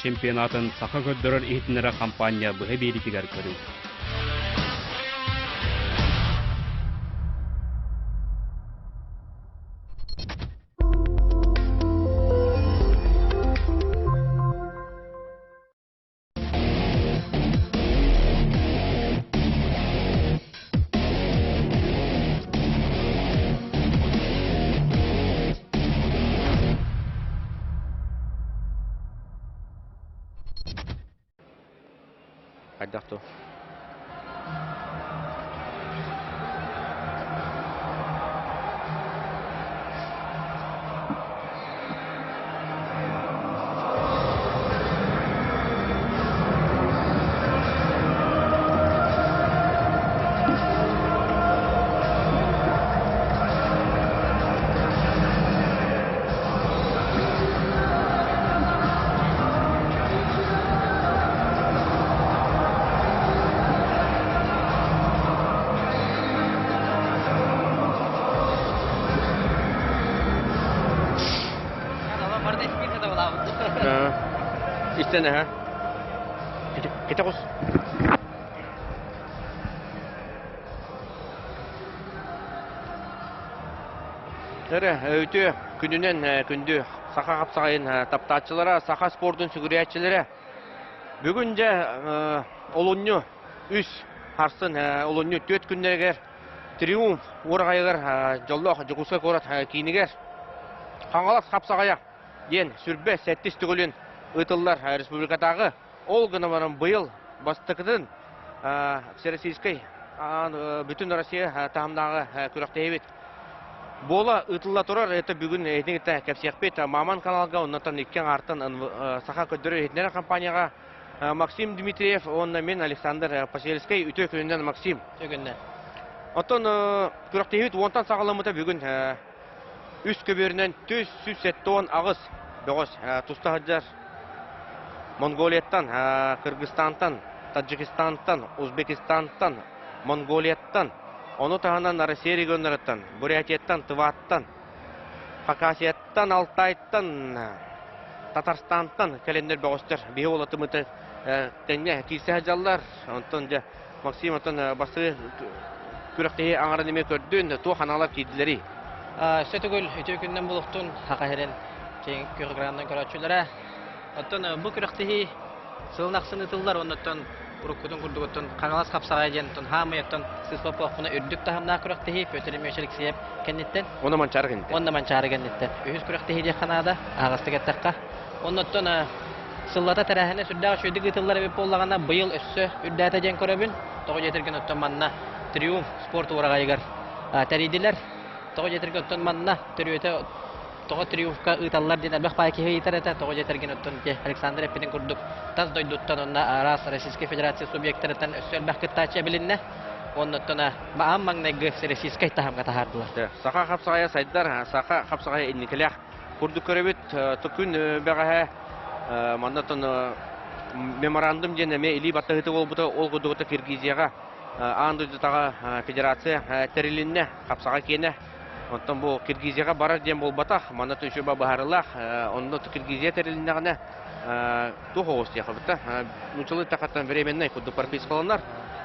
чемпионатын Саха көрдөрөр-иһитиннэрэр хампаанньа быһа биэриитигэр көрүҥ. Хайдах дуу? Истэн эһэ. Кете кус. Эрэ, үтүө күнүнэн күндү саха хапсаҕайын таптааччылара, саха спордун сүгүрүйээччилэрэ. Бүгүн дьэ олунньу үс харсын олунньу түөрт күннэригэр Триумф уораҕайыгар дьоллоох Дьокуускай куорат киинигэр Хаҥалас хапсаҕайа диэн сүрбэ сэттис төгүлүн ыытыллар республикатааҕы ол гынан баран быйыл бастакытын Всероссийскай бүтүн Россия таһымнааҕы күрэхтэһиибит буола ыытылла турар. Это бүгүн эһитин кэпсиэхпит. Маман каналга оннотон икки аҥаартан Саха көрдөрөр иһитиннэрэр компанияҕа Максим Дмитриев уонна мин Александр Посельскай. Үтүө күнүнэн, Максим. Үтүө күннэн. Оттон күрэхтэһиибит уонтан саҕаламмыта бүгүн үс көбүөрүнэн түс 178 бөҕөс туста сылдьар Монголияттан, Кыргызстантан, Таджикистантан, Узбекистантан, Монголияттан, ону таһынан Россия регионнарыттан, Бурятияттан, Тываттан, Хакасияттан, Алтайтан, Татарстантан кэлэннэр бөҕөстөр биһи уолатымыты тэҥҥэ киирсэ сылдьаллар. Онтон дьэ Максим оттон бастакы күрэхтэһии аҥарын эмиэ көрдүн, туох аналар киирдилэрий? Сөтүгүл үтүө күннэн булуохтун Саха сирин киэҥ күөх экранынан көрөөччүлэрэ. Оттон бу күрэхтэһии сылын ахсын ыытыллар, оннуттан уруккутун курдугуттан Хаҥалас хапсаҕайа диэн оттон хаамый оттон сыыспаппахпына үрдүк таһымнаах күрэхтэһии Петр Ильич Алексеев кэнниттэн. Онно Манчаары кэнниттэн. Онно Манчаары кэнниттэн. Үһүс күрэхтэһии диэххэ наада, аһаҕастык эттэххэ. Оннуттан сыллата тэрээһинэ сүрдээх үчүгэйдик ыытыллар эбит буоллаҕына, быйыл өссө үрдээтэ диэн көрөбүн. Тоҕо диэтэргин оттон манна Триумф спорт уораҕайыгар тэрийдилэр. Тоҕо диэтэргин оттон манна төрүөтэ тоҕо Триумфка ыыталлар диэн элбэх баай киһи ыйытар этэ. Тоҕо диэтэргин оттон ити Александр эппитин курдук тас дойдуттан уонна араас Российскай Федерация субъектарыттан өссө элбэх кыттааччы эбилиннэ. Оннуттан аан маҥнайгы всероссийскай таһымҥа таһаардылар. Саха хапсаҕайа сайдар, саха хапсаҕайа инникилээх курдук көрөбүт. Күн бэҕэһээ манна меморандум диэн эмиэ илии баттаһыыта буолбута. Ол курдук Киргизияҕа аан дойдутааҕы федерация тэрилиннэ, хапсаҕай киэнэ. Онтон бу Киргизияҕа барар диэн буолбатах, манна түншүба быһаарылаах. Онно Киргизия тэрилиннэҕинэ туох оҕус диэхэ бутта. Нууччалыы тахаттан временный курдук пропискаланар.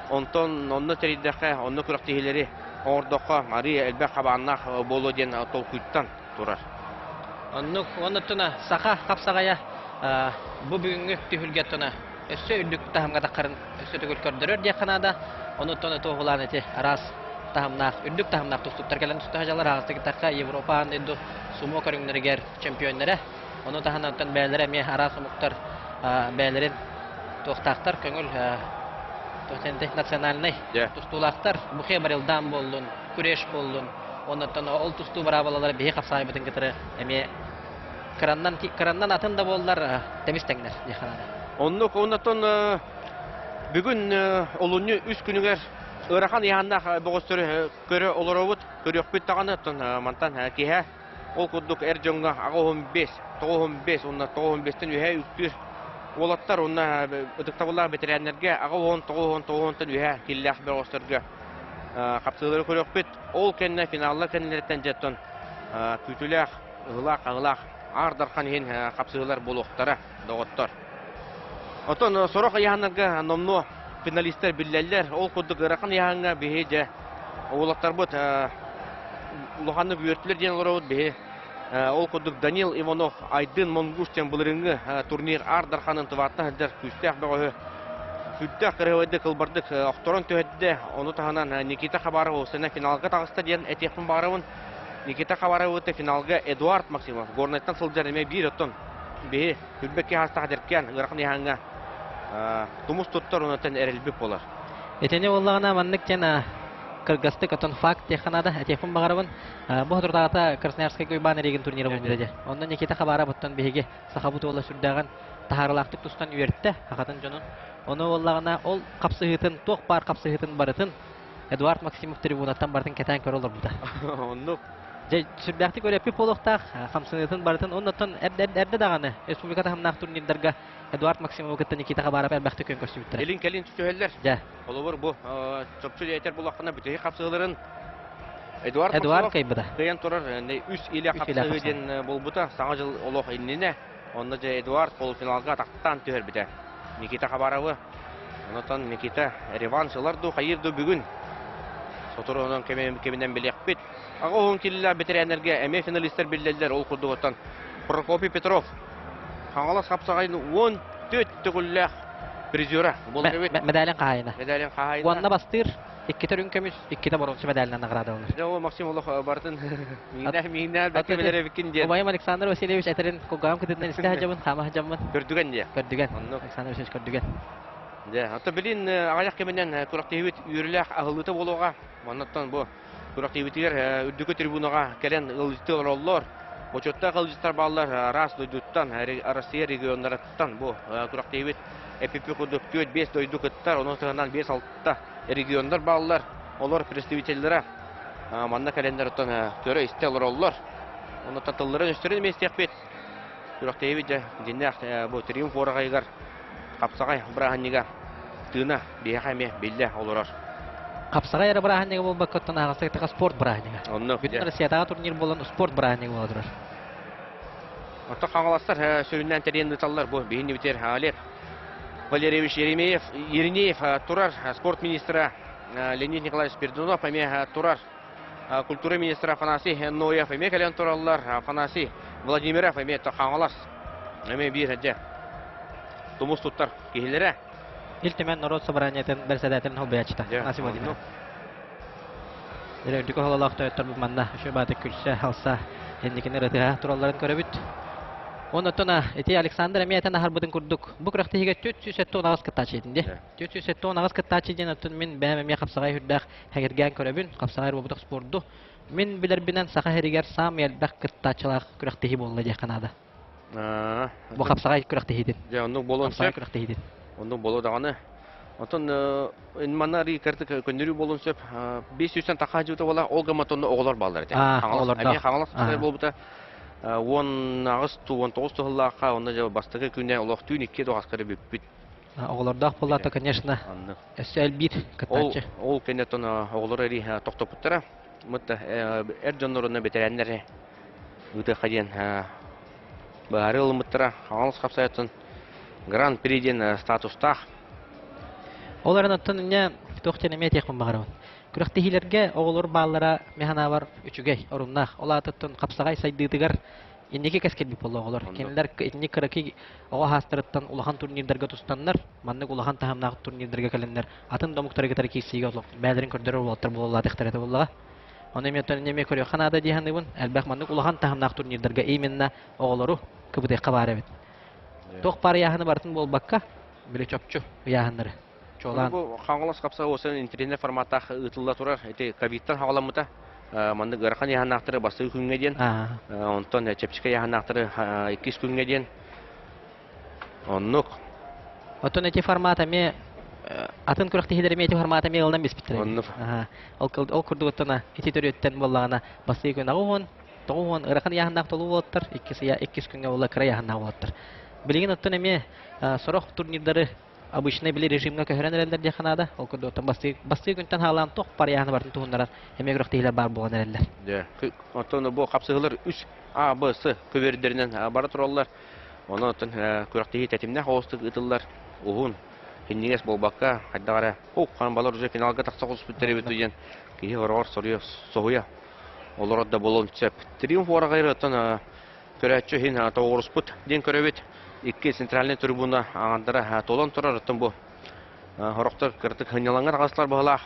Онтон онно тэрийдэххэ, онно күрэхтэһиилэри оҥордоххо арыый элбэх хабааннаах буолуо диэн толкуйтан турар. Оннук, оннуттуна саха хапсаҕайа бу бүгүҥҥү түһүлгэттуна өссө үрдүк таһымҥа таххарын өссө төгүл көрдөрөр диэххэ наада. Онуттан туоһулаан ити араас таһымнаах, үрдүк таһымнаах тустууктар кэлэн туста сылдьаллар. Аҕыстык тахха Европа аан дойду сумо көрүҥнэригэр чемпионнара. Ону таһынан оттон бэйэлэрэ эмиэ араас омуктар бэйэлэрин туохтаахтар көҥүл национальнай тустуулаахтар. Бухе Барилдан буоллун, Күреш буоллун. Оннуттан ол тустуу быраабылалара биһи хапсаайбытын кытары эмиэ кыраннан кыраннан атын да буоллар тэбис тэҥнэр диэххэ наада. Оннук оннуттан бүгүн олунньу үс күнүгэр ыарахан ыйааннаах бөҕөстөрү көрө олоробут, көрүөхпүт даҕаны оттон мантан киһэ ол курдук эр дьоҥҥо 85, 95 уонна 95-тэн үһэ үктүүр уолаттар уонна ытыктабыллаах бэтэрээннэргэ 80, 90, 90-тан үһэ киллээх бөҕөстөргө хапсыылары көрүөхпүт. Ол кэннэ финаллар кэннилэриттэн дьэ оттон күүтүүлээх, ыһылаах-хаһылаах Аар Дархан иһин хапсыһыылар буолуохтара, доҕоттор. Оттон сорох ыйааһыннарга номнуо финалистар биллэллэр. Ол курдук ыарахан ыйааһыҥҥа биһи дьэ уолаттарбыт улаханнык үөртүлэр диэн олоробут биһи. Ол курдук Данил Иванов Айдын Монгуш диэн былырыыҥҥы турнир Аар Дарханын тываатта сылдьар күүстээх бөҕөһү сүрдээх кырыһыбайдык кылбардык охторон түһэрдэ. Ону таһынан Никита Хабаров уопсайынан финалга таҕыста диэн этиэхпин баҕарабын. Никита Хабаровы финалга Эдуард Максимов Горнайтан сылдьар эмиэ биир оттон биһи Түрбэкки хаастаах эдэркээн ыарахан ыйааһыҥҥа тумус туттар онтон эрэлбит буолар. Итини буоллаҕына маннык диэн кыргастык отон факт диэххэ наада этиэхпин баҕарабын. Бу соторутааҕыта Красноярскайга Уйбаан Регин турнира буолбута дии. Онно Никита Хабаров оттон биһиги сахабыт уола сүрдээҕин таһаарылаахтык тустан үөртэ хахатын дьонун. Ону буоллаҕына ол хапсыһыытын туох баар хапсыһыытын барытын Эдуард Максимов трибунаттан барытын кэтээн көрө олорбута. Оннук. Дьэ, сүрдээхтик өрөппүт буолуохтаах, хамсаныытын барытын оннуттан эрдэ даҕаны республика таһымнаах турнирдарга Эдуард Максимовы кытта Никита Хабаров элбэхтик күөн көрсүбүттэрэ. Илин-кэлин түсүһэллэр. Дьэ. Холобур, бу чопчу этэр булаххына бүтэһик хапсыһыыларын Эдуард, Эдуард кыайбыта. Кыайан турар үс илэ хапсыһыы диэн буолбута. Саҥа дьыл олох иннинэ. Онно дьэ Эдуард полуфиналга атахтаан түһэрбитэ. Никита Хабаровы. Онтон Никита реванш ылар дуу, хайыыр дуу бүгүн. Сотору онон кэминэн билиэхпит. Аҕа уһун киллээх бэтэрээннэргэ эмиэ финалистар биллэллэр. Ол курдук оттон Прокопий Петров Хаҥалас хапсаҕайын 14 төгүллээх призера буолар эбит. Медалин хаһаайына. Медалин хаһаайына. Уонна бастыыр, иккитэ үрүҥ көмүс, иккитэ боруонса медалынан наҕараадаланар. Дьэ, ол Максим олох барытын миинэ миинэ бэккэ билэр эбиккин диэн. Убайым Александр Васильевич этэрин кулгааҕым кытытынан истэ сылдьабын, хаама сылдьаммын. Көрдүгэн диэ. Көрдүгэн. Оннук. Александр Васильевич Көрдүгэн. Дьэ, оттон билин аҕыйах кэминэн күрэхтэһиибит үөрүүлээх аһыллыыта буолуоҕа. Оннуттан бу күрэхтэһиибитигэр үрдүкү трибунаҕа кэлэн ыалдьыттыы олороллор. Бочуоттаах ыалдьыттар бааллар араас дойдуттан, Россия регионнарыттан бу күрэхтэһиибит эпипи курдук 4-5 дойду кыттар, ону таһынан 5-6 регионнар бааллар. Олор представителлэрэ манна кэлэннэр оттон көрө-истэ олороллор. Оннуттан тылларын-өстөрүн эмиэ истиэхпит. Күрэхтэһиибит дьэ дьиннээх бу триумф уораҕайыгар хапсаҕай бырааһынньыга тыына биһиэхэ эмиэ биллэ олорор. Хапсаҕай эрэ бырааһынньыга буолбакка, оттон аһаҕастык спорт бырааһынньыга. Онно Бүтүн Россиятааҕы турнир буолан спорт бырааһынньыга буола турар. Оттон хаҥаластар сүрүннээн тэрийэн ыыталлар бу биһинни бүтэр Олег Валерьевич Еремеев, Еренеев турар спорт министра Леонид Николаевич Спирдунов эмиэ турар культура министра Афанасий Ноев эмиэ кэлэн тураллар. Афанасий Владимиров эмиэ Хаҥалас эмиэ биир дьэ тумус туттар киһилэрэ. Ил Түмэн норуот собраниетын бэрэссэдээтэлин солбуйааччыта Афанасий Владимиров. Үрдүкү хололоох тойоттор манна үчүгэй баатык күлсэ, алса инникини ырытыһа туралларын көрөбүт. Оннуттан ити Александр эмиэ этэн аһарбытын курдук, бу күрэхтэһиигэ 478 кыттааччы этин дии. 478 кыттааччы диэн оттон мин бэйэм эмиэ хапсаҕай үрдээх Хэгиргээн көрөбүн, хапсаҕай буолбатах спорду. Мин билэрбинэн Саха сиригэр саамай элбэх кыттааччылаах күрэхтэһии буолла диэххэ наада. Бу хапсаҕай күрэхтэһиитин. Дьэ, оннук буолуон Хапсаҕай сөп. күрэхтэһиитин. Оннук буолуо даҕаны. Онтон манна арыый кырдык көннөрүү буолуон сөп. 500-тэн таха дьыта буола, ол гыммат онно оҕолор бааллар этэ. Хаҥалас, эмиэ Оҕолордоох. Хаҥалас хапсаҕай буолбута. 18 19 туһуллаахха, онно дьэ бастакы күнэ олох түүн икки тоҕаскары бүппүт. Оҕолордоох буоллаата, конечно, Оннук. өссө элбиир Ол кыттааччы. ол кэнниттэн оҕолор эрии тохтоппуттара. Мытта эр дьонноруна бэтэрээннэр ыытыахха диэн быһаарыы ылыммыттара. Хаҥалас хапсайаттан Гран-при диэн статустаах. Ол эрэн оттон инньэ туох диэн эмиэ этиэхпин баҕарабын. Күрэхтэһиилэргэ оҕолор бааллара мин санаабар үчүгэй, оруннаах. Ол аатыттан хапсаҕай сайдыытыгар инники кэскилбит буолла оҕолор. Кинилэр итинник кыракый оҕо аһаастарыттан улахан турнирдарга тустаннар, маннык улахан таһымнаах турнирдарга кэлэннэр атын да омуктары кытары киирсиигэ бэйэлэрин көрдөрөр уолаттар буолалаатахтара этэ буоллаҕа. Ону эмиэ оттон эмиэ көрүөххэ наада дии саныыбын. Элбэх маннык улахан таһымнаах турнирдарга именно оҕолору кыбытыахха баар эбит. Туох баар ыйааһыны барытын буолбакка, били чопчу ыйааһыннары чуолаан. Бу Хаҥалас хапса уосан интернет форматтаах ыытылла турар. Ити ковидтан хаҕаламмыта. Маннык ыарахан ыйааһыннаахтары бастакы күҥҥэ диэн, онтон чэпчэки ыйааһыннаахтары иккис күҥҥэ диэн. Оннук. Оттон эти формат эмиэ атын күрэхтэһиилэр эмиэ ити формат эмиэ ылынан биспиттэр. Оннук. Ол, ол курдук оттон ити төрүөттэн буоллаҕына бастакы күн 80, 90 ыарахан ыйааһыннаах толуу буолаттар, иккис, иккис күҥҥэ буолла кыра ыйааһыннаах буолаттар. Билигин оттон эмиэ сорох турнирдары обычный били режимҥэ көһөрөн эрэллэр диэххэ наада. Ол курдук оттон бастыы бастыы күнтэн хаалаан туох барыйааны барытын туһуннарар эмиэ күрэхтэһиилэр баар буолан эрэллэр. Дьэ, оттон бу хапсыһыылар үс А, Б, С көбүөрдэринэн бара тураллар. Онон оттон күрэхтэһии тэтимнээх оҕустук ыытыллар. Уһун, кинигэс буолбакка, хайдах эрэ, ух, балар уже финалга тахса оҕуспуттар эбит диэн киһи хороҕор соруйа, соһуйа олорор да буолуон сөп. Триумф уораҕайыр оттон көрөөччү иһин тоҕуоруспут диэн көрөбүт. Икки центральнай трибуна аҥардара туолан турар. Оттон бу хорохтор кыратык сынньалаҥҥа таҕыстылар быһыылаах.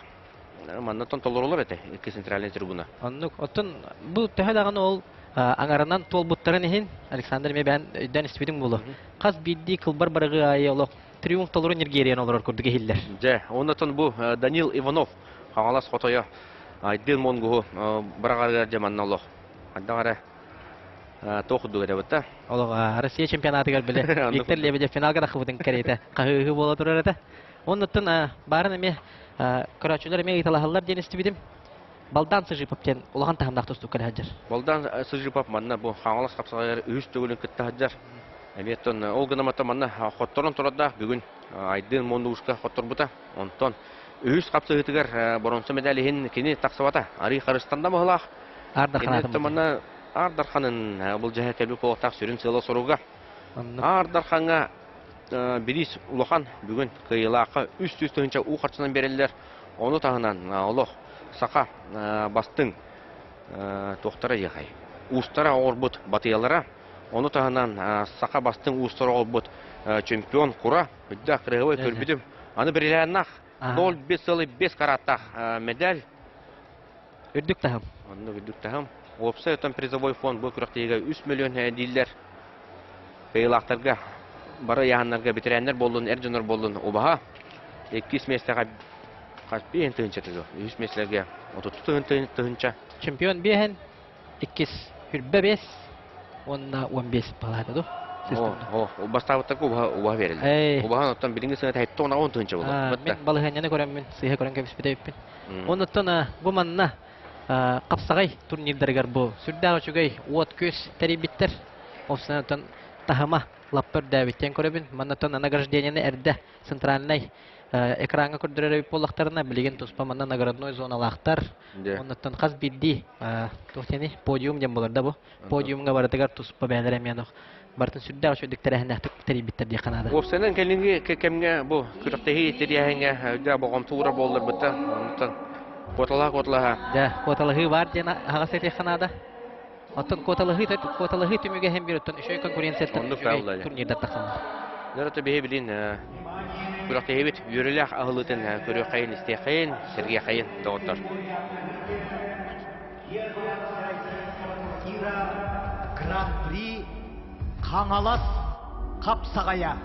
Маннаттан толорулар этэ икки центральнай трибуна. Оннук. Оттон бу төһө даҕаны ол аҥарынан туолбуттарын иһин Александр эмиэ бэйэн өйдөөн испитиҥ буолуо. Хас биирдии кылбар барыгы аайы олох триумф толору ньиргиэрийэн олорор курдук иһиллэр. Дьэ, оннотон бу Данил Иванов Хаҥалас хотойо Айдын Монгуһу быраҕарыгар дьэ манна олох. Хайдах эрэ туох курдук этэ бытта. Олох Россия чемпионатыгар бile Виктор Лебедев финалга таххыбытын кэриэтэ хаһыыһыы буола турар этэ. Оннуттан баарын эмиэ көрөөччүлэр эмиэ ыйыталаһаллар диэн истибитим. Балдан Сыжипов диэн улахан таһымнаах тустуукка сылдьар. Балдан Сыжипов манна бу Хаҥалас хапсаҕайыгар үһүс төгүлүн кытта сылдьар. Эмиэ оттон ол гынан манна хотторон турардаах бүгүн Айдын Мондуушка хотторбута. Онтон үһүс хапсыһыытыгар боронсо медаль иһин кини тахсыбата. Арый харыстанда быһылаах. Аар Кини манна Аар Дарханын былдьаһа кэлбит буолуохтаах сүрүн сыала-соруга. Аар Дархаҥҥа бириис улахан бүгүн кыайыылаахха 300 тыһыынча уу харчынан биэрэллэр. Ону таһынан олох саха бастыҥ туохтара диэхэй уустара оҥорбут батыйалара, ону таһынан саха бастыҥ уустара оҥорбут чемпион кура үрдээх кырыһыбай көрбүтүм. Аны бриллианнаах 0,5 караттаах медаль. Үрдүк таһым. Оннук үрдүк таһым. Уопсай отон призовой фонд бу күрэхтэһиигэ 3 миллион дииллэр. Кыайыылаахтарга бары ыйааһыннарга бэтэрээннэр буоллун, эр дьоннор буоллун убаһа. Иккис миэстэҕэ хас биэһин тыһыынча тыгы. Үһүс миэстэлэргэ 30 тыһыынча. Чемпион биэһин, иккис хүрбэ биэс уонна 15 балаата ду. О, о, бастаабыттарга убаһа убаһа береллер. Убаһан оттон билиҥҥи сыаната 70 тыһыынча буолар. Мин балаһыанньаны көрөммүн, сыыһа көрөн кэбиспит эбиппин. Оннуттан бу манна хапсаҕай турнирдарыгар бу сүрдээх үчүгэй уот-күөс тэрийбиттэр. Оттон таһыма лаппа үрдээбиттэн көрөбүн. Маннаттан награждениены эрдэ центральнай экраҥҥа көрдөрөр эбит буоллахтарына, билигин туспа манна наградной зоналаахтар. Оннуттан хас биирдии туох диэний подиум диэн буолар да бу. Подиумҥа барытыгар туспа бэйэлэрэ эмиэ барытын сүрдээх үчүгдүк тэрээһиннээхтик тэрийбиттэр диэххэ наада. Уопсайынан кэлиҥҥи кэмҥэ бу күрэхтэһии тэрээһиҥҥэ дьэ болҕомто уура буолларбыта. Онтон куоталаһа куоталаһа. Дьэ, куоталаһыы баар диэн аһаҕас этиэххэ наада. Оттон куоталаһыы куоталаһыы түмүгэ иһин биир оттон үчүгэй конкуренцияттан үчүгэй турнирдар тахсаллар. Нөрөтө биһи билин күрэхтэһиибит үөрүүлээх аһылыытын көрүөххэйин, истиэххэйин, сэргиэххэйин доҕоттор. Гран-при Хаҥалас хапсаҕайа.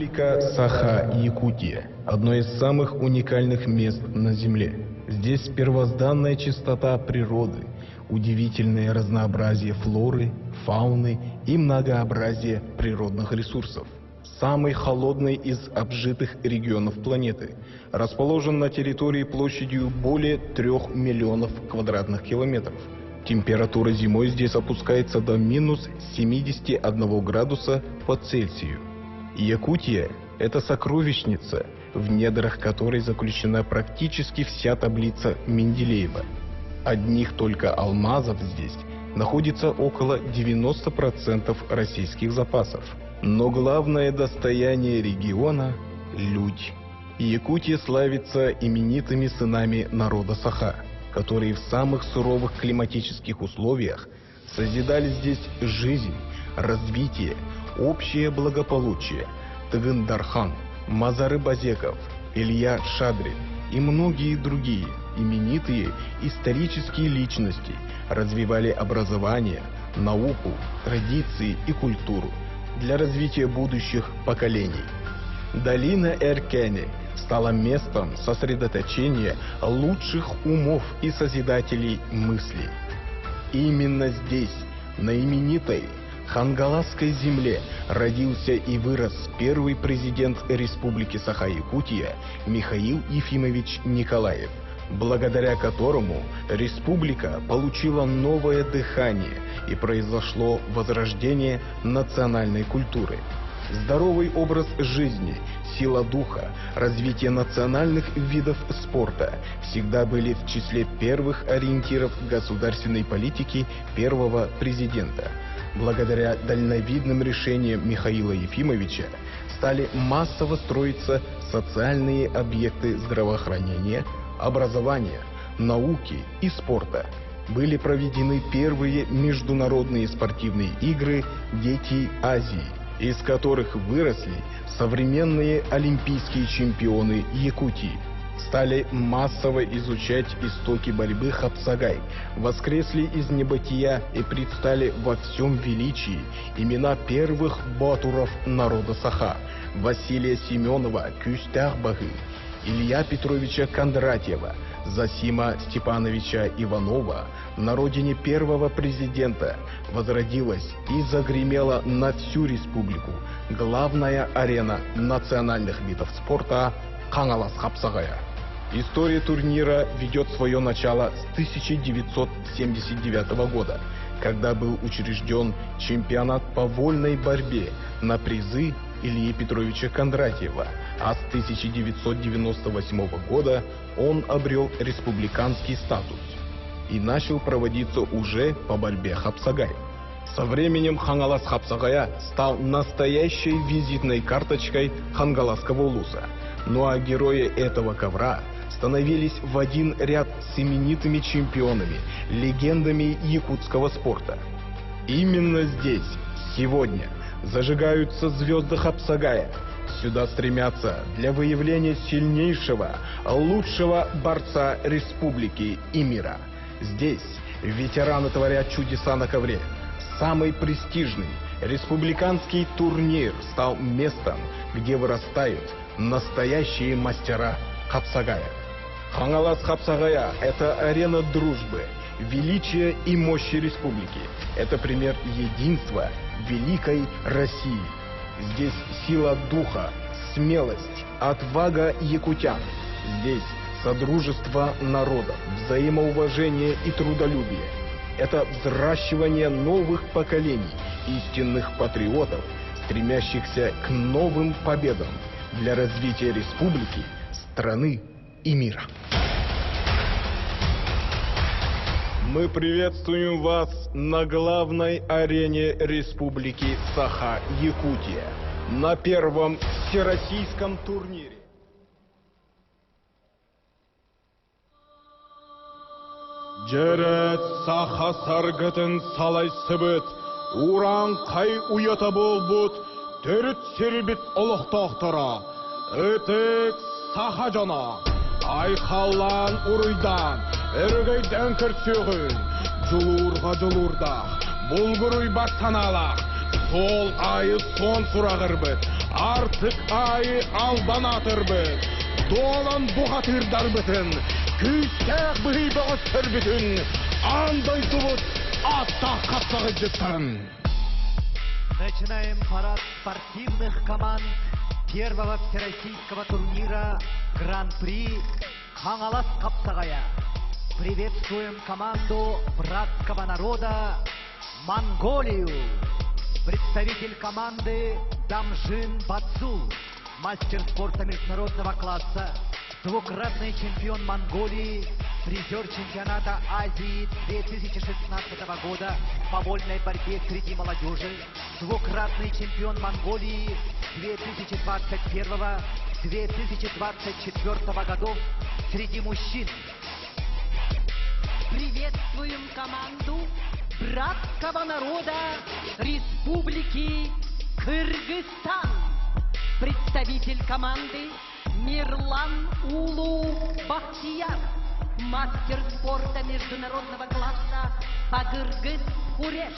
Республика Саха-Якутия – одно из самых уникальных мест на Земле. Здесь первозданная чистота природы, удивительное разнообразие флоры, фауны и многообразие природных ресурсов. Самый холодный из обжитых регионов планеты, расположен на территории площадью более 3 миллионов квадратных километров. Температура зимой здесь опускается до минус 71 градуса по Цельсию. Якутия – это сокровищница, в недрах которой заключена практически вся таблица Менделеева. Одних только алмазов здесь находится около 90% российских запасов. Но главное достояние региона – люди. Якутия славится именитыми сынами народа Саха, которые в самых суровых климатических условиях созидали здесь жизнь, развитие, общее благополучие. Тыгын Дархан, Мазары Базеков, Илья Шадрин и многие другие именитые исторические личности развивали образование, науку, традиции и культуру для развития будущих поколений. Долина Эркени стала местом сосредоточения лучших умов и созидателей мыслей. Именно здесь, на именитой Хангаласской земле, родился и вырос первый президент Республики Саха-Якутия Михаил Ефимович Николаев, благодаря которому республика получила новое дыхание и произошло возрождение национальной культуры. Здоровый образ жизни, сила духа, развитие национальных видов спорта всегда были в числе первых ориентиров государственной политики первого президента. Благодаря дальновидным решениям Михаила Ефимовича стали массово строиться социальные объекты здравоохранения, образования, науки и спорта. Были проведены первые международные спортивные игры «Дети Азии», из которых выросли современные олимпийские чемпионы Якутии. Стали массово изучать истоки борьбы хапсагай, воскресли из небытия и предстали во всем величии имена первых батуров народа Саха Василия Семенова Кюстях-Багы, Илья Петровича Кондратьева, Засима Степановича Иванова на родине первого президента возродилась и загремела на всю республику главная арена национальных видов спорта Хаҥалас хапсаҕайа. История турнира ведет свое начало с 1979 года, когда был учрежден чемпионат по вольной борьбе на призы Ильи Петровича Кондратьева, а с 1998 года он обрел республиканский статус и начал проводиться уже по борьбе хапсагай. Со временем Хаҥалас хапсаҕайа стал настоящей визитной карточкой Хангаласского улуса. Ну а герои этого ковра становились в один ряд с именитыми чемпионами, легендами якутского спорта. Именно здесь, сегодня, зажигаются звезды Хапсагая. Сюда стремятся для выявления сильнейшего, лучшего борца республики и мира. Здесь ветераны творят чудеса на ковре. Самый престижный республиканский турнир стал местом, где вырастают настоящие мастера Хапсагая. Хаҥалас хапсаҕайа – это арена дружбы, величия и мощи республики. Это пример единства великой России. Здесь сила духа, смелость, отвага якутян. Здесь содружество народов, взаимоуважение и трудолюбие. Это взращивание новых поколений, истинных патриотов, стремящихся к новым победам для развития республики, страны и мира. Мы приветствуем вас на главной арене Республики Саха-Якутия, на первом всероссийском турнире. Дьэ, саха саргытын салайсыбыт, урааҥхай уйата буолбут, төрүт сирбит олохтоохторо, ытык саха дьоно, айхаллаан уруйдаан, өрөгөйдөөн көрсүөҕүҥ, дьулуурга дьулуурдаах, булгуруйбат санаалаах, суол аайы суон сураҕырбыт, Артык аайы албан аатырбыт, дуолан бухатыырдарбытын, күүстээх быһый бөҕөстөрбүтүн, аан дойдубут ааттаах хапсаҕайдьыттарын. Начинаем парад спортивных команд первого всероссийского турнира Гран-при Хаҥалас хапсаҕайа. Приветствуем команду братского народа Монголию. Представитель команды Дамжин Бацул, мастер спорта международного класса, двукратный чемпион Монголии, призер чемпионата Азии 2016 года по вольной борьбе среди молодежи, двукратный чемпион Монголии 2021-2024 годов среди мужчин. Приветствуем команду братского народа Республики Кыргызстан. Представитель команды Мирлан Улу Бахтияр, мастер спорта международного класса по Кыргыз Куреш,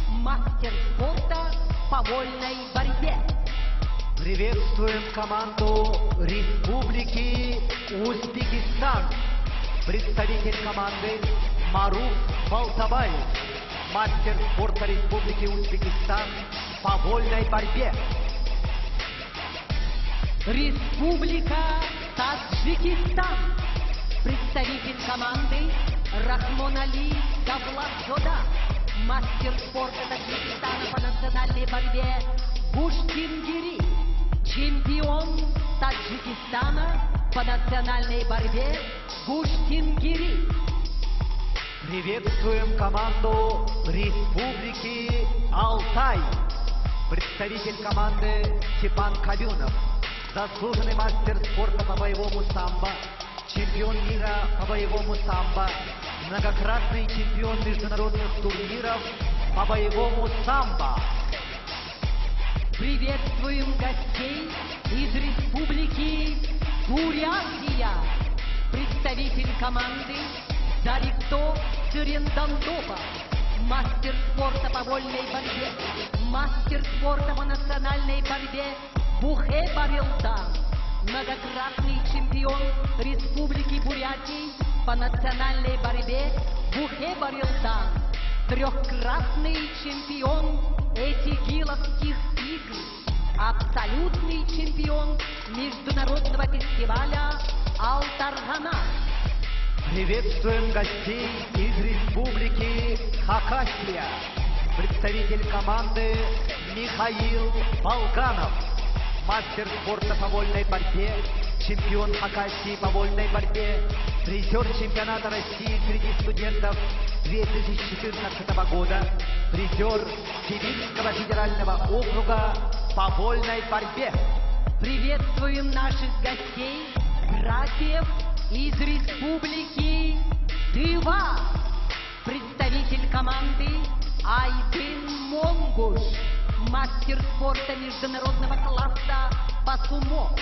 мастер спорта по вольной борьбе. Приветствуем команду Республики Узбекистан. Представитель команды Маруф Балтабаев, мастер спорта Республики Узбекистан по вольной борьбе. Республика Таджикистан. Представитель команды Рахмонали Давлатзода, мастер спорта Таджикистана по национальной борьбе Гуштингири, чемпион Таджикистана по национальной борьбе Гуштингири. Приветствуем команду Республики Алтай. Представитель команды Степан Кавюнов, заслуженный мастер спорта по боевому самбо, чемпион мира по боевому самбо, многократный чемпион международных турниров по боевому самбо. Приветствуем гостей из Республики Бурятия. Представитель команды Дарикто Цырендандопа, мастер спорта по вольной борьбе, мастер спорта по национальной борьбе Бухэ Барилдан, многократный чемпион Республики Бурятии по национальной борьбе Бухэ Барилдан, трехкратный чемпион Этигиловских игр, абсолютный чемпион международного фестиваля Алтаргана. Приветствуем гостей из Республики Хакасия. Представитель команды Михаил Волганов, мастер спорта по вольной борьбе, чемпион Хакасии по вольной борьбе, призер чемпионата России среди студентов 2014 года, призер Сибирского федерального округа по вольной борьбе. Приветствуем наших гостей, братьев из Республики Тыва. Представитель команды Айдын Монгуш, мастер спорта международного класса по сумо,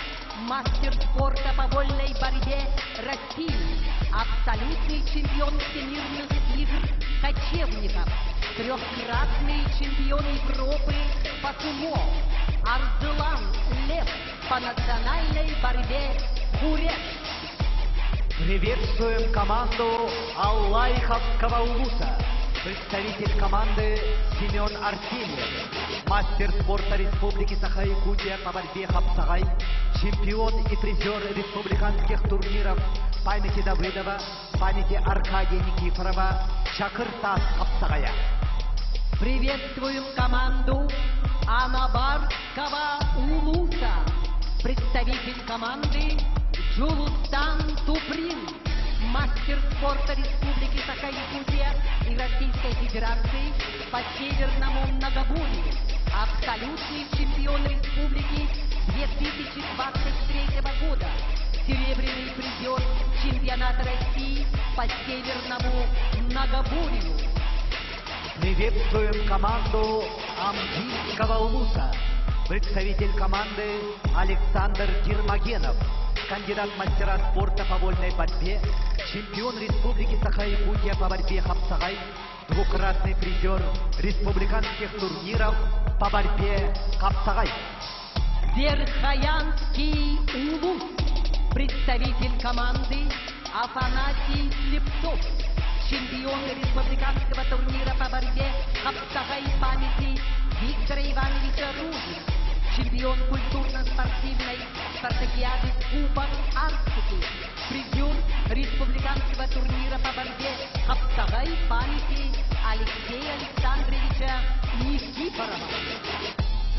мастер спорта по вольной борьбе России, абсолютный чемпион всемирных игр кочевников, трехкратный чемпион Европы по сумо, Арзылан Лев по национальной борьбе Куреш. Приветствуем команду Аллайховского улуса. Представитель команды Семен Артемьев, мастер спорта Республики Саха-Якутия по борьбе Хапсагай, чемпион и призер республиканских турниров памяти Давыдова, памяти Аркадия Никифорова, Чакыртас Хапсагая. Приветствуем команду Анабарского улуса. Представитель команды Джулустан Туприн, мастер спорта Республики Саха-Якутия и Российской Федерации по северному многоборью, абсолютный чемпион республики 2023 года, серебряный призер чемпионата России по северному многоборью. Приветствуем команду Амгинского улуса. Представитель команды Александр Гермогенов, кандидат мастера спорта по вольной борьбе, чемпион Республики Саха-Якутия по борьбе Хапсагай, двукратный призер республиканских турниров по борьбе Хапсагай. Верхоянский Улус. Представитель команды Афанасий Слепцов. Чемпион республиканского турнира по борьбе «Хапсагай памяти» Виктора Ивановича Ружина. Чемпион культурно-спортивной спартакиады Кубок Арктики. Призер республиканского турнира по борьбе «Хапсагай памяти» Алексея Александровича Никифорова.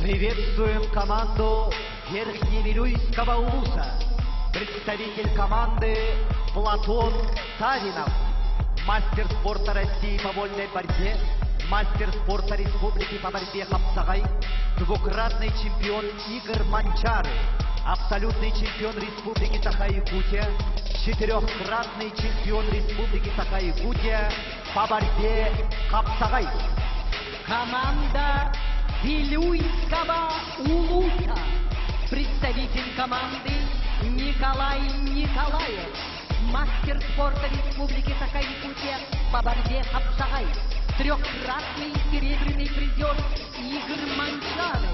Приветствуем команду Верхневилюйского улуса. Представитель команды Платон Савинов. Мастер спорта России по вольной борьбе, мастер спорта Республики по борьбе Хапсагай, двукратный чемпион игр Манчары, абсолютный чемпион Республики Саха-Якутия, четырехкратный чемпион Республики Саха-Якутия по борьбе Хапсагай. Команда Вилюйского Улуса. Представитель команды Николай Николаев. Мастер спорта Республики Саха-Якутия по борьбе Хапсагай. Трехкратный серебряный призер игр Манчары.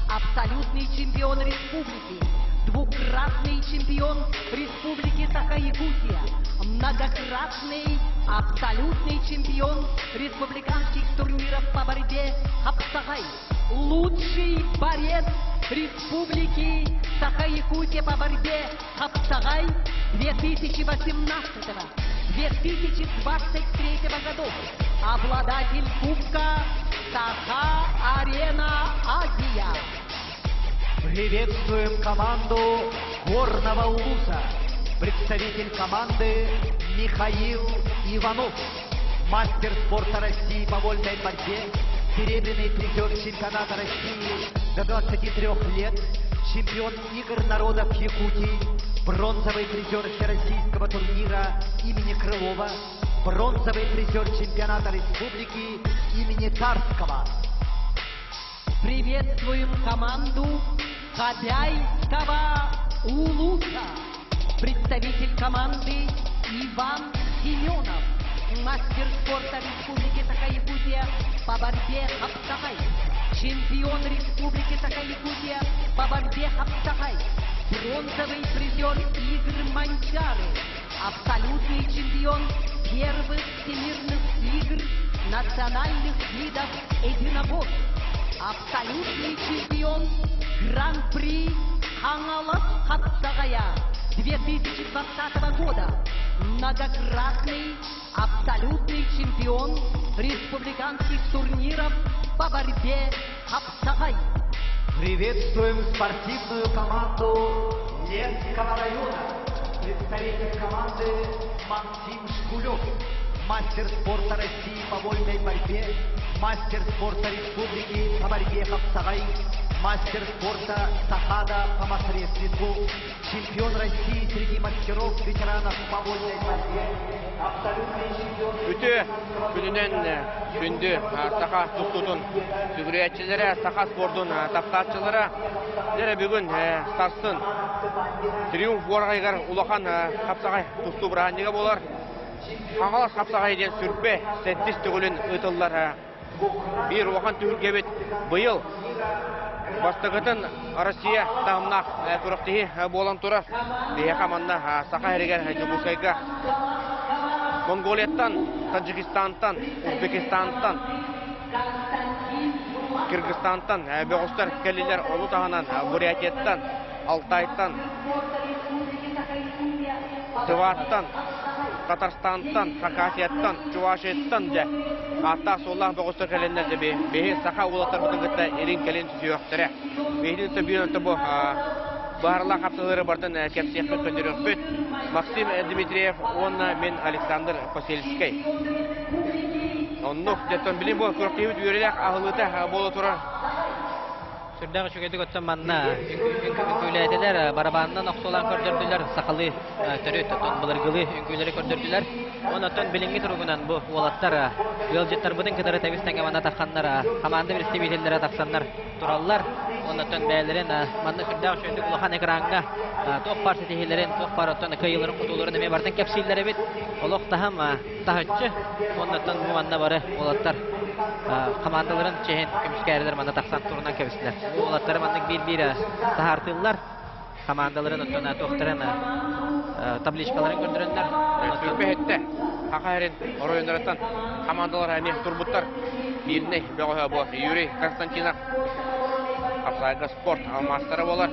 Абсолютный чемпион республики. Двукратный чемпион Республики Саха-Якутия. Многократный абсолютный чемпион республиканских турниров по борьбе Хапсагай. Лучший борец Республики Саха-Якутия по борьбе Хапсагай 2018-2023 годов. Обладатель Кубка Саха-Арена Азия. Приветствуем команду Горного Улуса. Представитель команды Михаил Иванов. Мастер спорта России по вольной борьбе, серебряный призер чемпионата России до 23 лет, чемпион игр народов Якутии, бронзовый призер Всероссийского турнира имени Крылова, бронзовый призер чемпионата республики имени Тарского. Приветствуем команду Хозяйского Улуса. Представитель команды Иван Семенов. Мастер спорта Республики Саха-Якутия по борьбе Хапсагай. Чемпион Республики Саха-Якутия по борьбе Хапсагай. Бронзовый призер игр Манчары. Абсолютный чемпион первых всемирных игр национальных видов единоборств. Абсолютный чемпион Гран-при Хаҥалас хапсаҕайа 2020 года. Многократный абсолютный чемпион республиканских турниров по борьбе Хапсагай. Приветствуем спортивную команду Ленского района. Представитель команды Максим Шкулев. Мастер спорта России по вольной борьбе, мастер спорта Республики по борьбе Хапсагай, мастер спорта Сахада по мас-рестлингу, чемпион России среди мастеров ветеранов по вольной борьбе, абсолютный чемпион... Үтүө күнүнэн күндү саха тустуутун сүгүрүйээччилэрэ, саха спордун таптааччылара. Дьэ бүгүн сарсын Триумф уораҕайыгар улахан хапсаҕай тустуу бырааһынньыга буолар. Хаҥалас хапсаҕай диэн 27 төгүлүн ыытыллар биир улахан түһүлгэбит быйыл бастакытын Россия таһымнаах күрэхтэһии буолан турар. Биһиэхэ манна Саха сиригэр Дьокуускайга Монголияттан, Таджикистантан, Узбекистантан, Кыргызстантан бөҕөстөр кэллилэр. Ону таһынан Бурятияттан, Алтайтан, Тываттан, Татарстантан, Хакасияттан, Чувашияттан дьэ ааттаах-суоллаах бөҕөстөр кэлэннэр дьэ биһи саха уолаттарбытын кытта илин-кэлин түсүөхтэрэ. Биһигини биир өттө бу быһаарылаах хапсыһыылары барытын кэпсиэхпит, көрдөрүөхпүт. Максим Дмитриев уонна мин Александр Посельскай. Оннук, дьэ билин бу күрэхтэһиибит үөрүүлээх аһылыыта буола турар. Сүрдээх үчүгэйдик оттон манна үҥкүүлээтилэр, барабаанынан охсуолаан көрдөрдүлэр, сахалыы төрүт, оттон былыргылыы үҥкүүлэри көрдөрдүлэр. Уонна оттон билиҥҥи туругунан бу уолаттар ыалдьыттарбытын кытары тэбис-тэҥҥэ манна тахханнар, хамаанда представителлэрэ тахсаннар тураллар. Уонна оттон бэйэлэрин манна сүрдээх үчүгэйдик улахан экраҥҥа туох баар ситиһиилэрин, туох баар оттон кыайыыларын-хотууларын эмиэ барытын кэпсииллэр эбит. Олох таһым таһыччы. Уонна оттон бу манна бары уолаттар. Командаларын чиһин көмүскээрилэр манна тахсан турунан кэбистилэр. Уолаттары маннык биир-биир таһаартыыллар. Командаларын оттон туохтарын табличкаларын көрдөрөннөр. Сүрбэһиттэ Саха сирин оройуоннарыттан командалар эмиэ турбуттар. Биирнэй бөҕөһө бу Юрий Константинов хапсаайга спорт маастара буолар.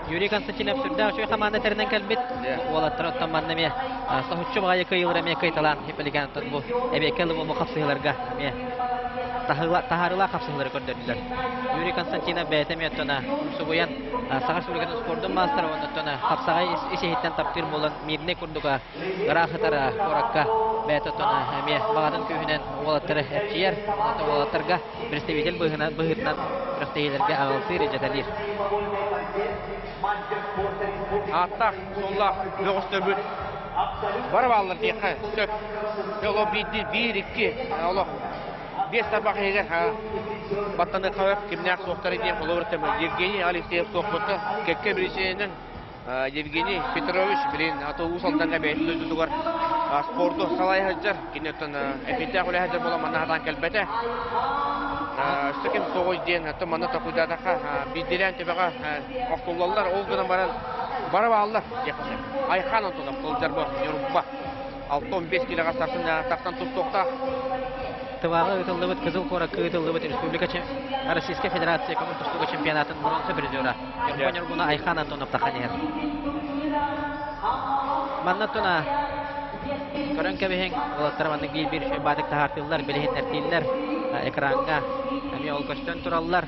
Юрий Константинов сүрдээх үчүгэй хамаанда тэринэн кэлбит. Уолаттар оттон манна эмиэ соһуччу баҕайы кыайыылар эмиэ кыайталаан Хиппелигантан бу эбиэккэ ылы бу хапсыһыыларга эмиэ таһаарыылаах хапсыһыылары көрдөрдүлэр. Юрий Константинов бэйэтэ эмиэ оттон умсугуйан Саха Республикатын спордун маастара уонна оттон хапсаҕай ис-иһиттэн таптыыр буолан мирнэй курдук ыраах сытар куоракка бэйэтэ оттон эмиэ баҕатын күүһүнэн уолаттары эрчийэр, онтон уолаттарга представитель быһыытынан күрэхтэһиилэргэ аҕалтыыр, илдьэтэлиир. Ааттаах, суоллаах бөҕөстөрбүт бары бааллар диэххэ сөп. Олох биирдии, биир, икки, олох биэс тарбах иһигэр баттаныахха сөп. Кимнээх суохтара диэн холобур Евгений Алексеев суохпутта кэккэ биричиинэнэн Евгений Петрович билин аты Уус Алдаҥҥа бэйэтин дойдутугар спорду салайа сылдьар. Кини оттон эппиэттээх үлэ сылдьар буолан манна сатаан кэлбэтэ. Өссө ким суоҕуй диэн оттон манна толкуйдаатахха биирдиилээн төбөҕө охсуллаллар. Ол гынан баран бары бааллар диэххэ сөп. Айхан Антонов сылдьар бу Ньурба 65 килоҕа сарсын тахсан тустуохтаах. Тываҕа ыытыллыбыт Кызыл куоракка ыытыллыбыт Республика Российскай Федерация көҥүл тустууга чемпионатын бронза призера Ньурба Ньургуна Айхан Антонов тахан иһэр. Манна туна көрөн кэбиһиҥ, уолаттар маннык биир-биир үчүгэй баатык таһаартыыллар, билиһиннэртииллэр экраҥҥа эмиэ ол көстөн тураллар.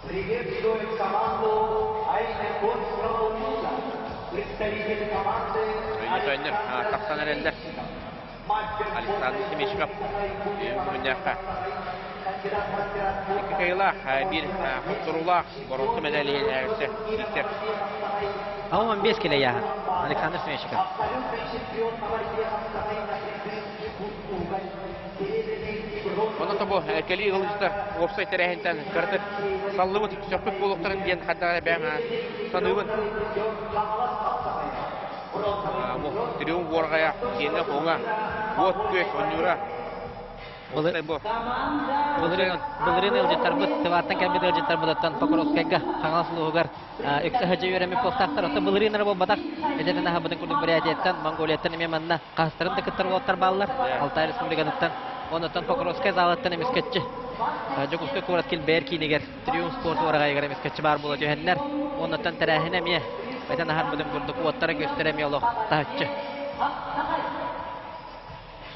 Приветствуем команду Айнеконского улуса, представитель команды Өймөкөөннөр тахсан эрэллэр. Александр Семечков бүгүннээххэ икки кыайыылаах, биир хотторуулаах боруонса мэдээлин өссө киирсэр. 15 килэ яһын Александр Семечков. Онон бу кэлии ылдьыттар уопсай тэрээһинтэн кыратык саллыбыт, сөхпүт буолуохтарын диэн хайдах эрэ бэйэм саныыбын. Бу Триумф уорҕайа, киэҥэ хоҥа, уот күөс онньуура. Былырыын былырыын ыалдьыттарбыт, Тываттан кэлбит ыалдьыттарбытыттан Покровскайга, Хаҥалас улууһугар үксэ сылдьа үөрэммит буолтаахтар. Оттон былырыын эрэ буолбатах, эдэрин аһабытын курдук Бурятияттан, Монголияттан эмиэ манна хаһыстарын да кыттар уолаттар бааллар. Алтай Республикатыттан, онуттан Покровскай залыттан эмискэччи Дьокуускай куорат килбэйэр киинигэр Триумф спорт уораҕайыгар эмискэччи баар буола түһэннэр, оннуттан тэрээһинэ эмиэ этэн аһарбытым курдук уоттара көстөр эмиэ олох таһыччы.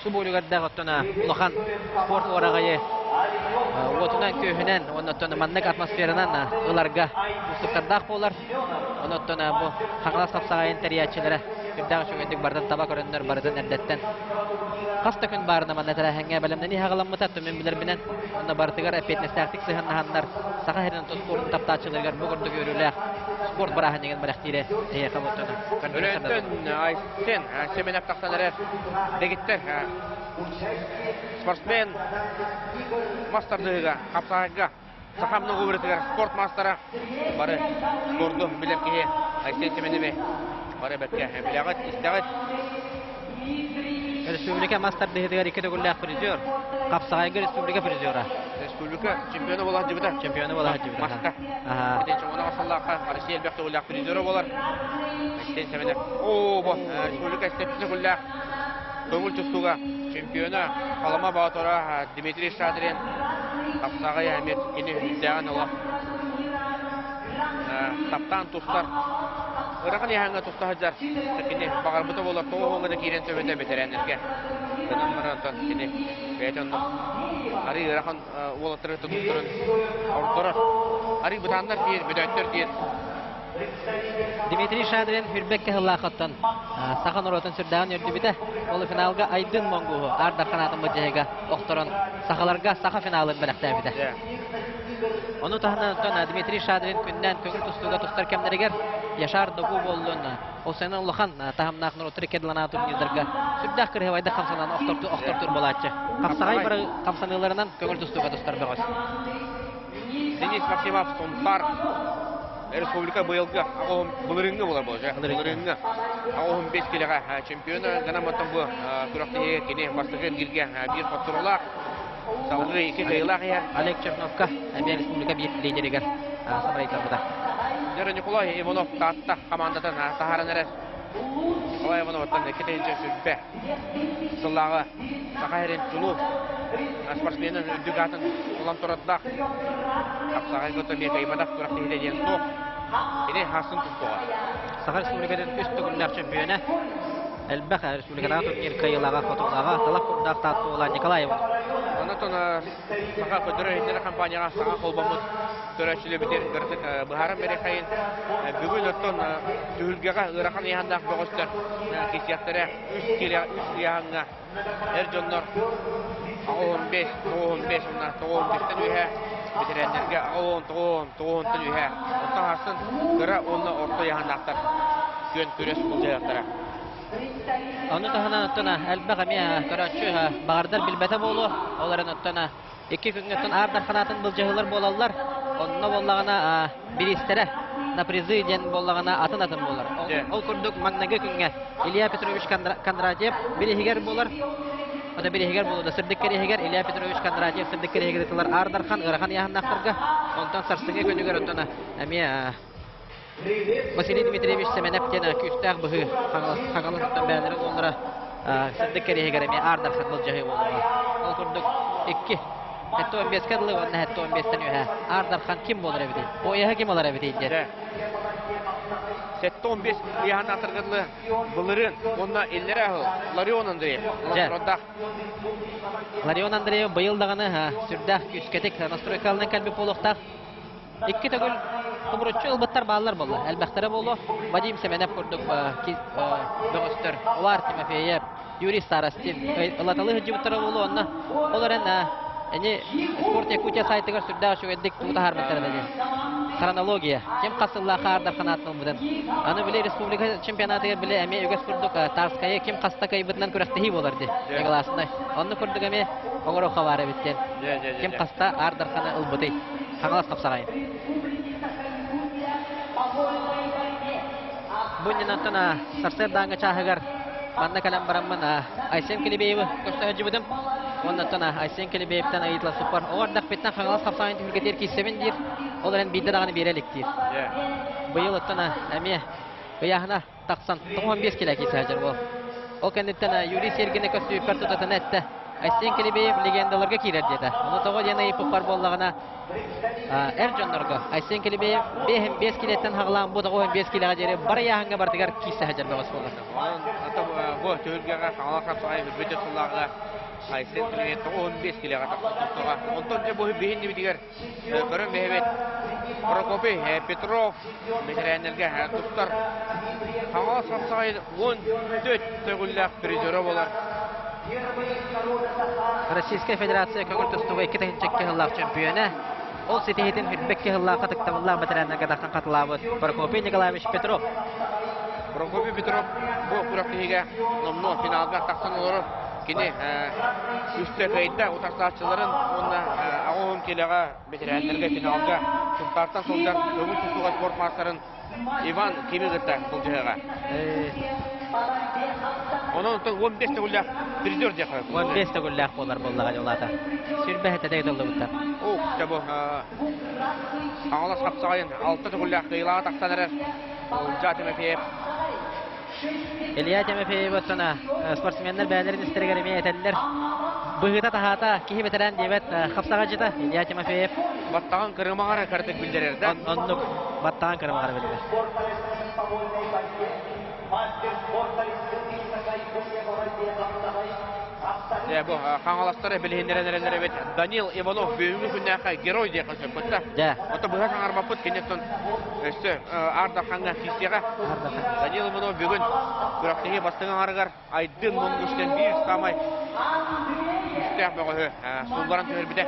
Субуолугардаах оттон улахан спорт уораҕайы уотунан-күөһүнэн уонна маннык атмосферанан ыларга уустуктардаах буолар. Онуттан бу Хаҥалас хапсаҕайын тэрийээччилэрэ үрдээх үчүгэйдик барытын таба көрөннөр барытын эрдэттэн хас да күн баарына манна тэрээһиҥҥэ бэлэмнэнии хаҕаламмыта түмүн билэрбинэн уонна барытыгар эппиэтинэстээхтик сыһыаннаһаннар Саха сирин спордун таптааччыларыгар бу курдук үөрүүлээх спорт бырааһынньыгын бэлэхтиирэ эһиэхэ буолтуна. Өлөөнтөн Айсен Семенов тахсан эрэр дэгиттэр спортсмен мас тардыһыыга, хапсаҕайга Саха многоборьетыгар спорт маастара бары спорду билэр киһи Айсен Семенович бары бэркэ билэҕит, истэҕит. Республика мас тардыһыытыгар икки төгүллээх призер, Хапсаҕайга республика призера. Республика чемпиона буола сылдьыбыта. Чемпиона буола сылдьыбыта. Маска. Итин чоҥоноҕо сыллаахха Россия элбэх төгүллээх призера буолар. Айсен Семенов. Оо, бу республика сэттэ төгүллээх көҥүл тустууга чемпиона Халыма Боотура Дмитрий Шадрин хапсаҕай эмиэ кини үрдээҕин олох таптаан тустар ырахан иһээҥҥэ туста сылдьар кини баҕарбыта буолар тоҕо уһуҥҥа да киирэн сөбөтө бэтэрээннэргэ гынан баран онтон кини бэйэтэ оннук арыы ыарахан уолаттары тустарын ордорор арыы бытааннар диир бөдөөттөр диир Дмитрий Шадрин Хүрбэккэ сыллаахыттан саха норуотун сүрдээҕин үөрдүбүтэ. Ол финалга Айдын Монгуһу Аар Дархан аатын былдьаһыга охторон сахаларга саха финалын бэлэхтээбитэ. Ону таһынан оттон Дмитрий Шадрин күннээн көҥүл тустууга тустар кэмнэригэр Яшар Догу буоллун ол сена улахан таһымнаах норуоттар икки турнирдарга сүрдээх кырыһабайдык хамсанан охтортур буолааччы. Хапсаҕай бары хамсаныыларынан көҥүл тустууга тустар бөҕөс. Денис Максимов Сунтар. республика быйылгы былырыыҥҥы буолар буолар. Былырыыҥҥы 15 килэҕэ чемпиона гынан оттон бу күрэхтэһиигэ кини бастакы эргииргэ биир хотторуулаах, салгыы икки кыайыылаах иһэр. Олег Черновка эмиэ республика биир лидеригэр сабарайтарбыта. Дьэ, Николай Иванов Таатта хамаандатын таһааран эрэр. Николай Иванов оттон 2 сүүрбэ сыллааҕы Саха сирин чулуу спортсменын үрдүк аатын ылан турардаах. Хапсаҕай кытта эмиэ кыайбатах күрэхтэһиитэ диэн суох. Кини хасын тустуоҕа. Саха Республикатын үс төгүллээх чөмпүйүөнэ, элбэх республикатааҕы турнир кыайыылааҕа, хотуулааҕа, талах курдаах Таатта уола Николай Иванов. Онон Саха көтөрөр иһитиннэрэр компанияҕа саҥа холбоммут көрөөччүлэрбитин кыратык быһааран биэриэххэйин. Бүгүн оттон түһүлгэҕэ ыарахан ыйааһыннаах бөҕөстөр кисиэхтэрэ үс киилэ үс ыйааһыҥҥа эр дьоннор 85, 95 уонна 95-тэн үөһэ бэтэрээннэргэ 89, 90-тан үөһэ. Онтон сарсын кыра уонна орто ыйааһыннаахтар күөн күрэс былдьаһыахтара. Ону таһынан оттон элбэх эмиэ көрөөччү баҕардар билбэтэ буолуо. Ол эрэн оттон икки күҥҥэ оттон Аар Дарханаатын былдьаһыылар буолаллар. Онно буоллаҕына бириистэрэ на призы диэн буоллаҕына атын-атын буолар. Ол курдук маҥнайгы күҥҥэ Илья Петрович Кондратьев бирииһигэр буолар. Ото бирииһигэр буолуо сырдык кэриэһигэр Илья Петрович Кондратьев сырдык кэриэһигэр ытылар Аар Дархан ыарахан ыйааһыннаахтарга. Онтон сарсыҥҥы күнүгэр оттон эмиэ Василий Дмитриевич Сэмэнэп диэн күүстээх быһыы Хаҥалас бэйэлэрин уоллара сырдык кэриэһигэр эмиэ Аар Дархан былдьаһыы буолуоҕа. Ол курдук икки 75-кэ дылы уонна 75-тэн үөһэ Аар Дархан ким буолар эбитий? Пояһы ким ылар эбитий диэн. 75 ыйааһын атыргытлы былырыын уонна иллэрэ аһыл Ларион Андреев. Роддах. Ларион Андреев быйыл даҕаны сүрдээх күүскэтик настройкалынан кэлбит буолуохтаах. Икки төгүл тумуруччу ылбыттар бааллар буолла. Элбэхтэрэ буолуо. Вадим Семенов курдук бөҕөстөр Улар Тимофеев, Юрий Старостин ылаталыы сылдьыбыттара буолуо. Онно ол эрэн эни Спорт Якутия сайтыгар сүрдээх үчүгэйдик тугу таһаарбыттара да диэн. Хронология. Ким хас сыллаах хаардар ханаатын ылбытын. Аны били республика чемпионатыгар били эмиэ үгэс курдук Тарскайы ким хаста кыайбытынан күрэхтэһии буолар дии. Негласный. Онно курдук эмиэ оҥоруохха баар эбит диэн. Ким хаста Аар Дарханы ылбытый? Хаҥалас хапсаҕайын. Бу иннинэн сарсыардааҥҥы чааһыгар манна кэлэн бараммын Айсен Килибеевы көрсө сылдьыбытым. Уоннаттан Айсен Килибеевтэн ыйыталаспыппар, оҕо эрдэхпиттэн Хаҥалас хапсаҕайын түһүлгэтигэр киирсэбин диир. Ол эрэн биирдэ даҕаны биэрэ илик диир. Быйыл оттон эмиэ ыйааһына тахсан 95 килэ киирсэ сылдьар уол. Ол кэнниттэн Юрий Сергины көстүүппэр тутатына эттэ. Айсен Килибеев легендаларга киирэр диэтэ. Ону тоҕо диэн ыйыппыппар буоллаҕына, эр дьоннорго Айсен Килибеев 5 килэттэн хаҕылаан бу 95 килэҕэ диэри бары ыйааһыҥҥа барытыгар киирсэ сылдьар бөҕөс буолар. Онон бу түһүлгэҕэ Хаҥалас хапсаҕай бүтэ сыллааҕы Айсен Килибеев 95 килэҕэ тахсан тустуоҕа. Онтон дьэ бу биһиннибитигэр Көрөн биһэбит Прокопий Петров бэтэрээннэргэ тустар Хаҥалас хапсаҕайын 14 төгүллээх призера буолар. Российскай Федерация көҥүл тустууга 2 тыһыынча сыллаах чөмпүйүөнэ. Ол ситиһиитин 22 сыллаахха ытыктабыллаах бэтэрээннэргэ тахсан хатылаабыт Прокопий Николаевич Петров. Прокопий Петров бу күрэхтэһиигэ номнуо финалга тахсан олорор. Кини үстэ кыайда утарсааччыларын уонна 80 килэҕэ бэтэрээннэргэ финалга Сунтаартан сылдьар көҥүл тустууга спорт маастарын Иван Кими кытта былдьаһыаҕа. Онон оттон 15 төгүллээх призер диэххэ. 15 төгүллээх буолар буоллаҕа дьолаата. Сүрбэ хэтэтэ ытыллыбыттар. О, дьэ бу Хаҥалас хапсаҕайын алта төгүллээх кыайыылааҕа тахсан эрэр. Ылдьаа Тимофеев. Илья Тимофеев оттон спортсменнар бэйэлэрин истэригэр эмиэ этэллэр. Быһыыта-таһаата киһи бэтэрээн диэбэт хапсаҕайдьыта Илья Тимофеев. Баттаҕын кырымаҕар кыратык биллэрэр да? Оннук баттаҕын кырымаҕар биллэр. Дьэ, бу хаҥаластары билиһиннэрэн эрэллэр эбит. Данил Иванов бүгүҥҥү күннээххэ герой диэххэ сөп кытта. Дьэ. Ото быһа саҥарбаппыт киниттэн өссө Аар Дархаҥҥа киирсиэҕэ. Данил Иванов бүгүн күрэхтэһии бастыҥ аҥарыгар Айдын Мунгуштан биир саамай күүстээх бөҕөһү суулларан түһэрбитэ.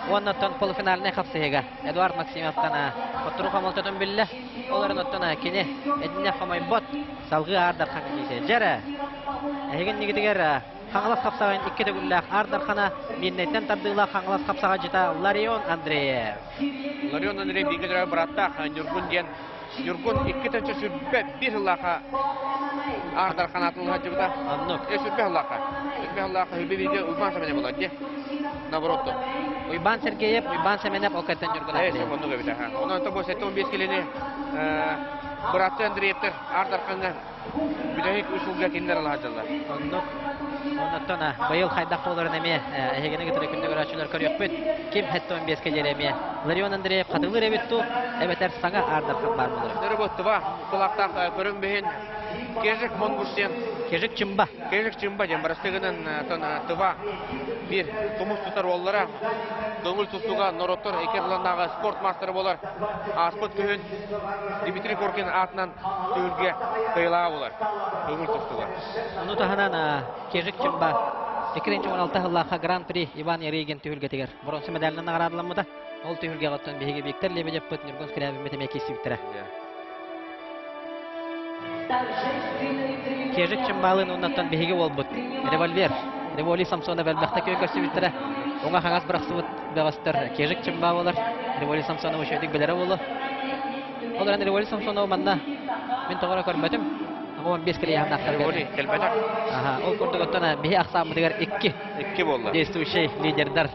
Уонна оттон полуфинальнай хапсыһыыга Эдуард Максимовтан хотторуу хомолтотун биллэ. Ол эрэн оттон кини эдинэ хомойбот, салгыы Аар Дархаҥҥа киирсэ. Дьэ эрэ, эһигин нигитигэр Хаҥалас хапсаҕайын икки төгүллээх Аар Дархана, Миирнэйтэн тардыылаах Хаҥалас хапсаҕайдьыта Ларион Андреев. Ларион Андреев бииргэ төрөөбүт бырааттаах Ньургун диэн. Ньургун 2 1 сыллаахха Аар Дархан аатын сылдьыбыта. Оннук. Сүрбэ сыллаахха. Сүрбэ сыллаахха сүрбэ бииргэ Уйбаан Сэмэнэ буолар дии. Наоборот. Уйбаан Сергеев, Уйбаан Сэмэнэп ол кэнтэн Ньургун Андреев. Оннук эбит. Онон бу 75 килини бырааттыы Андреевтэр Аар Дархаҥҥа Бүтэһик үс сылга кинилэр алаһадьаллар. Оннук. Оннуттан быйыл хайдах буоларын эмиэ эһигини кытары күндү көрөөччүлэр көрүөхпүт. Ким 75-кэ диэри эмиэ Ларион Андреев хатылыыр эбит дуу, эбэтэр саҥа аардархан баар буолар. Дөрөбөттуба кулаактаах көрүҥ биһин Кежик Монгуш диэн. Кежик Чымба. Кежик Чымба диэн барастыгынан тыва биир тумус тутар уоллара көҥүл тустууга норуоттар икки ардыларынааҕы спорт маастара буолар. Ааспыт күһүн Дмитрий Коркин аатынан түһүлгэ кыайылааҕа буолар. Көҥүл тустууга. Ону таһынан Кежик Чымба 2016 сыллаахха Гран-при Иван Ярыгин түһүлгэтигэр боруонса медалынан наҕараадаламмыта. Ол түһүлгэҕэ оттон биһиги Виктор Лебедевпыт Ньургун Скрябиммит эмиэ киирсибиттэрэ. Кежик Чымбаалыын уоннаттан биһиги уолбут револьвер Револи Самсонов элбэхтэ күөн көрсүбүттэрэ. Уҥа хаҥас бырахсыбыт бөҕөстөр Кежик Чымбаа буолар. Револи Самсонов үчүгэйдик билэрэ буолуо. Ол эрэн Револи Самсонов манна мин тоҕо эрэ көрбөтүм. 15 килиэхинахтар Револи кэлбэтэх. Аха, ол курдук оттон биһи ахсааммытыгар икки. Икки буолла. Действующий лидердар.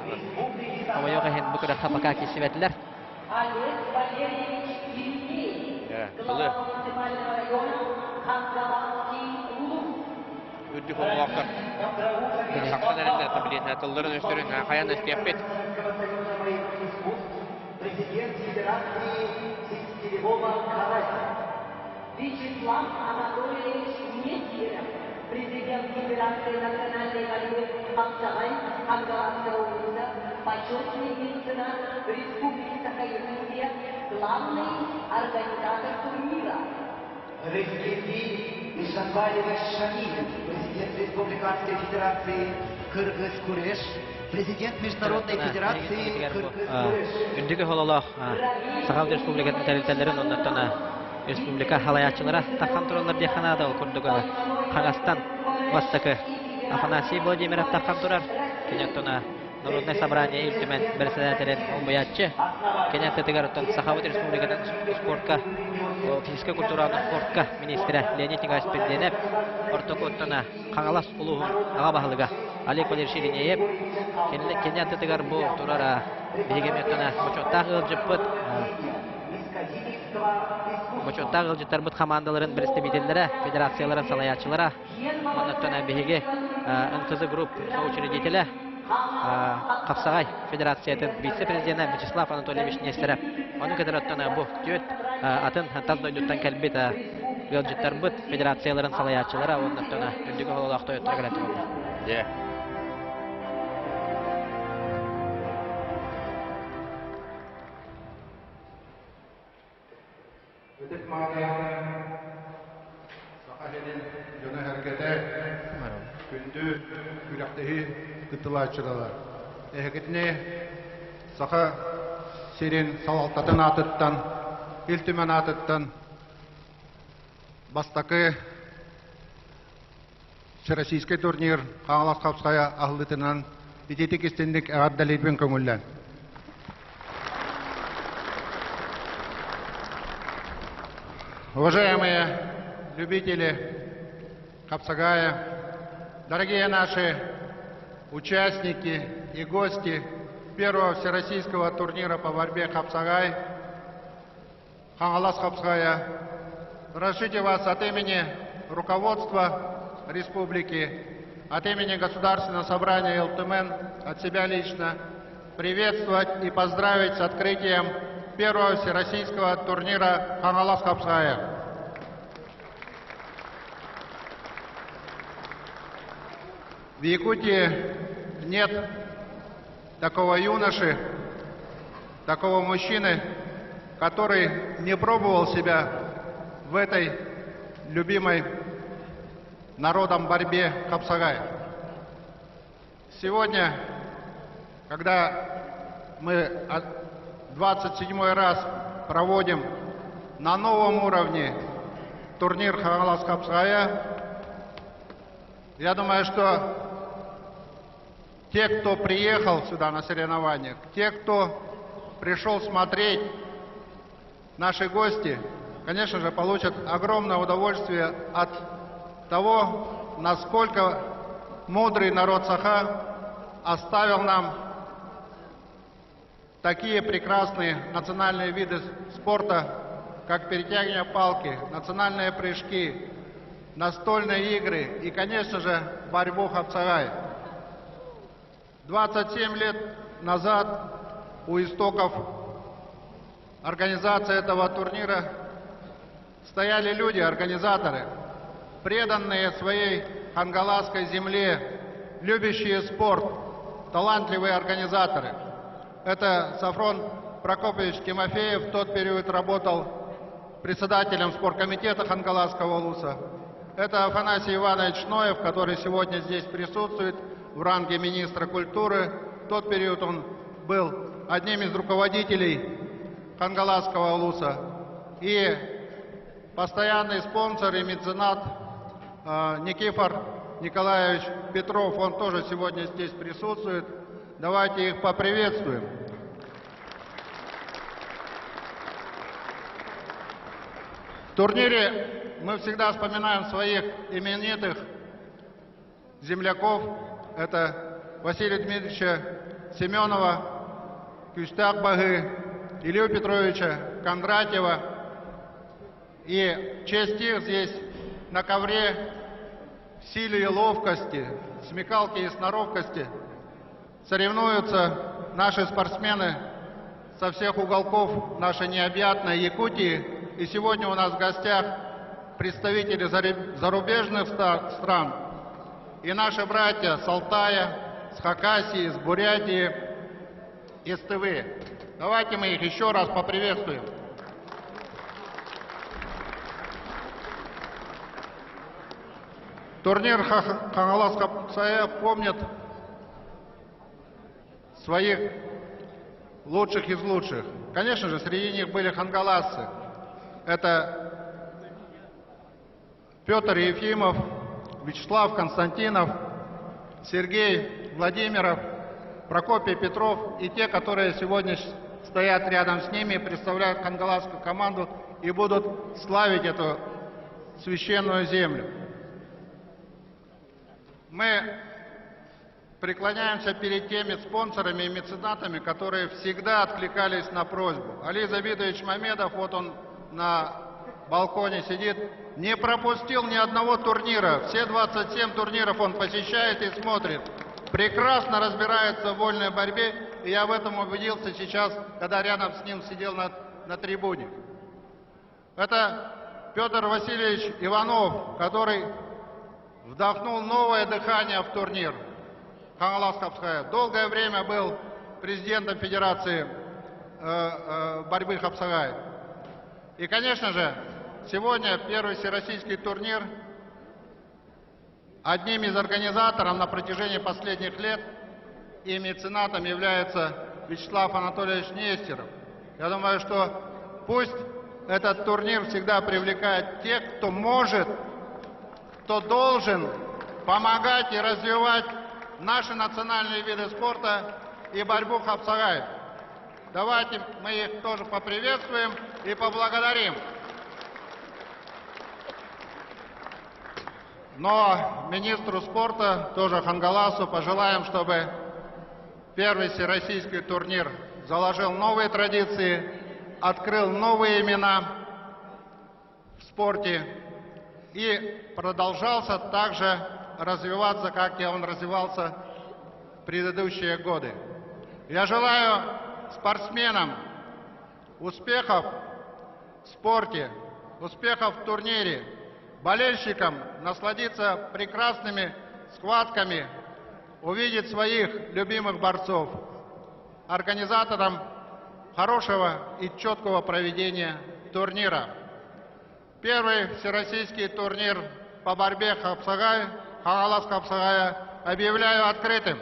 Хомойуох иһин бу күрэххэ пока киирсибэтилэр. Тылы үрдүк олохтор тахсан эрэллэр билиэн тылларын өстөрүн хайан эстиэхпит. Президент Федерации сетевого карате Вячеслав Анатольевич Нестеров, президент Федерации национальной борьбы Хапсагай Хангаласского улуса, почетный меценат Республики Саха-Якутия, главный организатор турнира. Рыскелди Ишанбаевич Шамилев, президент Республиканской Федерации Кыргыз-Куреш, президент Международной Федерации Кыргыз-Куреш. Үрдүкү хололоох Саха Республикатын тэрилтэлэрин оннуттан республика халайааччылара таххан тураллар диэххэ наада. Ол курдук Хаҥастан бастакы Афанасий Владимиров таххан турар. Кини оттон Народное собрание Ил Түмэн бэрэссэдээтэлин олбуйааччы. Кини аттытыгар оттон Сахабыт Республикатын спортка, физическэй культураҕа спортка министрэ Леонид Николаевич Спирдиэнэп, ортоку оттон Хаҥалас улууһун аҕа баһылыга Олег Валерьевич Иринеев. Кини аттытыгар бу турар биһиги эмиэ оттон бочуоттаах ыалдьыппыт Бочуоттаах ыалдьыттарбыт хамаандаларын бэрэстэбиитэллэрэ, федерацияларын салайааччылара, оннуттан биһиги НКЗ Групп соучредителэ, Хапсаҕай Федерациятын вице-президенэ Вячеслав Анатольевич Нестеров. Ону кытары оттон бу түөрт атын тас дойдуттан кэлбит ыалдьыттарбыт федерацияларын салайааччылара уонна үрдүк оһолоох тойоттор кэлэн тураллар. Ытык мааны Саха сирин дьоно-сэргэтэ, күндү күрэхтэһии кыттылааччылара! Эһигитини Саха сирин салалтатын аатыттан, Ил Түмэн аатыттан бастакы Всероссийскай турнир Хаҥалас хапсаҕайа аһыллыытынан итиитик истинник эҕэрдэлиирбин көҥүллэн. Уважаемые любители Хапсагая, дорогие наши участники и гости первого всероссийского турнира по борьбе Хапсагай, Хаҥалас хапсаҕайа, разрешите вас от имени руководства республики, от имени Государственного собрания Ил Түмэн, от себя лично приветствовать и поздравить с открытием первого всероссийского турнира Хаҥалас хапсаҕайа. В Якутии нет такого юноши, такого мужчины, который не пробовал себя в этой любимой народом борьбе Хапсагай. Сегодня, когда мы 27 раз проводим на новом уровне турнир Хаҥалас хапсаҕайа, я думаю, что Те, кто приехал сюда на соревнования, те, кто пришел смотреть, наши гости, конечно же, получат огромное удовольствие от того, насколько мудрый народ Саха оставил нам такие прекрасные национальные виды спорта, как перетягивание палки, национальные прыжки, настольные игры и, конечно же, борьбу хапсагай. 27 лет назад у истоков организации этого турнира стояли люди, организаторы, преданные своей хангаласской земле, любящие спорт, талантливые организаторы. Это Сафрон Прокопьевич Тимофеев в тот период работал председателем спорткомитета Хангаласского улуса. Это Афанасий Иванович Ноев, который сегодня здесь присутствует в ранге министра культуры. В тот период он был одним из руководителей Хангаласского улуса. И постоянный спонсор и меценат Никифор Николаевич Петров, он тоже сегодня здесь присутствует. Давайте их поприветствуем. В турнире мы всегда вспоминаем своих именитых земляков. Это Василия Дмитриевича Семенова, Кюстак Багы, Илью Петровича Кондратьева. И честь их здесь на ковре в силе и ловкости, смекалке и сноровкости соревнуются наши спортсмены со всех уголков нашей необъятной Якутии. И сегодня у нас в гостях представители зарубежных стран и наши братья с Алтая, с Хакасии, с Бурятии, из Тывы. Давайте мы их еще раз поприветствуем. Турнир Хангалас Хапсагая помнит своих лучших из лучших. Конечно же, среди них были хангаласцы. Это Петр Ефимов, Вячеслав Константинов, Сергей Владимиров, Прокопий Петров и те, которые сегодня стоят рядом с ними, представляют хангаласскую команду и будут славить эту священную землю. Мы преклоняемся перед теми спонсорами и меценатами, которые всегда откликались на просьбу. Али Забидович Мамедов, вот он на балконе сидит, не пропустил ни одного турнира. Все 27 турниров он посещает и смотрит. Прекрасно разбирается в вольной борьбе, и я в этом убедился сейчас, когда рядом с ним сидел на трибуне. Это Петр Васильевич Иванов, который вдохнул новое дыхание в турнир. Хангалас Хапсагая. Долгое время был президентом Федерации борьбы Хапсагай. И, конечно же, сегодня первый всероссийский турнир. Одним из организаторов на протяжении последних лет и меценатом является Вячеслав Анатольевич Нестеров. Я думаю, что пусть этот турнир всегда привлекает тех, кто может, кто должен помогать и развивать наши национальные виды спорта и борьбу хапсагай. Давайте мы их тоже поприветствуем и поблагодарим. Но министру спорта, тоже Хангаласу, пожелаем, чтобы первый всероссийский турнир заложил новые традиции, открыл новые имена в спорте и продолжался также развиваться, как и он развивался в предыдущие годы. Я желаю спортсменам успехов в спорте, успехов в турнире, болельщикам насладиться прекрасными схватками, увидеть своих любимых борцов, организаторам хорошего и четкого проведения турнира. Первый всероссийский турнир по борьбе Хапсагай, Хангалас Хапсагая объявляю открытым.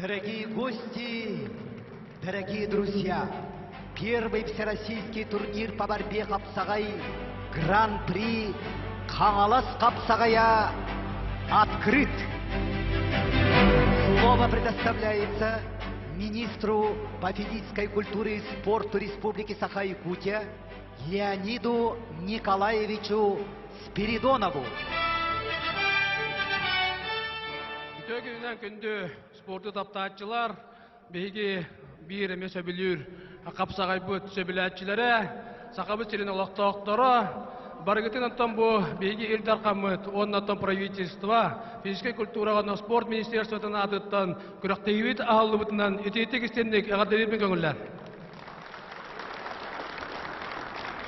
Дорогие гости, дорогие друзья, первый всероссийский турнир по борьбе Хапсагай Гран-при Хаҥалас Хапсагая открыт. Слово предоставляется министру по физической культуре и спорту Республики Саха-Якутия Леониду Николаевичу Спиридонову. Үтүө күнүнэн күндү спорту таптааччылар, биһиги биир эмэ сөбүлүүр хапсаҕайбыт сөбүлээччилэрэ, Сахабыт сирин олохтоохторо, барыгытын оттон бу биһиги Ил Дархаммыт уонна оттон правительство, физическэй культураҕа уонна спорт министерствотын аатыттан күрэхтэһиибит аһыллыбытынан итиитик истинник эҕэрдэлиирбин көҥүллээн.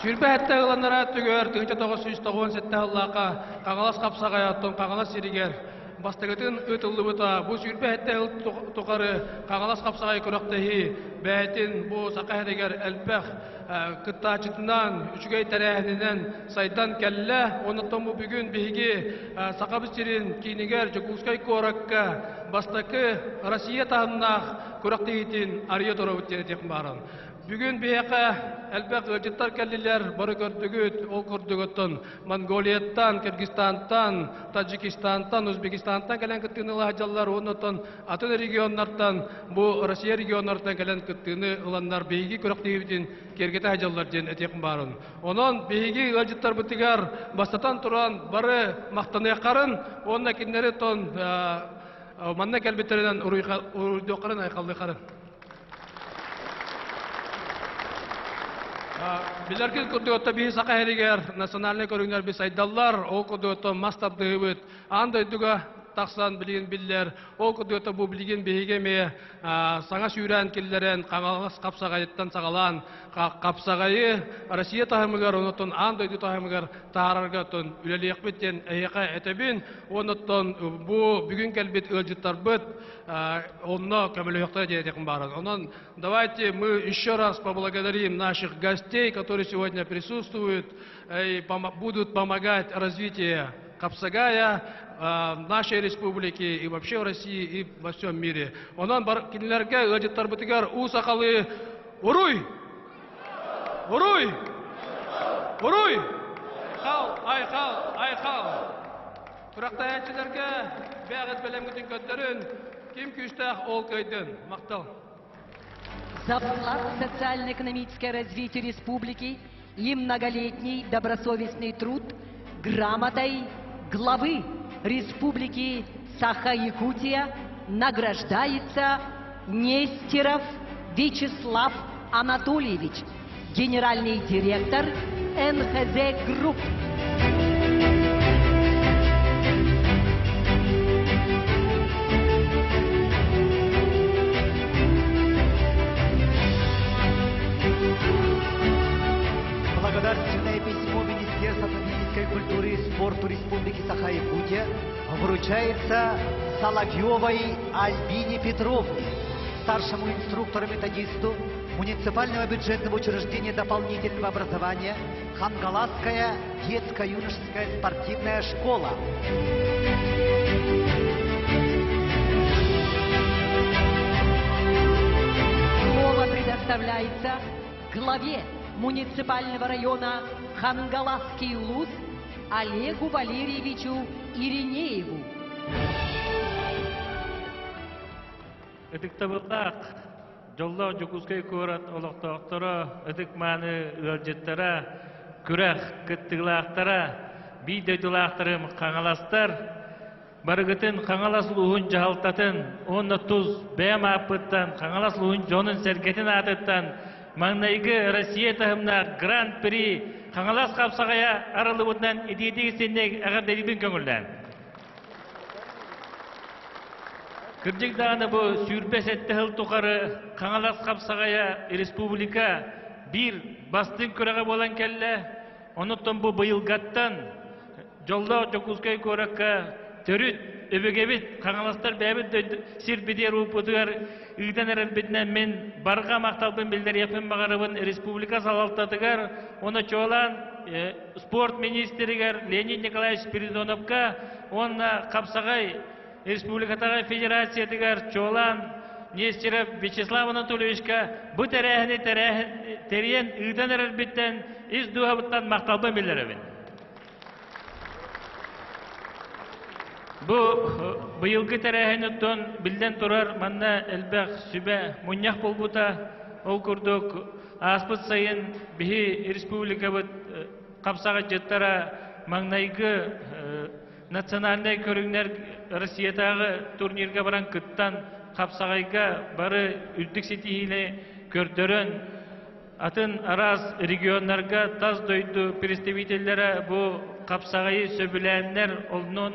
Сүүрбэ ыланнара түгөр 1997 сыллаахха Хаҥалас хапсаҕайа оттон Хаҥалас сиригэр бастакытын ыытыллыбыта. Бу 27 сыл тухары Хаҥалас хапсаҕай күрэхтэһии бэйэтин бу саха сиригэр элбэх кыттааччытынан, үчүгэй тэрээһининэн сайдан кэллэ. Онон бу бүгүн биһиги Сахабыт сирин киинигэр Дьокуускай куоракка бастакы Россия таһымнаах күрэхтэһиитин арыйа туруорбут диэн этиэх бааран. Бүгүн биһиэхэ элбэх ыалдьыттар кэллилэр, бары көрдүгүт, ол курдук оттон Монголияттан, Кыргызстантан, Таджикистантан, Узбекистантан кэлэн кыттыыны ыла сылдьаллар уонна оттон атын регионнартан, бу Россия регионнарыттан кэлэн кыттыыны ыланнар биһиги күрэхтэһиибитин киэргэтэ сылдьаллар диэн этиэх баарын. Онон биһиги ыалдьыттарбытыгар бастатан туран бары махтаныаххарын уонна кинилэри тон манна кэлбиттэринэн уруйдуоххарын айхаллыаххарын. Билэргит курдук отто биһи саха сиригэр национальнай көрүҥнэр би сайдаллар, ол курдук отто мас тардыһыбыт аан дойдуга тахсан билигин биллэр, ол курдук отто бу билигин биһиги эмиэ саҥа сүүрээн киллэрэн Хаҥалас хапсаҕайыттан саҕалаан хапсаҕайы Россия таһымыгар, онтон аан дойду таһымыгар таһаарарга оттон үлэлиэхпит диэн эһиэхэ этэбин. Оннуттан бу бүгүн кэлбит ыалдьыттарбыт онно көмөлөһүөхтэрэ диэтиэхпин бааран. Онон давайте мы еще раз поблагодарим наших гостей, которые сегодня присутствуют и будут помогать развитию Хапсагая в нашей республике и вообще в России и во всем мире. Онон кинилэргэ ыалдьыттарбытыгар уу сахалыы Уруй! Уруй! Уруй! Айхал, айхал, айхал! Күрэхтэһээччилэргэ бэйэҕит бэлэмҥитин көрдөрүн, ким күүстээх ол кыайдын. Махтал! За вклад в социально-экономическое развитие республики и многолетний добросовестный труд грамотой главы Республики Саха-Якутия награждается Нестеров Вячеслав Анатольевич, генеральный директор НХЗ Групп. Благодарственное письмо Министерства физической культуры и спорту Республики Саха-Якутия вручается Соловьевой Альбине Петровне, старшему инструктору-методисту муниципального бюджетного учреждения дополнительного образования Хангаласская детско-юношеская спортивная школа. Слово предоставляется главе муниципального района Хангаласский Улус Олегу Валерьевичу Иринееву. Ытыктабыллаах дьоллоох Дьокуускай куорат олохтоохторо, ытык-мааны ыалдьыттара, күрэх кыттыылаахтара, биир дойдулаахтарым хаҥаластар, барыгытын Хаҥалас улууһун дьаһалтатын уонна тус бэйэм ааппыттан Хаҥалас улууһун дьонун-сэргэтин аатыттан маҥнайгы Россия таһымнаах Гран-при Хаҥалас хапсаҕайа арыллыбытынан итиитик истинник эҕэрдэлиибин көҥүллээн. Кырдьык даҕаны бу 27 сыл тухары Хаҥалас хапсаҕайа республика биир бастыҥ күрэҕэ буолан кэллэ. Онуттан бу быйылгаттан дьоллоох Дьокуускай куоракка төрүт өбүгэбит Хаҥаластар бэйэбит сирбитигэр ууппутугар ыытан эрэрбитинэн мин барҕа махталбын биллэриэхпин баҕарабын республика салалтатыгар уонна чуолаан спорт министригэр Леонид Николаевич Спиридоновка уонна хапсаҕай. Республикатааҕы Федерациятыгар чуолаан Нестеров Вячеслав Анатольевичка бу тэрээһини тэрийэн ыытан эрэрбиттэн ис дууһабыттан махталбын биллэрэбин. Бу быйылгы тэрээһин оттон биллэн турар манна элбэх сүбэ мунньах буолбута. Ол курдук ааспыт сайын биһи республикабыт хапсаҕайдьыттара маҥнайгы национальнай көрүҥнэр Россиятааҕы турнирга баран кыттан хапсаҕайга бары үрдүк ситиһиини көрдөрөн атын араас регионнарга тас дойду представителлэрэ бу хапсаҕайы сөбүлээннэр оннун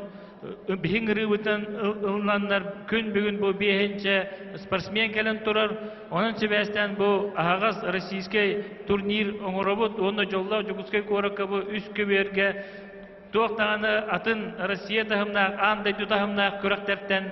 биһиҥ ырыыбытын ылынаннар күн бүгүн бу биэһинчэ спортсмен кэлэн турар. Онон сибээстээн бу аһаҕас российскай турнир оҥоробут уонна дьоллоох Дьокуускай куоракка бу үс көбүөргэ туох даҕаны атын Россия таһымнаах, аан дойду таһымнаах күрэхтэртэн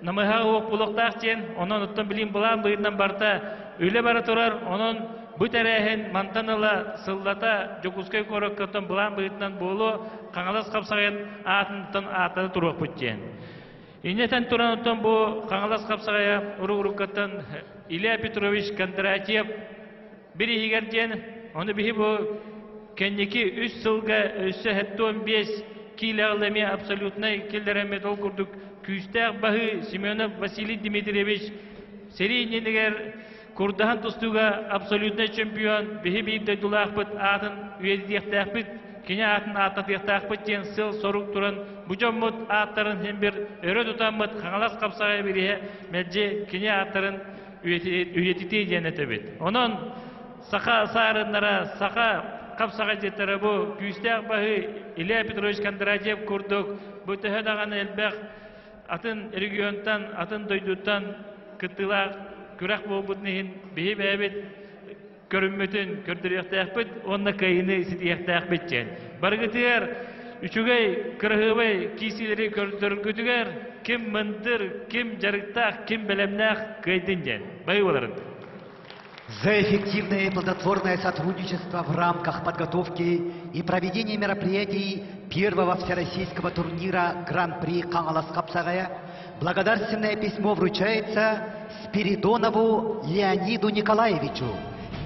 намыһаҕа уох булуохтаах диэн, онон оттон билим былаан быһыытынан барыта үлэ бара турар, онон бу тэрээһин мантан ыла сыллата Дьокуускай куоракка оттон былаан быһыытынан буолуо, Хаҥалас хапсаҕайын аатыттан ааттана туруохпут диэн. Иннэтэн туран оттон бу Хаҥалас хапсаҕайа уруккаттан Илья Петрович Кондратьев бирииһигэр диэн, ону биһи бу кэнники үс сылга өссө 75 киилэҕэ эмиэ абсолютнай киллэрэммит ол курдук күүстээх баһыы Семенов Василий Дмитриевич сэрии иннинигэр курдаһан тустууга абсолютнай чемпион биһи биир дойдулаахпыт аатын үйэтитиэхтээхпит кини аатын ааттатыахтаахпыт диэн сыл-сорук туран бу дьоммут ааттарын син бир өрө тутаммыт Хаҥалас хапсаҕай бирииһэ мэлдьи кини ааттарын үйэтитии диэн этэбит. Онон саха саарыннара, саха хапсаҕайдьыттара бу күүстээх баһыы Илья Петрович Кондратьев курдук бу төһө даҕаны элбэх атын регионтан, атын дойдуттан кыттыылаах күрэх буолбутун иһин биһи бэйэбит көрүммүтүн көрдөрүөхтээхпит уонна кыайыыны ситиһиэхтээхпит диэн. Барыгытыгар үчүгэй, кыраһыабай киисилэри көрдөргүтүгэр ким мындыр, ким дьарыктаах, ким бэлэмнээх кыайдын диэн. Бай буоларын. За эффективное и плодотворное сотрудничество в рамках подготовки и проведения мероприятий первого всероссийского турнира Гран-при Хаҥалас хапсаҕайа благодарственное письмо вручается Спиридонову Леониду Николаевичу,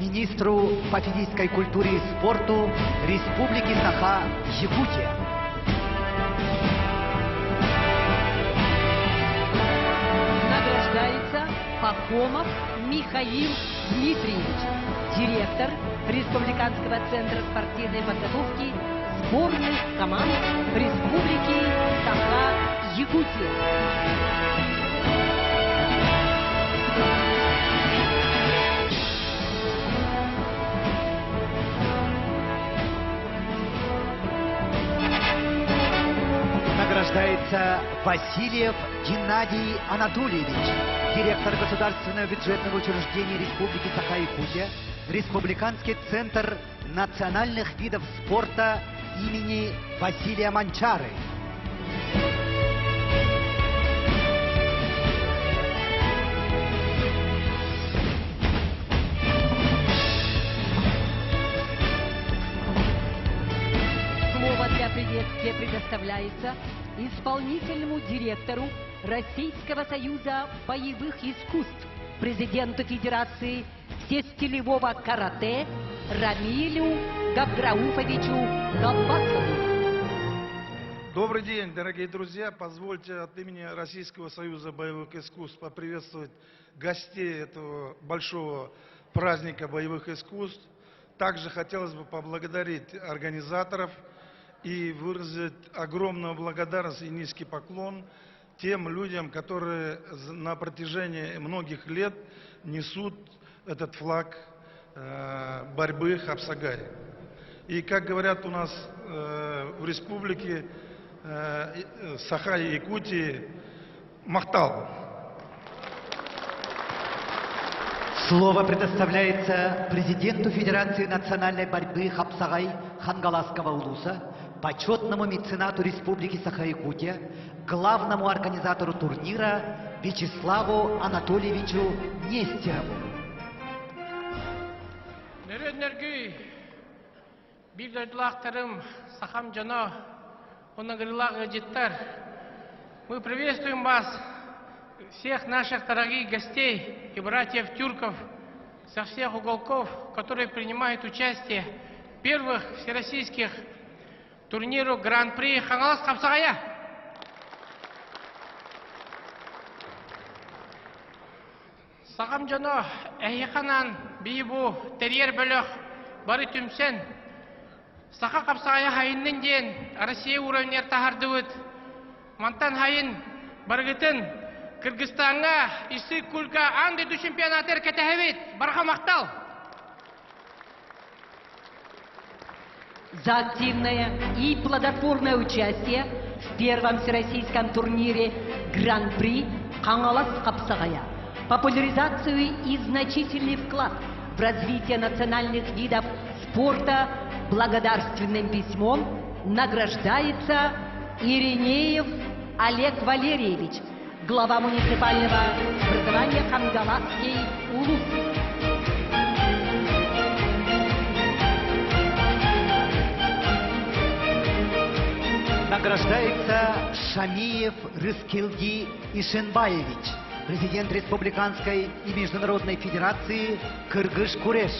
министру по физической культуре и спорту Республики Саха-Якутия. Награждается Пахомов Михаил Дмитриевич, директор Республиканского центра спортивной подготовки сборных команд Республики Саха-Якутия. Награждается Васильев Геннадий Анатольевич, директор Государственного бюджетного учреждения Республики Саха-Якутия, Республиканский центр национальных видов спорта имени Василия Манчары. Слово для приветствия предоставляется исполнительному директору Российского союза боевых искусств, президенту Федерации всестилевого карате Рамилю Габдрауфовичу Габбасову. Добрый день, дорогие друзья. Позвольте от имени Российского союза боевых искусств поприветствовать гостей этого большого праздника боевых искусств. Также хотелось бы поблагодарить организаторов и выразить огромную благодарность и низкий поклон тем людям, которые на протяжении многих лет несут этот флаг борьбы Хапсагай. И как говорят у нас в республике Саха и Якутии, Махтал. Слово предоставляется президенту Федерации национальной борьбы Хапсагай Хангаласского улуса, почетному меценату Республики Саха-Якутия, главному организатору турнира Вячеславу Анатольевичу Нестерову. Нөрүөн биир дойдулаахтарым, сахам дьоно, уонна ыҥырыылаах ыалдьыттар. Мы приветствуем вас, всех наших дорогих гостей и братьев тюрков со всех уголков, которые принимают участие в первых всероссийских турнирах Гран-при Хаҥалас хапсаҕайа. Сахам дьоно эһиэхэ анаан биһи бу тэрийэр бөлөх бары түмсэн саха хапсаҕайа хайыннын диэн Россия уровньар таһардыбыт. Мантан хайын барыгытын Кыргызстаҥҥа Иссык-Кульга аан дойду чемпионатыгар кэтэһэбит. Барҕа махтал! За активное и плодотворное участие в первом всероссийском турнире Гран-при Хаҥалас хапсаҕайа, популяризацию и значительный вклад в развитие национальных видов спорта благодарственным письмом награждается Иринеев Олег Валерьевич, глава муниципального образования Хангаласский Улус. Награждается Шамиев Рыскелди Ишенбаевич, президент Республиканской и Международной Федерации Кыргыш-Куреш.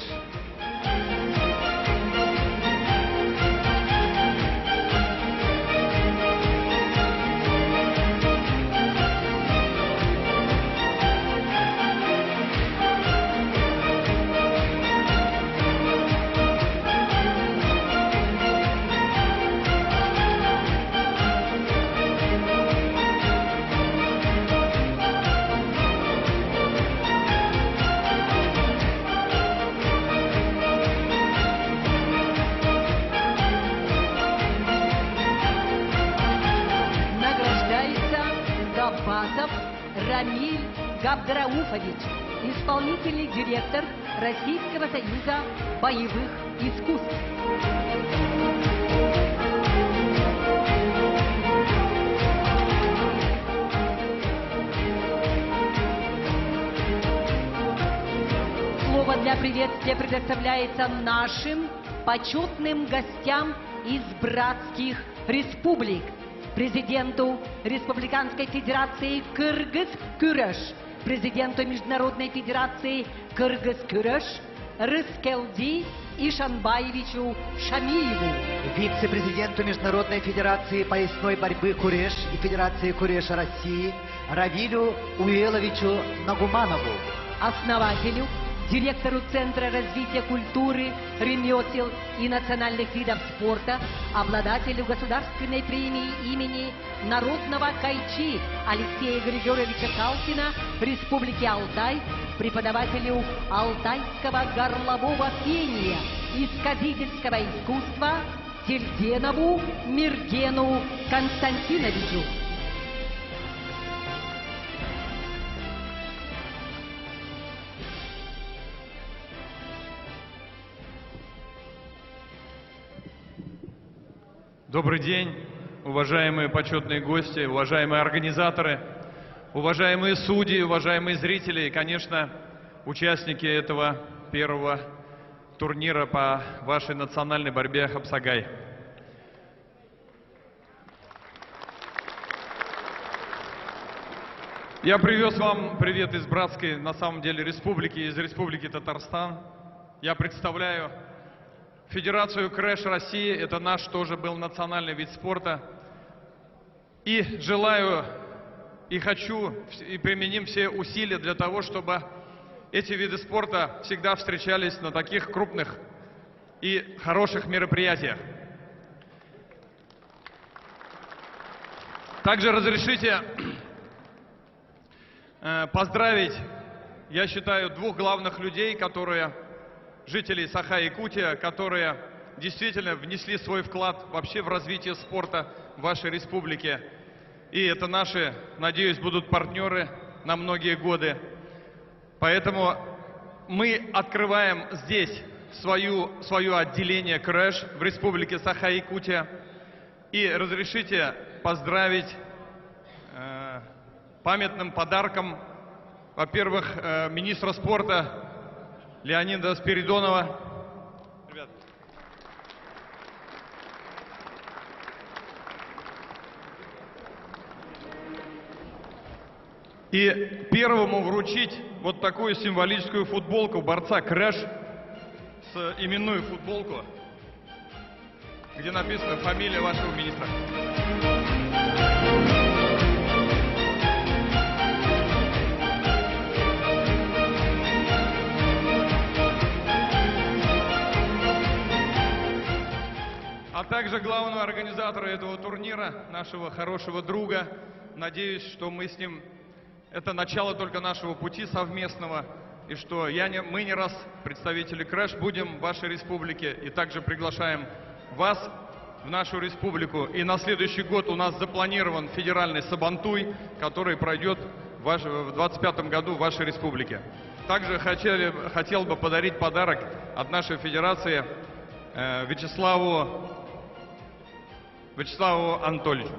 Награждается Габбасов Рамиль Габдрауфович, исполнительный директор Российского союза боевых искусств. Слово для приветствия предоставляется нашим почетным гостям из братских республик. Президенту Республиканской Федерации Кыргыз-Күреш, президенту Международной Федерации Кыргыз-Күреш Рыскелди Ишанбаевичу Шамиеву. Вице-президенту Международной Федерации поясной борьбы Куреш и Федерации Куреша России Равилю Уеловичу Нагуманову. Основателю, директору Центра развития культуры, ремесел и национальных видов спорта, обладателю государственной премии имени Народного Кайчи Алексея Григорьевича Калкина Республики Алтай, преподавателю алтайского горлового пения и сказительского искусства Тельденову Миргену Константиновичу. Добрый день, уважаемые почетные гости, уважаемые организаторы, уважаемые судьи, уважаемые зрители и, конечно, участники этого первого турнира по вашей национальной борьбе Хапсагай. Я привез вам привет из братской, на самом деле, республики, из республики Татарстан. Я представляю Федерацию Крэш России, это наш тоже был национальный вид спорта. И желаю, и хочу, и применим все усилия для того, чтобы эти виды спорта всегда встречались на таких крупных и хороших мероприятиях. Также разрешите э, поздравить, я считаю, двух главных людей, которые, жителей Саха-Якутия, которые действительно внесли свой вклад вообще в развитие спорта в вашей республике. И это наши, надеюсь, будут партнеры на многие годы. Поэтому мы открываем здесь свою, свое отделение «Крэш» в республике Саха-Якутия. И разрешите поздравить э, памятным подарком, во-первых, э, министра спорта Леонида Спиридонова. Ребят. И первому вручить вот такую символическую футболку борца Крэш с именную футболку, где написана фамилия вашего министра. А также главного организатора этого турнира, нашего хорошего друга. Надеюсь, что мы с ним... Это начало только нашего пути совместного, и что я не, мы не раз, представители Крэш, будем в вашей республике, и также приглашаем вас в нашу республику. И на следующий год у нас запланирован федеральный Сабантуй, который пройдет в 2025 году в вашей республике. Также хотели, хотел бы подарить подарок от нашей федерации э, Вячеславу, Вячеславу Анатольевичу.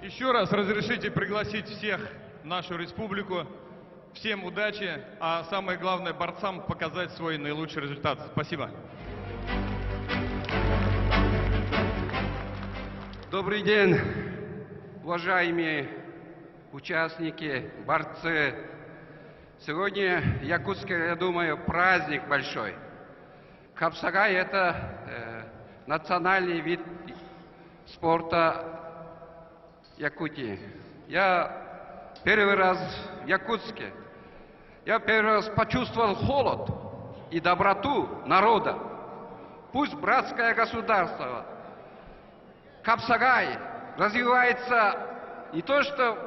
Еще раз разрешите пригласить всех в нашу республику. Всем удачи, а самое главное борцам показать свой наилучший результат. Спасибо. Добрый день, уважаемые участники, борцы. Сегодня в Якутске, я думаю, праздник большой. Хапсагай – это э, национальный вид спорта Якутии. Я первый раз в Якутске. Я первый раз почувствовал холод и доброту народа. Пусть братское государство, Капсагай развивается не то что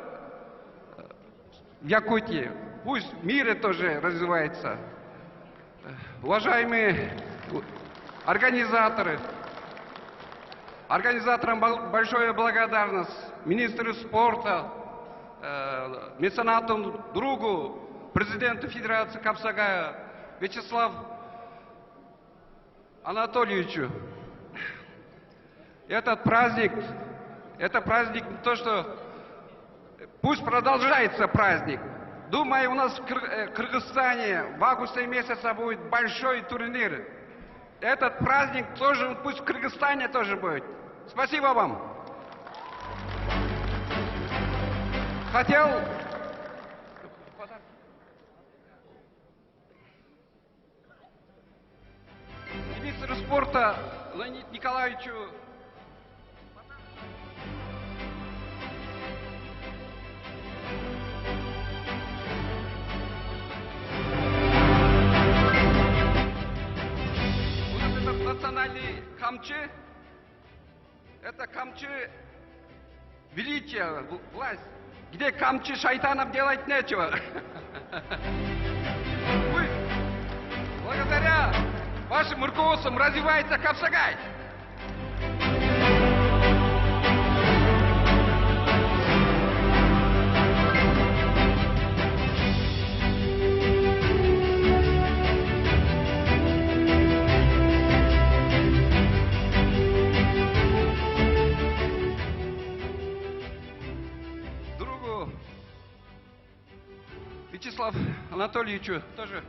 в Якутии, пусть в мире тоже развивается. Уважаемые организаторы, организаторам большая благодарность, министру спорта, э, меценату, другу, президенту Федерации Капсагая Вячеслав Анатольевичу. Этот праздник, это праздник не то, что пусть продолжается праздник. Думаю, у нас в э, Кыргызстане в августе месяце будет большой турнир. Этот праздник тоже, пусть в Кыргызстане тоже будет. Спасибо вам. Хотел министру спорта Леонид Николаевичу У нас этот национальный камчы, это камчы величия, власть. Где камчы шайтанов делать нечего. Вы, благодаря вашим руководствам развивается Капсагай. Другу Вячеславу Анатольевичу тоже.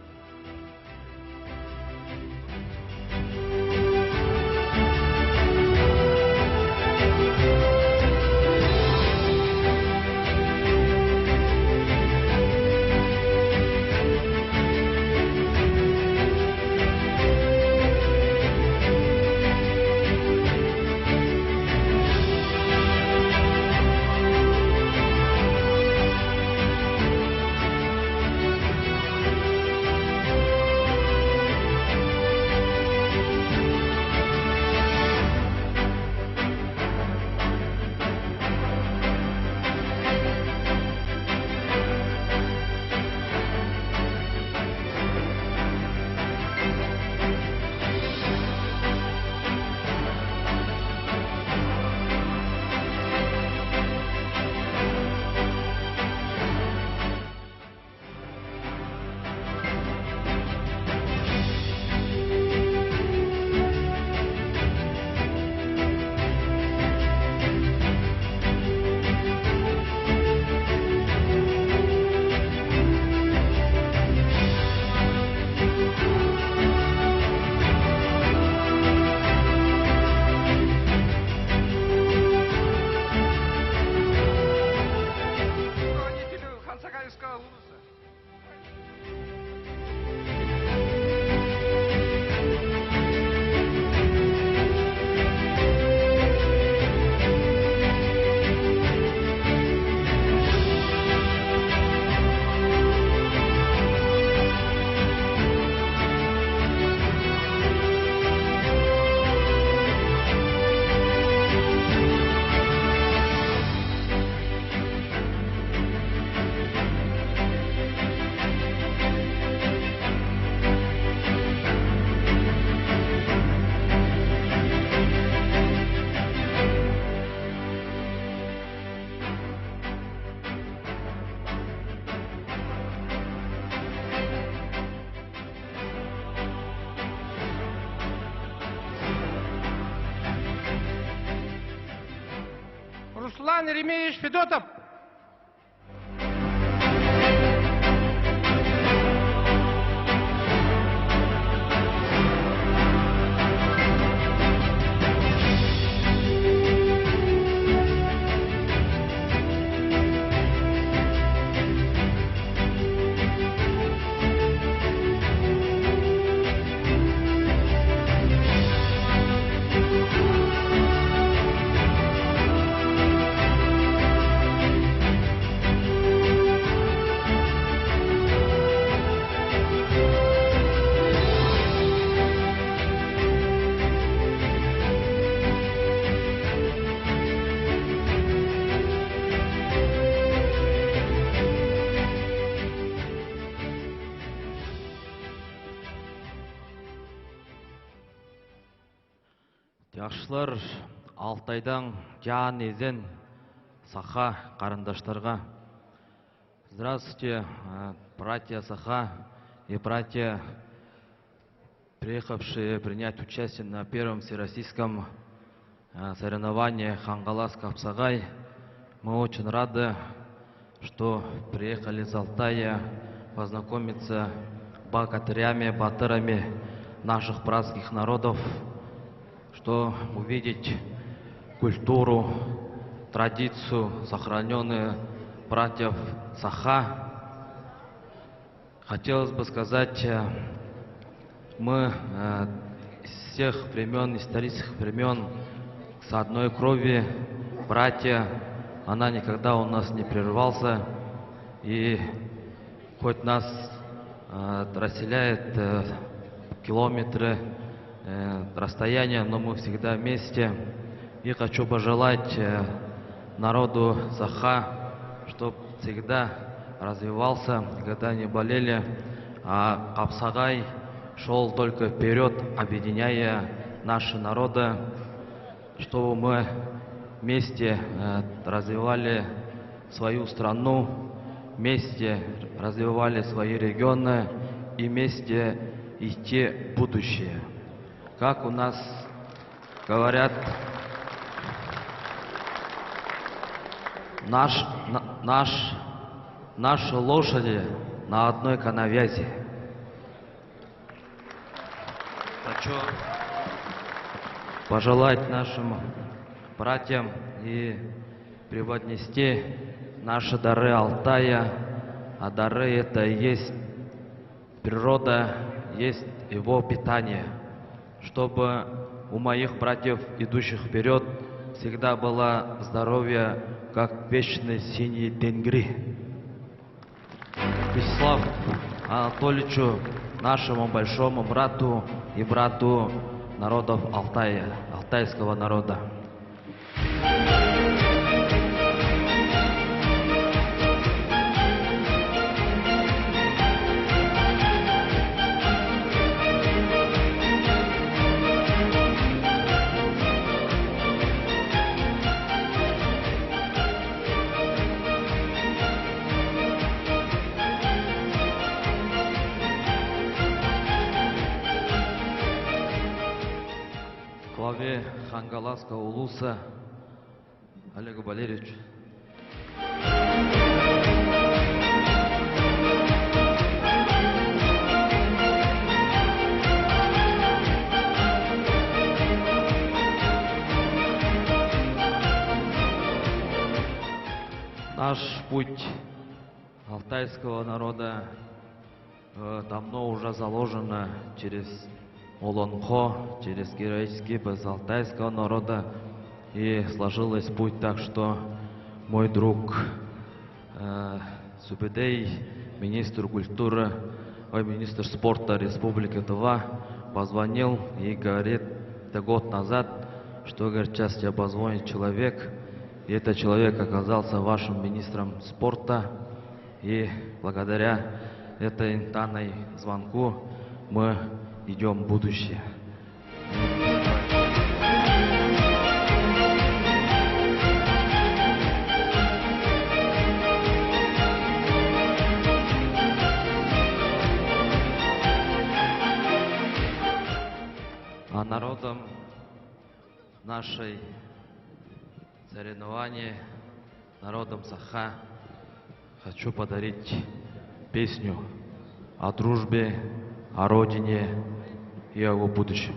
Руслан Еремеевич Федотов. Жакшылар Алтайдан жан эзен саха карындаштарга. Здравствуйте, братья Саха и братья, приехавшие принять участие на первом всероссийском соревновании Хангалас Капсагай. Мы очень рады, что приехали из Алтая познакомиться с богатырями, батырами наших братских народов, что увидеть культуру, традицию, сохраненную братьев Саха. Хотелось бы сказать, мы из всех времен, исторических времен, с одной крови, братья, она никогда у нас не прерывался. И хоть нас расселяет километры расстояния, но мы всегда вместе. И хочу пожелать народу Саха, чтобы всегда развивался, никогда не болели, а Капсагай шел только вперед, объединяя наши народы, чтобы мы вместе развивали свою страну, вместе развивали свои регионы и вместе идти в будущее. Как у нас говорят, наш, наш, наши лошади на одной коновязи. Хочу пожелать нашим братьям и преподнести наши дары Алтая, а дары это и есть природа, есть его питание, чтобы у моих братьев, идущих вперед, всегда было здоровье, как вечный синий тенгри. Вячеслав Анатольевичу, нашему большому брату и брату народов Алтая, алтайского народа. Главе Хангаласского улуса Олегу Валерьевичу. Наш путь алтайского народа давно уже заложено через Олонхо, через героический эпос алтайского народа. И сложилось путь так, что мой друг Субедей, министр культуры, ой, министр спорта Республики Тыва, позвонил и говорит, это год назад, что, говорит, сейчас тебе позвонит человек, и этот человек оказался вашим министром спорта, и благодаря этой данной звонку мы идем в будущее. А народом нашей соревновании народом Саха хочу подарить песню о дружбе, о родине и о его будущем.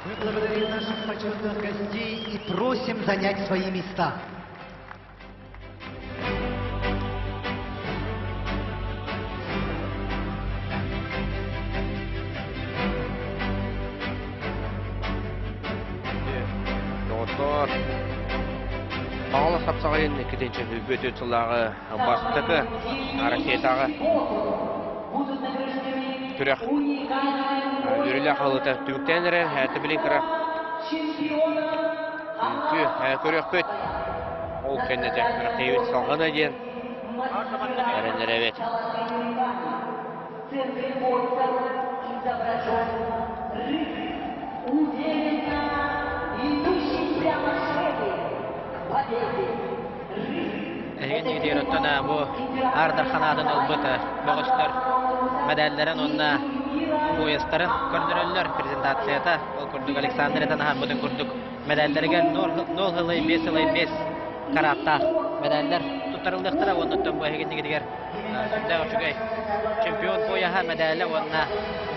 Мы благодарим наших почетных гостей и просим занять свои места. Доҕоттоор, Хаҥалас хапсаҕайын иккитинчи үбүөтү сыллааҕы бастакы Россиятааҕы күрэх үрүлэх алыта түмүктээн эрэр тибилин кыра үҥкүү көрүөхпүт ол кэннэ дьэ күрэхтэһиибит салҕана диэн эрэннэрэбит. В центре борта изображен рыцарь. Уверенно идущий прямо шеи к победе. Эһиги иннигитигэр оттон бу Аар Дархан аатын ылбыт бөҕөстөр мэдээллэрин уонна поястарын көрдөрөллөр презентацията. Ол курдук Александр этэн аһарбытын курдук мэдээллэригэр 0,5,5 карааттаах мэдээллэр туттарыллыахтара уонна оттон бу эһиги иннигитигэр сүрдээх үчүгэй чемпион пояһа мэдээлэ уонна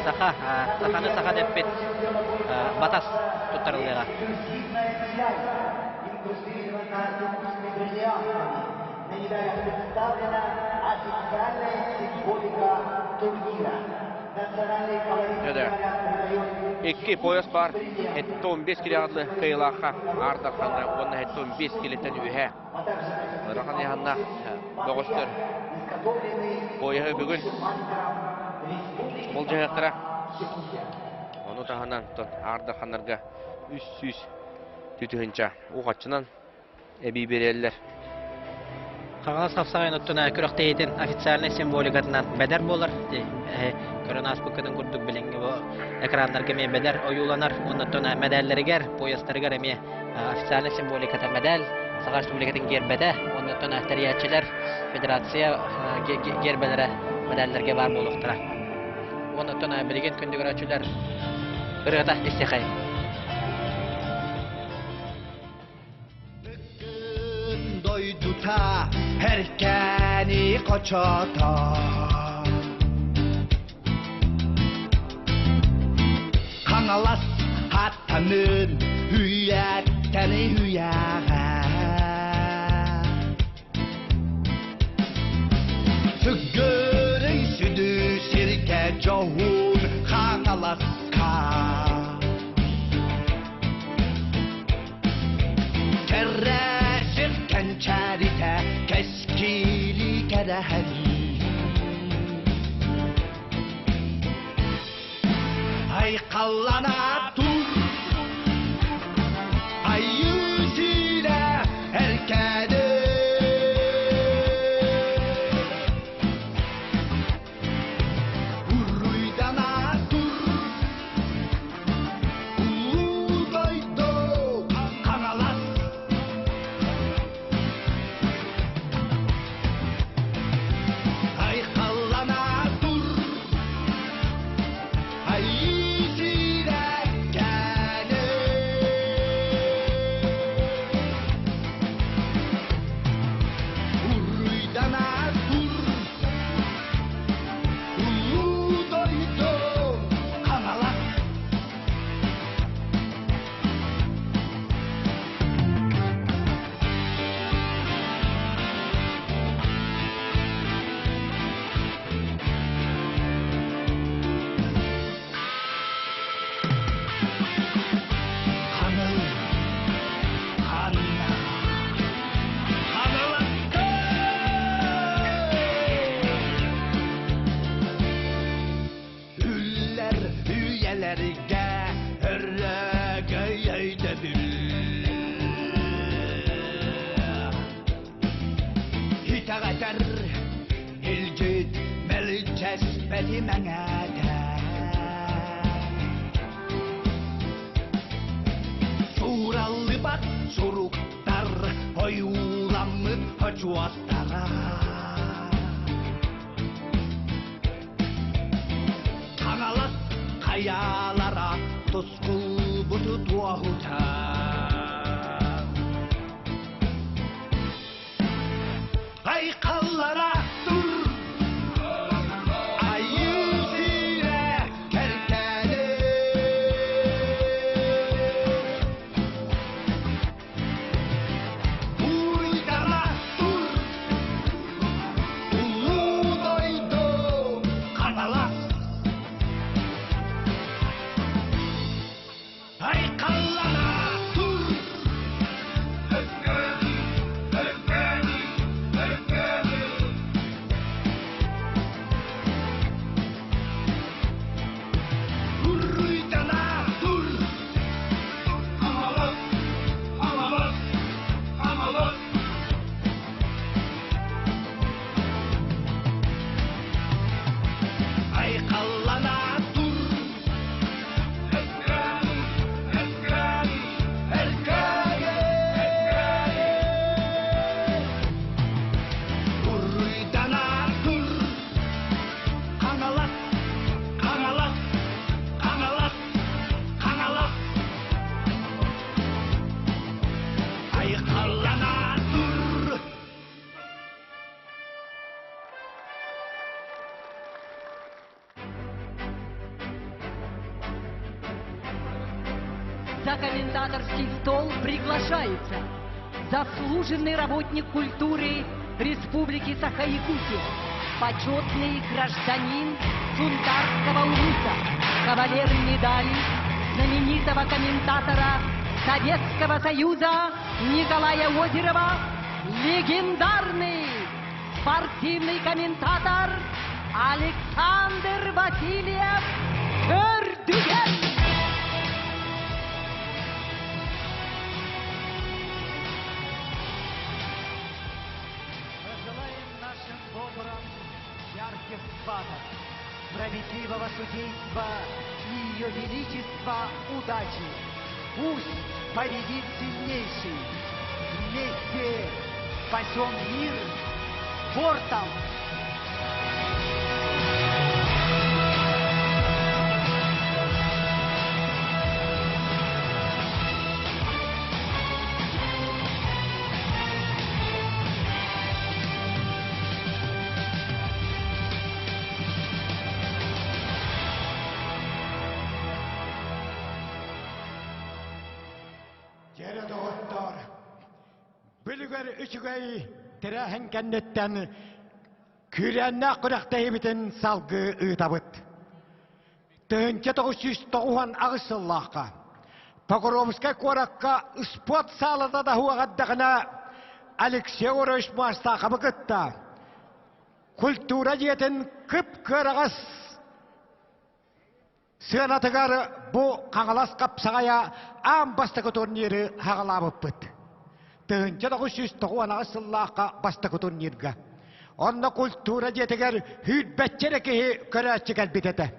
саха саханы саха дэппит батас туттарыллыаҕа. На медалях представлена официальная символика турнира. Икки пояс бар, 75 килоҕа кыайыылаахха Аар Дархаҥҥа уонна 75 килоттан үөһэ ыарахан ыйааһыннаах бөҕөстөр пояһы бүгүн болдьоһуохтара. Ону таһынан Аар Дарханнарга 300 түтүһүнча ухаччынан эбии биэрэллэр. Хаҥалас хапсаҕайын оттон күрэхтэһиитин официальнай символикатынан бэдэр буолар. Көрөн ааспыккытын курдук билиҥҥи бу экраннарга эмиэ бэдэр ойууланар. Оннуттан мэдээллэригэр, поястарыгар эмиэ официальнай символиката мэдээл, Саха Республикатын гиэрбэтэ, оннуттан тэрийээччилэр федерация гиэрбэлэрэ мэдээллэргэ баар буолуохтара. Оннуттан билигин күндү көрөөччүлэр ырыата истиэхэйин. Дойдута эркээни хочото Хаҥалас аттанын үйэттэн үйэҕэ Сүгүрүй сүдү сиргэ дьоһун Хаҥаласка Кэрэ кэнчээритэ кэскили кэрэһэлии Айхаллана тур Айыы сирэ эркээни Уруйдана тур Улуу дойду Хаҥалас Айхаллана тур Айыы сирэ кэлэ Уруйдана тур Улуу дойду Хаҥалас Хаҥыл ханна Хаҥаласка Үллэр үйэлэргэ өрөгөй өйдөбүл Итэҕэтэр илдьит мэлдьэспэти мэҥээтэ Суураллыбат суруктар ойууламмыт хочуоттара Хаҥалас хайаалара тускулбуту туоһута Айхаллара тур Айыы сирэ кэркээни Уруйдара тур Улуу дойду Хаҥалас Айхаллана. комментаторский стол приглашается заслуженный работник культуры Республики Саха-Якутия, почетный гражданин Сунтарского улуса, кавалер медали знаменитого комментатора Советского Союза Николая Озерова, легендарный спортивный комментатор Александр Васильев Көрдүгэн! Пожелаем нашим бобрам ярких схваток, справедливого судейства и ее величества удачи. Пусть победит сильнейший. Вместе спасем мир спортом! Дьэрэ доҕоттоор, Бүлүгэр үчүгэй тэрээһин кэнниттэн күүрээннээх күрэхтэһиибитин салгыы ыытабыт. 1998 сыллаахха Покровскай куоракка спорт саалата да уоҕардаҕына Алексей Егорович Муостаахабы кытта культура дьиэтин кып-кыараҕас Сыанатыгар бу Хаҥалас хапсаҕайа аан бастакы турниры хаҕалаабыппыт. 1998 сыллаахха бастакы турнирга. Онно культура дьиэтигэр сүүрбэччэ эрэ киһи көрөөччү кэлбит этэ.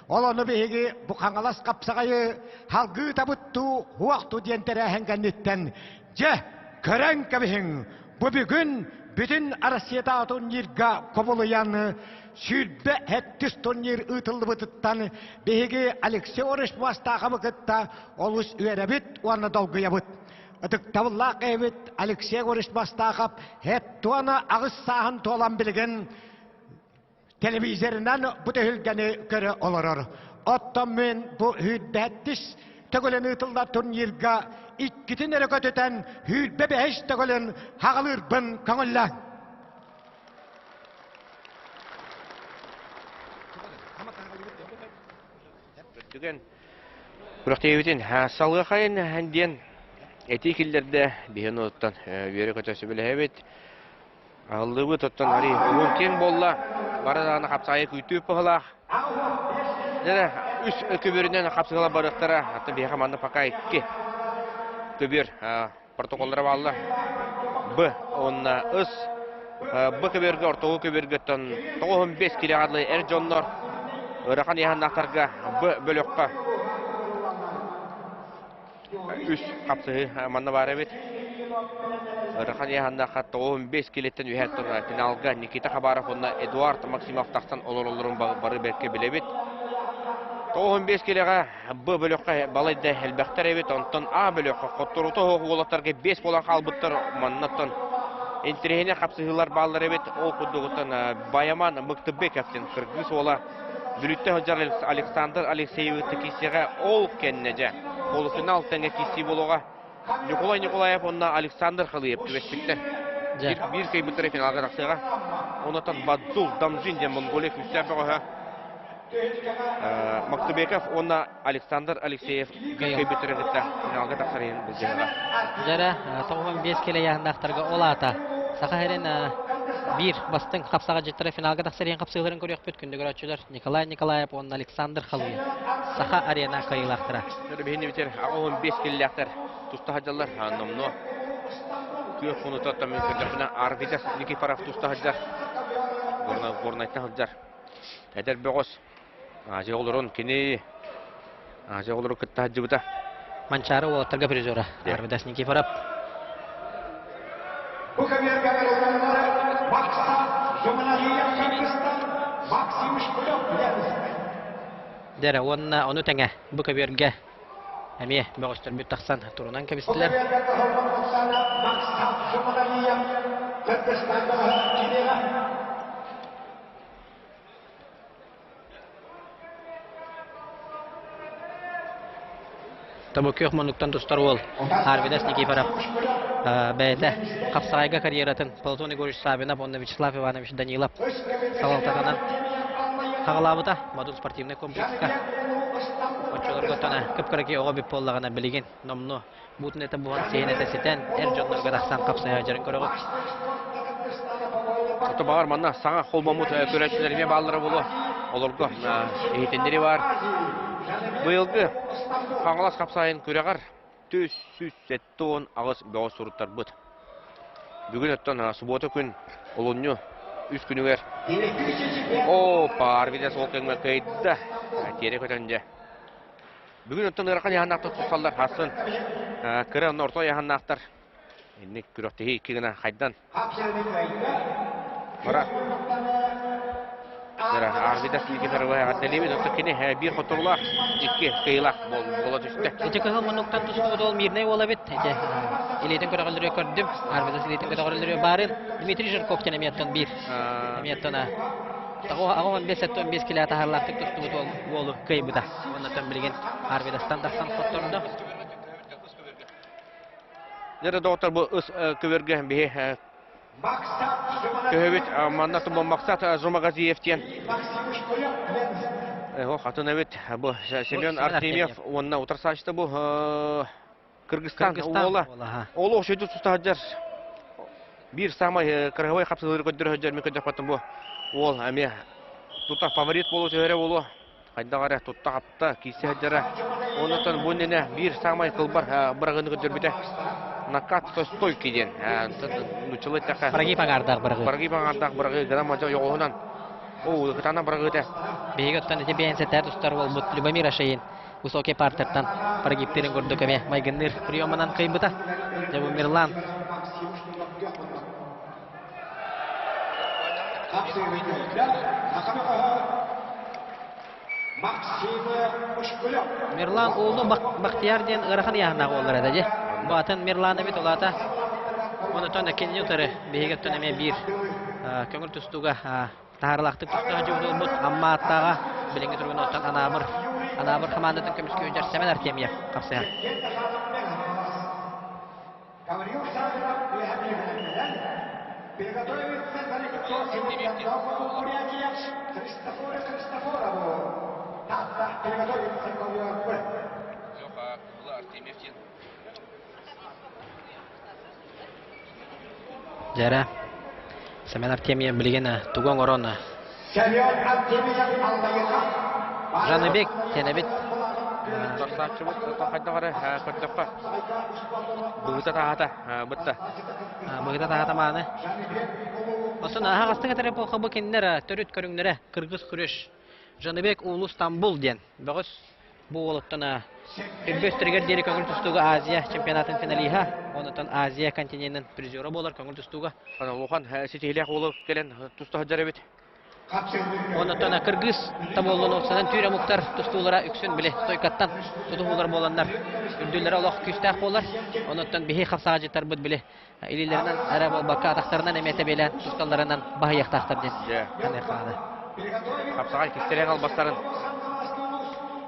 Ол ону биһиги бу Хаҥалас хапсаҕайы халгыы табыттуу, хуохтуу диэн тэрээһин кэнниттэн дьэ көрөн кэбиһиҥ, бу бүгүн бүтүн Россиятааҕы турнирга кубулуйан 27 турнир ыытыллыбытыттан биһиги Алексей Егорович Муостаахабы кытта олус үөрэбит уонна долгуйабыт. Ытыктабыллаах эбит Алексей Егорович Мастаахап хет аҕыс сааһын туолан билигин телевизорынан бу түһүлгэни көрө олорор. Оттон мин бу сүүрбэттис төгүлүн ыытыллар турнирга иккитин эрэ көтүтэн сүүрбэ бэһис төгүлүн хаҕалыырбын көҥүллэ. Түгэн күрэхтэһиибитин салыахайын диэн этии киллэрдэ биһин оттон үөрэ-көтө сөбүлэһэбит. Аһыллыбыт оттон ари уһун киэҥ буолла. Бары даҕаны хапсаайы күүтүү пыһылаах. Дьэ, үс көбүөрүнэн хапсыһыла барыахтара. Аттан биһиэхэ манна пока икки көбүөр протоколлара бааллар. Б уонна С. Б көбүөргэ ортоку көбүөргөттөн 95 килэҕэ дылы эр дьоннор ыарахан ыйааһыннаахтарга Б бөлөххө үс хапсыһыы манна баар эбит. Ыарахан ыйааһыннаахха 95 килэттэн үһэ финалга Никита Хабаров уонна Эдуард Максимов тахсан олороллорун бары бэркэ билэбит. 95 килэҕэ Б бөлөххө балайда элбэхтэр эбит, онтон А бөлөххө хотторута суох уолаттарга 5 буолан хаалбыттар. Маннаттан интэриэһинэй хапсыһыылар бааллар эбит. Ол курдугуттан Баяман Мыктыбеков диэн кыргыз уола Бүлүүттэн сылдьар Александр Алексеевы киирсиэҕэ. Ол кэннэ дьэ полуфинал тэҥэ киирсии буолуоҕа. Николай Николаев уонна Александр Халыев түбэспиттэр. Биир кыайбыттара финалга тахсыаҕа. Онтон Бадзул Дамжин диэн Монголия күүстээх бөҕөһө Мактубеков уонна Александр Алексеев биир кыайбыттарын кытта финалга тахсар иһин былдьаһыаҕа. Дьэрэ, 95 килэ ыйааһыннаахтарга ол аата Саха сирин биир бастыҥ хапсаҕайдьыттара финалга тахсар иһин хапсыыларын көрүөхпүт. Күндү көрөөччүлэр Николай Николаев уонна Александр Халыев Саха арена кыайыылаахтара. Биһини бүтэр 85 киллээхтэр туста сылдьаллар. Номнуо күөх хонута мен көрдөхпүнэ Арвидас Никифоров туста сылдьар. Горнайтан сылдьар. Эдэр бөҕөс Азия оҕолорун кини Азия оҕолору кытта сылдьыбыта. Манчаары уолаттарга призера Арвидас Никифоров. Бу кэмиэргэ Максат Жуманалиев Кыргызстан, Максим Шкулев Ленскэй. Дэрэ уонна ону тэҥэ бу көбүөргэ эмиэ бөҕөстөрбүт тахсан турунан Бу кэбистилэр. көбүөргэ кыһыллан Оксана Максат Жуманалиев Кыргызстан бөҕөһө кириэҕэ. Тобуккүөх муннуктан тустар уол Арвидас Никифоров бэйэтэ хапсаҕайга карьератын Платон Егорович Савинов уонна Вячеслав Иванович Данилов салалтатынан хаҕалаабыта Модун спортивнай комплекска. Оччолорго тона кып-кыракый оҕо бүп буоллаҕына билигин номнуо буутун этэ буһан сиһин этэ ситэн эр дьоннорго тахсан хапсыһа дьарын көрөҕүт. Ото баҕар манна саҥа холбоммут көрөөччүлэр эмиэ бааллара буолуо. Олорго иһитиннэри бар. Быйылгы Хаҥалас хапсаайын күрэҕэр 478 бөҕө суруттарбыт. Бүгүн оттон субуота күн олунньу үс күнүгэр О, паар виде сол кэмҥэ кыайда. Тиэрэ көтөн дьэ. Бүгүн оттон ыарахан ыйаһаннаахтар тусталлар хасын кыра онно орто ыйаһаннаахтар. Инник күрэхтэһии икки гына хайдан. Бара. Арвидас Никифорова эҕэрдэлиибит. Оттон кини биир хотторулаах, икки кыайыылаах буола түстэ. Ити кыһыл муннуктан тустубут ол мирнэй уол эбит. Ити илиитин көтөҕөллөрү көрдүм. Арвидас илиитин көтөҕөллөрү баарын. Дмитрий Жирков диэн эмиэттэн биир. Эмиэттэн 85 килэ таһарлаахтык тустубут уолу кыайбыта. Оннотон билигин Арвидастан тахсан хоттордо. Дьэ доҕоттор бу ыс көбөргө биһи көһөбүт манна туман Максат Жумагазиев диэн атын эбит бу Семен Артемьев уонна утарсааччыта бу Кыргызстан уола. Олох шөйдү туста сылдьар. Биир самай кыргыбай хапсыһыылары көрдөрө сылдьар мен көрдөхпөттүм бу уол эмиэ тута фаворит буолуо түһэрэ буолуо. Хайдах эрэ тутта хапта киирсэ сылдьара. Оннуттан бу иннинэ биир самай кылбар бырагыны көрдөрбүтэ. Накат стойки диэн нуччалыы эттэххэ. Барагы паҥаардаах бырагы. Барагы паҥаардаах бырагы гына мадьа ойоҕоһунан. Оо, кытаана бырагыта. Биһиги оттон ити бэйэн тустар уолбут Любомир Ашеин высокий партертан прогибтирин курдук эмиэ майгынныыр приемынан кыйбыта. Дьэ бу Мирлан Мирлан уулу Бахтияр диэн ыарахан ыйааһыннаах уоллар этэ дьэ. Бу атын Мирлан эбит улаата. Онутон кинини утары биһиги оттон эмиэ биир көҥүл тустууга Таһаарылаахтык тустаах дьуһуурбут Амма ааттааҕа билиҥҥи туругунан оттон Анаабыр Анаабыр хамаандатын көмүскүү Сэмэн Артемьев хапсыһар. Дьэрэ, Семен Артемьев билигин тугу оҥорон Жаныбек тэнэбит. Тарсааччыбыт хайдах эрэ көрдөххө быһыта таһата бытта. Быһыта таһата мааны. Оттон аһаҕастык этэр эпоха бу кинилэр төрүт көрүҥнэрэ кыргыз күрүш. Жаныбек Улу Стамбул диэн бөҕөс Бу уолуттан Үрбөстөрүгэр диэри көҥүл тустууга Азия чемпионатын финалиһа, онтон Азия континенын призера буолар көҥүл тустууга. Улахан ситиһилээх уолу кэлэн туста сылдьар эбит. Онтон кыргыз таболлун оксанан түүр омуктар тустуулара үксүн били стойкаттан тутуһуулар буоланнар үрдүллэрэ олох күүстээх буолар. Онтон биһи хапсаҕадьыттарбыт били илиилэринэн эрэ буолбакка атахтарынан эмиэ тэбиэлээн тусталларынан баһыйыахтаахтар диэн ханыахаана. Хапсаҕай кистэлэҥ албастарын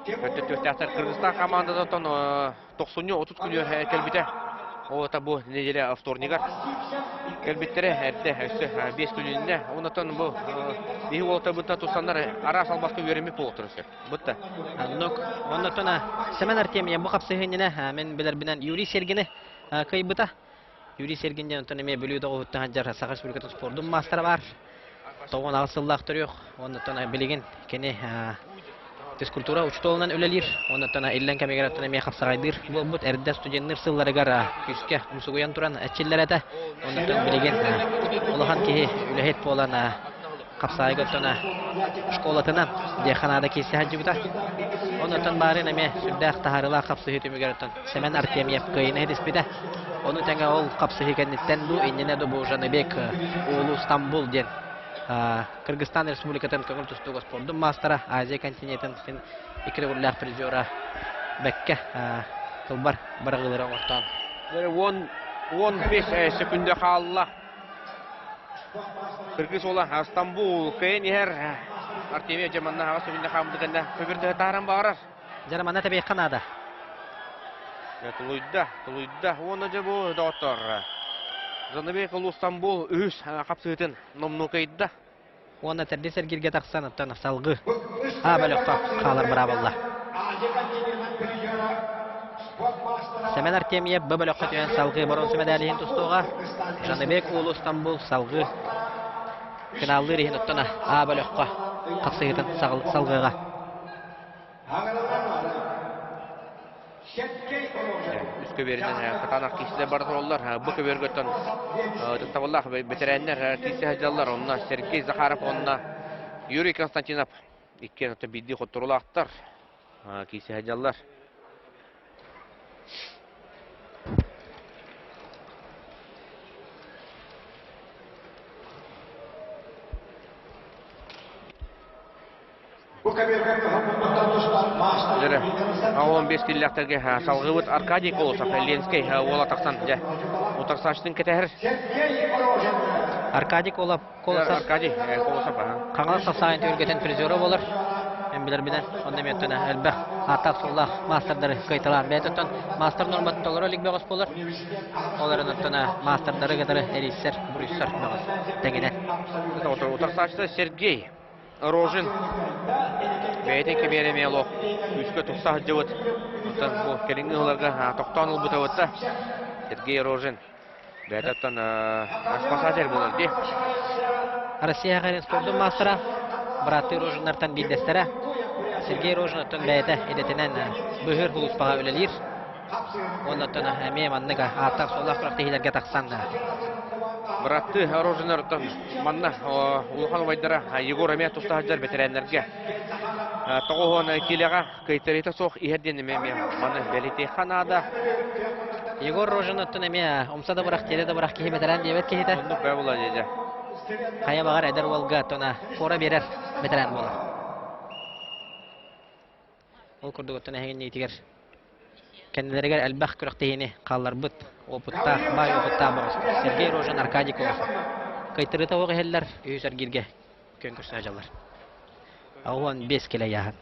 өттөттүөхтээхтэр. Кыргызстан командатыттан тохсунньу 30 күнү кэлбитэ. Ол бу неделя вторнигар кэлбиттэрэ эрдэ өссө 5 күнүннэ. Онтон бу биһи уолаттарбыттан тустаннар араас албаска үөрэммит буолуохтарын сөп. Бытта. Оннук. Оннуттан Семен Артемьев бу хапсыһыынньына мен билэрбинэн Юрий Сергини кыайбыта. Юрий Сергин диэн онтон эмиэ Бүлүү тоҕуһуттан сылдьар Саха Республикатын спордун маастара баар. 98 сыллаах төрүөх. Оннуттан билигин кини физкультура учууталынан үлэлиир. Оннуттан иллэҥ кэмигэр оттон эмиэ хапсаҕайдыыр буолбут. Эрдэ студенныыр сылларыгар күүскэ умсугуйан туран эрчиллэр этэ. Оннуттан билигин улахан киһи үлэһит буолан хапсаайга оттон школатынан диэххэ наада киирсэ сылдьыбыта. Оннуттан баарын эмиэ сүрдээх таһаарыылаах хапсыһыы түмүгэр оттон Семен Артемьев кыайыыны ситиспитэ. Ону тэҥэ ол хапсыһыы кэнниттэн бу иннинэ да бу Жаныбек Уулу Стамбул диэн Кыргызстан Республикатын көҥүл тустууга спордун маастара, Азия континентын икки төгүллээх призера бэккэ кылбар быраҕыылары оҥортоон. 15 секунда хаалла. Кыргыз уола Стамбул кыайан иһэр. Артемьев дьэ манна аҕыс секунда хааммыты кэннэ көбүрдэһэ тааран баҕарар. Дьэ манна тэбиэххэ наада. Тулуйда, тулуйда. Уонна дьэ бу доҕоттор. Жаныбек Улуу Стамбул үһүс хапсыытын номнуо кыайда. Уонна төрдүс эргиргэ тахсан оттон салгыы А бөлөххө хаалар быраабылла. Сэмэн Артемьев Б бөлөххө түһэн салгыы боруонса мэдээлиһин тустууга Жаныбек Уулу Стамбул салгыы финаллыыр иһин оттон А бөлөххө хапсыһыытын салгыаҕа. Үс көбүөрүнэн кытаанах киирсилэр бара тураллар. Бу көбүөргөттөн ытыктабыллаах бэтэрээннэр киирсэ сылдьаллар. Онно Сергей Захаров уонна Юрий Константинов иккиэн оттон биирдии хотторуулаахтар киирсэ сылдьаллар. Дьэрэ, 15 киллэхтэргэ салгыбыт Аркадий Колосов, Ленскэй уола тахсан, дьэ, утарсааччытын кэтэһэр. Аркадий Колосов Аркадий Колосов Хаҥалас сапсаайын түһүлгэтин призера буолар. Эн билэрбинэн, онно эмиэ өттүнэ элбэх ааттаах-суоллаах маастардары кыайталаан бэйэтэ оттон маастар норматын толоро илик бөҕөс буолар. Ол эрэн оттон маастардары кытары эрийсэр, буруйсар бөҕөс тэҥинэн. Утарсааччыта Сергей Рожин бэйэтин кэмиэрэ эмиэ олох күүскэ тупса сылдьыбыт. Оттон бу кэлиҥҥи сылларга тохтоон ылбыта бытта. Сергей Рожин бэйэтэ оттон спасатель буолар дии. Россия хәрин спордун маастара, бырааттыы Рожиннартан биирдэстэрэ. Сергей Рожин оттон бэйэтэ идэтинэн быһыыр сулууспаҕа үлэлиир. Уонна оттон эмиэ маннык ааттаах-суоллаах күрэхтэһиилэргэ тахсан Бырааттыы Рожиннар оттон манна улахан убайдара Егор эмиэ туста сылдьар бэтэрээннэргэ тоҕуһуон киилэҕэ кыайтарыыта суох иһэр диэн эмиэ маны бэлиэтиэххэ наада. Егор Рожин оттон эмиэ умса да бырах, тиэрэ да бырах киһи бэтэрээн диэбэт киһитэ. Оннук бээ була дьэ. Хайа баҕар эдэр уолга оттон фора биэрэр бэтэрээн буолар. Ол курдук оттон эһигинниитигэр кэннилэригэр элбэх күрэхтэһиини хаалларбыт опыттаах, баай опыттаах бөҕөс Сергей Рожин, Аркадий Колосов. Кыайтарыыта оҕо иһэллэр, үһүс эргииргэ күөн көрсө сылдьаллар. 15 килэ ыйааһын.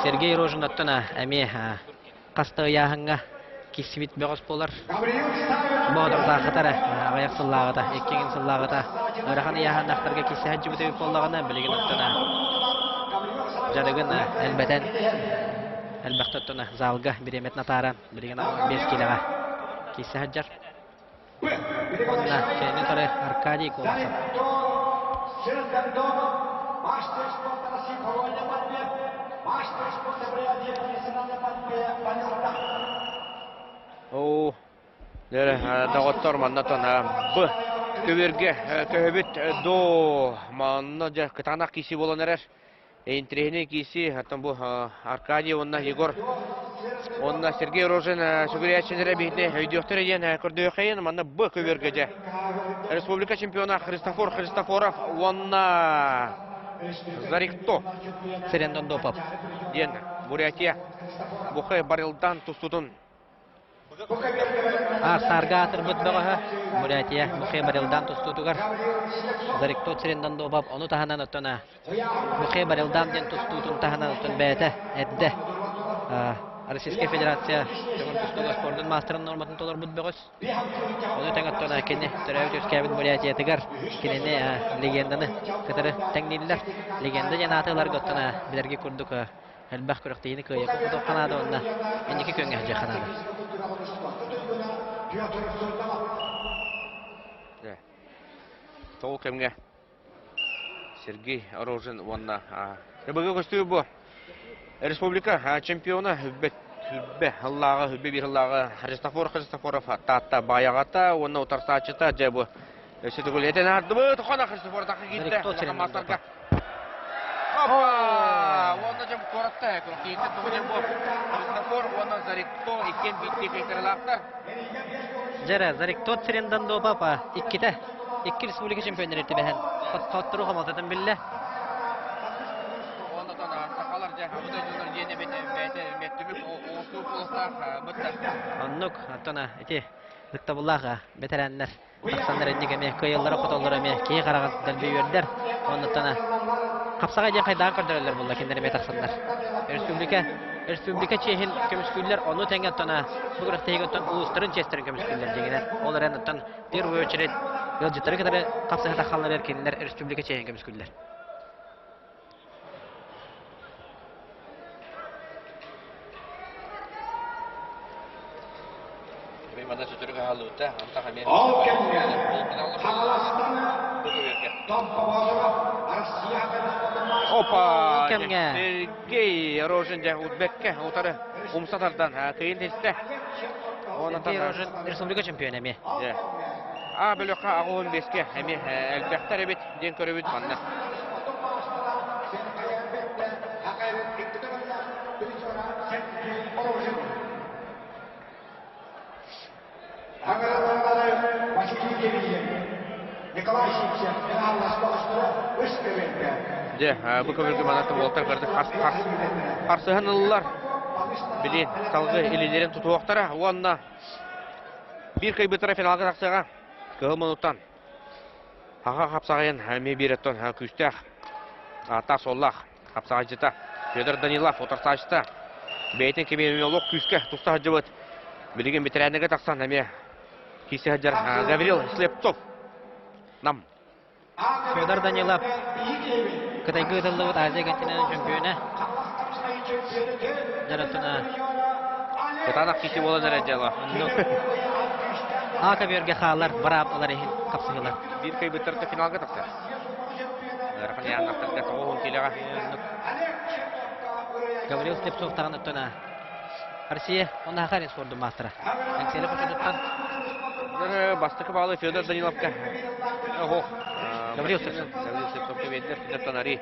Сергей Рожин оттон эмиэ хаста ыйааһыҥҥа киирсибит бөҕөс буолар. Боодурдаахыта эрэ аҕыйах сыллааҕыта, иккиҥин сыллааҕыта ыарахан ыйааһыннаахтарга киирсэ сылдьыбыт эбит буоллаҕына, билигин оттон дьарыгын элбэтэн, элбэхтэ оттон залга бириэмэтин атааран, билигин 5 киилэҕэ киирсэ сылдьар. Уонна кинини утары Аркадий Колосов. Оо, доҕоттор манна б көбүөргэ көһөбүт до манна дьэ кытаанах киси буолан эрэр. Интириэһинэй киирсии, оттон бу Аркадий уонна Егор уонна Сергей Рожин сүгүрүйээччилэрэ биһини өйдүөхтэрэ диэн көрдөөххөйүн манна Б көбүөргэ дьэ республика чемпиона Христофор Христофоров уонна Зарикто Сирендон Допов диэн Бурятия Бухай Барилдан тустутун Аар-саарга аатырбыт бөҕөһө Бурятия Мухе Барилдан тустуутугар Зарикто Цирендандобов ону таһынан оттон Мухе Барилдан диэн тустуутун таһынан оттон бэйэтэ эрдэ Российскай Федерация көҥүл тустууга спордун маастарын норматын толорбут бөҕөс. Ону тэҥ оттон кини төрөөбүт-үөскээбит Бурятиятыгар кинини легенданы кытары тэҥнииллэр. Легенда диэн ааты ыларга оттон билэрги курдук элбэх күрэхтэһиини кыайыахха хотуохха наада уонна инники күөҥҥэ сылдьыахха наада. Тоҕу кэмҥэ Сергей Рожин уонна БГ көстүү бу республика чемпиона Хүббэ Хүббэ ыллааҕы Хүббэ биир ыллааҕы Христофор Христофоров Таатта Баайаҕата уонна утарсааччыта дьэ бу өссө төгүл этэн аһардыбыт Хона Христофор тахха киирдэ улахан маастарга Опа! Уонна дьэ куоратта киирдэ тугу дьэ бу Христофор уонна Зарикто иккиэн биирдии кыайтарылаахтар. Дьэрэ, Зарикто Цирендандопа иккитэ икки республика чемпионнары түбэһэн хотторуу хомолтотун биллэ. Уонна сахалар дьэ бу дойдулар диэн эбит бэйэтэ түмүк оҥостуу куоластаах бытта. Оннук, оттон ити ытыктабыллаах бэтэрээннэр тахсаннар инник эмиэ кыайаллара-хотоллоро эмиэ киһи хараҕын дэлби үөрдэр. Оннуттан Хапсаҕай диэн хайдаан көрдөрөллөр буолла кинилэр эмиэ тахсаннар. Республика республика чиэһин көмүскүүллэр, ону тэҥэ оттон бу күрэхтэһиигэ оттон улуустарын чиэстэрин көмүскүүллэр дьиҥинэн. Ол эрэн оттон в первую очередь ыалдьыттары кытары хапсыһа таххалларыгар кинилэр республика чиэһин көмүскүүллэр. Манна сөтөрүк аһаллыбыта, антах эмиэ Ол кэмҥэ Хаҥаластан Томпобоодуров Россия Опа! Кэмҥэ Сергей Рожин дьэ Узбекке утары умса тардан кыйын тистэ. Сергей Рожин республика чемпиона эмиэ. А бөлөххө аҕуһун беске эмиэ элбэхтэр эбит диэн көрөбүт манна. Николай Сивцев Дьэ, бу көмөлгө манаты уолтар кырдык харсыһан ыллар. Билин салгы илилерин тутуохтара уонна биир кыйбыттара финалга тахсыаҕа. Кыһыл мунуттан Хаха хапсаҕайын эмиэ биир өттөн күүстээх ааттаах-суоллаах хапсаҕайдьыта Федор Данилов утарсааччыта бэйэтин кимиэмэ олох күүскэ туста сылдьыбыт. Билигин бэтэрээннэргэ тахсан эмиэ киирсэ сылдьар Гаврил Слепцов. Нам. Федор Данилов Кытайга ыытыллыбыт Азия континенын чөмпүйүөнэ. Дьарыктана Кытаанах киси буолан эрэ дьыала. Оннук. Ака берге хаалар, быраап ылар иһин хапсыһылар. Биир кыйбыттарда финалга тахсар. Ыарахан яаннахтарга 90 килоҕа. Гаврил Слепцов таҕан оттон Россия онно Хахарин спордун маастара. Эҥсиэли хочотуттан Бастакы баалы Федор Даниловка. Ого. Гаврил Слепцов. Гаврил Слепцовка биэрдэр. Федор Ари.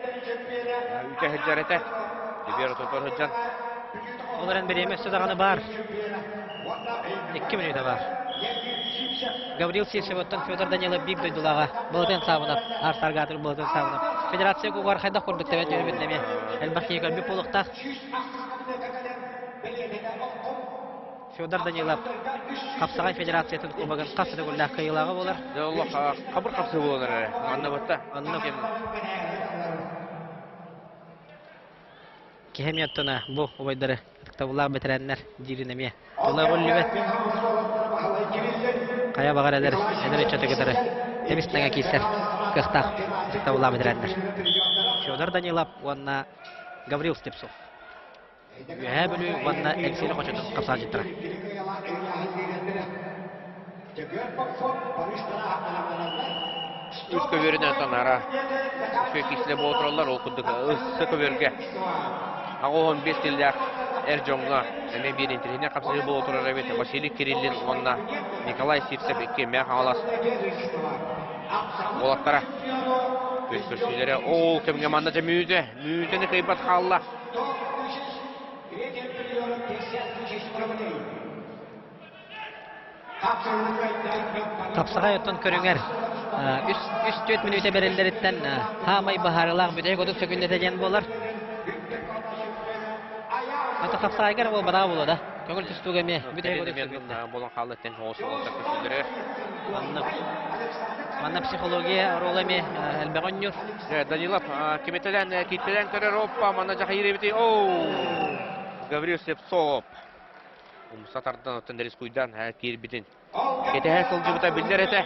Үтэ сылдьар этэ. Дебер тотор сылдьан. Ол эрэн бириэмэ өссө даҕаны баар. 2 мүнүүтэ баар. Гаврил Сивцевоттан Федор Данилов биир дойдулааҕа Былытын Саабынов, Аар-саарга Былытын Саабынов. Федерация кугар хайдах курдук тэбэн түһэрбит эмиэ элбэх киһи көрбүт буолуохтаах. Федор Данилов Хапсаҕай Федерациятын кубогын хас да төгүллээх кыайыылааҕа буолар. Дьэ олох хабыр хапсыы буолан эрэ. Манна батта. Оннук. Киһи эмиэ оттон бу убайдары ытыктабыллаах бэтэрээннэр диирин эмиэ тыла өҕүллүбэт. Хайа баҕар эдэр эдэр ыччаты кытары тэбис тэҥэ киирсэр кыахтаах ытыктабыллаах бэтэрээннэр. Федор Данилов уонна Гаврил Слепцов. Үөһээ Бүлүү уонна Эҥсиэли хочотун хапсаадьыттара. Үс көбүөрүнэн танара үчүгэй киислэ буола тураллар, ол курдук ыссы көбүөргэ 85 тиллээх эр дьоҥҥо эмиэ биир интэриэһинэй хапсыһыы буола турар эбит. Василий Кириллин уонна Николай Сивцев икки Мэҥэ Хаҥалас уолаттара күөн көрсүүлэрэ ол кэмҥэ манна дьэ мүнүүтэ мүнүүтэни кыайбат хаалла. Хапсаҕай оттон көрүҥэр үс үс түөрт мүнүүтэ бэриллэриттэн хаамай быһаарыылаах бүтэһик отут сөкүндэтэ диэн буолар. Ата хапсаҕайгар буолбатаҕа буолуо да. Көҥүл тустууга эмиэ бүтэһик отут сөкүндэ. Буолан хаалла тен соҕус уолаттар көстүүлэрэ. Манна манна психология оруола эмиэ элбэх онньуур. Данилов кимэтэлэн киттэлэн көрөр оппа манна жахир эбити оу Гаврил Слепцов умса тардан оттон рискуйдан киирбитин кэтэһэ сылдьыбыта биллэр этэ.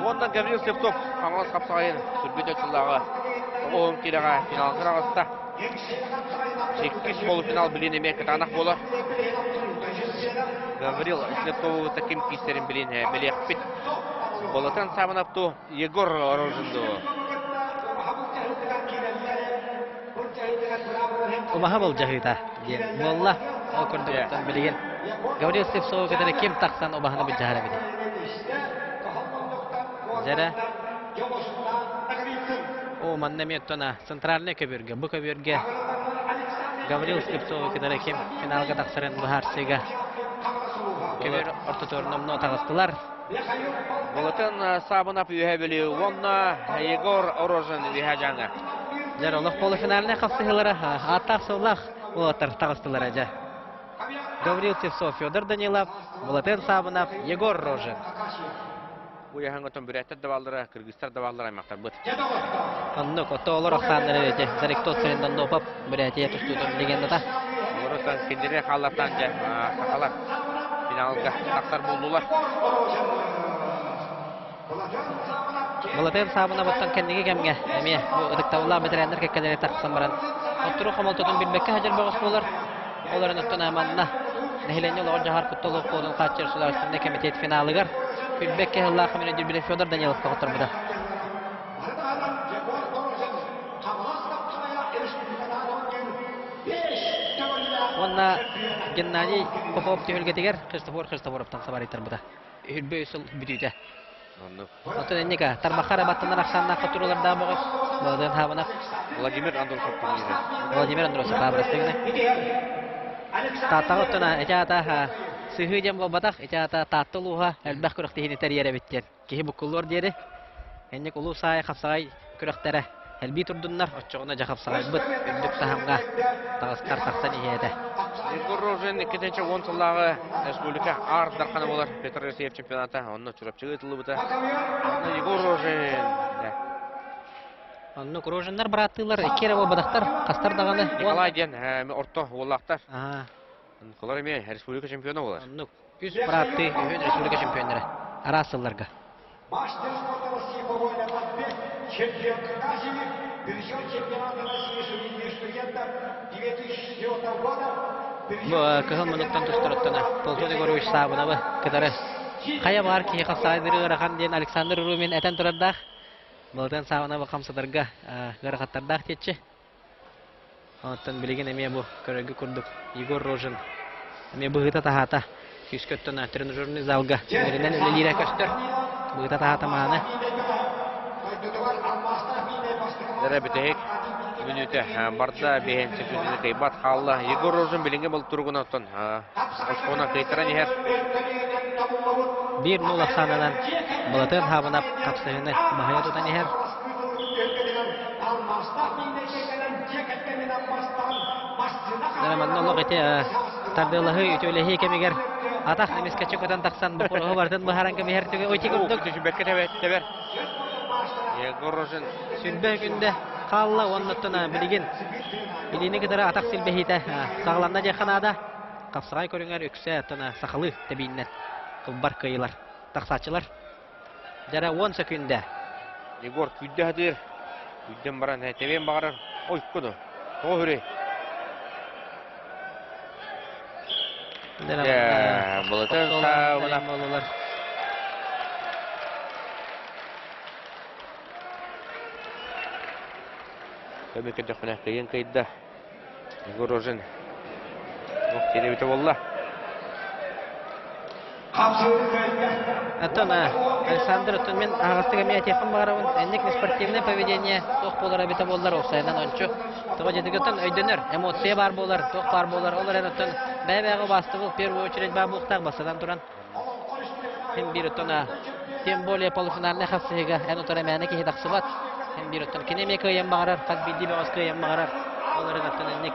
Уонна Гаврил Слепцов Хаҥалас хапсаҕайын сүрбүт сыллааҕы оҕоһун кирэҕэ финалга таҕыста. Иккис полуфинал билин эмиэ кытаанах буолар. Гаврил Слепцову ким киирсэрин билин билиэхпит. Болотан Савановту Егор Рожинду. Умаһа былдьаһыыта диэн буолла. Ол курдук билигин Гаврил Слепцову кытары ким тахсан убаһаны былдьаһар эбитий? Дьэрэ. О, манна эмиэ оттон центральный көбүөргэ, бу көбүөргэ Гаврил Слепцову кытары ким финалга тахсарын быһаарсыыга көбүөр ортотугар номнуо таҕыстылар. Болотун Сабынов үөһэ Бүлүү уонна Егор Рожин үөһэ Дьааҥы. Дьэр олох полуфинальнай хапсыһыылара ааттаах-суоллаах уолаттар таҕыстылар дьэ. Гаврил Севцов, Федор Данилов, Болотен Сабынов, Егор Рожин. Бу яһаҥҥа бүрээттэр да бааллара, кыргызтар да бааллара аймахтарбыт. Оннук, ото олор ахсааннара эти. Заректо Церендондопов Бүрээтийэ тустуутун легендата. Олорутан кинилэри хааллартан дьэ сахалар финалга тахсар буоллулар. Былатыан Саабынабыттан кэнники кэмҥэ эмиэ бу ытыктабыллаах бэтэрээннэр кэккэлэрэ тахсан баран оттору хомолтотун билбэккэ сылдьар бөҕөс буолар. Ол эрэн оттон манна нэһилиэнньэ олоҕор дьаһар куттал суох хааччыйар судаарыстыбаннай кэмитиэт финалыгар билбэккэ сыллаах кэмин Федор Данилов хотторбута. Уонна Геннадий Попов түһүлгэтигэр Христофор Христофоровтан сабарыйтарбыта. Үһүрбэ сыл бүтүүтэ. Оннук. Оттон энника тарбахха эрэ баттанар ахсааннаах хотуруулардаах бөҕөс Владимир Хабанов. Владимир Андросов турниры. Владимир Андросов аабырастыгына. Тааттаҕа оттон ити аата сыһыы диэн буолбатах, ити аата Таатта улууһа элбэх күрэхтэһиини тэрийэр эбит диэн. Киһи буккуллуор диэри Энник улуус аайы хапсаҕай күрэхтэрэ элбии турдуннар, оччоҕуна дьэ хапсаҕайбыт үрдүк таһымҥа таҕыстар тахсан иһиэ этэ. Егор Рожин 2010 сыллааҕы республика Аар Дархана буолар Петр Алексеев чемпионата онно Чурапчыга ыытыллыбыта. Онно Егор Рожин Оннук Рожиннар бырааттыылар икки эрэ буолбатахтар, хастар даҕаны. Николай диэн орто уоллаахтар. Олор эмиэ республика чемпиона буолар. Оннук. Үс бырааттыы үһүн республика чемпионнара араас сылларга. Мастер спорта России по вольной борьбе, чемпион Азии, призер чемпионата России среди студентов 2004 года, Бу кыһыл муннуктан тустарыттана Полтон Егорович Саабынабы кытары хайа баар киһи хапсаайдыры ыарахан диэн Александр Румин этэн турардаах. Былытын Саабынабы хамсатарга ыарахаттардаах диэччи. Оттон билигин эмиэ бу көрөргө курдук Егор Рожин эмиэ быһыыта-таһаата күүскэ оттон тренажерный залга үөрэнэн үлэлиирэ көстөр. Быһыыта-таһаата мааны. Эрэ бүтэһик мүнүүтэ барда биһэн секунданы кыйбат хаалла. Егор Рожин билиҥҥи был туругунан оттон очконан кыйтаран иһэр. 1-0 ахсаанынан Былатыан Хаабынап хапсыһыыны баһыйа тутан иһэр. Манна олох ити тардыалаһыы, үтүөлэһии кэмигэр атах эмискэччи көтөн тахсан боппуруоһу барытын быһааран кэбиһэр түгэн ити курдук Түшүбэккэ тэбэр. Егор Рожин сүрбэ күндэ хаалла уоннаттан билигин илиини кытары атах силбэһиитэ саҕаланна диэххэ наада. Хапсаҕай көрүҥэр үксэ оттон сахалыы тэбииннэр кылбар кыайыылар тахсааччылар. Дьара 10 сөкүүндэ. Егор күүрдэ сатыыр. Күүрдэн баран тэбиэн баҕарар. Ой, куду. Тоҕо хүрүй? Былытын саабына. Көмө көрдөхпүнэ кыйын кыйда. Егор Рожин тиэрдибитэ буолла. Оттон Александр, оттон мин аһаҕастык эмиэ этиэхпин баҕарабын. Инник неспортивное поведение туох буолара эбитэ буоллар, уопсайынан ончу. Тоҕо диэтик оттон өйдөнөр, эмоция баар буолар, туох баар буолар. Ол эрэн оттон бэйэ-бэйэҕэ убаастабыл в первую очередь баар буолуохтаах бастатан туран. Хин биир оттон тем более полуфинальнай хапсыһыыга эн утары мээнэ киһи тахсыбат. Хин биир оттон кини эмиэ кыайан баҕарар, хас биирдии бөҕөс кыайан баҕарар. Ол эрэн оттон инник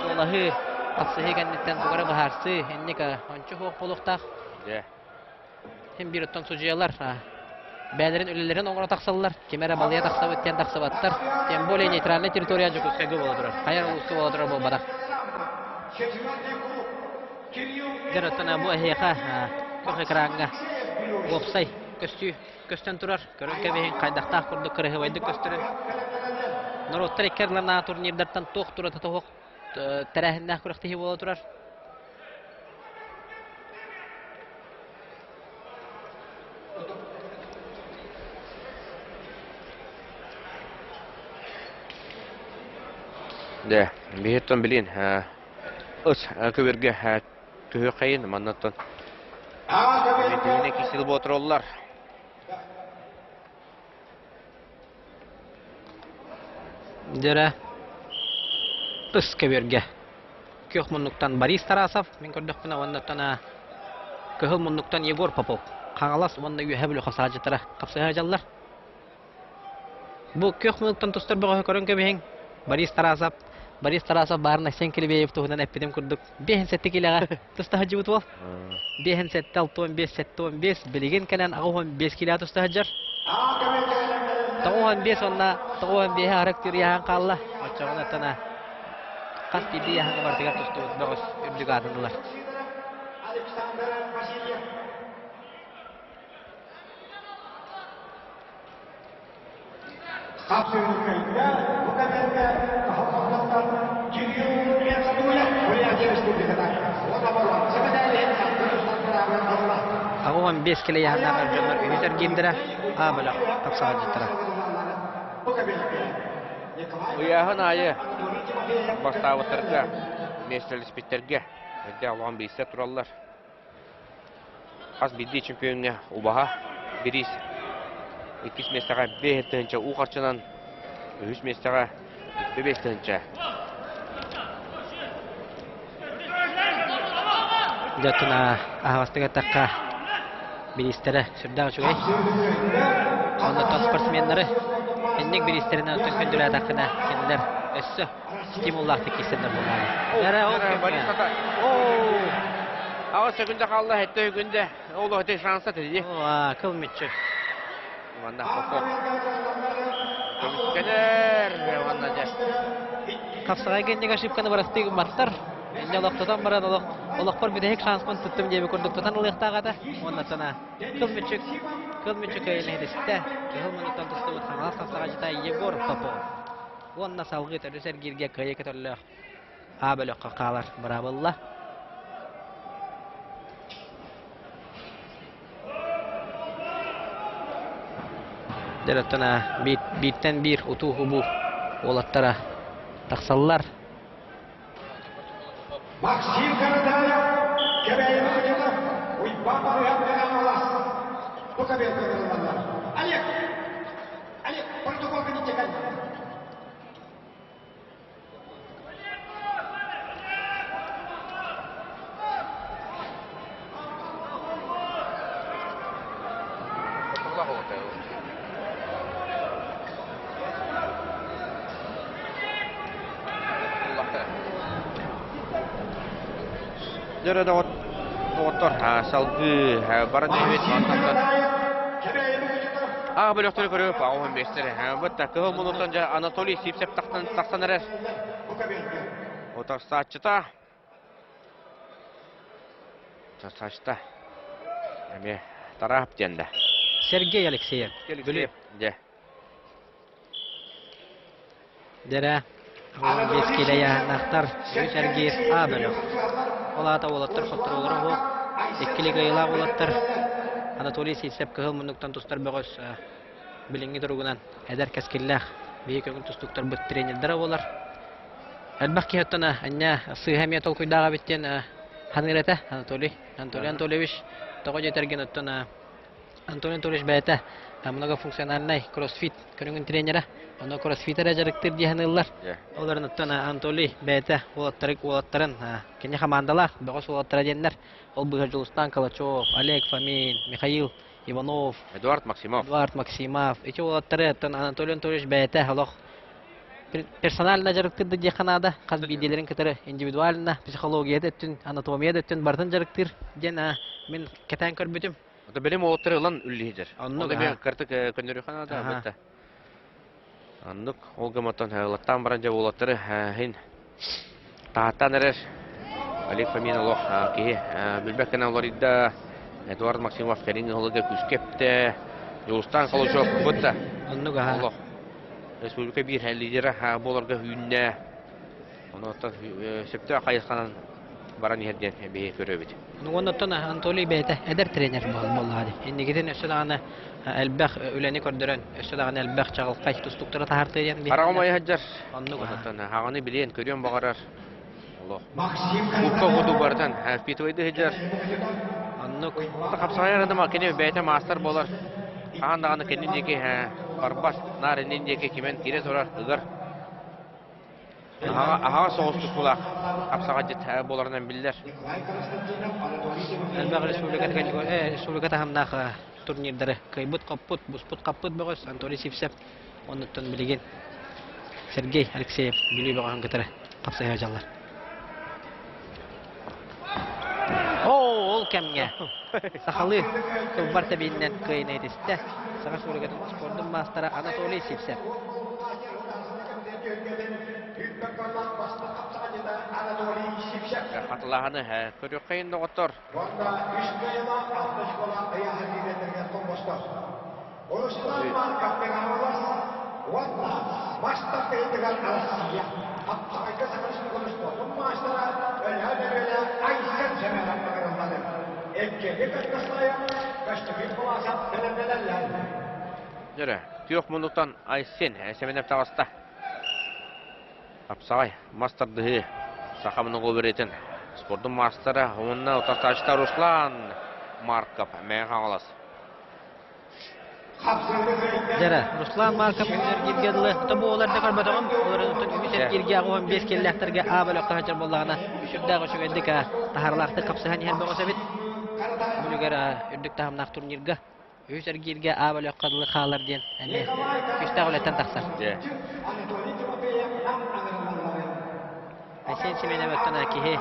суолаһыы, хапсыһыы кэнниттэн тугу эрэ быһаарсыы, инник ончу суох буолуохтаах. Хин биир оттон судьуйалар бэйэлэрин үлэлэрин оҥоро тахсаллар, ким эрэ балыйа тахсабыт диэн тахсыбаттар. Тем более нейтральная территория Дьокуускайга буола турар. Хайа улууска буола турар буолбатах. Дьэ, оттон бу эһиэхэ күөх экраҥҥа уопсай көстүү көстөн турар. Көрөн кэбиһиҥ, хайдахтаах курдук кыраһыабайдык көстөрүн. Норуоттар икки ардыларынааҕы турнирдартан туох турата тоһуох тэрээһиннээх күрэхтэһии буола турар. Дьэ, биһиттэн билин Ыс көбүргэ көһүөххэйин маннаттан Метелине кисил буотуроллар. Дьэрэ ыс көбүөргэ күөх муннуктан Борис Тарасов мин көрдөхпүнэ уоннаттан кыһыл муннуктан Егор Попов Хаҥалас уонна Үөһэ Бүлүү хапсаҕайдьыттара хапсыһа сылдьаллар. Бу күөх муннуктан тустар бөҕөһү көрөн кэбиһиҥ. Борис Тарасов. Борис Тарасов баарын Айсен Килибеев туһунан эппитим курдук 57 килэҕэ туста сылдьыбыт уол. 57 65 75 билигин кэлэн 85 килэҕэ туста сылдьар. 95 уонна 95 арык түрүйэһэн хаалла. Оччоҕуна тана хас биирдии яһаҥҥа барытыгар тустубут бөҕөс үрдүк аатын ылар. Александр Васильев. Хапсыһыыккайга бу кэмнэргэ Каһыл Кирилл Мецадуев Бурятия Республиката уонна боруонса мэдээлин сахты тустан ылла. 85 килэ яһаннаах дьоннор үһүс эргиирдэрэ А бөлөх тапсаҕадьыттара. Ыйааһын аайы бастаабыттарга, миэстэлэспиттэргэ эрдэ олоҕун биирсэ тураллар. Хас биирдии чемпиоҥҥа убаһа бириис иккис миэстэҕэ 5 тыһыынча уу харчынан, үһүс миэстэҕэ 5 тыһыынча. Дьэ, аһаҕастык эттэххэ, бириистэрэ сүрдээх үчүгэй. Оннуттан спортсменнары инник бириистэринэн оттон күндүлээтэххинэ, кинилэр өссө стимуллаахтык киирсэннэр буоллаҕа. Эрэ ол Борис Хата. Аҕыс секунда хаалла, сэттэ секунда. Ол өтө шанса тиди. Кыл мүччү. Манна Попов. Көмүскэнэр. Манна дьэ. Хапсаҕайга инник ошибканы барастыы гымматтар. Инньэ олохтотон баран олох олохпор бүтэһик шанспын туттум диэби курдук тутан ылыахтаах этэ. Уонна тана кыл мүччүк кыл мүччүк кыайын Кыһыл муннуктан тустубут Хаҥалас хапсаҕайдьыта Егор Попов. Уонна салгыы төрүс эргииргэ кыайыы көтөллөөх А бөлөххө хаалар быраабылла. Дьэ, оттон бииртэн биир утуу-убуу уолаттара тахсаллар. Максим Карадаев, Кэбээйи Махачанов, Уйбаан Барыһап Хаҥалас. Бу кабинка ылаллар. Олег! Олег, протокол кэнниттэн. Дьэ доҕоттор салгыы баран иһэбит мантан Аҕа бөлөхтөрү көрүп, аҕа бэстэр. Бытта кыһыл мунуттан дьэ Анатолий Сивцев тахсан эрэр. Утарсааччыта. Утарсааччыта. Эмиэ Тараап диэн да. Сергей Алексеев. Алексеев, дьэ. Дэрэ, 15 киилэ ыйааһыннаахтар, үс эргиир А бөлөх. Ол аата уолаттар хотторолоро суох. Иккилик ыйылаах уолаттар Анатолий Сивцев кыһыл муннуктан тустар бөҕөс билиҥҥи туругунан эдэр кэскиллээх биһи көҥүл тустууктарбыт тренердэрэ буолар. Элбэх киһи оттон анньа сыыһа эмиэ толкуйдаах эбит диэн саныыр этэ Анатолий. Анатолий Анатольевич тоҕо диэтэргин оттон Антон Анатольевич бэйэтэ многофункциональнай кроссфит көрүҥүн тренерэ. Ону кроссфит эрэ дьарыктыыр дии саныыллар. Олорун оттон Анатолий бэйэтэ уолаттары уолаттарын кини хамаандалаах бөҕөс уолаттара диэннэр ол быыһа Дьулустан Калачев, Олег Фомин, Михаил Иванов, Эдуард Максимов. Эдуард Максимов. Ити уолаттары оттон Анатолий Анатольевич бэйэтэ олох персонально дьарыктыыр да диэххэ наада. Хас биирдиилэрин кытары индивидуально, психология да өттүн, анатомия да өттүн барытын дьарыктыыр диэн мин кэтээн көрбүтүм. Ото билим уолаттары ылан үллиһидер. Оннук, Ол эмиэ кыртык көннөрүөххэ наада бытта. Оннук ол гыматтан ылаттаан баран дьэ уолаттары иһин таһаттан эрэр Олег Фомин олох киһи билбэт гына олорийда. Эдуард Максимов кэлин ыһылыга күүскэ эптэ. Дьулустаан Холочев бытта. Оннук аха. Олох республика биир лидера буоларга үүннэ. Онуоттан сөптөөх хайысханан баран иһэр диэн биһи көрөбүт. Уоннаттан Анатолий бэйэтэ эдэр тренер буоллаҕа дии. Инникитин өссө даҕаны элбэх үлэни көрдөрөн, өссө даҕаны элбэх чаҕылхай тустууктары таһаартыа диэн Хараҕым айа сылдьар. Оннук. Онуттан хаҕаны билиэн, көрүөн баҕарар. Олох. Кубка курдук барытын впитывайды сылдьар. Оннук. Хапсаҕайар адама кини бэйэтэ маастар буолар. Хаһан даҕаны кэннин диэки барбат, наар иннин диэки кимэн киирэ турар, ыгар. Аһаҕас соҕус тускулаах хапсаҕайдьыт буоларынан биллэр. Элбэх республика республика таһымнаах турнирдары кыайбыт-хоппут, буспут-хаппыт бөҕөс Анатолий Сивцев оннуттан билигин Сергей Алексеев Бүлүү бөҕөһүн кытары. хапсыһа дьаллар. Оо, ол кэмҥэ сахалыы кылбар тэбииннэн кыайыны этистэ. Саха Республикатын спордун маастара Анатолий Сивцев. Хатылаһаны көрүөххэйин доҕоттор. Руслан Марков Мегаполос уонна мастер-тренер Россия хапсаҕайга Саха Республикатын спордун маастара Өлөөн Өрүөлэ Айсен Семенов ыҥырыллар. Евгений Костаев, Костюмин Власов бэлэмнэнэллэр. Дөрө, күөх муннуктан Айсен Семенов таҕыста. Хапсаҕай, мас тардыһыы, саха многоборьетын спордун маастара уонна утарсааччыта Руслан Марков Мэҥэ Хаҥалас. Дьэрэ, Руслан Марков үҥэргииргэ дылы, то бу олар да көрбөтөҕүм, олорунтан үгүс эргииргэ 15 киллээхтэргэ А бөлөххө сылдьар буоллаҕына, сүрдээх үчүгэйдик таһаарылаахтык хапсыһан иһэр бөҕөс эбит. Бүлүгэр үрдүк таһымнаах турнирга үһүс эргииргэ А бөлөххө дылы хаалар диэн эмиэ күүстээх үлэттэн тахсар. Айсен Семенов өттөн киһи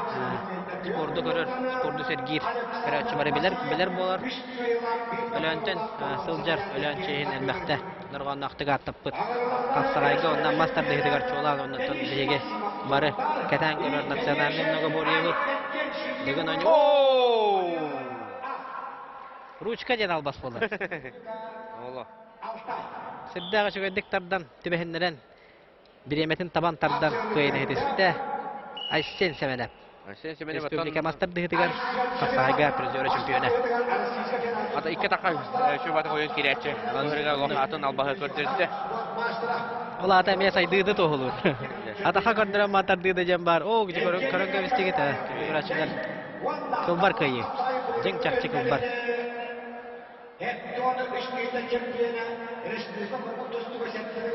спорду көрөр, спорду сэргиир көрөөччү бары билэр, билэр буолар. Өлөөнтөн сылдьар Өлөөн чиэһин элбэхтэ дорҕоонноохтук ааттаппыт. Хапсаҕайга онно мас тардыһыытыгар чуолаан оннуттан биһиги бары кэтээн көрөр национальный многоборьебыт Дыгын оонньуу. Ручка диэн албас буолар. Оло. Сүрдээх үчүгэйдик тардан, түбэһиннэрэн бириэмэтин табан тардан кыайан иһитистэ Айсен Сэмэнэп. Айсен Сэмэнэп Республика мастер дыһытыгар хапсаҕайга призера чемпиона. Ата икки тақа чубаты ойон кирээччи. Атын атын албаһы көрдөрдө. Ол аата эмиэ сайдыыды туоһулуур. Атаха көрдөрөн матардыыды дьэн бар. Оо, көрөн көрөн кэбистигит ээ. Көрөөччүлэр. Кылбар кыайыы. Дьиҥ чахчы кылбар.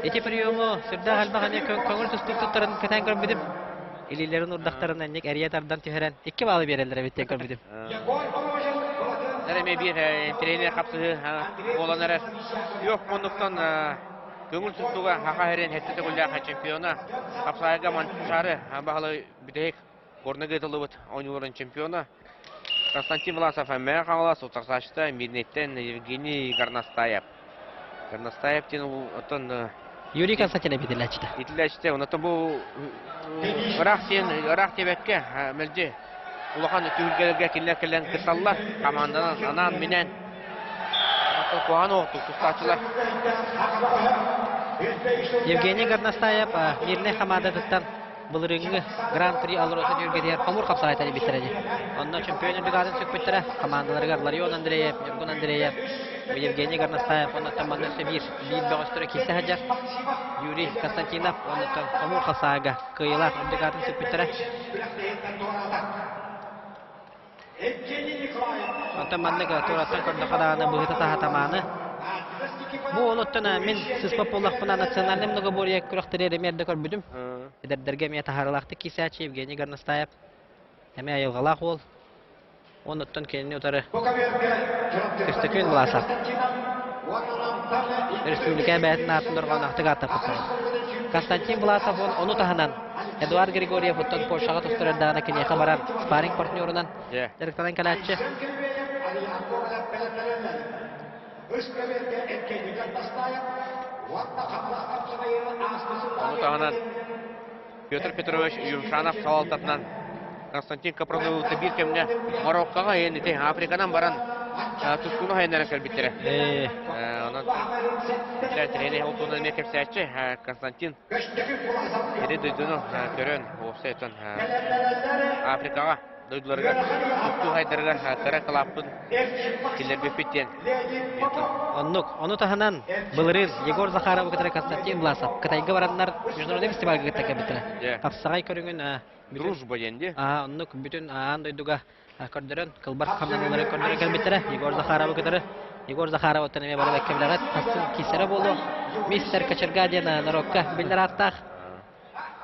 Ити приему сүрдээх элбэх эмиэ көҥүл тустуук туттарын кэтээн көрбүтүм. Илиилэрин урдахтарын анньык эрийэ тардан түһэрэн икки баалы биэрэллэр эбит диэн көрбүтүм. Эми биир тренер хапсыһыы буолан эрэр. Күөх муннуктан көҥүл тустууга Саха сирин сэттэ төгүллээх чемпиона Хапсаайга Манчаары баһылай бүтэһик Горнайга ыытыллыбыт оонньууларын чемпиона Константин Власов Мэҥэ Хаҥалас утарсааччыта Мирнэйтэн Евгений Горностаев. Горностаев диэн оттон Юрий Константинов итилээччитэ. Итилээччитэ. Онтон бу ыраах сиэн ыраах диэбэккэ мэлдьи улахан түһүлгэлэргэ кинилэр кэлэн кытталлар. Команданан анаан-минээн оттон куһаҕан оҕотук тустааччылар. Евгений Горностаев Мирнэй хамаандатыттан былырыыҥҥы Гран-при Алроса түһүлгэтигэр хомуур хапсаҕай тэрийбиттэрэ дии. Онно чемпион үрдүк аатын сүкпүттэрэ. Хамаандаларыгар Ларион Андреев, Ньургун Андреев, Евгений Горностаев, оннуттан манна өссө биир биир бөҕөстөрө киирсэ сылдьар. Юрий Константинов, оннуттан хомуур хапсаҕайга кыайыылаах үрдүк аатын сүкпүттэрэ. Онтон маннык туораттан көрдөххө даҕаны быһыта таһатамааны. Бу олоттон мин сыспат буоллахпына национальнай многоборье күрэхтэри эмиэ эрдэ көрбүтүм. Эдэрдэргэ эмиэ таһаарыылаахтык киирсээччи Евгений Горностаев эмиэ айылҕалаах уол. Онуттан кинини утары Көстөкүүн Власов республика бэйэтин аатын дорҕооноохтук ааттаппыттара. Константин Власов ону таһынан Эдуард Григорьев оттон Польшаҕа тустар эрдэҕинэ киниэхэ баран спарринг партнерунан дьарыктанан кэлээччи. Ону таһынан Петр Петрович Юмшанов салалтатынан Константин Капроновы биир кэмҥэ Мароккоҕа иһин ити Африканан баран тускуну хайыннаран кэлбиттэрэ. Онон тренер ол туһунан эмиэ кэпсээччи Константин ити дойдуну көрөн уопсайтан Африкаҕа дойдуларыгар тустуу хайдарыгар кыра кылааппын киллэрбиппит диэн. Оннук. Ону таһынан былырыын Егор Захаровы кытары Константин Власов Кытайга бараннар международный фестивальга кытта кэлбиттэрэ. Хапсаҕай көрүҥүн Дружба диэн дии. Оннук бүтүн аан дойдуга көрдөрөн, кылбар хамнаныылары көрдөрөн кэлбиттэрэ. Егор Захаровы кытары. Егор Захаров оттон эмиэ бары бэккэ билэҕит. Хассын киирсэрэ буолуо. Мистер Кочерга диэн норуокка биллэр ааттаах.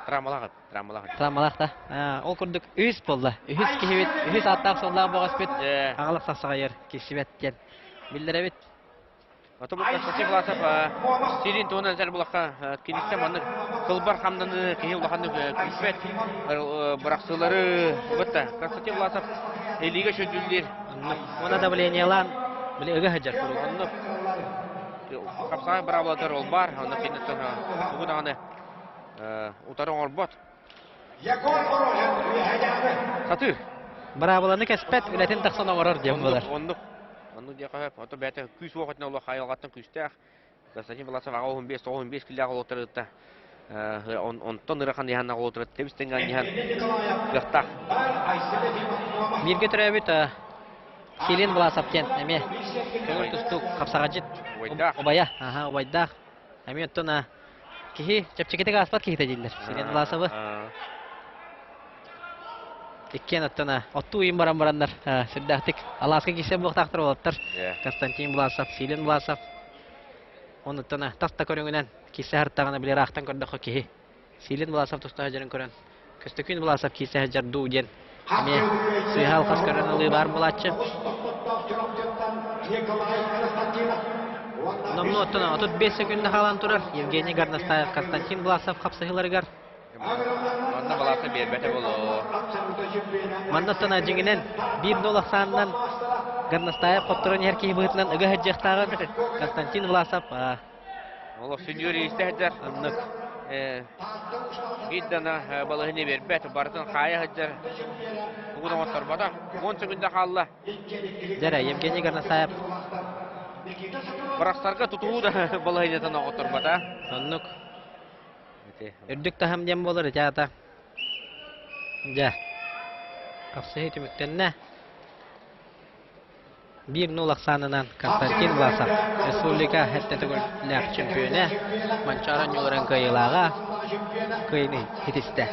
Травмалаах Травмалаах. Травмалаах да. Ол курдук үһүс буолла. Үһүс киһибит, үһүс ааттаах суоллаах бөҕөспүт аҕалах сахсаҕайар киирсибэт диэн биллэрэбит. Ото бу Константин Власов сирин туһунан сэр булахха киниттэн маннык кылбар хамнаны киһи улаханнык күүппэт бырахсыылары бытта. Константин Власов илиигэ шөдүллүүр. Уона давлениелаан били ыга сылдьар куруук. Оннук хапсаҕай быраабылатар ол баар, онно киниттэн тугу даҕаны утары оҥорбот. Сатыыр. Быраабыланы кэспэт, үлэтин тахсан оҥорор диэн буолар. Оннук. Оннук диэххэ сөп. Ото бэйэтэ күүс уох өттүнэн олох айылҕаттан күүстээх. Константин Власов аҕа уһун биэс, тоҕус биэс киллээх олоттор ытта. Онтон ырахан иһан оҕолотор тэбис тэҥҥэ иһан кыахтаах. Бииргэ төрөөбүт Селин Власов диэн эмиэ көҥүл тустуук хапсаҕадьыт убайа, аха убайдаах. Эмиэ оттон киһи чэпчэкитик ааспат киһитэ дииллэр Селин Власовы. Иккиэн оттон оттуу ыйын баран бараннар сүрдээхтик алааска киирсэн буолуохтаахтар уолаттар Константин Власов, Силин Власов. Онуттан тас да көрүҥүнэн киирсэ сырыттаҕына били ыраахтан көрдөххө киһи Силин Власов туста сылдьарын көрөн Көстөкүүн Власов киирсэ сылдьар дуу диэн эмиэ сыыһа алҕас көрөн ылыы баар буолааччы. Номнуо оттон 35 секунда хаалан турар Евгений Горностаев Константин Власов хапсыһыыларыгар Манна балаата биэрбэтэ буолуо. Манна оттон дьиҥинэн биир нол ахсаанынан Горностаев хотторон иһэр киһи быһыытынан ыга сылдьыахтааҕын Константин Власов Олох сүнньүөр иистэ сылдьар. Оннук. Биир дана балаһыны биэрбэт, барытын хаайа сылдьар. Тугу да оҥотторботох. 10 секунда хаалла. Дьэрэ, Евгений Горностаев. Бырахсарга тутуһуу да балаһыанньатын оҥотторбота. Оннук. Үрдүк таһым диэн буолар ити аата. Дьэ, хапсыһыы түмүктэннэ. 1-0 ахсаанынан Константин Власов республика сэттэ төгүллээх чөмпүйүөнэ Манчаары оонньууларын кыайыылааҕа кыайыыны ситистэ.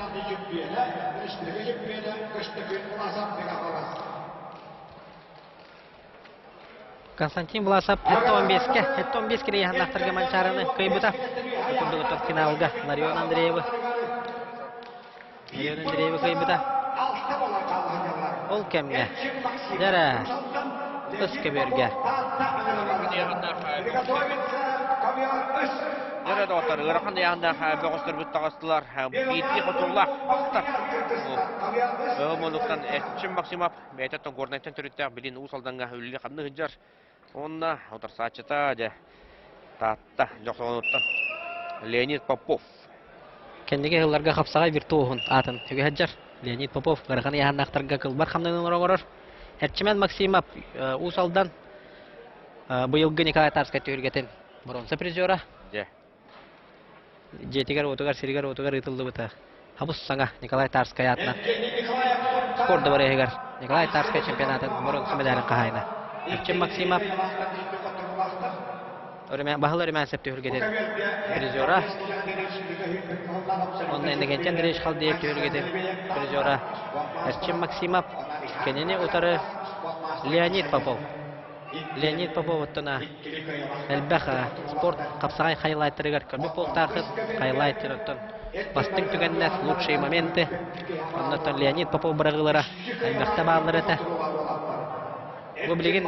Константин Власов 75-кэ 75 кириэһаннаахтарга Манчаарыны кыайбыта. Бу курдук финалга Ларион Андреевы Ларион Андреевы кыайбыта. Ол кэмҥэ дьэрэ ыс көбүөргэ. Дьэрэ доҕоттор, ыарахан ыйааннаах бөҕөстөрбүт таҕыстылар. Биирдии хотуулаах тахтар. Мунуктан Эрчим Максимов Бэйэтэ оттон Горнайтан төрүттээх билин Уус Алдаҥҥа үлэлии-хамныы сылдьар. Уонна утарсааччыта дьэ Таатта Дьохсоҕонуттан Леонид Попов. Кэнники сылларга хапсаҕай виртуоһун аатын сүгэ сылдьар Леонид Попов ыарахан ыйааһыннаахтарга кылбар хамнанан оҥорор. Эрчимэн Максимов Уус Алдан быйылгы Николай Тарскай түһүлгэтин боруонса призера. Дьэ. Дьиэтигэр-уотугар, сиригэр-уотугар ыытыллыбыта. Хабыс саҥа Николай Тарскай аатынан спорт дыбарыаһыгар Николай Тарскай чемпионатын боруонса медалын хаһаайына. Эрчим Максимов Баһыл Румянцев түһүлгэтин призера. Онно Иннокентий Андреевич Халдеев түһүлгэтин призера Эрчим Максимов. Кинини утары Леонид Попов. Леонид Попов оттон элбэх спорт хапсаҕай хайлайтарыгар көрбүт буолтаахыт. Хайлайтер оттон бастыҥ түгэннэр, лучшие моменты. Оннуттан Леонид Попов быраҕыылара элбэхтэ бааллар этэ. Бу билигин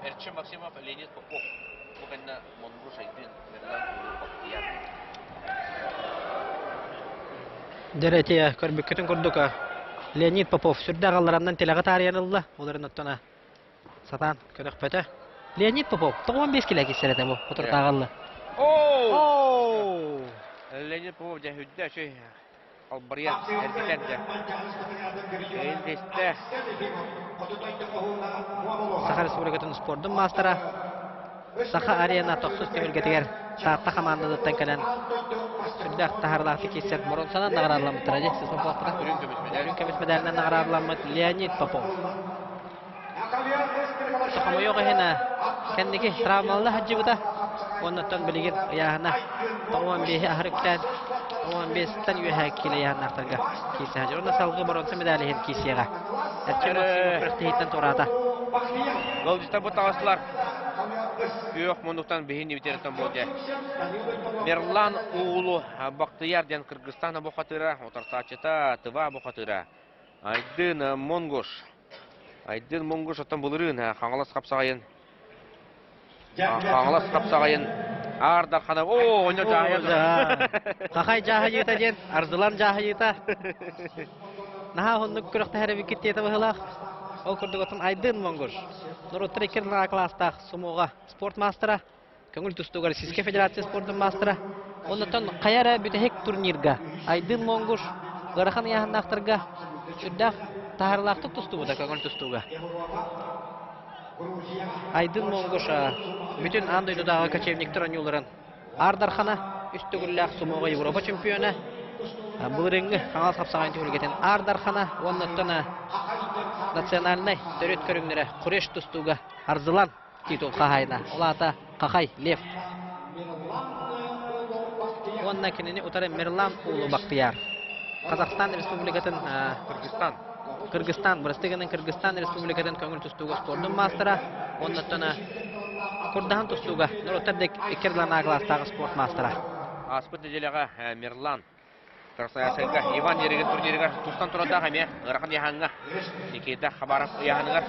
Эрчим Максимов, Леонид Попов. Бу кэннэ Монгур Шайдын, Мерлан Бахтияр. Дьэ, көрбүккүтүн курдук Леонид Попов сүрдээх аллараннан тилэҕи таарыйан ылла. Оларын оттон сатаан көрөхпөтө. Леонид Попов 95 килэ киссэр этэ бу отуртааҕылла. Оо! Леонид Попов дьэ хүддэ үчүй албарыйан эргитэн дьэ. Эйин Саха Республикатын спордун маастара Саха арена тохсус түһүлгэтигэр Таатта хамаандатыттан кэлэн сүрдээх таһаарыылаахтык киирсэр боруонсанан наҕараадаламмыттара дии сис Поповтара. Үрүҥ көмүс мэдээлинэн наҕараадаламмыт Леонид Попов. Хомойуох иһин кэнники травмалана сылдьыбыта. Уоннаттан билигин ыйааһына 95-и аһары үктээн 15-тэн үөһэ киилэ ыйааһыннаахтарга киирсэ сылдьар. Уонна салгыы боруонса медали иһин киирсиэҕэ. Эрчим Максимов күрэхтэһииттэн туораата. Ыалдьыттар бу таҕыстылар. Күөх муннуктан биһин ибитериттэн буолдэ. Мерлан Уулу Бактыяр диэн Кыргызстан бухатыра, утарсааччыта Тыва бухатыра. Айдын Монгуш. Айдын Монгуш оттон былырыын Хаҥалас хапсаҕайын Хаҥалас хапсаҕайын Аар Дархана оо онно дьааһыйа Хахай дьааһыйыыта диэн Арзылан дьааһыйыыта наһаа уһуннук күрэхтэһэр эбиккит диэтэ быһыылаах. Ол курдук оттон Айдын Монгуш норуоттар икки кылаастаах сумоҕа спорт маастара көҥүл тустууга Российскай Федерация спордун маастара. Оннуттан хайа эрэ бүтэһик турнирга Айдын Монгуш ыарахан ыйааһыннаахтарга сүрдээх таһаарыылаахтык тустубута көҥүл тустууга. Айдын Монгуш бүтүн аан дойдутааҕы кочевниктар оонньууларын Аар Дархана үс төгүллээх сумоҕа Европа чемпиона, былырыыҥҥы Хаҥалас хапсаҕайын түһүлгэтин Аар Дархана уонна оттон национальнай төрүт көрүҥнэрэ Куреш тустууга Арзылан титул хаһаайына. Ол аата Хахай Лев. Уонна кинини утары Мирлан Уулу Бахтияр. Казахстан Республикатын Кыргызстан. Кыргызстан, бырастыы гынан Кыргызстан Республикатын көҥүл тустууга спордун маастара, уоннаттан курдаһан тустууга норуоттар икки кылаастааҕы спорт маастара. Ааспыт неделяҕа Мирлан Красноярскайга Иван Ерегин турнирыгар тустан турардаах эмиэ ыарахан ыйааһыҥҥа Никита Хабаров ыйааһыныгар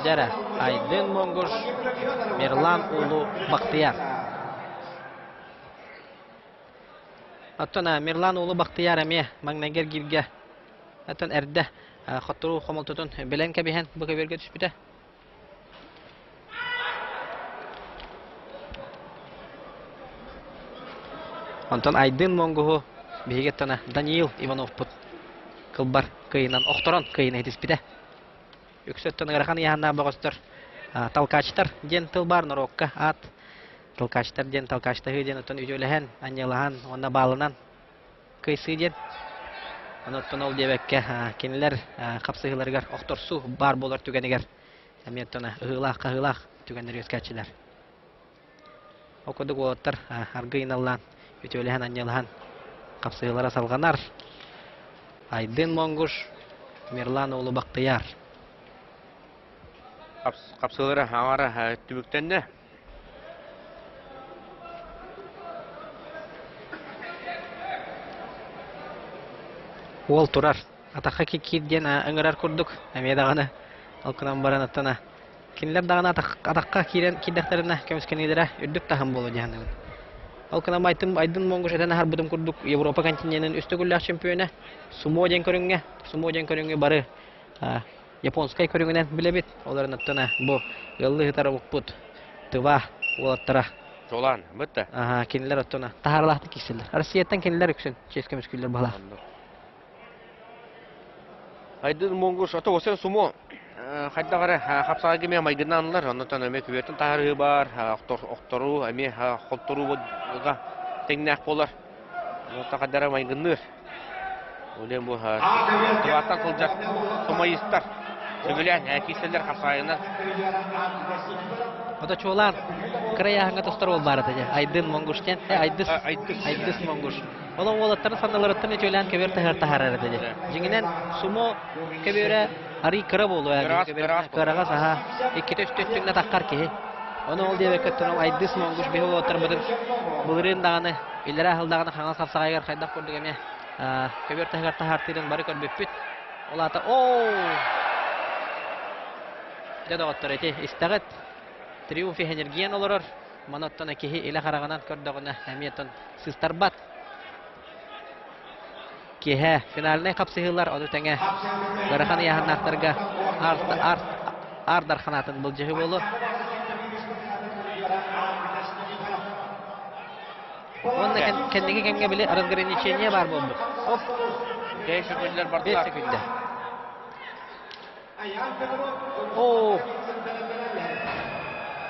Дьэрэ, Айдын Монгуш, Мирлан Улу Бахтияр. Оттон Мирлан Улу Бахтияр эмиэ маҥнайгы эргииргэ оттон эрдэ хотторуу хомолтотун билэн кэбиһэн бу көбүөргэ түспүтэ. Онтон Айдын Монгуһу биһиги оттон Даниил Ивановпут кылбар кыйынан охторон кыйына итиспитэ. Үксэ оттон ыарахан ыйааһыннаах бөҕөстөр толкачтар диэн тыл баар норуокка аат толкачтар диэн толкачтаһыы диэн оттон үтүөлэһэн, анньыалаһан уонна баалынан кыйсыы диэн. Оттон ол диэбэккэ кинилэр хапсыһыыларыгар охторсуу баар буолар түгэнигэр эмиэ оттон ыһыылаах-хаһыылаах түгэннэр үөскээччилэр. Ол курдук уолаттар аргыый наллаан, үтүөлэһэн, анньыалаһан хапсыһыылара салҕанар. Айдын Монгуш, Мирлан уолу Бахтияр. Хапсыылара аҥара түмүктэннэ. Уол турар. Атахха киир диэн ыҥырар курдук. Эмиэ даҕаны ол гынан баран оттон кинилэр даҕаны атахха киирэн киирдэхтэринэ көмүскэниилэрэ үрдүк таһым буолуо дии саныыбын. Ол гынан Айдын, Айдын Монгуш этэн аһарбытым курдук Европа континенын үс төгүллээх чемпиона сумо диэн көрүҥҥэ, сумо диэн көрүҥү бары японскай көрүҥүнэн билэбит. Олорун оттон бу ыаллыы сытар омукпут Тыва уолаттара. Чолаан, бытта. Аха, кинилэр оттон таһаарылаахтык киирсэллэр. Россияттан кинилэр үксүн чиэс көмүскүүллэр баһылаах. Айдын Монгуш, ото осен сумо хайдах эрэ хапсаҕайга эмиэ майгыннаанылар, оннуттан эмиэ күбүөтүн таһаарыы баар, охторуу эмиэ холторууга тэҥнээх буолар. Онтон хайдара майгынныыр. Улем бу Тываттан сылдьар сумоистар сөбүлээн киирсэллэр хапсаҕайынан. Ото чуолаан кыра ыйааһыҥҥа тустар уол баар этэ дьэ. Айдын Монгуш диэн. Айдыс. Айдыс Монгуш. Олон уолаттарын санныларыттан үтүөлээн көбүөр таһыар таһаарар этэ дьэ. Дьиҥинэн сумо көбүөрэ арый кыра буолуо кыараҕас аһа иккитэ үстэ өттүҥнэ таххар киһи. Ону ол диэбэккэ оттон Айдыс Монгуш биһи уолаттарбытын былырыын даҕаны иллэрээ сыл даҕаны хаҥас хапсаҕайыгар хайдах курдук эмиэ көбүөр таһыгар таһаартыырын бары көрбүппүт. Ол аата оо Дьэ доҕоттор ити истэҕит Триумф иһэн олорор. Маны оттон киһи илэ хараҕынан көрдөҕүнэ эмиэ оттон сыстарбат. Киэһэ финальнай хапсыһыылар ону тэҥэ ыарахан ыйааһыннаахтарга Аар Дарханаатын былдьаһыы буолуо. Уонна кэнники кэмҥэ били разграничение баар буолбут. Оп. 5 секундалар бардылар. 5 секунда. Оо.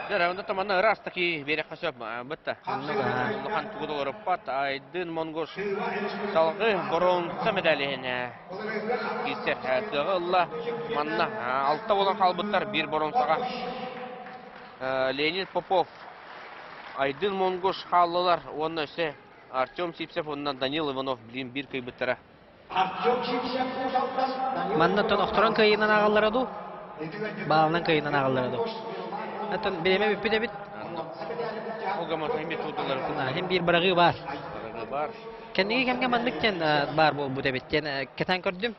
Дьэ, онно манна ыраас таки биэрэххэ сөп бытта. Улахан тугу да олоруппат. Айдын Монгуш салгыы боруонса медалиһин киирсэр кыаҕы ылла. Манна алта буолан хаалбыттар биир боруонсаҕа. Леонид Попов, Айдын Монгуш хааллылар уонна өссө Артем Сипсев уонна Данил Иванов билин биир кыйбыттара. Манна оттон охторон кыайыынан ааҕаллара дуу? Баалынан кыайыынан ааҕаллара дуу? Оттон бириэмэ бүппүт эбит. Ол гамма хим бир Хим биир быраҕыы баар. Быраҕыы баар. Кэнники кэмҥэ маннык диэн баар буолбут эбит диэн кэтээн көрдүм.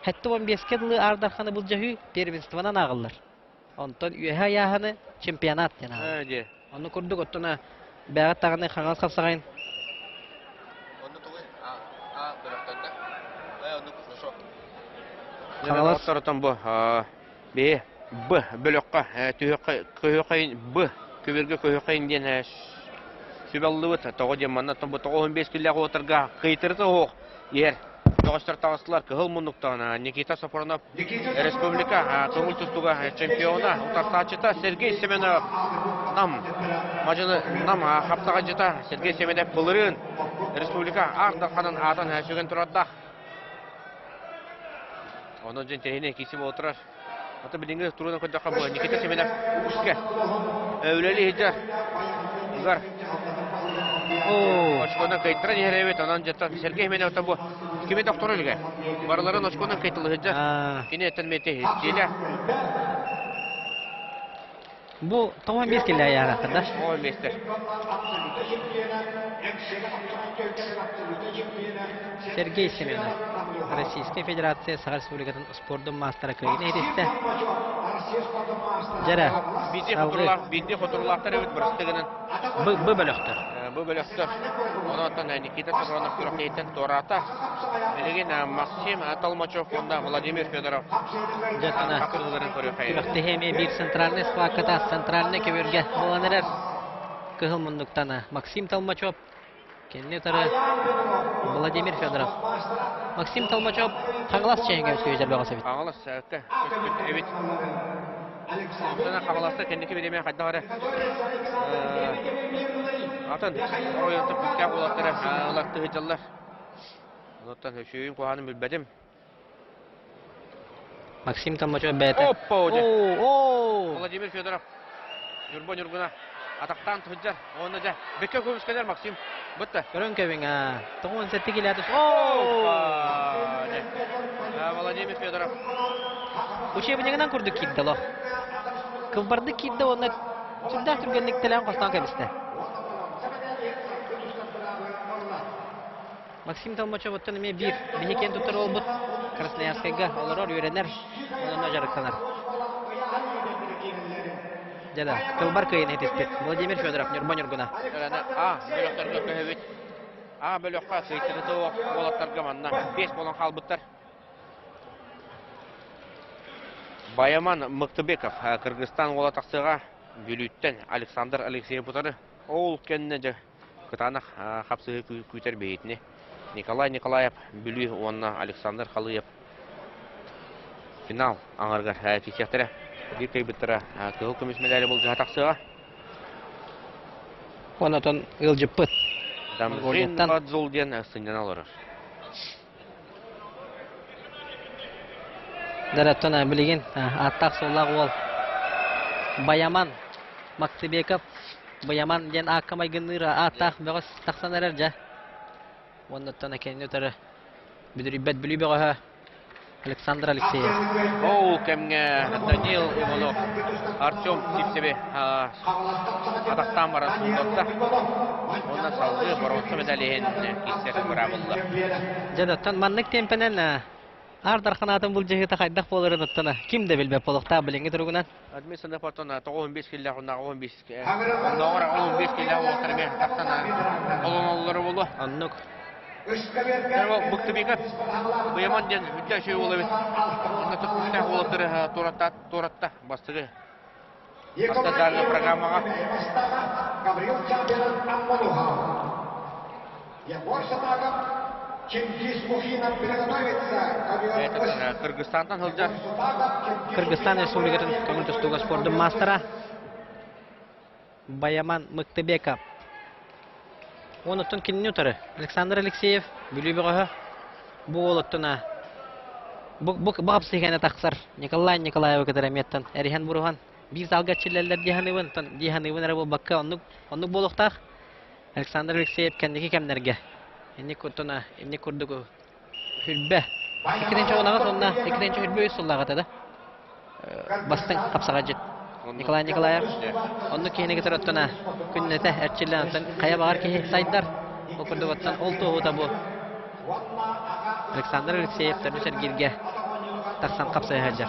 75-кэ дылы Аар Дарханы былдьаһыы первенствонан ааҕыллар. Онтон үөһэ ыйааһыны чемпионат диэн ааҕыллар. Дьэ. Ону курдук оттон бэҕэ даҕаны хаҥас хапсаҕайын Онну тугуй? А, а бөлөхтөрдө. Э, оннук, хорошо. Хаҥалас Хаҥалас бу Б Б бөлөххө түһүөххэ көһүөххэйин Б көбүөргэ көһүөххэйин диэн сүбэ ыллыбыт. Тоҕо диэн манна бу 95 киллээх уотарга кыйтырыта оһох иһэр бөҕөстөр таҕыстылар. Кыһыл муннуктан Никита Софронов республика көҥүл тустууга чемпиона, утарсааччыта Сергей Семенов Нам мадьыны Нам хаптаҕайдьыта Сергей Семенов былырыын республика Аар Дарханын аатын сүгэн турардаах. Онон дьон тэһиинэ киси буола турар. Ата билиҥҥи туруунан көрдөххө бу Никита Семенов үскэ үлэлии сылдьар. Ыгар. Очконан кыйтаран иһэр эбит. Онон дьэ Сергей Семенов бу кими тохторо илигэ. Барыларын очконан кыйтылы сылдьар. Кини эттэн мете истиилэ. Бу тоҕо эмиэ киллэ айааҕа да? Тоҕо эмиэстэр. Сергей Семенов, Российская Федерация Саха Республикатын спордун маастара кыайыыны иһитистэ. Дьэрэ, Биирдии хотуруулаах, биирдии хотуруулаахтар эбит бырастыгынан. Бу, бу бөлөхтөр. Бу бөлөхтөр. Онон Никита Соколов күрэхтэһииттэн туораата. Билигин Максим Толмачев уонна Владимир Федоров хапсыһыыларын көрүөххэйин. Күрэхтэһии эмиэ биир центральнай схватката центральнай көбүөргэ буолан эрэр. Кыһыл муннуктан Максим Толмачев, кэнни утары Владимир Федоров. Максим Толмачев Хаҥалас чэйиҥэ өскөйүтэр бөҕөс эбит. Хаҥалас көспүт эбит. Онтон Хаҥаласта кэнники бириэмэ хайдах эрэ атын оройуонтан күүстээх уолаттары ылаттыы сылдьаллар. Онтон үчүгэйин куһаҕанын билбэтим. Максим Толмачев бэйэтэ. Оппа Владимир Федоров Ньурба Ньургуна атахтаан сылдьар. Уонна дьэ бэккэ көмүскэнэр Максим. Бытта. Көрөн кэбиҥ аа. 97 килээтус. Владимир Федоров. Учебнигынан курдук киирдэ олох. Кылбардык киирдэ уонна сүрдээх түргэнник тэлээн хостоон кэбистэ. Максим Толмачев оттон эмиэ биир биһи киэн туттар уолбут Красноярскайга олорор, үөрэнэр, онно дьарыктанар. Дьэ да, тылбар кыайын этиспит Владимир Федоров, Ньурба Ньургуна. А бөлөхтөргө көһөбүт. А бөлөххө кыйтырыты уолаттарга манна 5 болон хаалбыттар. Баяман Мыктыбеков Кыргызстан уола тахсыаҕа Бүлүүттэн Александр Алексеев утары. Ол кэннэ дьэ кытаанах хапсыһыы күүтэр биһитини Николай Николаев Бүлүү уонна Александр Халыев финал аҥарыгар киирсиэхтэрэ. Биир кыайбыттара кыһыл көмүс медали былдьаһа тахсыаҕа. Онотон ыалдьыппыт. Дамжин Бадзул диэн сынньана олорор. Дэраттан билигин ааттаах-суоллаах уол Баяман Мактыбеков Баяман диэн аакка майгынныыр ааттаах бөҕөс тахсан эрэр дьэ. Уоннаттан кэнни утары бүдүрүйбэт Бүлүү бөҕөһө Александр Алексеев. Ол кэмҥэ Даниил Иванов Артем Сивцеви атахтаан баран суулларда. Уонна салгыы боруонса медалиһин киирсэр быраабылла. Дьэ, оттон маннык темпэнэн Аар Дархан аатын былдьаһыыта хайдах буоларын оттон ким да билбэт буолуохтаах билиҥҥи туругунан. Административный портон 95 киллээх уонна 15 оннооҕор 15 киллээх уолаттар эмиэ тахсан олоноллоро буолуо. Оннук. Быктыбика Быйаман диэн үтэ үчүгэй уол эбит. Онно күүстээх уолаттары туоратта туоратта бастакы бастакы программаҕа. Гаврил Чаберов Аммалуха. Егор Сатаков Чингиз Мухинов приготовится. Кыргызстантан сылдьар. Кыргызстан Республикатын көҥүл тустууга спордун маастара Баяман Мыктыбеков. Онуттан кинини утары Александр Алексеев, Бүлүү бөҕөһө. Бу уолуттан бу бу бу хапсыһыгана тахсар Николай Николаевы кытары эмиэттэн эриһэн буруһан биир залга чиллэллэр дии саныыбын, дии саныыбын эрэ буолбакка оннук оннук буолуохтаах. Александр Алексеев кэнники кэмнэргэ инник курдук инник курдук хүрбэ иккитинчи уонаҕас уонна иккитинчи хүрбэ үс сыллааҕыта да бастыҥ хапсаҕайдьыт Николай Николаев оннук киһини кытары оттон күннэтэ эрчиллэн оттон хайа баҕар киһи сайдар. Ол курдук ол туоһута бу Александр Алексеев төрүс эргииргэ тахсан хапсайа сылдьар.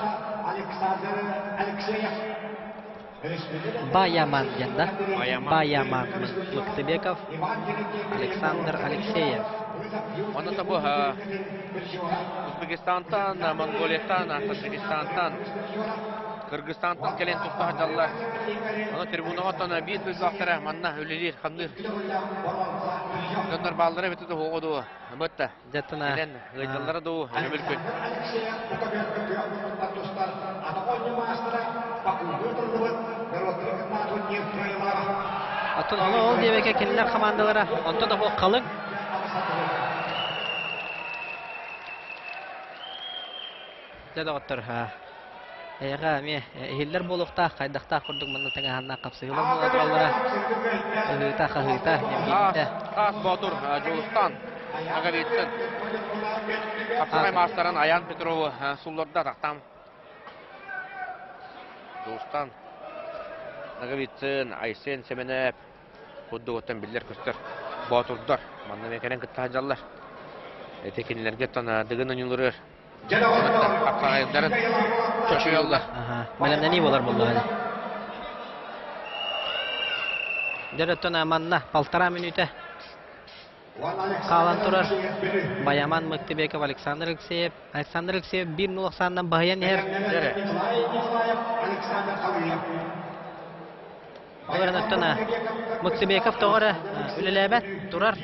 Баяман диэн да? Баяман Мыктыбеков, Александр Алексеев. Онон бу Узбекистантан, Монголияттан, Таджикистантан, Кыргызстантан кэлэн тутта сылдьаллар. Ону трибунаҕа оттон биир дойдулаахтара манна үлэлиир, хамныыр. Дьоннор бааллара эбитэ дуу, оҕо дуу, бытта. Кэлэн ыалдьаллара дуу, өрөбүл күн. Оттон ону ол диэбэккэ кинилэр хамаандалара онто да суох халыҥ. Дьэ доҕоттор, эйиэхэ эмиэ иһиллэр буолуохтаах, хайдахтаах курдук манна тыҥааһыннаах хапсыһыылар буола тураллара. Ыһыыта, хаһыыта, ньиргийбитэ. Таас Боотур Дьулустан Наговицын хапсаҕай маастарын Аян Петрову сулларда тахтам. Дьулустан Наговицын, Айсен Семенов курдугуттан биллэр-көстөр боотурдар манна эмиэ кэлэн кытта сылдьаллар. Ити кинилэргэ Дыгын ойууларыгар хапсаҕайдарын чочуйаллар. Бэлэмнэнии буолар буоллаҕа. Дьэ оттон манна полтора мүнүүтэ хаалан турар Баяман Мыктыбеков Александр Алексеев. Александр Алексеев 1-0 ахсаанынан баһыйан иһэр. Ол эрэн оттон Мыктыбеков тоҕо эрэ үлэлээбэт, турар.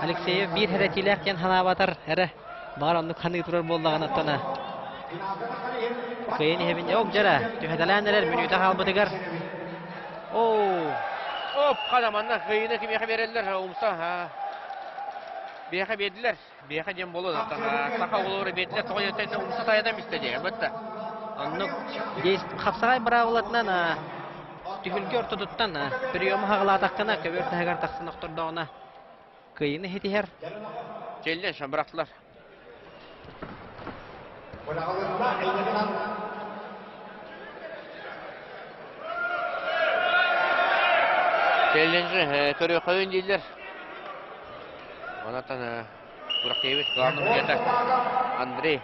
Алексеев биир хэрэтиилээх диэн санаабатар эрэ, баҕар оннук ханыы турар буоллаҕына оттон кыайан иһэбин. Ок дьара, түһэтэлээн эрэр мүнүүтэ хаалбытыгар. Оо! Оп, хана манна кыайыыны кимиэхэ биэрэллэр, умса биэхэ биэрдилэр. Биэхэ диэн буолуо саха оҕолоро биэрдилэр тоҕо диэн умса тайатан истэ дии бытта. Оннук хапсаҕай быраабылатынан түһүлгэ ортотуттан приему хаҕылаатаххына көбүөр таһыгар тахсан охтордоҕуна кыайыыны ситиһэр. Челлен бырахтылар. Челленджи көрүөххөйүн дииллэр. Онатан Курахтеевич главный мугета Андрей.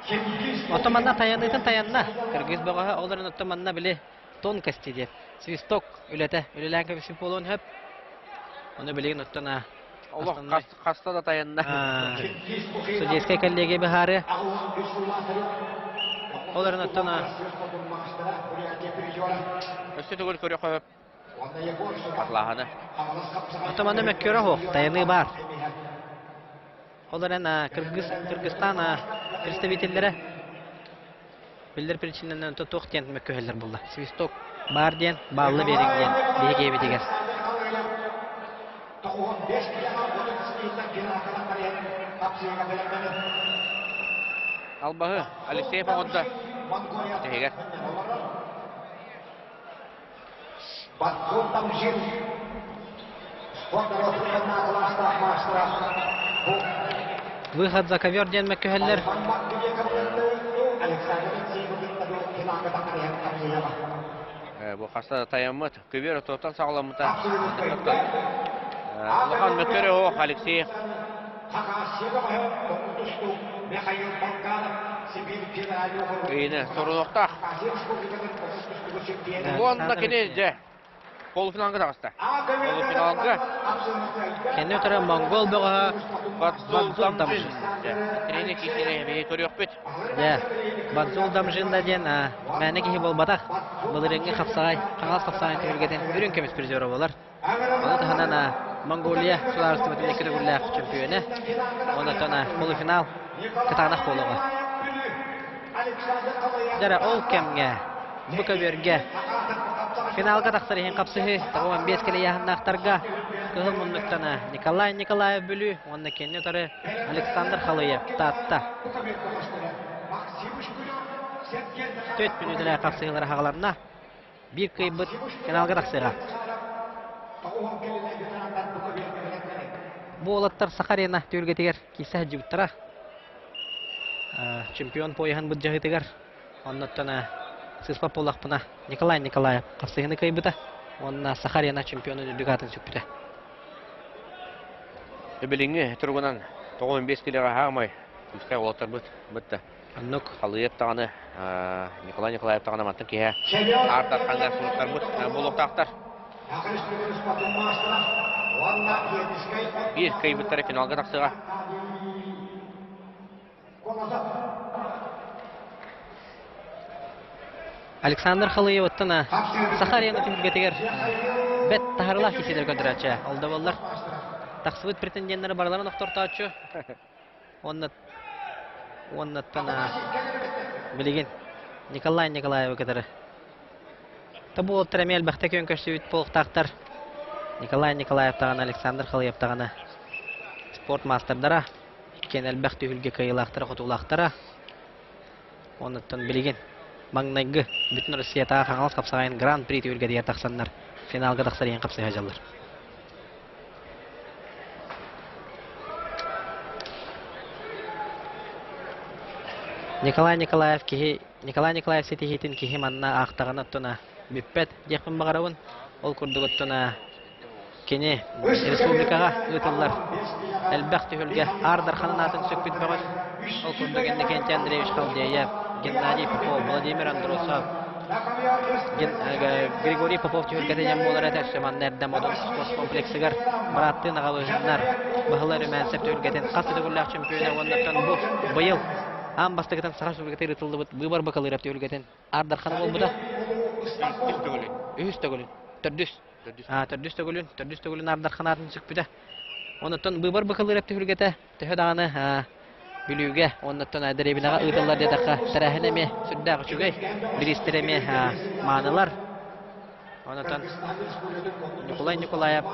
Оттон манна тайаныытын таянна. Кыргыз бөҕөһө ол эрэн оттон манна били тонкости диэн свисток үлэтэ үлэлээн кэбиспит буолуон сөп. Ону билигин оттон Олох хаста да таянна. Судейскай коллегия быһаарыа. Ол эрэн оттон Өссө төгүл көрүөххэ сөп. Атлааһыны. Оттон манна мөккүөрэ суох, тайаныы баар. Ол эрэн Кыргыз, Кыргызстан представителлэрэ биллэр причинанан туох диэн мөккүһэллэр буолла. Свисток баар диэн, баалла биэриҥ диэн биһиги эбитигэр. Албаһы Алексеев оҥордо. Тэһигэр. Выход за ковер диэн мөккүһэллэр. Бу хаста тайаммыт көбүөр отуоттан саҕаламмыта. Улахан мөккөрө оох Алексей. Ыйыны сорунуохтаах. Уонна кини дьэ полуфиналга таҕыста. Полуфиналга Кэнни утары монгол бөҕөһө Бадзул Дамжин. Тренер киһини биһи көрүөхпүт. Дьэ, Бадзул Дамжин да диэн мээнэ киһи буолбатах. Былырыыҥҥы хапсаҕай, хаҥас хапсаҕай түһүлгэтин үрүҥ көмүс призера буолар. Ону таһынан Монголия судаарыстыбатын икки төгүллээх чөмпүйүөнэ. Онтон полуфинал кытаанах буолуоҕа. Дьэ ол кэмҥэ бу көбүөргэ финалга тахсар иһин хапсыһыы 95 кэлэйээһиннаахтарга кыһыл муннуктан Николай Николаев Бүлүү уонна кини утары Александр Халыев Таатта. Төрт мүнүүтэлээх хапсыһыылара хаҕаланна. Биир кыайбыт финалга тахсыаҕа. Бу уолаттар Саха Арена түһүлгэтигэр киирсэ сылдьыбыттара. Чемпион пояһын былдьаһыытыгар оннуттан сыыспат буоллахпына Николай Николаев хапсыһыыны кыайбыта. Уонна Саха Арена чемпионун үрдүк аатын сүкпүтэ. Билиҥҥи туругунан 95 килоҕа хаамай күүстээх уолаттарбыт бытта. Оннук. Халыйып даҕаны Николай Николаев даҕаны мантан киһи аартарханга суруттарбыт буолуохтаахтар. Биир кыайбыттара финалга тахсыаҕа. Александр Халыеваттан Саха арена түһүлгэтигэр бэт таһарылаах киһилэр көрдөрөөччү. Ол да буоллар тахсыбыт претенденнары барыларын охтортооччу. Уонна уоннаттан билигин Николай Николаевы кытары Та буолтар эмиэ элбэхтэ күөн көрсүбүт буолуохтаахтар. Николай Николаев даҕаны, Александр Халыев даҕаны спорт маастардара, иккиэн элбэх түһүлгэ кыайыылаахтара-хотуулаахтара. Онуттан билигин маҥнайгы бүтүн Россиятааҕы Хаҥалас хапсаҕайын Гран-при түһүлгэтигэр тахсаннар финалга тахсар иһин хапсыһа дьаллар. Николай Николаев киһи Николай Николаев ситиһиитин киһи манна аахтаҕына оттон бүппэт диэхпин баҕарабын. Ол курдук оттон кини республикаҕа ыытыллар элбэх түһүлгэ Аар Дарханын аатын сүкпүт бөҕөс. Ол курдук Иннокентий Андреевич Халдеев, Геннадий Попов, Владимир Андросов, Григорий Попов түһүлгэтэ диэн буолар этэ. Өссө манна эрдэ Модун спорт комплексыгар бырааттыы Наҕабыһыннар Баһылай Румянцев түһүлгэтин хас да төгүллээх чөмпүйүөнэ уоннаттан бу быйыл аан бастакытын Саха Республикатыгар ыытыллыбыт быыбар бакалыырап түһүлгэтин Аар Дархана буолбута. Үһүс төгүлүн. Үһүс төгүлүн. Төрдүс. Төрдүс төгүлүн, төрдүс төгүлүн Аар Дархан аатын сүкпүтэ. Онуттан быыбар бакалыырап түһүлгэтэ төһө даҕаны Бүлүүгэ уоннаттан дэриэбинэҕэ ыытыллар диэтэххэ тэрээһин эмиэ сүрдээх үчүгэй, бириистэр эмиэ маанылар. Онотон Ньукулай Ньукулаев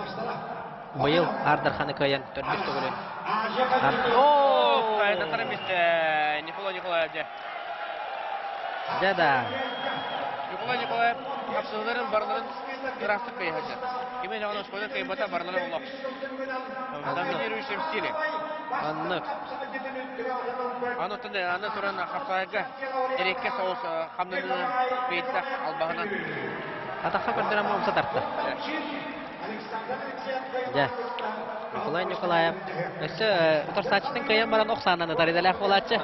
быйыл Аар Дарханы кыайан төрдүс төгүлүн Оо, кайнатар эмитте Николай Николаев дьэ. Дьэ да. Николай Николаев хапсыһыыларын барыларын ыраастык кыайыһа Кими даҕаны оскуола кыайбата барыларын олох. Доминирующем стиле. Аннык. Аны аны туран хапсаайга эрэккэ соҕус хамнаныы кыйыттах албаһынан. Атахха көрдөрөн умса тарта. Дьэ, Николай Николаев өссө утарсааччытын кыайан баран ох саанан ытар идэлээх буолааччы.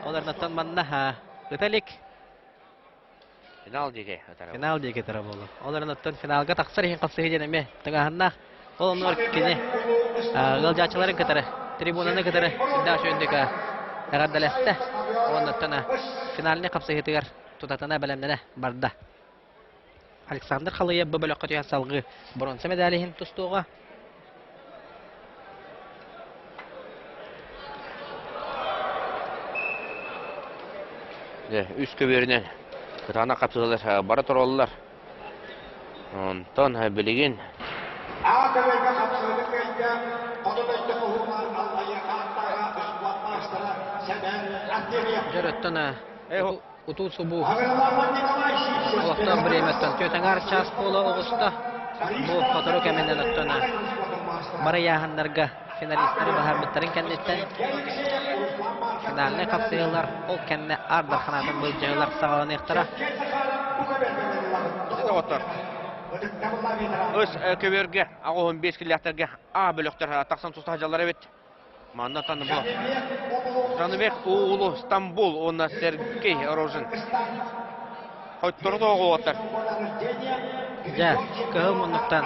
Олорнуттан манна ыта илик. Финал диэки ытара. Финал диэки ытара буолуо. Ол эрэн оттон финалга тахсар иһин хапсыһыы диэн эмиэ тыҥааһыннаах. Ол оннугар кини ыалдьааччыларын кытары, трибунаны кытары сүрдээх үчүгэйдик эҕэрдэлэстэ. Уонна финальнай хапсыһыытыгар тутатына бэлэмнэнэ барда. Александр Халыев бу бөлөххө түһэн салгыы боруонса медали иһин тустуоҕа. Үс көбүөрүнэн кытаанах хапсыһыылар бара тураллар. Онтон билигин А көбүөргэ хапсыһыыны кыайда Хоту дойду хоһууна Аллайыаха ааттааҕа успуорт маастара Сэмэн Артемьев. Дьөрөттөн утуу-субуу олохтоох бириэмэттэн түөрт аҥаар чаас буола оҕуста. Бу сотору кэминэн оттон бары ыйааһыннарга финалистары баһарбыттарын кэнниттэн финальнай хапсыһыылар ол кэннэ Аар Дарханаатын былдьаһыылар саҕаланыахтара. Доҕоттор, үс көбүөргэ 85 киллээхтэргэ А бөлөхтөр тахсан туста сылдьаллар эбит. Манна бу Жаныбек Уулу Стамбул уонна Сергей Рожин Хоттору тоҕуоттар. Дьэ, кыһыл муннуктан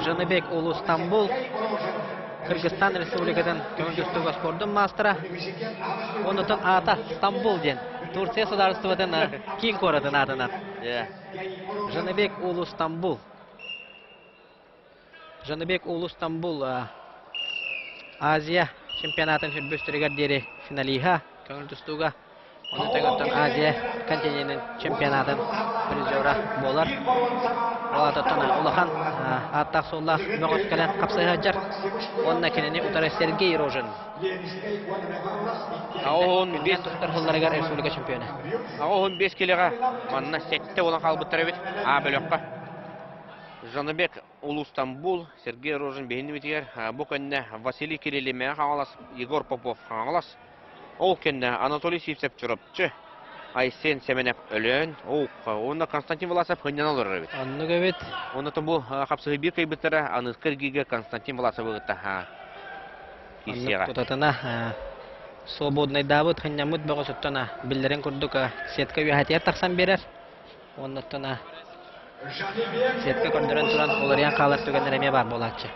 Жаныбек Улу Стамбул Кыргызстан Республикатын көҥүл тустууга спордун маастара. Оннуттан аата Стамбул диэн Турция судаарыстыбатын киин куоратын аатынан. Жаныбек Улу Стамбул Жаныбек Улу Стамбул Азия чемпионатын үрбүстэригэр диэри финалиһа көҥүл тустууга ону тэҥэ Азия континенин чемпионатын призера буолар. Ол аатыттан улахан ааттаах-суоллаах бөҕөс кэлэн хапсыһа сылдьар. Уонна кинини утары Сергей Рожин. 85 тустар сылларыгар республика чемпиона. 85 килоҕа манна сэттэ буолан хаалбыттар эбит. А бөлөххө. Жаныбек Улуу Стамбул, Сергей Рожин биһиннибитигэр бу кэннэ Василий Кириллимэҕэ Хаҥалас, Егор Попов Хаҥалас, ол кэннэ Анатолий Сивцев Чурапчы. Айсен Семенов Өлөөн, уонна Константин Власов хынньан олорор эбит. Оннук эбит. Онно бу хапсыһыы биир кыйбыттара аныгыскы эргииргэ Константин Власовы кытта киирсиэҕэ. Тутатына свободнайдаабыт, хынньаммыт бөҕөсүттэн биллэрин курдук сетка үөһэтигэр тахсан биэрэр. Оннуттан сетка көрдөрөн туран уларыйан хаалар түгэннэр эмиэ баар буолааччы.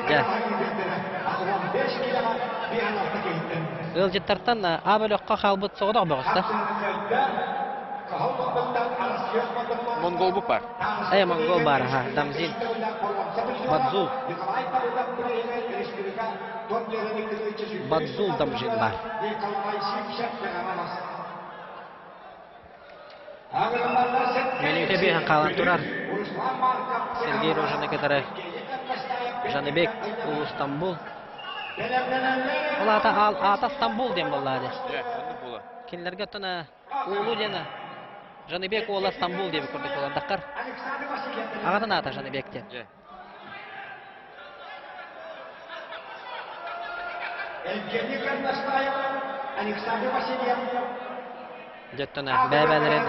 Дьэ. Ыалдьыттартан А бөлөххө хаалбыт соҕотох бөҕөстөр. Монголбут бар. Э, монгол бар, аха, Дамзин. Бадзул. Бадзул Дамжин бар. Мүнүүтэ биэһэн хаалан турар. Сергей Рожины кытары Жаныбек Улуу Стамбул. Ол аата, аата Стамбул диэн буоллаа дии. Кинилэргэ оттон Уулу диэн Жаныбек уола Стамбул диэбит курдук буолан таххар. Аҕатын аата Жаныбек диэн. Евгений Горностаев, Александр Васильев. Дьэттэн бэйэ-бэйэлэрин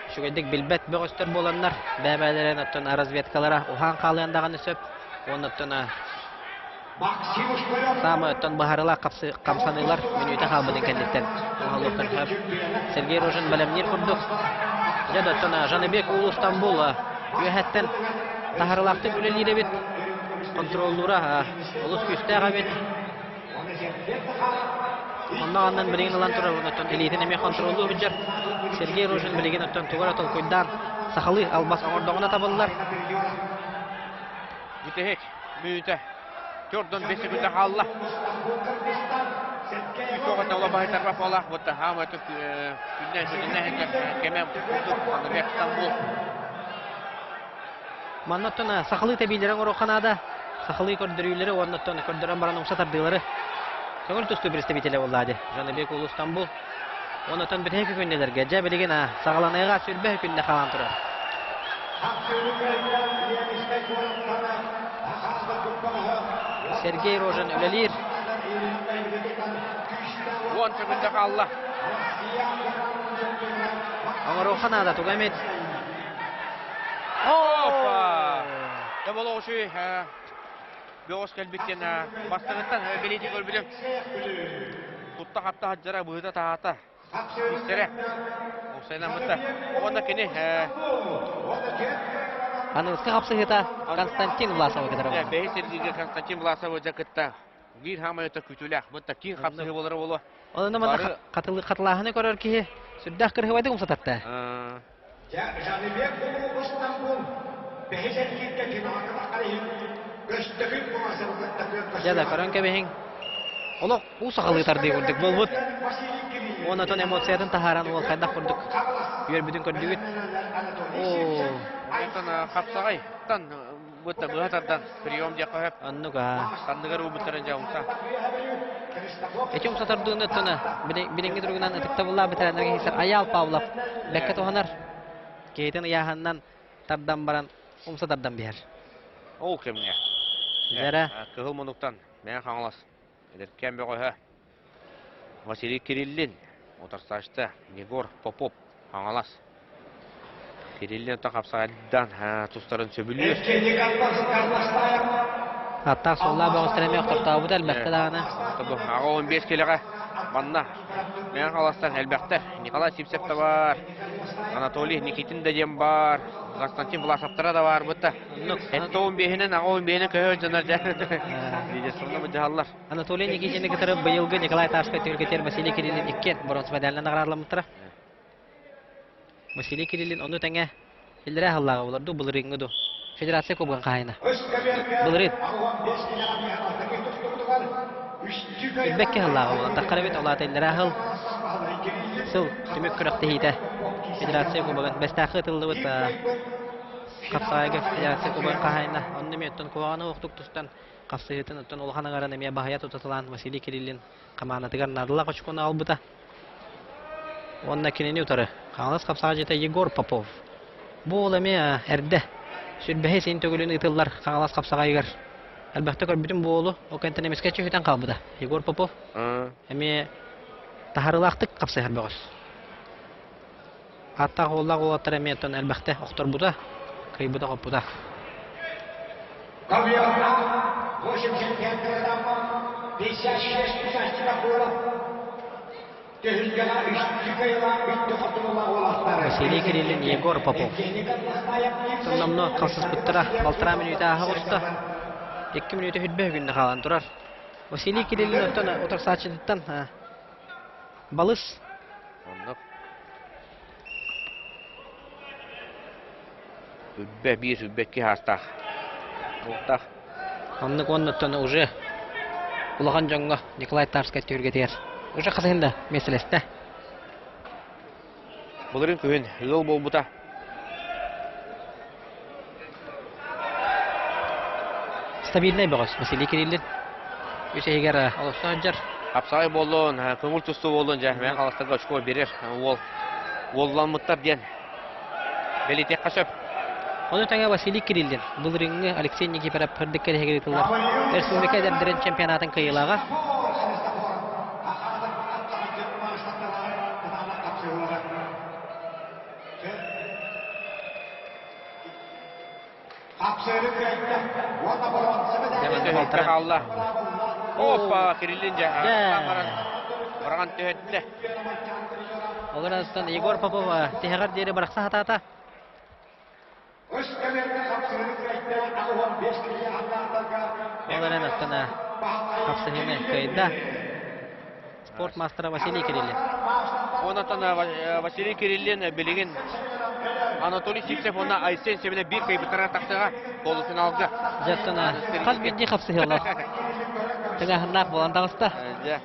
үчүгэйдик билбэт бөҕөстөр буоланнар бэйэ-бэйэлэрин оттон разведкалара уһаан хаалыан даҕаны сөп. Уонна оттон саамай оттон быһаарыылаах хамсаныылар мүнүүтэ хаалбытын кэнниттэн оҥоһуллуохтарын сөп. Сергей Рожин бэлэмниир курдук. Дьэ да оттон Жаныбек Улуу Стамбул үөһэттэн таһарылаахтык үлэлиир эбит. Контроллуура олус күүстээх эбит. Онно аннан билигин ылан турар, оттон илиитин эмиэ контроллуу сылдьар. Сергей Рожин билигин оттон тугу эрэ толкуйдаан сахалыы албас оҥордоҕуна табыллар. Бүтэһик мүнүүтэ төрдөн бес секунда хаалла. Үс оҕо баһытарба полах бутта хаама күннэн сүннэн кэмэ курдук Стамбул. Манна оттон сахалыы тэбиилэри оҥоруохха наада. Сахалыы көрдөрүүлэри уонна оттон көрдөрөн баран умса тардыылары. Көҥүл тустуу представителэ буолла дии. Жаныбек Улуу Стамбул. Уонна оттон бүтэһик күннэлэргэ дьэ билигин саҕаланыаҕа сүрбэ күннэ хаалан турар. Сергей Рожин үлэлиир. Уон секунда хаалла. Оҥоруохха наада туга эмит. Опа! Дьэ болоҕушуй бөҕөс кэлбиттэн бастыгыттан бэлиэтии көрбүтүм. Тутта-хапта сылдьара быһыта-таһаата истэрэ. Уопсайынан Уонна кини Аныгыскы хапсыһыыта Константин Власовы кытары буолла. Бэһис эргииргэ Константин Власовы дьэ кытта биир хаамай өтө күүтүүлээх. Бытта киин хапсыһыы буолара буолуо. Онон манна хатылааһыны көрөр киһи сүрдээх кырыһыбайдык умсатарта. Жаныбек Улуу Стамбул бэһис эргииргэ финалга иһин Көстөкүн Власовы кытта Дьэ да көрөн кэбиһиҥ. Олох уу сахалыы тардыы курдук буолбут. Уонна отон эмоциятын таһааран уол хайдах курдук үөрбүтүн көрдүгүт. Оо. Онтон хапсаҕай тан бытта быһа тардан прием диэххэ сөп. Оннук аа. Санныгар уубуттарын дьэ умса. Эти умса тардыыны оттон билиҥҥи туругунан ытыктабыллаах ветераннарга киирсэр Айаал Павлов бэккэ туһанар. Киһитин ыйааһынынан тардан баран умса тардан биһэр. Ол кэмҥэ. Дэрэ. Кыһыл мунуктан Мэҥэ Хаҥалас эдэркээн бөҕөһө Василий Кириллин, утарсааччыта Егор Попов, Хаҥалас. Кириллин оттон хапсаҕайдан тустарын сөбүлүүр. Аттаах суоллаах бөҕөстөр эмиэ охтортообута элбэхтэ даҕаны. Аҕа 15 килэҕэ манна Мэҥэ Хаҥаластан элбэхтэр. Николай Сивцев да баар, Анатолий Никитин да диэн баар, Константин Власовтара да баар бытта. Сэттэ он биэһинэн, аҕа он биэһинэн көһө дьоннор дьэ. Видеосонно быдьаһаллар. Анатолий Никитини кытары быйылгы Николай Тарскай түһүлгэтигэр Василий Кириллин иккиэн боруонса медалынан наҕараадаламмыттара. Василий Кириллин ону тэҥэ иллэрээ сыллааҕы буолар дуу, былырыыҥҥы дуу Федерация кубогын хаһаайына. Былырыын Билбэккэ сыллааҕы буолан таххар эбит, ол аата иллэрээ сыл сыл түмүк күрэхтэһиитэ Федерация кубогын Бэстээххэ ытыллыбыт хапсаҕайга Федерация кубогын хаһаайына. Онно эмиэ оттон куһаҕаны уохтук тустан хапсыһыытын оттон улахан аҥарын эмиэ баһыйа тутаталаан Василий Кириллин хамаандатыгар наадалаах очкону аҕалбыта. Уонна кинини утары Хаҥалас хапсаҕайдьыта Егор Попов. Бу уол эмиэ эрдэ сүрбэһи син төгүлүн ыытыллар Хаҥалас хапсаҕайыгар. Элбэхтэ көрбүтүм буолу, ол кэнтэн эмискэ чүһүтэн хаалбыта. Егор Попов эмиэ таһарылаахтык хапсыһар бөҕөс. Ааттаах уоллаах уолаттар эмиэ оттон элбэхтэ охторбута, кыайбыта-хоппута. Ковер А, 85 килограмма, 56 сантиметров. Василий Кириллин, Егор Попов. Тонномно халсыспыттара балтараа мүнүүтэ ааһа оҕуста. Икки мүнүүтэ хүрбэ күннэ хаалан турар. Василий Кириллин оттон утарсааччытыттан балыс. Оннук. Үрбэ биир, үрбэ икки хаастаах. Уоттаах. Оннук уоннаттан уже улахан дьоҥҥо Николай Тарскай түһүлгэтигэр уже хасыһын да миэстэлэстэ. Былырыын күһүн ыал буолбута. Стабильнай бөҕөс Василий Кириллин. Үс иһигэр олохсо сылдьар. Хапсаҕай буоллун, көҥүл тустуу буоллун, дьэ, мэҥэ халастарга очко биэрэр уол уолламмыттар диэн бэлиэтиэххэ сөп. Ону тэҥэ Василий Кириллин былырыыҥҥы Алексей Никифоров үрдүк кэрэһигэр ыытыллар республика эдэрдэрин чемпионатын кыайыылааҕа. Хаалла. Опа, Кириллин дьэ, баран баран түһэттэ. Ол эрэн Егор Попов тиһэҕэр диэри барахса сатаата. Ол эрэн аттана хапсыһыыны кыайда. Спорт мастера Василий Кириллин. Онтон Василий Кириллин билигин Анатолий Сивцев уонна Айсен Семенов биир кыайбыттара тахсыга полуфиналга. Дьэ, хас биирдии хапсыһыылар. Тыҥааһыннаах буолан таҕыста. Дьэ.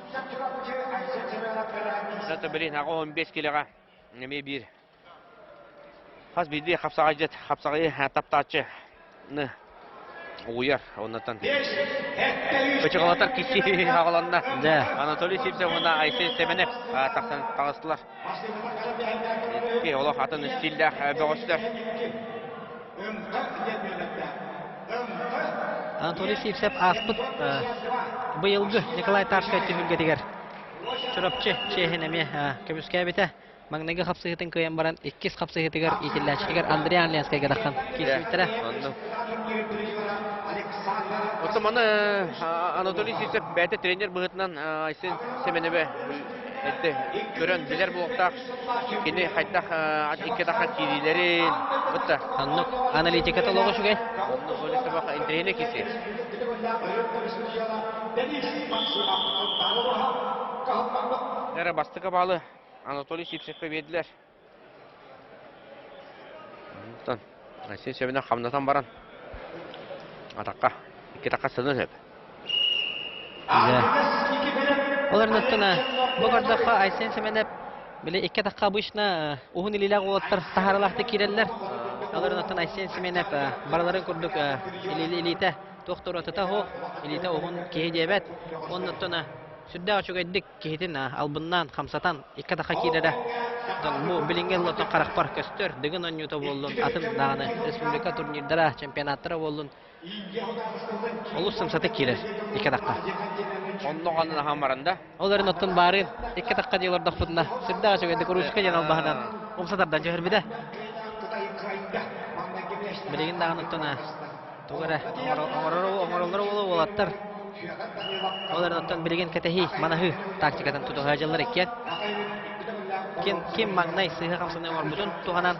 Это билин 15 килоға эмиэ биир Хас биирдии хапсаҕайдьыт хапсаҕайы таптааччы угуйар оннуттан кычыгалатар киси аҕаланна. Анатолий Сивцев уонна Айсен Семенев тахсан таҕыстылар. Икки олох атын стиллээх бөҕөстөр. Анатолий Сивцев ааспыт быйылгы Николай Тарскай түһүлгэтигэр Чурапчы чиэһин эмиэ көмүскээбитэ. Маҥнайгы хапсыһыытын кыайан баран, иккис хапсыһыытыгар иитиллээччитигэр Андрей Анленскайга тахсан киирсибиттэрэ. Оттон маны Анатолий Сивцев бэйэтэ тренер быһыытынан Айсен Семеневе эрдэ көрөн билэр буолуохтаах. Кини хайдах икки атахха киириилэрин бытта. Оннук аналитиката олоҕо үчүгэй. Оннук интэриэһинэй киси. Эрэ бастакы баалы Анатолий Сивцевкэ биэрдилэр. Онтон Айсен Семенов хамнатан баран атахха икки атахха сыныа сөп. Ол эрнэттэн бу көрдөххө Айсен Семенов били икки атахха обычно уһун илиилээх уолаттар таһаарылаахтык киирэллэр. Ол эрнэттэн Айсен Семенов барыларын курдук илиитэ туох да уратыта суох, илиитэ уһун киһи диэбэт. Оннуттан сүрдээх үчүгэйдик киһитин албыннаан, хамсатан икки атахха киирэрэ бу билиҥҥи ыллатан харахпар көстөр, Дыгын оонньуута буоллун, атын даҕаны республика турнирдара, чемпионаттара буоллун олус сымсатык киирэр икки атахха. Онно ханна наһаан баран да? Ол эрэн оттон баарыын икки атахха дии олордохпутуна сүрдээх үчүгэйдик ручка диэн албаһынан умса тардан түһэрбитэ. Билигин даҕаны оттон тугу эрэ оҥороллоро буолуо уолаттар. Ол эрэн оттон билигин кэтэһии, манаһыы тактикатын тутуһа дьыллар иккиэн. Ким, ким маҥнай сыыһа хамсаныы оҥорбутун туһанан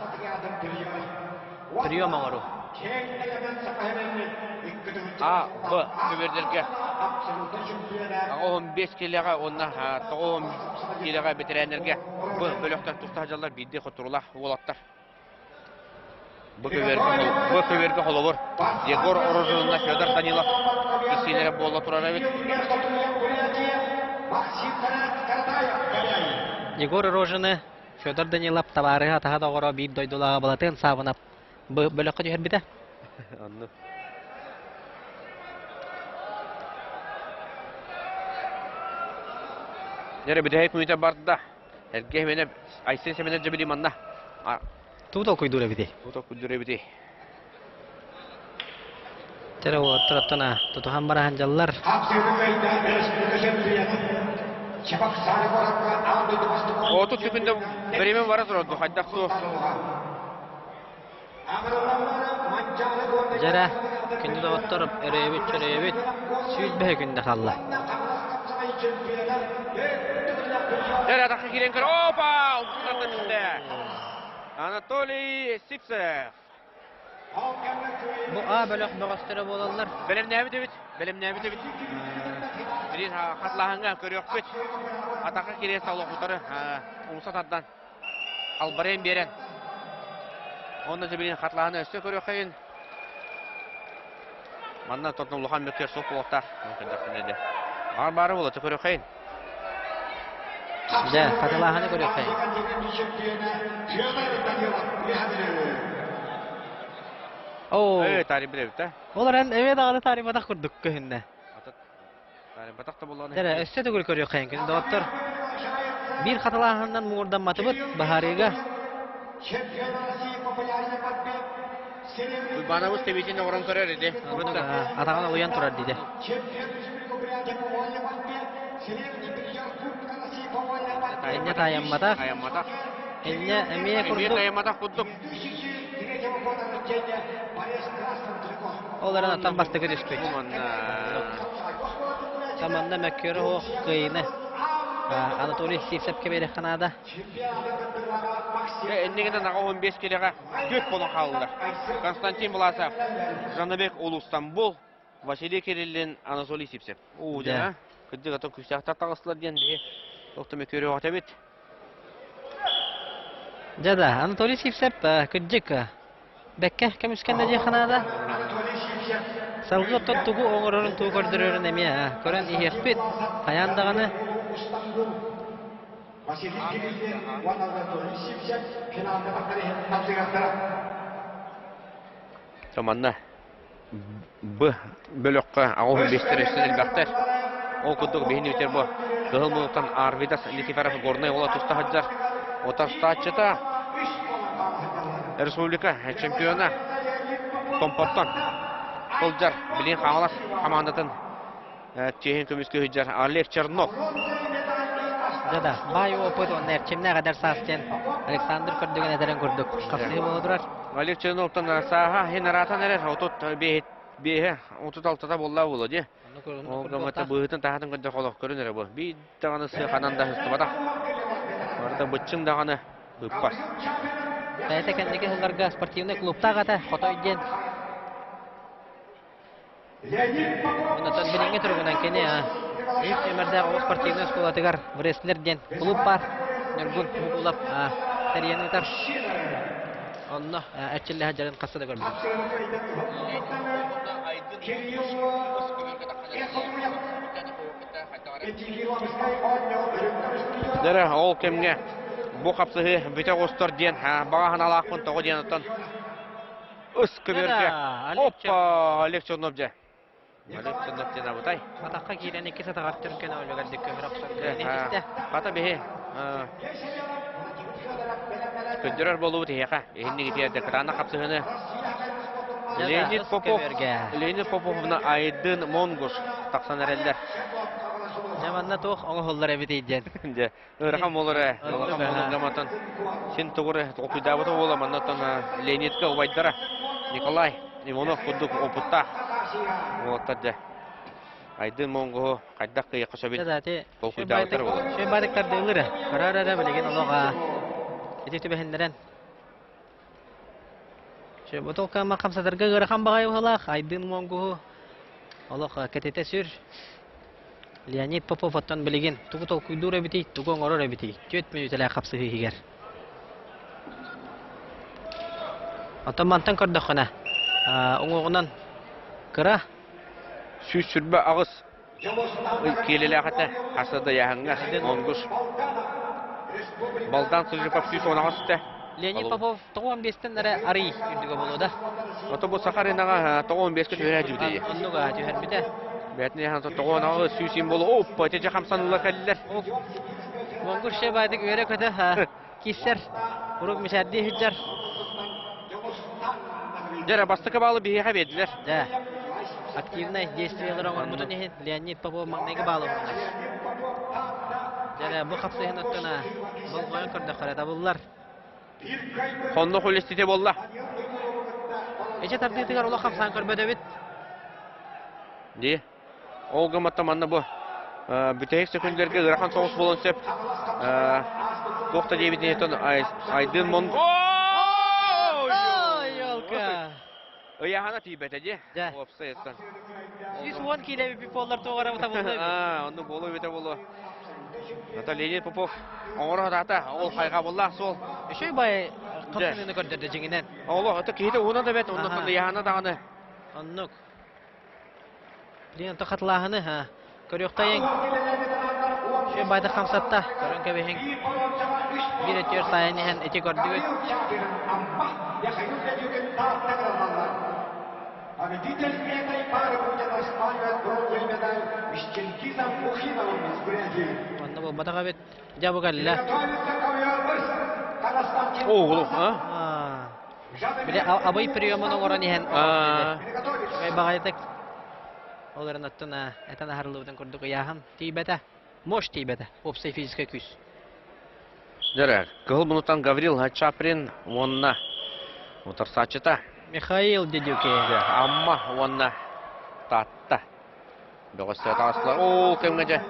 прием оҥоруу. А, Б көбүөрдэргэ 15 килэҕэ уонна 9 килэҕэ бэтэрээннэргэ Б бөлөхтөр туста сылдьаллар биирдии хотурулаах уолаттар. Бу көбүөргэ холобур Егор Рожинна Федор Данилов киссиилэрэ буола турар эбит. Егор Рожины Федор Данилов табаарыһа атаһа доҕоро биир дойдулааҕа Балатын Саабынап бөлөххө түһэрбитэ. Оннук. Дьэ, бүтэһик мүнүүтэ барда. Эргэ Семенов, Айсен Семенов дьэ били манна. Тугу толкуйдуур эбитий? Тугу толкуйдуур эбитий? Тере уолаттар тутуһан бараһан дьаллар. 30 секунда время бара турар хайдах суох. Дьэрэ, күндү доҕоттор, өрөөбүт, чөрөөбүт, сүүрбэһэ күндэ халла. Дьэрэ, атахха киирэн көр. Опа! Умсутарда түстэ. Анатолий Сивцев. Бу А бөлөх бөҕөстөрө буолаллар. Бэлэмнээбит эбит, бэлэмнээбит эбит. Билин хатлааһыҥҥа көрүөхпүт. Атахха киирэн салохутары умса тардан албарыйан биэрэн. Онно билин хатлааһыны өссө көрүөххэйин. Манна тотун улахан мөккүөр суох буолуохтаах. Баар баары буола көрүөххэйин. Дьэ, хатылааһыны көрүөххэйин. Оо. Ээ, тарим билэбит да. Ол эрэн эмиэ даҕаны таарыйбатах курдук көһүннэ. Таарыйбатах да буоллаҕына. Дьэ, өссө төгүл көрүөххэйин күн доҕоттор. Биир хатылааһынынан муҥурдамматыбыт баһаарыыга. Уйбаанабыс тэбиитин оҥорон көрөр ити. Атаҕын олуйан турар диде. Энньэ таайамматах. Таайамматах. Энньэ эмиэ Эмиэ курдук. таайамматах курдук. Ол эрэн оттон бастакы түспүт. Таманна мөккүөрэ суох кыайыыны Анатолий Сивцевкэ биэриэххэ наада. Иннигинэн аҕа 15 килэҕэ түөрт буолан хааллылар. Константин Власов, Жанабек Улустамбул, Василий Кириллин, Анатолий Сивцев. Уу дьэ, кырдьык атын күүстээхтэр таҕыстылар диэн биһи туох да мөккүөрү эбит. Дьэ да, Анатолий Сивцев кырдьык бэккэ көмүскэннэ диэххэ наада. Салгыы оттон тугу оҥорорун, тугу көрдөрөрүн эмиэ көрөн иһиэхпит. Хайаан даҕаны Василий Кириллин уонна Анатолий Сивцев финалга тахсар иһин тапсыгастара. Манна Б бөлөххө аҕыс биэстэр өссө элбэхтэр. Ол курдук биһини бүтэр бу Кыһыл Мунуктан Арвидас Никифоров Горнай уола туста сылдьар. Утарсааччыта республика чемпиона Томпоттон сылдьар Билин Хаҥалас хамаандатын чиэһин көмүскүү сылдьар Олег Чернов. Да-да, баай опыт уонна эрчимнээх эдэр саас диэн Александр көрдүгэн этэрин курдук хапсыһыы буола турар. Олег Черновтан сааһа иһин араатан эрэр отут биэһэ отут алтата буолла буолуо дии. Ол гыммата быыһытын таһатын көрдөх олох көрүн эрэ бу. Биир даҕаны сыаханан да сыстыбатах. Барыта быччыҥ даҕаны быыппас. Бэйэтэ кэнники сылларга спортивнай клубтаах этэ, Хотой диэн. Онтон билиҥҥи туругунан кини үс нүөмэрдээх оҕо спортивнай оскуолатыгар Вреслер диэн кулууп баар. Ньургун Мукулов тэрийэн ыытар. Онно эрчиллэ сылдьарын хаста да көрбүтүм. Дэрэ, ол кэмҥэ бу хапсыһыы бүтэ оҕустар диэн баҕа санаалаахпын тоҕо диэн оттон Ыс көбүөргэ. Оппа, Олег Чернов дьэ. Олег Чернов диэн абытай. Атахха киирэн икки сатаҕар түргэн өлүгэрдик көһөр охсор кыайан Хата биһи көрдөрөр буолубут иһиэхэ. Иһинник итиэрдэ кытаанах хапсыһыны Леонид Попов Леонид Поповна Айдын Монгуш тахсан эрэллэр. Дьэ манна туох оҥоһуллар эбитий диэн. Дьэ Ыарахан буолар ээ. Ыарахан буолар гаматан син тугур толкуйдаабыта буола маннаттан Леонидка убайдара Николай Иванов курдук опыттаах уолаттар дьэ. Айдын Монгоһу хайдах кыайыахха сөбүн толкуйдаабыттар буолар. Шөй бадыктардыылыр ээ. Көрөр эрэ билигин олох ити түбэһиннэрэн. Шөй бу толкаама хамсатарга ыарахан баҕайы быһалаах Айдын Монгоһу олох кэтитэ сүр. Леонид Попов оттон билигин тугу толкуйдуур эбитий, тугу оҥорор эбитий? Түөрт мүнүүтэлээх хапсыһыы иһигэр. Оттон мантан көрдөххүнэ, уҥуоҕунан кыра. 128 киилэлээх этэ. Хаса да яһаҥҥа Монгуш. Балдан Сыжиков 118 этэ. Леонид Попов 95-тэн эрэ арый үрдүгэ буолуо да. Ото бу Саха аренаҕа 95-ка түһэрэ дьүбүтэйи. Оннук түһэрбитэ. Бээтин яхан тоҕон аҕы сүүсин болу оппа ити хамсаныла кэллэр. Монгур шебайдык үөрэ көтө киссер урук мишадди хиджар. Дьэрэ бастакы баалы биһиэхэ биэрдилэр. Дьэ. Активнай действиелар оҥорбутун иһин Леонид Попов маҥнайгы баалы уһунна. Дьэ, бу хапсыһын оттон болҕойон көрдөххө табыллар. Хоннох үлэстите буолла. Эчэ тардыытыгар олох хамсаан көрбөтөбүт. Дии. Ол гымматта манна бу бүтэһик сөкүндэргэ ыарахан соҕус буолуон сөп. Туох да диэбитин Айдын Мон... Елка! Ыйаһана тиийбэтэ дии. Уопсайыттан. 110 киилэ бипполлар туоҕара табыллы. Аа, онну буолуо эбитэ буолуо. Ата Леонид Попов оҥоро сатаата, ол хайҕа буллаах суол. Үчүгэй бай хапсыныны көрдөрдө дьиҥинэн. Олох, ата киһитэ уһуна да бэт, оннуттан ыйаһана даҕаны. Оннук. Блин, то хатылааһыны, ха. Көрүөхтэйиҥ. Үчүгэй байды хамсатта. Көрөн кэбиһиҥ. Биир өттүгэр таайан иһэн ити көрдүгүт. Победитель этой пары будет оспаривать бронзовый медаль с Чингизом Ухиновым из Бурятии. Онно буолбатах эбит. Дьэ бу кэллэ. Оҕолу, а? Били абый приемун оҥорон иһэн баҕайытык ол эрэн оттон этэн аһарыллыбытын курдук ыйааһын тиийбэтэ. Мощь тиийбэтэ. Уопсай физическэй күүс. Дьэрэ, кыһыл мунуттан Гаврил Чаприн уонна утарсааччыта Михаил Дедюкин. Амма уонна Таатта. Бөҕөстөр таҕыстылар. Ол кэмҥэ дьэ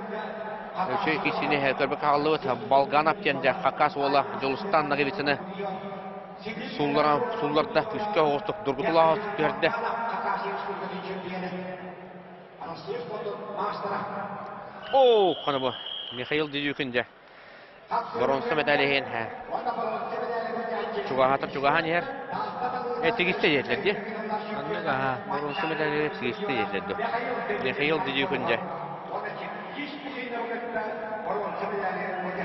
үчүгэй киисини көрбөккө хааллыбыт. Балганов диэн дьэ Хакас уола Дьулустан Ноговицыны суулларан суулларда күүскэ оҕустук дургутулаах түһэрдэ. Оо, хана бу Михаил Дедюкин дьэ Боруонса медаль иһин чугаһаатар чугаһаан иһэр. Э, тигистэ диэтилэр дии. Оннук аха. Боруонса медали тигистэ диэтилэр дуу. Михаил Дедюкин дьэ.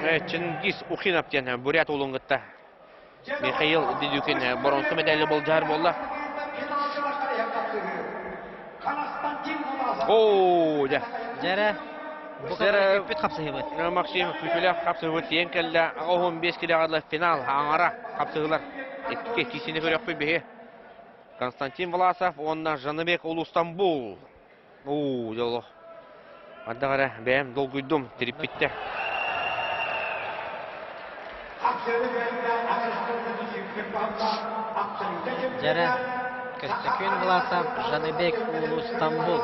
Э, Чингиз Ухинов диэн бурят уолун кытта Михаил Дедюкин боруонса медали болдьаһар буолла. Оо, дьэ. Дьэрэ, бу күүппүт хапсыһыбыт. Максим Күтүлээх хапсыһыбыт тиийэн кэллэ. 15 килэҕэ финал аҥара хапсыһыылар. Икки киисини көрүөхпүт биһи. Константин Власов уонна Жаныбек Улустамбул. Уу, дьоло. Ардах эрэ бэйэм долгуйдум, тириппиттэр. Дьэрэ, Көстөкүүн Власов, Жаныбек Улу Стамбул.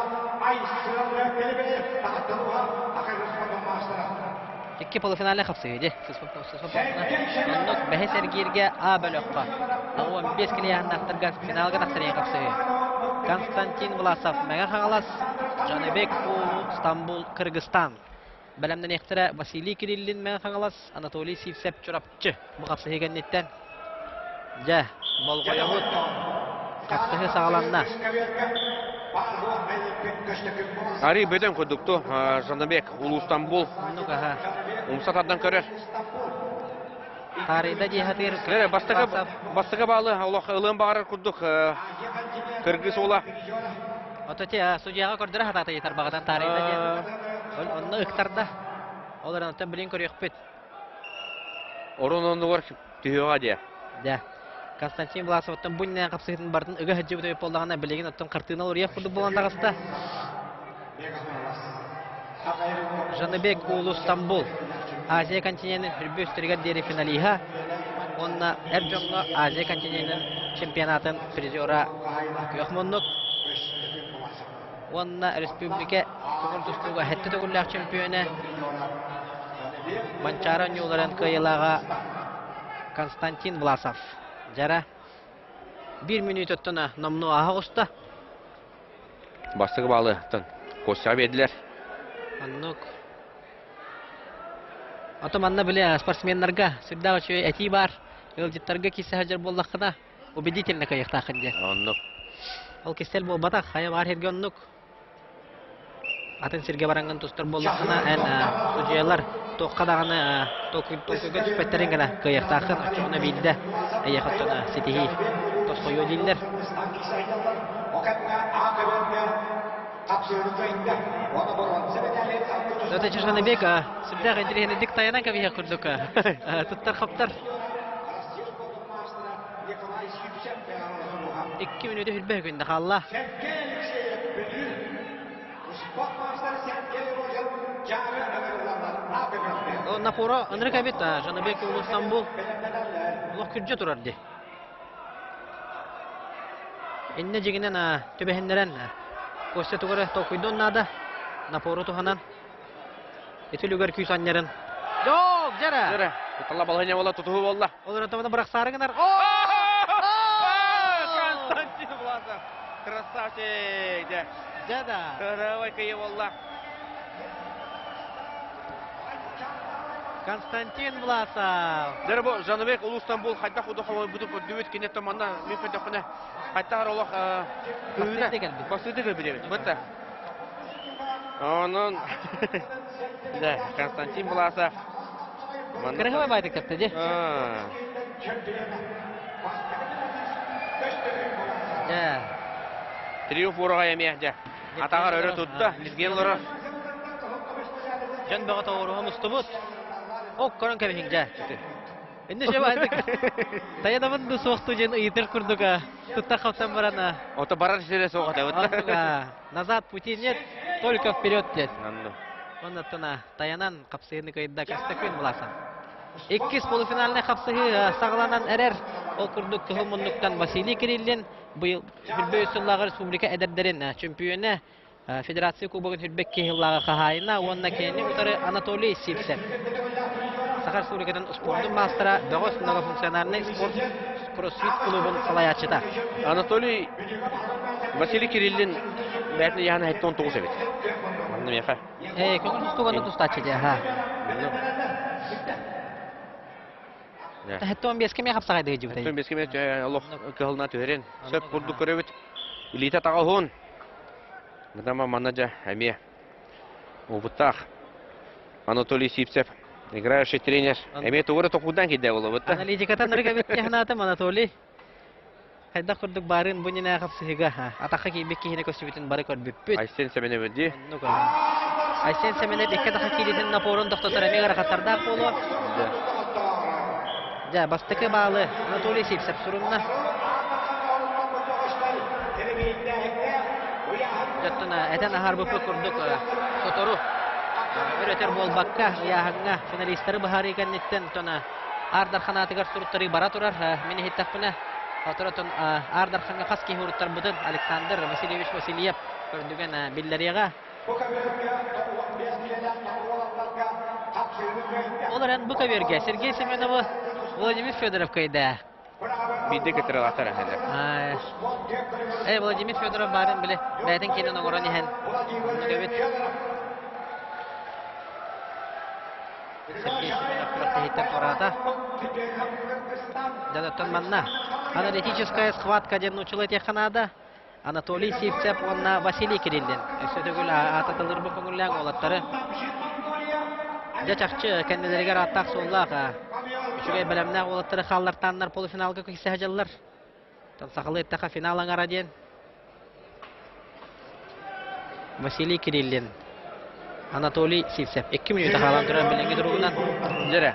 Икки полуфинале хапсыһыы дии. Оннук бэһис эргииргэ А бөлөххө 15 килиэһэннэхтэргэ финалга тахсар хапсыһыы. Константин Власов Мэҥэ Хаҥалас, Жаныбек Уулу Стамбул, Кыргызстан. Бэлэмнэниэхтэрэ Василий Кириллин Мэҥэ Хаҥалас, Анатолий Сивцев Чурапчы. Бу хапсыһыы кэнниттэн дьэ, болҕойобут. Хапсыһыы саҕаланна. Арый бөдөҥ курдукту Жанабек Улуустамбул умса тардан көрөр. Таарыйда дии хатыыр. Бастакы бастакы баалы олох ылыан баҕарар курдук кыргыз уола. Ото те судьяҕа көрдөрө хатаата тарбаҕатан таарыйда диэн. Онно ыктарда. Ол эрэн оттон билин көрүөхпүт. Орун оннугар түһүөҕэ диэ. Дьэ. Константин Власовтан бу иннинэ хапсыһыытын барытын ыга сылдьыбыт эбит буоллаҕына, билигин оттон хартыына уларыйах курдук буолан таҕыста. Жаныбек Уулу Стамбул Азия континенын үрбү үстэригэр диэри финалиһа уонна эр дьоҥҥо Азия континенын чемпионатын призера Күөх Муннук уонна республика көҥүл тустууга сэттэ төгүллээх чөмпүйүөнэ Манчаары оонньууларын кыайыылааҕа Константин Власов. Дьара биир мүнүүтэттэн номнуо аһа оҕуста. Бастакы баалыттан Костяҕа биэрдилэр. Оннук. Ото манна били спортсменнарга сүрдээх үчүгэй этии баар. Ыалдьыттарга киирсэ сылдьар буоллаххына, убедительно кыайыахтааххын диэн. Оннук. Ол кистэл буолбатах, хайа баар сиргэ оннук. Атын сиргэ бараҥҥын тустар буоллаххына, эн судьуйалар туохха даҕаны толкуйга түспэттэрин гына кыайыахтааххын, оччоҕуна биирдэ эйиэхэ оттон ситиһии тосхойуо дииллэр. Это Чешанабек сүрдээх интириэһинэйдик тайанан кэбиһиэх курдук туттар-хаптар. Икки мүнүүтэ хүрбэ күндэ хаалла. Напора ынырык эбит, Жаныбек Стамбул олох күрдьэ турар дии. Иннэ дьиҥинэн түбэһиннэрэн Костя тугу эрэ толкуйдуон наада. Напору туһанан ити үлүгэр күүс анньарын. Док, дьэрэ! Дьэрэ. Тала балаһыня буолла, тутуһу буолла. Ол эрэ тобуна бырахсаары гынар. Константин Власов! Красавчик! Дьэ. Дьэ да. Кыравай кыйы буолла. Константин Власов. Дьэ бу Жаныбек улуустан бул хайдах курдук хомойбутун көрдүбүт кини манна мин көрдөхпүнэ хайдах эрэ олох кыыһына бастыты кэлбит эбит бытта. Онон да Константин Власов Кырыһыбай байтык тапты ди. Дьэ. Триумф ураҕай эмиэ дьэ. Атаҕар өрө тутта, лизген олорор. Дьон бөҕө тоҕуруһа мустубут. Ок көрөн кэбиһиҥ дьэ. Инне шеба Таянабын ду суохту диэн ыйытыр курдук тутта хаптан баран. Ото барар сирэ суох этэ. Назад пути нет, только вперед диэн. Оннуттан таянан хапсыһыыны кыайда Костакын Власов. Иккис полуфинальнай хапсыһыы саҕаланан эрэр. Ол курдук кыһыл муннуктан Василий Кириллин быйыл Хүрбэ үс сыллааҕы республика эдэрдэрин чөмпүйүөнэ, Федерация Кубогын Хүрбэ икки сыллааҕы хаһаайына уонна кинини утары Анатолий Сивцев. Саха Республикатын спордун маастара, бөҕөс многофункциональнай спорт кроссфит клубун салайааччыта. Анатолий Василий Кириллин бэйэтин ыйаһына 79 эбит. Манна миэхэ. Ээ, көҥүл тустууга тустааччы дии, аха. Хэттон бескэ мэ хапсаҕайдыгы дьибитэй. Хэттон бескэ мэ олох кыһылна түһэрин. Сөп курдук көрөбүт. Илиитэ таҕа уһун. Гынама манна дьэ эмиэ уопуттаах Анатолий Сивцев играющий тренер. Эмиэ тугу эрэ токуйдаан киирдэ буолуо да. Аналитиката нырык эбит диэхнаатым Анатолий. Хайдах курдук баарын бу нинэ хапсыһыга атахха киирбит киһини көстүбүтүн бары көрбүппүт. Айсен Семенов дии. Оннук Айсен Семенов икки атахха кииритин напорун тохтотор эмиэ ыарахаттардаах буолуо. Дьэ, бастакы баалы Анатолий Сивцев сурунна. Дьоттон этэн аһарбыппыт курдук сотору өр-өтөр буолбакка ыйааһыҥҥа финалистары быһаарыы кэнниттэн тона Аар Дархан аатыгар суруттарыы бара турар. Мин иһиттэхпинэ, оторотон Аар Дархаҥҥа хас киһи уруттарбытын Александр Васильевич Васильев көрдүгэн биллэриэҕэ. Ол эрэн бу көбүөргэ Сергей Семеновы Владимир Федоров кыайда. Биирдэ кытыралаахтар эһэлэр. Э, Владимир Федоров баарын били бэйэтин киинин оҥорон иһэн көбүт. Сергей Семенов күрэхтэһииттэн туораата. Дьэ, манна аналитическая схватка диэн нууччалыы этиэххэ наада. Анатолий Сивцев уонна Василий Кириллин. Өссө төгүл аататылырбы көҥүллээх уолаттары. Дьэ чахчы кэннилэригэр ааттаах-суоллаах үчүгэй бэлэмнээх уолаттары хааллартааннар полуфиналга киирсэ сылдьаллар. Сахалыы эттэххэ финал аҥара диэн. Василий Кириллин, Анатолий Сивцев. 2 мүнүүтэ хаалан турар билиҥҥи туругунан. Дьэрэ.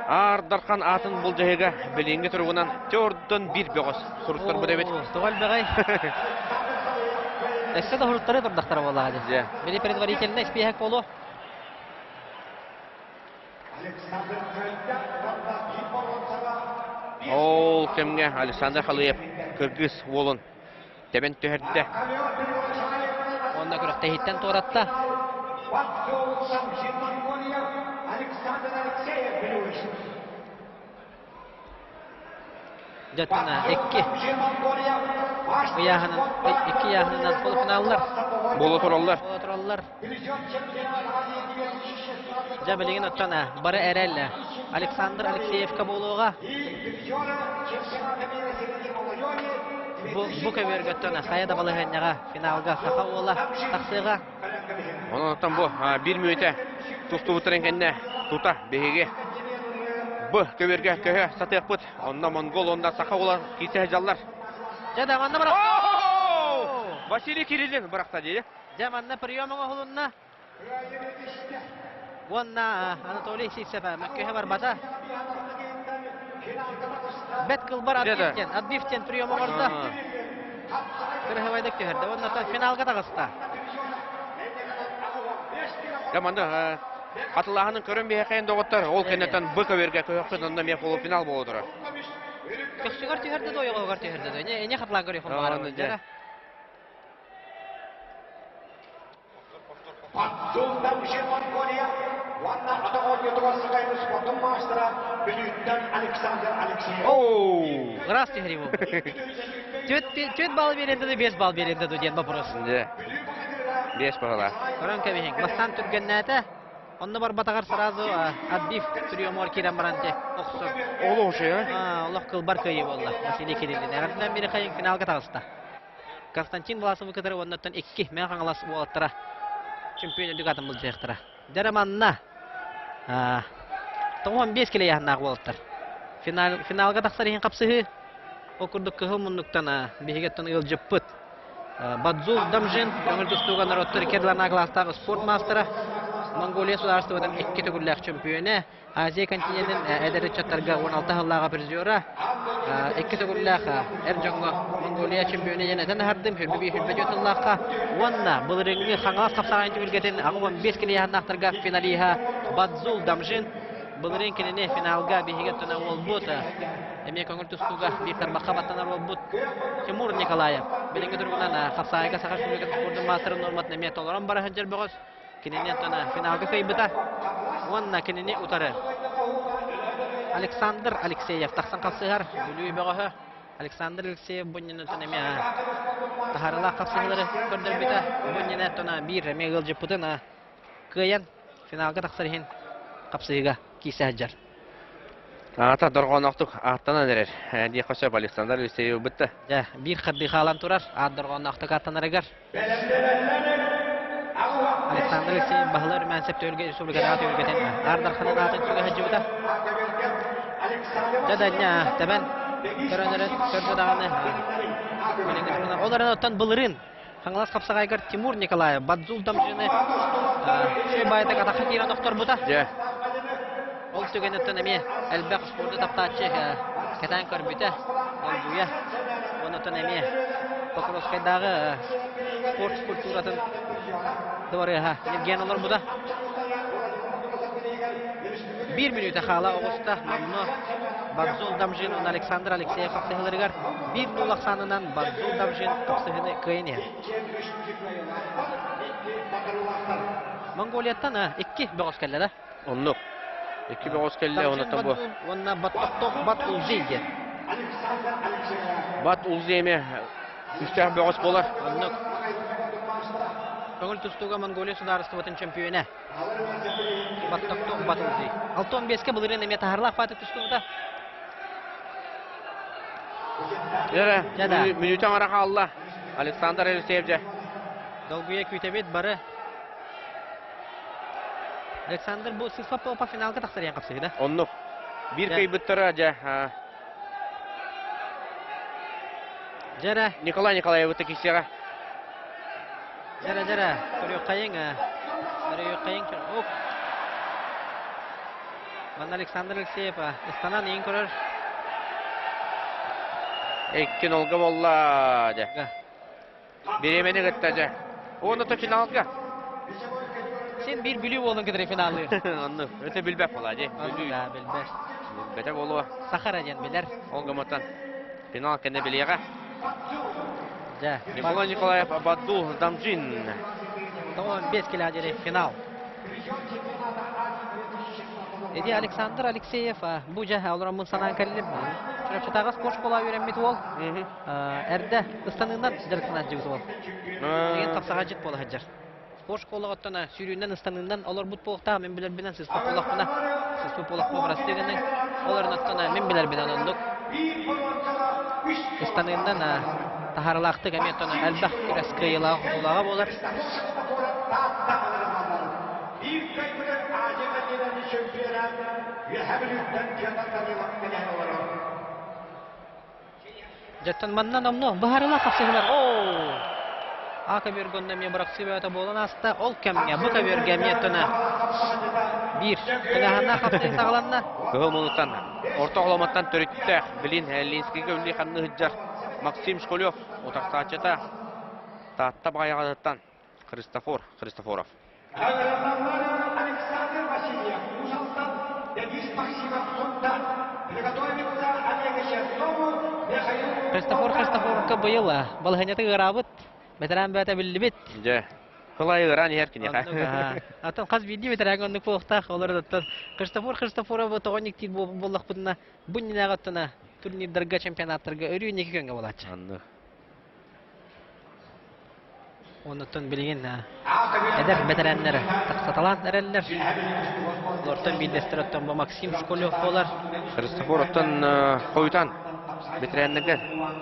Аар Дархан аатын былдьаһыыга билиҥҥи туругунан төрдөн биир бөҕөс суруттарбыт эбит. Тоҕо элбэҕэй? Өссө да суруттары турдахтара буоллаҕа дии. Били предварительный испииһэк буолуо. Ол кэмҥэ Александр Халыев кыргыз уолун тэбэн түһэрдэ. Уонна күрэхтэһииттэн туоратта. Дьоттуна икки ыйааһынын икки ыйааһынынан полуфиналлар. Буола тураллар. Буола тураллар. Дьэ билигин оттон бары эрэл Александр Алексеевка буолуоҕа. Бу, бу көбүөргөттөн хайа да балаһыанньаҕа финалга саха уола тахсыаҕа. Онон оттон бу биир мүнүүтэ тустубуттарын кэннэ тута биһиги бу көбүөргэ көһө сатыахпыт. Онно монгол уонна саха уола киирсэ сылдьаллар. Дьэ да манна бырахта. Василий Кириллин бырахта дии. Дьэ манна прием оҥоһулунна. Уонна Анатолий Сивцев мөккүһэ барбата. Бэт кылбар Адбифтен, Адбифтен прием оҥордо. Кырыһыбайдык түһэрдэ. Оннотон финалга таҕыста. Команда хатылааһынын көрөн биһэхэйин доҕоттор. Ол кэннэтэн б көбүөргэ көһөхпүт онно эмиэ полуфинал буола турар. Көхсүгэр түһэрдэ да ойоҕоһугар түһэрдэ да. Эне хатылаан көрүөхүн баҕарабын. Дьара. Султан Монголия уонна атах оонньуутугар сахайбыт спортун маастара Бүлүүттэн Александр Алексеев. Ыраас түһэрии буолбут. Түөрт балл биэрэн да, 5 балл биэрэн да диэн вопрос. Дьэ. 5 баһыла. Көрөн кэбиһиҥ. Бастаан түргэннээтэ. Онно барбатаҕар сразу отбив приемугар киирэн баран дьэ охсор. Олох үчүгэй, а? Олох кылбар кыайыы буолла. Василий Кириллин. Эҕэрдэлэн Михаил финалга таҕыста. Константин Власовы кытары уоннаттан икки Мэҥэ Хаҥалас уолаттара чемпион үрдүк аатын былдьыахтара. Дьэ манна 95 килэ ыйааһыннаах уолаттар. Финал, финалга тахсар иһин хапсыһыы. Ол курдук кыһыл муннуктан биһиги оттон ыалдьыппыт Бадзул Дамжин көҥүл тустууга норуоттар икки ардыларына кылаастаах спорт маастара, Монголия судаарыстыбатын икки төгүллээх чөмпүйүөнэ, Азия континенин эдэр ыччаттарга 16 сыллааҕы призера, икки төгүллээх эр дьоҥҥо Монголия чемпиона диэн этэн аһардым, хүрбү хүрбэ сыллаахха уонна былырыыҥҥы Хаҥалас хапсаҕайын түһүлгэтин 85 килэ ыйааһыннаахтарга финалиһа Бадзул Дамжин былырыын кинини финалга биһиги өттүнэн уолбут эмиэ көҥүл тустууга биир тарбахха баттанар уолбут Тимур Николаев билиҥҥи туругунан хапсаҕайга Саха Республикатын спордун маастарын нуорматын эмиэ толорон бара сылдьар бөҕөс Кинини оттон финалга кыайбыта уонна кинини утары Александр Алексеев тахсан хапсыһар Бүлүү бөҕөһө Александр Алексеев бунньунутун эмиэ таһаарыылаах хапсыһыылары көрдөрбүтэ. Бунньуна оттон биир эмиэ ыалдьыппытын кыайан финалга тахсар иһин хапсыһыыга киирсэ сылдьар. Аата дорҕоонноохтук ааттанан эрэр. Диэххэ сөп Александр Алексеев бытта. Дьэ, биир хардыы хаалан турар аат дорҕоонноохтук ааттанарыгар. Александр Алексеев баһылай Румянцев түһүлгэ республикатааҕы түһүлгэтин Аар Дарханын аатын сүгэ сылдьыбыта. Дьэ да тэбэн көрөн эрэ көрдө даҕаны ол эрэн оттон былырыын Хаҥалас хапсаҕайыгар Тимур Николаев Бадзул Дамжины үчүгэй баайытык атахха киирэн охторбута. Ол түгэниттэн эмиэ элбэх спорду таптааччы кэтээн көрбүтэ, долгуйа. Онтон эмиэ Покровскайдааҕы спорт культуратын дыбарыаһа Евген олорбута. Биир мүнүүтэ хаала оҕуста номнуо Бадзул Дамжин уонна Александр Алексеев хапсыһыыларыгар биир нуул ахсаанынан Бадзул Дамжин хапсыһыыны кыайан иһэр. Монголияттан икки бөҕөс кэллэ да? Оннук. Икки бөҕөс кэллэ, онуттан бу. Уонна Баттохтох Бат Улзи диэн. Бат Улзи эмиэ күүстээх бөҕөс буолар. Оннук. Көҥүл тустууга Монголия судаарыстыбатын чөмпүйүөнэ. Баттохтох Бат Улзи. 65-ке былырыын эмиэ таһарлаах бааты тустубута. Эрэ, мүнүүтэ аҥара хаалла. Александр Алексеев дьэ. Долгуйа күүтэбит бары. Александр бу сыспа по финалга тахсар диэн хапсыһыы да? Оннук. Биир кыайбыттара дьэ Дьэрэ. Николай Николаевы киссиэҕэ. Дьэрэ дьэрэ. Көрүөххэйиҥ. Көрүөххэйиҥ. Ок. Манна Александр Алексеев ыстанан иин көрөр. Икки нолга болла дьэ. Бириэмэни кытта дьэ. Уонна то финалга. Син биир Бүлүү буолун кытары финаллыыр. Онну өтө билбэт буолаа дии. Бүлүү. Да, билбэт. Билбэтэ буолуо. Сахара диэн билэр. Ол гыммытан финал кэннэ билиэҕэ. Дьэ. Николай Николаев Абадул Дамжин. 95 кило диэри финал. Эди Александр Алексеев бу дьэ олороммун санаан кэллим. Чурапчытааҕы спорт школа үөрэммит уол. Эрдэ ыстаныынан дьарыктанаат дьыбыт уол. Билигин хапсаҕайдьыт буола сылдьар. Спорт школаҕа оттон сүүрүүнэн ыстаныынан олорбут буолуохтаах мин билэрбинэн сыспыт буоллахпына сыспыт буоллахпына бырастыы гыныҥ. Ол эрэн оттон мин билэрбинэн оннук ыстаныынан таһаарылаахтык эмиэ оттон элбэх күрэс кыайыылаах хотуулааҕа буолар. Биир кыайбытын Азия континенын чемпиона Үөһээ Бүлүүттэн Петр Данилов кэлэн олорор. Дьэттэн манна номнуо быһаарыылаах хапсыһыылар. Оо! А көбүөргэ онно эмиэ бырахсыы бөҕөтө буолан ааста. Ол кэмҥэ бу көбүөргэ эмиэ тына биир тыҥааһыннаах хапсыһыы саҕаланна. Кыһыл мунуттан орто холомоттон төрүттээх билин Линскийгэ үллүү ханны сылдьар. Максим Шкулев утарсааччыта Таатта Баайаҕатыттан Христофор Христофоров. Александр Васильев, Уус Денис Максимов, Сунтар. Приготовиться Олега Чернову, Михаил Христофор Христофоровка быйыл балаһыанньата ыараабыт, ветеран бэйэтэ биллибит. Дьэ, Кылай ыараан иһэр киниэхэ. Атын хас биирдии ветераҥҥа оннук буолуохтаах, олор оттон Христофор Христофоров тоҕо никтиир буоллахпытына, бу иннинээҕи оттона турнирдарга, чемпионаттарга өрүү инники күөҥҥэ буолааччы. Анны. Оннуттан билигин эдэр бэтэрээннэр тахсаталаан эрэллэр. Олортон биирдэстэр оттон бу Максим Школев буолар. Христофор оттон хойутаан бэтэрээннэргэ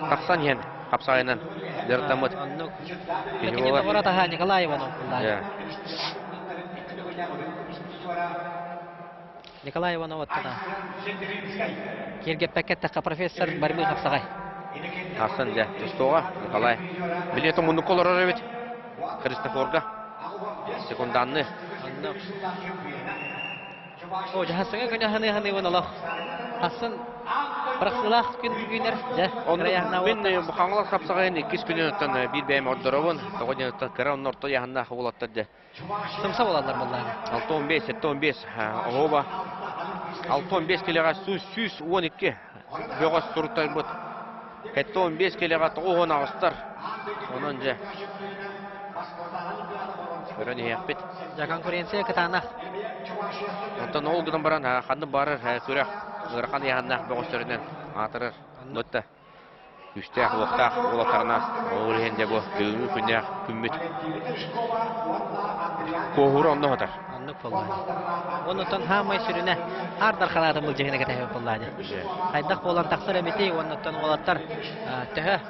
тахсан иһэн хапсаҕайынан дьарыктаммыт. Оннук. Кини доҕоро таһа Николай Иванов буллаа. Николай Иванов оттона. Киэргэппэккэ эттэххэ профессор борьбы хапсаҕай. Тахсан дьэ, тустууга Николай. Билиэтин муннукка олорор эбит. Христофорга. Секунданны. Оннук. О, дьаһасыҥа күнэ ханыы-ханыыбын олох. Хассын бырахсыылаах күн үүнэр. Дьэ, Онно мин Хаҥалас хапсаҕайын иккис күнүн оттон биир бэйэм ордоробун. Тоҕо диэн оттон кыра онно орто яһаннаах уолаттар дьэ Сымса буолаллар буоллаҕына. 65, 75, оһуоба. 65 килэҕэ 112 бөҕөс суруттарбыт. 75 килэҕэ 98-тар. Онон дьэ көрөн иһиэхпит. Дьэ конкуренция кытаанах. Онтон ол гынан баран ханнык барар күрэх ыарахан ыйааһыннаах бөҕөстөрүнэн аатырар. Бытта. Күүстээх-уохтаах уолаттарына ол иһин дьэ бу бүгүҥҥү күннээх күммүт куоһуура онно сытар. Оннук буоллаҕа. Оннуттан хаамай сүрүнэ аардар ханаатын былдьаһына кэтэһэбит буоллаҕа дии. Хайдах буолан тахсар эбитий уоннуттан уолаттар төһө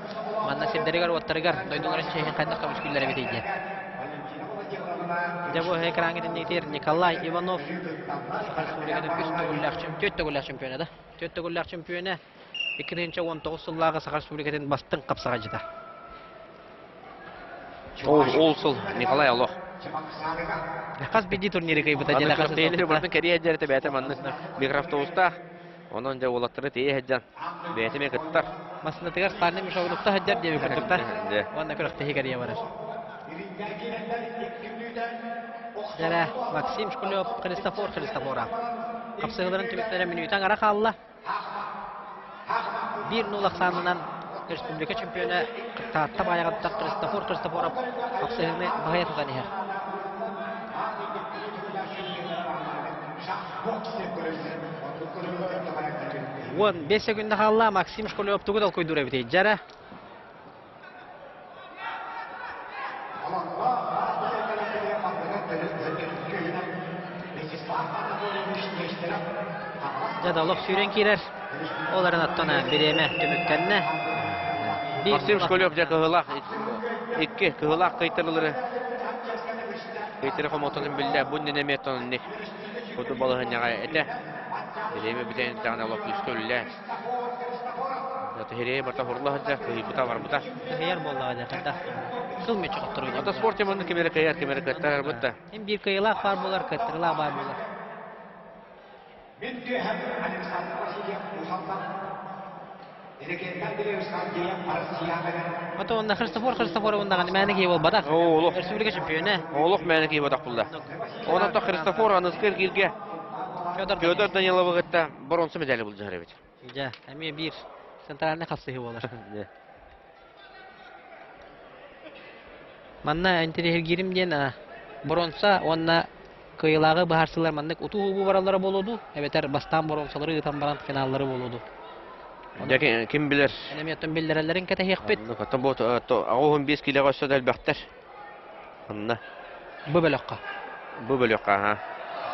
манна сирдэригэр-уоттарыгар дойдуларын чиэһин хайдах көмүскүүллэр эбитий диэн. Дьэ бу экраҥҥа итинниктиир Николай Иванов Саха Республикатын үс төгүллээх түөрт төгүллээх чемпиона да. Түөрт төгүллээх чемпиона 2019 сыллааҕы Саха Республикатын бастыҥ хапсаҕайдьыта. Ол сыл Николай Олох. Хас биирдии турниры кыайбыта диэн хас биирдии барытын кэрийэ дьэрэтэ бэйэтэ маннык микроавтобустаах. Онон дьэ уолаттары тиийэ сылдьан бэйэтэ эмиэ кыттар. Массыынатыгар спальный мешогун укта сылдьар диэби курдуктар. Уонна күрэхтэһии кэрийэ барар. Дьэрэ Максим Шкулев, Христофор Христофоров. Хапсыһыыларын түмүктэрэ мүнүүтэ аҥара хаалла. 1-0 ахсаанынан республика чемпиона Таатта Баайаҕаттан Христофор Христофоров хапсыһыыны баһыйа тутан иһэр. 15 секунда хаалла Максим Шкулев тугу толкуйдуур эбитий? Дьара Дьэ да олох сүүрэн киирэр. Ол эрэн оттон бириэмэ түмүктэннэ. Максим Школев дьэ кыһылаах икки кыһылаах кыйтарылары кыйтары хомототун биллэ. Бу иннинэ эмиэ тонник курдук балаһыанньаҕа этэ. Бириэмэ бүтэн даҕаны олох күүскэ үллээн. Тиһириэй барта хурла сылдьар, кыһыйбыта барбыта. Кыһыйар буоллаҕа дьэ, хайдах кыл мүччү хотторуу Ата спорт теманы ким эрэ кыайар, ким эрэ кыаттарарбыт да. Им биир кыайыылаах баар буолар, кыаттарылаах баар буолар. Мин түөһэм Александр Васильев Уус-Алдан Ото онно Христофор Христофоров даҕаны мээнэ киһи буолбатах. Олох. Республика чемпиона. Олох мээнэ киһи буолбатах булла. Онон Христофор аныскы эргииргэ Федор Даниловы кытта боруонса медали былдьаһар эбит. Дьэ, эмиэ биир центральный хапсыһыы буолар. Манна интэриэһиргиирим диэн боруонса уонна кыайыылааҕы быһаарсыылар маннык утуу-угуу бараллара буолуо дуу, эбэтэр бастаан боруонсалары ыытан баран финаллары буолуо дуу? Дьэ, ким билэр? Эмиэ оттон биллэрэллэрин кэтэһиэхпит. Оттон бу 85 килоҕа өссө да элбэхтэр. Онно. Бу бөлөххө. Бу бөлөххө, аха.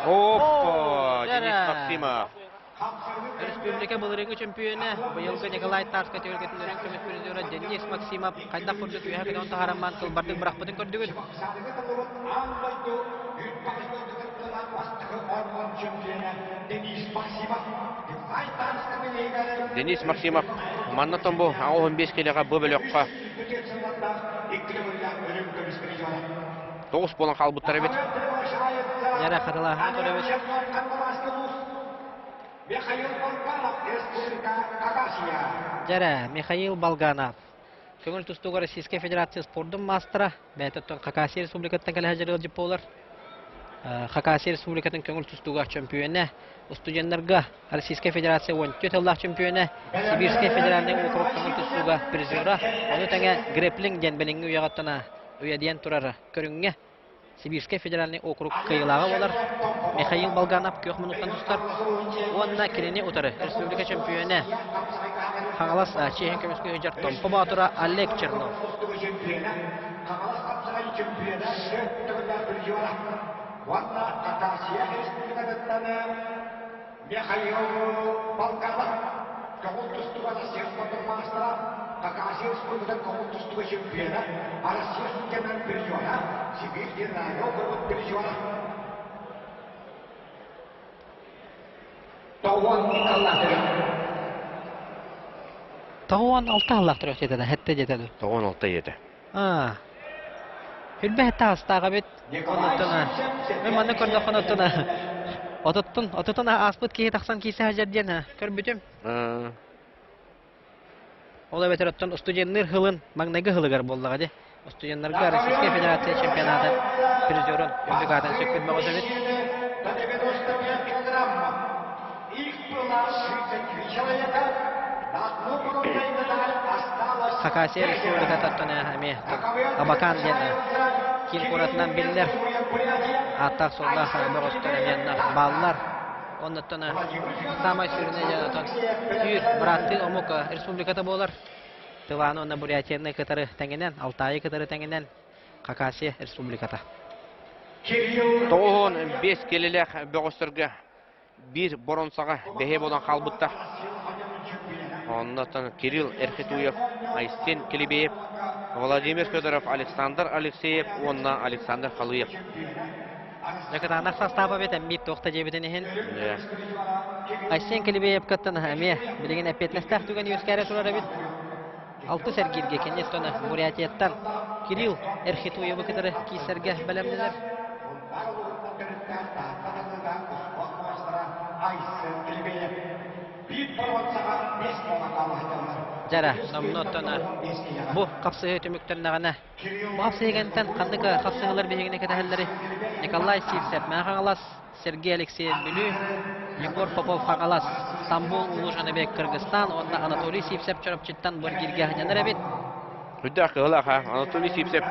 Оппа! Денис Максимов. Республика былырыыҥҥы чөмпүйүөнэ, быйылгы Николай Тарскай түһүлгэтин үрүҥ көмүс призера Денис Максимов хайдах курдук үөһэ көтөҕөн таһааран кылбардык бырахпытын көрдүгүт. Денис Максимов манна бу 15 килоҕа бу бөлөххө тоҕус буолан хаалбыттар эбит. Дьэрэ хатылааһыны көрөбүт. Михаил Болганов, Республика Хакасия. Дьэрэ Михаил Болганов. Көҥүл тустууга Российскай Федерация спордун маастара, бэйэтэ оттон Хакасия Республикаттан кэлэ сылдьар ыалдьыт буолар. Хакасия Республикатын көҥүл тустууга чөмпүйүөнэ, студеннарга Российскай Федерация 14 сыллаах чөмпүйүөнэ, Сибирскэй федеральнай округ көҥүл тустууга призера, ону тэҥэ грэпплинг диэн билиҥҥи үйэҕэ үйэдийэн турар көрүҥҥэ Сибирскэй федеральнай округ кыайыылааҕа буолар Михаил Болганов күөх муннуктан тустар уонна кинини утары республика чөмпүйүөнэ Хаҥалас чиэһин көмүскүү сылдьар Томпо Боотура Олег Чернов. Уонна Хакасия республикатыттан Михаил Болганов көҥүл тустууга Россия спордун маастара, Хакасия Республикатын көҥүл тустууга чемпиона, Россия судьянан призера, Сибирь федеральный округун призера. Тоҕуон аллаах Тоҕуон алта аллаах төрөх диэтэ да, хэттэ диэтэ дуу? Тоҕуон алта ийэтэ. Аа. Хүрбэ таастаах эбит. Оннуттан мен манна көрдөххүнэ оттон ототтун ототун ааспыт киһи тахсан киирсэ сылдьар диэн көрбүтүм. Ол эбэтэр оттон студенныыр хылын маҥнайгы хылыгар буоллаҕа дии. Студеннарга Российская Федерация чемпионатын призерун үрдүк аатын сүкпүт бөҕөс эбит. Их было 63 человека. На одну бронзовую медаль осталось Хакасия республикатыттан эмиэ Абакан диэн киин куоратынан биллэр ааттаах-суоллаах бөҕөстөр эмиэ бааллар. Оннуттан саамай сүрүнэ диэн отон түүр бырааттыы омук республиката буолар. Тываны уонна Бурятияны кытары тэҥинэн, Алтайы кытары тэҥинэн Хакасия республиката. 95 килилээх бөҕөстөргө биир боронсаҕа бэһиэ буолан хаалбыттар. Оннотон Кирилл Эрхитуев, Айсен Килибеев, Владимир Федоров, Александр Алексеев уонна Александр Халыев. Дьакытаанах састааба эбит эмиэ туох да диэбитин иһин. Айсен Килибеевкаттан эмиэ билигин эппиэтинэстээх түгэн үөскээрэ турар эбит. Алтыс эргииргэ кини Бурятияттан Кирилл Эрхитуевы кытары киирсэргэ бэлэмнэнэр. Дьара, номнуоттан бу хапсыһыы түмүктэннэҕинэ, бу хапсыһыгантан ханнык хапсыһыылар биһигини кэтэһэллэри Николай Сивцев Мэҥэ Хаҥалас, Сергей Алексеев Бүлүү, Егор Попов Хаҥалас, Стамбул Улуу Жаныбек Кыргызстан уонна Анатолий Сивцев Чурапчыттан Бургиргэ анньанар эбит. Үрдээх кыһылаах Анатолий Сивцев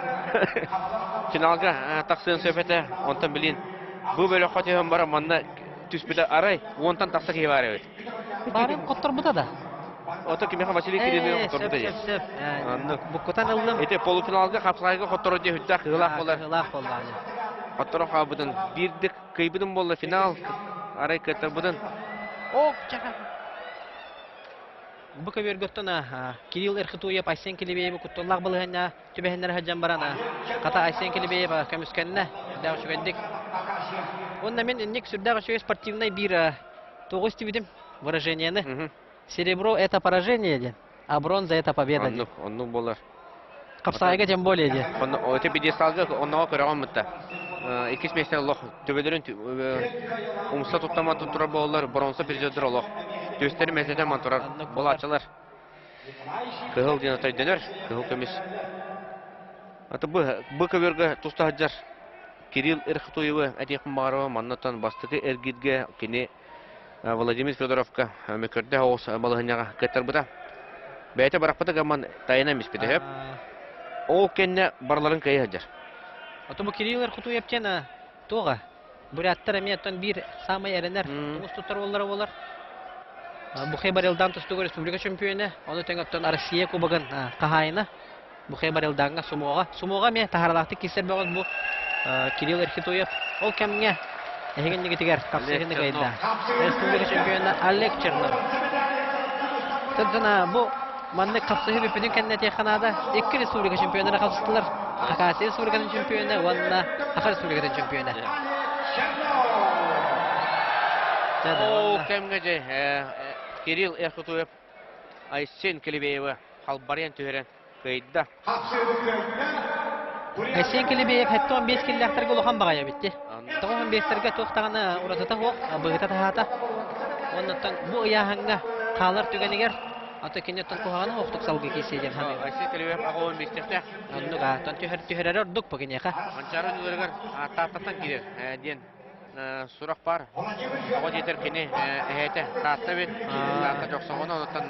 финалга тахсыан сөп этэ. Онтон билин бу бөлөххө түһэн баран манна түспүтэ арай уонтан тахса киһи баар эбит. Баарын хотторбута да. Ото кимиэхэ Василий Кириллович хотторбута сөп, сөп, сөп. Буккутан ыллым. Ити полуфиналга хапсаайга хотторо диye үрдээх кыһылаах буолар. Кыһылаах буоллаҕа. Хотторо хаалбытын биирдик кыйбытын буолла финал арай кыаттарбытын. Ох, чаха. Бу көбүөргөттөн Кирилл Эрхитуев Айсен Килибеевы кутталлаах балаһыанньа түбэһиннэрэ сылдьан баран хата Айсен Килибеев көмүскэннэ сүрдээх үчүгэйдик. Уонна мин инник сүрдээх үчүгэй спортивнай биир тоҕу истибитим выражениены. Серебро это поражение диэн, а бронза это победа диэн. Оннук, оннук буолар. Хапсаайга тем более диэн. Өтө пьедесталга онноҕо көрөҕүн мытта. Иккис миэстэ олох төбөлөрүн умса туттаман турар буоллар, бронза призердер олох. Түөстэрин мэлтэтэн турар буолааччылар. Кыһыл диэн өтөйдөнөр, кыһыл көмүс. Аты бу бу көбүөргэ туста сылдьар Кирилл Эрхтуевы этиэхпин баҕарабын маннаттан бастакы эргииргэ кини Владимир Федоровка мөкөрдөөх оҕус балаһынньаҕа кыаттарбыта. Бэйэтэ бырахпыта гамман тайына миспитэ сөп. Ол кэннэ барыларын кыайа сылдьар. Ото бу Кирилл Эрхтуев диэн туоҕа буряттар эмиэ оттон биир саамай эрэнэр тумус туттар уоллара буолар. Бухай Барилдан тустууга республика чөмпүйүөнэ, ону тэҥэ оттон Россия кубогын хаһаайына Бухай Барилдаҥҥа Сумоҕа. Сумоҕа эмиэ таһааралаахтык киирсэр бөҕөс бу Кирилл Эрхитуев. Ол кэмҥэ эһигиннигитигэр хапсыһыыны кыайда. Республика чемпиона Олег Чернов. Сылдьана бу маннык хапсыһыы бүппүтүн кэннэ этиэххэ наада. Икки республика чемпионнара хапсыстылар. Хакасия республикатын чемпиона уонна Саха республикатын чемпиона. Ол кэмҥэ дьэ Кирилл Эрхитуев Айсен Килибеевы халбарыйан түһэрэн кыайда. Айсен Килибеев 75 киллээхтэргэ улахан баҕайы эбит дии. 95-тэргэ туох даҕаны уратыта суох, быһыта таһаата. Оннуттан бу ыйааһыҥҥа хаалар түгэнигэр Ата киниттэн куһаҕана охтук салгыы киирсиэ диэн саныыбын. Айсен Калиев аҕабын биэстэхтээх. Оннук ааттан түһэр түһэрэрэ ордук бу киниэхэ. Манчаары ойууларыгар Тааттаттан киирэр диэн сурах баар. Оҕо диэтэр кини эһээтэ Таатта эбит. Таатта Дьохсоҕоно онуттан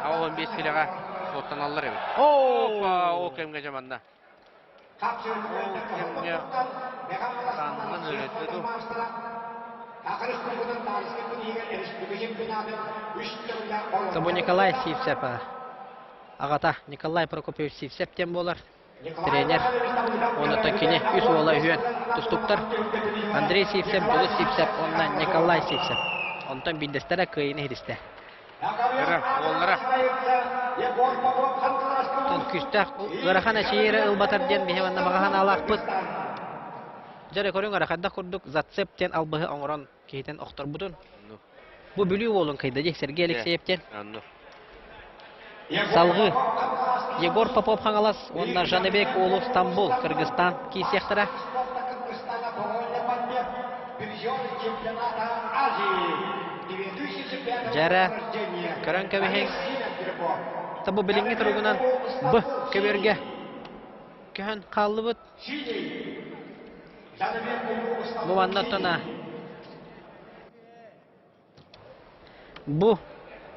85 килэҕэ суоттаналлар эбит. Опа, ол кэмҥэ дьэ манна. Ол кэмҥэ саннын өлөттө дуу. Тобу Николай Сивцев аҕата Николай Прокопьевич Сивцев диэн буолар. Тренер. Онуттан кини үс уола үһүөн тустуктар. Андрей Сивцев, Дулус Сивцев уонна Николай Сивцев. Онтон биирдэстэрэ кыайыыны иһитистэ. Уоллара. Тон күүстээх ыарахан эчийиэрэ ылбатар диэн биһи манна баҕа санаалаахпыт. Дьэ көрүҥ эрэ хайдах курдук зацеп диэн албаһы оҥорон киһитин охторбутун. Бу Бүлүү уолун кыйда дии Сергей Алексеев диэн. Салгыы Егор Попов Хаҥалас уонна Жаныбек уолу Стамбул, Кыргызстан киирсиэхтэрэ. Дьэрэ, көрөн кэбиһиҥ. Бу билиҥҥи туругунан Б көбүөргэ көһөн хааллыбыт. Бу манна оттон Бу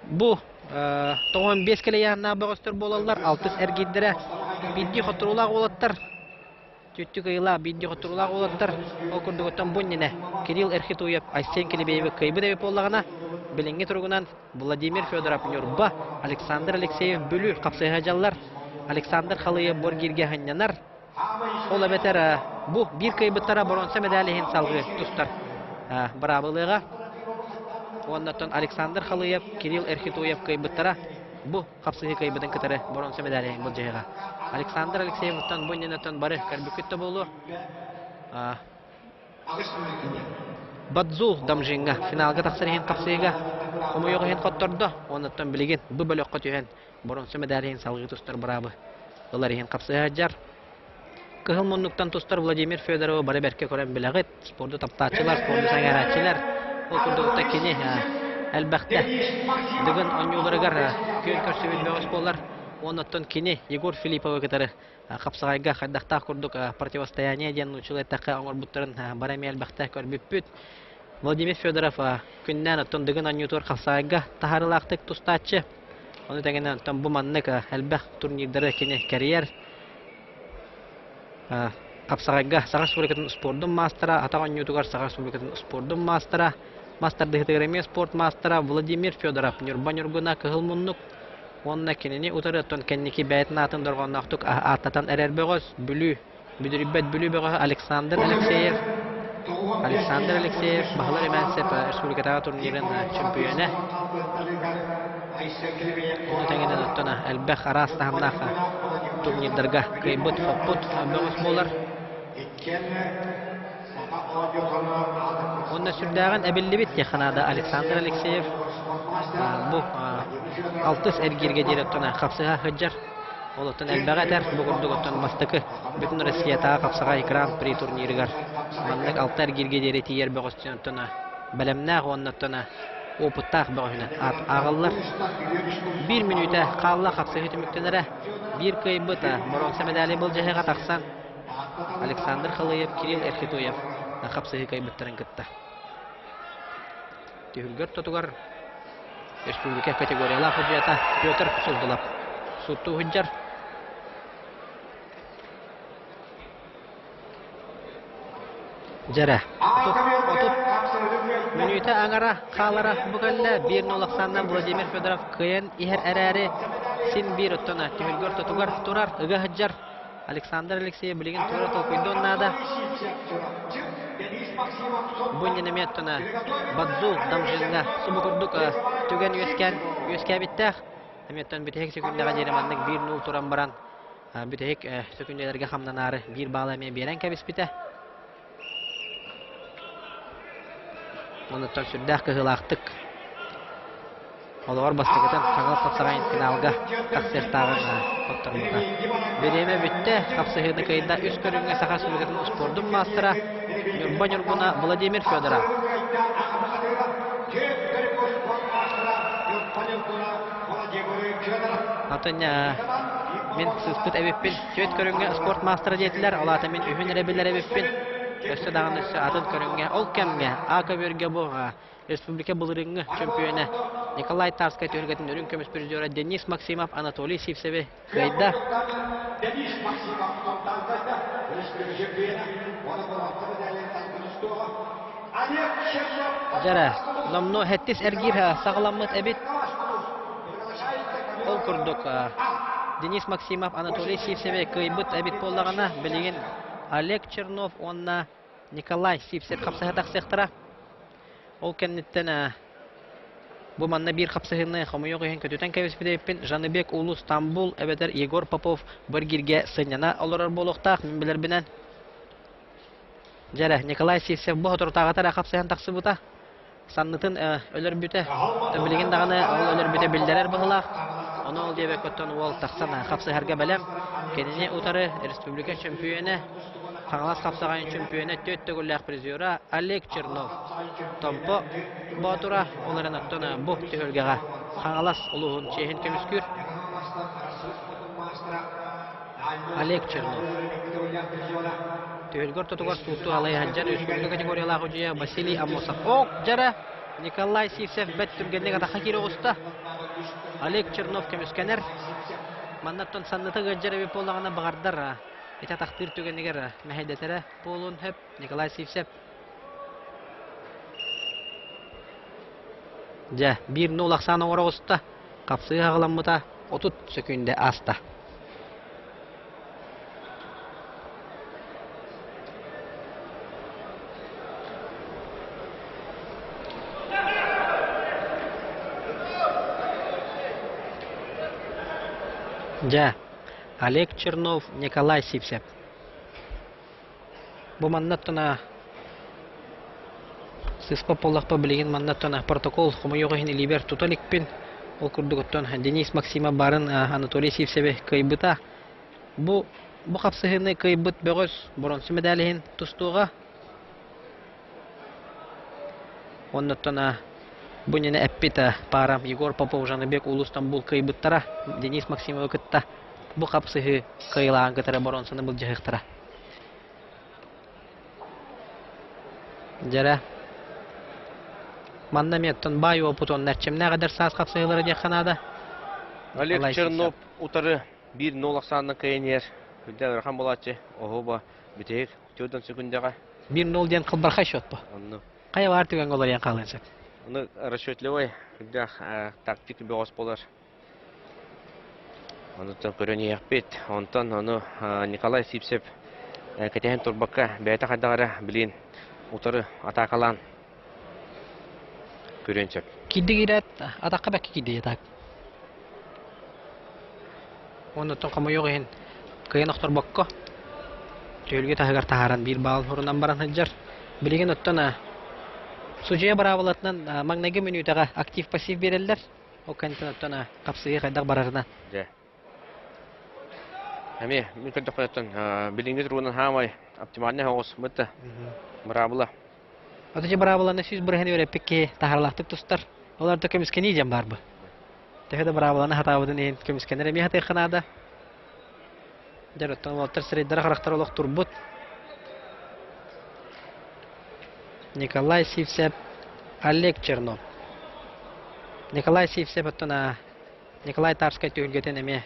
бу 95 кэлэйээннээх бөҕөстөр буолаллар, алтыс эргиирдэрэ биирдии хотторуулаах уолаттар, түттүк ыйылаах биирдии хотторуулаах уолаттар. Ол курдук оттон бу иннинэ Кирилл Эрхитуев Айсен Килибеевы кыайбыт эбит буоллаҕына, билиҥҥи туругунан Владимир Федоров Ньурба, Александр Алексеев Бүлүү хапсыһа дьаллар, Александр Халыев Боргиргэ сынньанар, Ол эбэтэр бу биир кыайбыттара боруонса медаль иһин салгыы тустар быраабылыаҕа. Уоннаттан Александр Халыев, Кирилл Эрхитуев кыайбыттара бу хапсыһыы кыайбытын кытары боруонса медаль иһин былдьаһыаҕа. Александр Алексеевыттан бу иннинэттэн бары көрбүккүт да буолуо. Бадзул Дамжиҥҥа финалга тахсар иһин хапсыһыыга хомойуох иһин хоттордо. Уоннаттан билигин бу бөлөххө түһэн боруонса медаль иһин салгыы тустар быраабы ылар иһин хапсыһа сылдьар. Кыһыл муннуктан тустар Владимир Федоровы бары бэркэ көрөн билэҕит. Спорду таптааччылар, спорду сэҥээрээччилэр. Ол курдук кини элбэхтэ Дыгын оонньууларыгар күөн көрсүбүт бөҕөс буолар. Оннуттан кини Егор Филипповы кытары хапсаҕайга хайдахтаах курдук противостояние диэн нууччалыы эттэххэ оҥорбуттарын бары эмиэ элбэхтэ көрбүппүт. Владимир Федоров күннээн оттон Дыгын оонньуутугар хапсаҕайга таһаарыылаахтык тустааччы. Ону тэҥинэн оттон бу маннык элбэх турнирдары кини кэрийэр. Хапсаҕайга Саха Республикатын спордун маастара, атах оонньуутугар Саха Республикатын спордун маастара, мас тардыһыытыгар эмиэ спорт маастара Владимир Федоров Ньурба Ньургуна Кыһыл Муннук уонна кинини утары оттон кэнники бэйэтин аатын дорҕоонноохтук ааттатан эрэр бөҕөс Бүлүү Бүдүрүйбэт Бүлүү бөҕөһө Александр Алексеев Александр Алексеев Баһылай Румянцев республикатааҕы турнирын чөмпүйүөнэ. Ону тэҥинэн оттон элбэх араас таһымнаах турнирдарга кыайбыт, хоппут бөҕөс буолар. Уонна сүрдээҕин эбиллибит диэххэ наада Александр Алексеев бу алтыс эргииргэ диэри оттон хапсыһа сылдьар. Ол оттон элбэҕи этэр. Бу курдук оттон бастакы бүтүн Россиятааҕы хапсаҕай Гран-при турнирыгар маннык алта эргииргэ диэри тиийэр бөҕөстөн оттон бэлэмнээх уонна оттон опыттаах бөҕөһүнэн ааҕыллар. Биир мүнүүтэ хаалла хапсыһыы түмүктэнэрэ. Биир кыайбыт боруонса медали былдьаһыыга тахсан Александр Халыев, Кирилл Эрхитуев хапсыһыы кыайбыттарын кытта. Түһүлгэ ортотугар республика категориялаах судьуйата Петр Суздулов суттуу сылдьар. Дьэрэ, 30 мүнүүтэ аҥара хаалара бу кэллэ. 1-0 ахсаанынан Владимир Федоров кыайан иһэр эрээри син биир оттон түһүлгэ ортотугар турар, ыга сылдьар. Александр Алексеев билигин туора толкуйдуон наада. Бу иннинэ эмиэ оттон Бадзул Дамжиҥҥа субу курдук түгэн үөскээн үөскээбиттээх. Эмиэ оттон бүтэһик сөкүүндэҕэ диэри маннык 1-0 туран баран бүтэһик сөкүүндэлэргэ хамнанаары биир баалы эмиэ биэрэн кэбиспитэ. Онуттан сүрдээх кыһыылаахтык олоҕор бастакытын Хаҥалас хапсаҕайын финалга тахсыахтааҕын хотторбута. Бириэмэ бүттэ, хапсыһыыны кыайда үс көрүҥҥэ Саха Республикатын успуордун маастара Ньурба Ньургуна Владимир Федоров. Атын мин сыыспыт эбиппин. Түөрт көрүҥҥэ спорт маастара диэтилэр, ол аата мин үһүн эрэ билэр эбиппин. Өссө даҕаны өссө атын көрүҥҥэ. Ол кэмҥэ А көбүөргэ бу республика былырыыҥҥы чөмпүйүөнэ Николай Тарскай түһүлгэтин үрүҥ көмүс призера Денис Максимов Анатолий Сивцеви кыайда. Денис Максимов республика чөмпүйүөнэ Дьэрэ, номнуо сэттис эргиир саҕаламмыт эбит. Ол курдук Денис Максимов Анатолий Сивцеви кыайбыт эбит буоллаҕына, билигин Олег Чернов уонна Николай Сивцев хапсыһа тахсыахтара. Ол кэнниттэн бу манна биир хапсыһыыны хомойуох иһин көтүтэн кэбиспит эбиппин. Жаныбек Улу Стамбул эбэтэр Егор Попов быргиргэ сынньана олорор буолуохтаах мин билэрбинэн. Дьэ эрэ, Николай Сивцев бу соторутааҕыта эрэ хапсыһан тахсыбыта. Саннытын өлөрбүтэ. Билигин даҕаны ол өлөрбүтэ биллэрэр быһыылаах. Ону ол диэбэккэттэн уол тахсан хапсыһарга бэлэм. Кинини утары республика чөмпүйүөнэ, Хаҥалас хапсаҕайын чөмпүйүөнэ түөрт төгүллээх призера Олег Чернов. Томпо Боотура ол эрэн оттон бу түһүлгэҕэ Хаҥалас улууһун чиэһин көмүскүүр. Олег Чернов. Түһүлгэ ортотугар сууту алайыһадьар республика категориялаах удьуйа Василий Амосов. Ок, дьара! Николай Сивцев бэт түргэнник атахха киирэ оҕуста. Олег Чернов көмүскэнэр. Маннаттан санныта ыалдьар эбит буоллаҕына баҕардар ити атахтыыр түгэнигэр мэһэйдэтэрэ буолуон сөп. Николай Сивцев. Дьэ, 1-0 ахсаан оҥоро оҕуста. Хапсыы аҕаламмыта 30 сөкүүндэ ааста. Дьэ, Олег Чернов, Николай Сивцев. Бу манна оттон сыыспат буоллахпа билигин манна оттон протокол хомойуох иһин илиибэр тута иликпин. Ол курдук оттон Денис Максимов баарын Анатолий Сивцеви кыайбыта. Бу бу хапсыһыыны кыайбыт бөҕөс боронсу медаль иһин тустуоҕа. Оннуттан бу иннинэ эппит паарам Егор Попов, Жаныбек Улуу Стамбул кыайбыттара. Денис Максимовы кытта бу хапсыһыы кыайыылааҕын кытары боруонсаны былдьаһыахтара. Дьэрэ. Манна эмиэ оттон баай уопут уонна эрчимнээх эдэр саас хапсыһыылара диэххэ наада. Олег Чернов утары 1-0 ахсаанынан кыайан иһэр. Үрдэ ыарахан буолааччы. Оһуоба бүтэһик 4 секундаҕа. 1-0 диэн кылбархай счет бу. Онну. Хайа баар түгэҥҥэ олоруйан хаалыан сөп. Ону расчетливай үрдээх тактик бөҕөс буолар. Онуттан көрөн иһиэхпит. Онтон ону Николай Сивцев кэтэһэн турбакка бэйэтэ хайдах эрэ билин утары атаакалаан көрүөн сөп. Киирдик киирээт атахха бэккэ киирдэ так. Оннуттан хомойуох иһин кыайан охторбокко түһүлгэ таһыгар таһааран биир баал хорунан баран сылдьар. Билигин оттон судьуйа быраабылатынан маҥнайгы мүнүүтэҕэ актив-пассив биэрэллэр. Ол кэнниттэн оттон хапсыһыы хайдах барарынан. Дьэ. Эмиэ мин көрдөхпүнэ билиҥҥи туругунан хаамай оптимальный оҕус бытта быраабыла. Отуча быраабыланы 100% үөрэппит киһи таһаарылаахтык тустар. Олорто көмүскэнии диэн баар бу. Төһө да быраабыланы хатаабытын иһин көмүскэнэр эмиэ хатыахха наада. Дьэ, оттон уолаттар сирэйдэрэ-харахтара олох турбут. Николай Сивцев, Олег Чернов. Николай Сивцев оттон Николай Тарскай түһүлгэтин эмиэ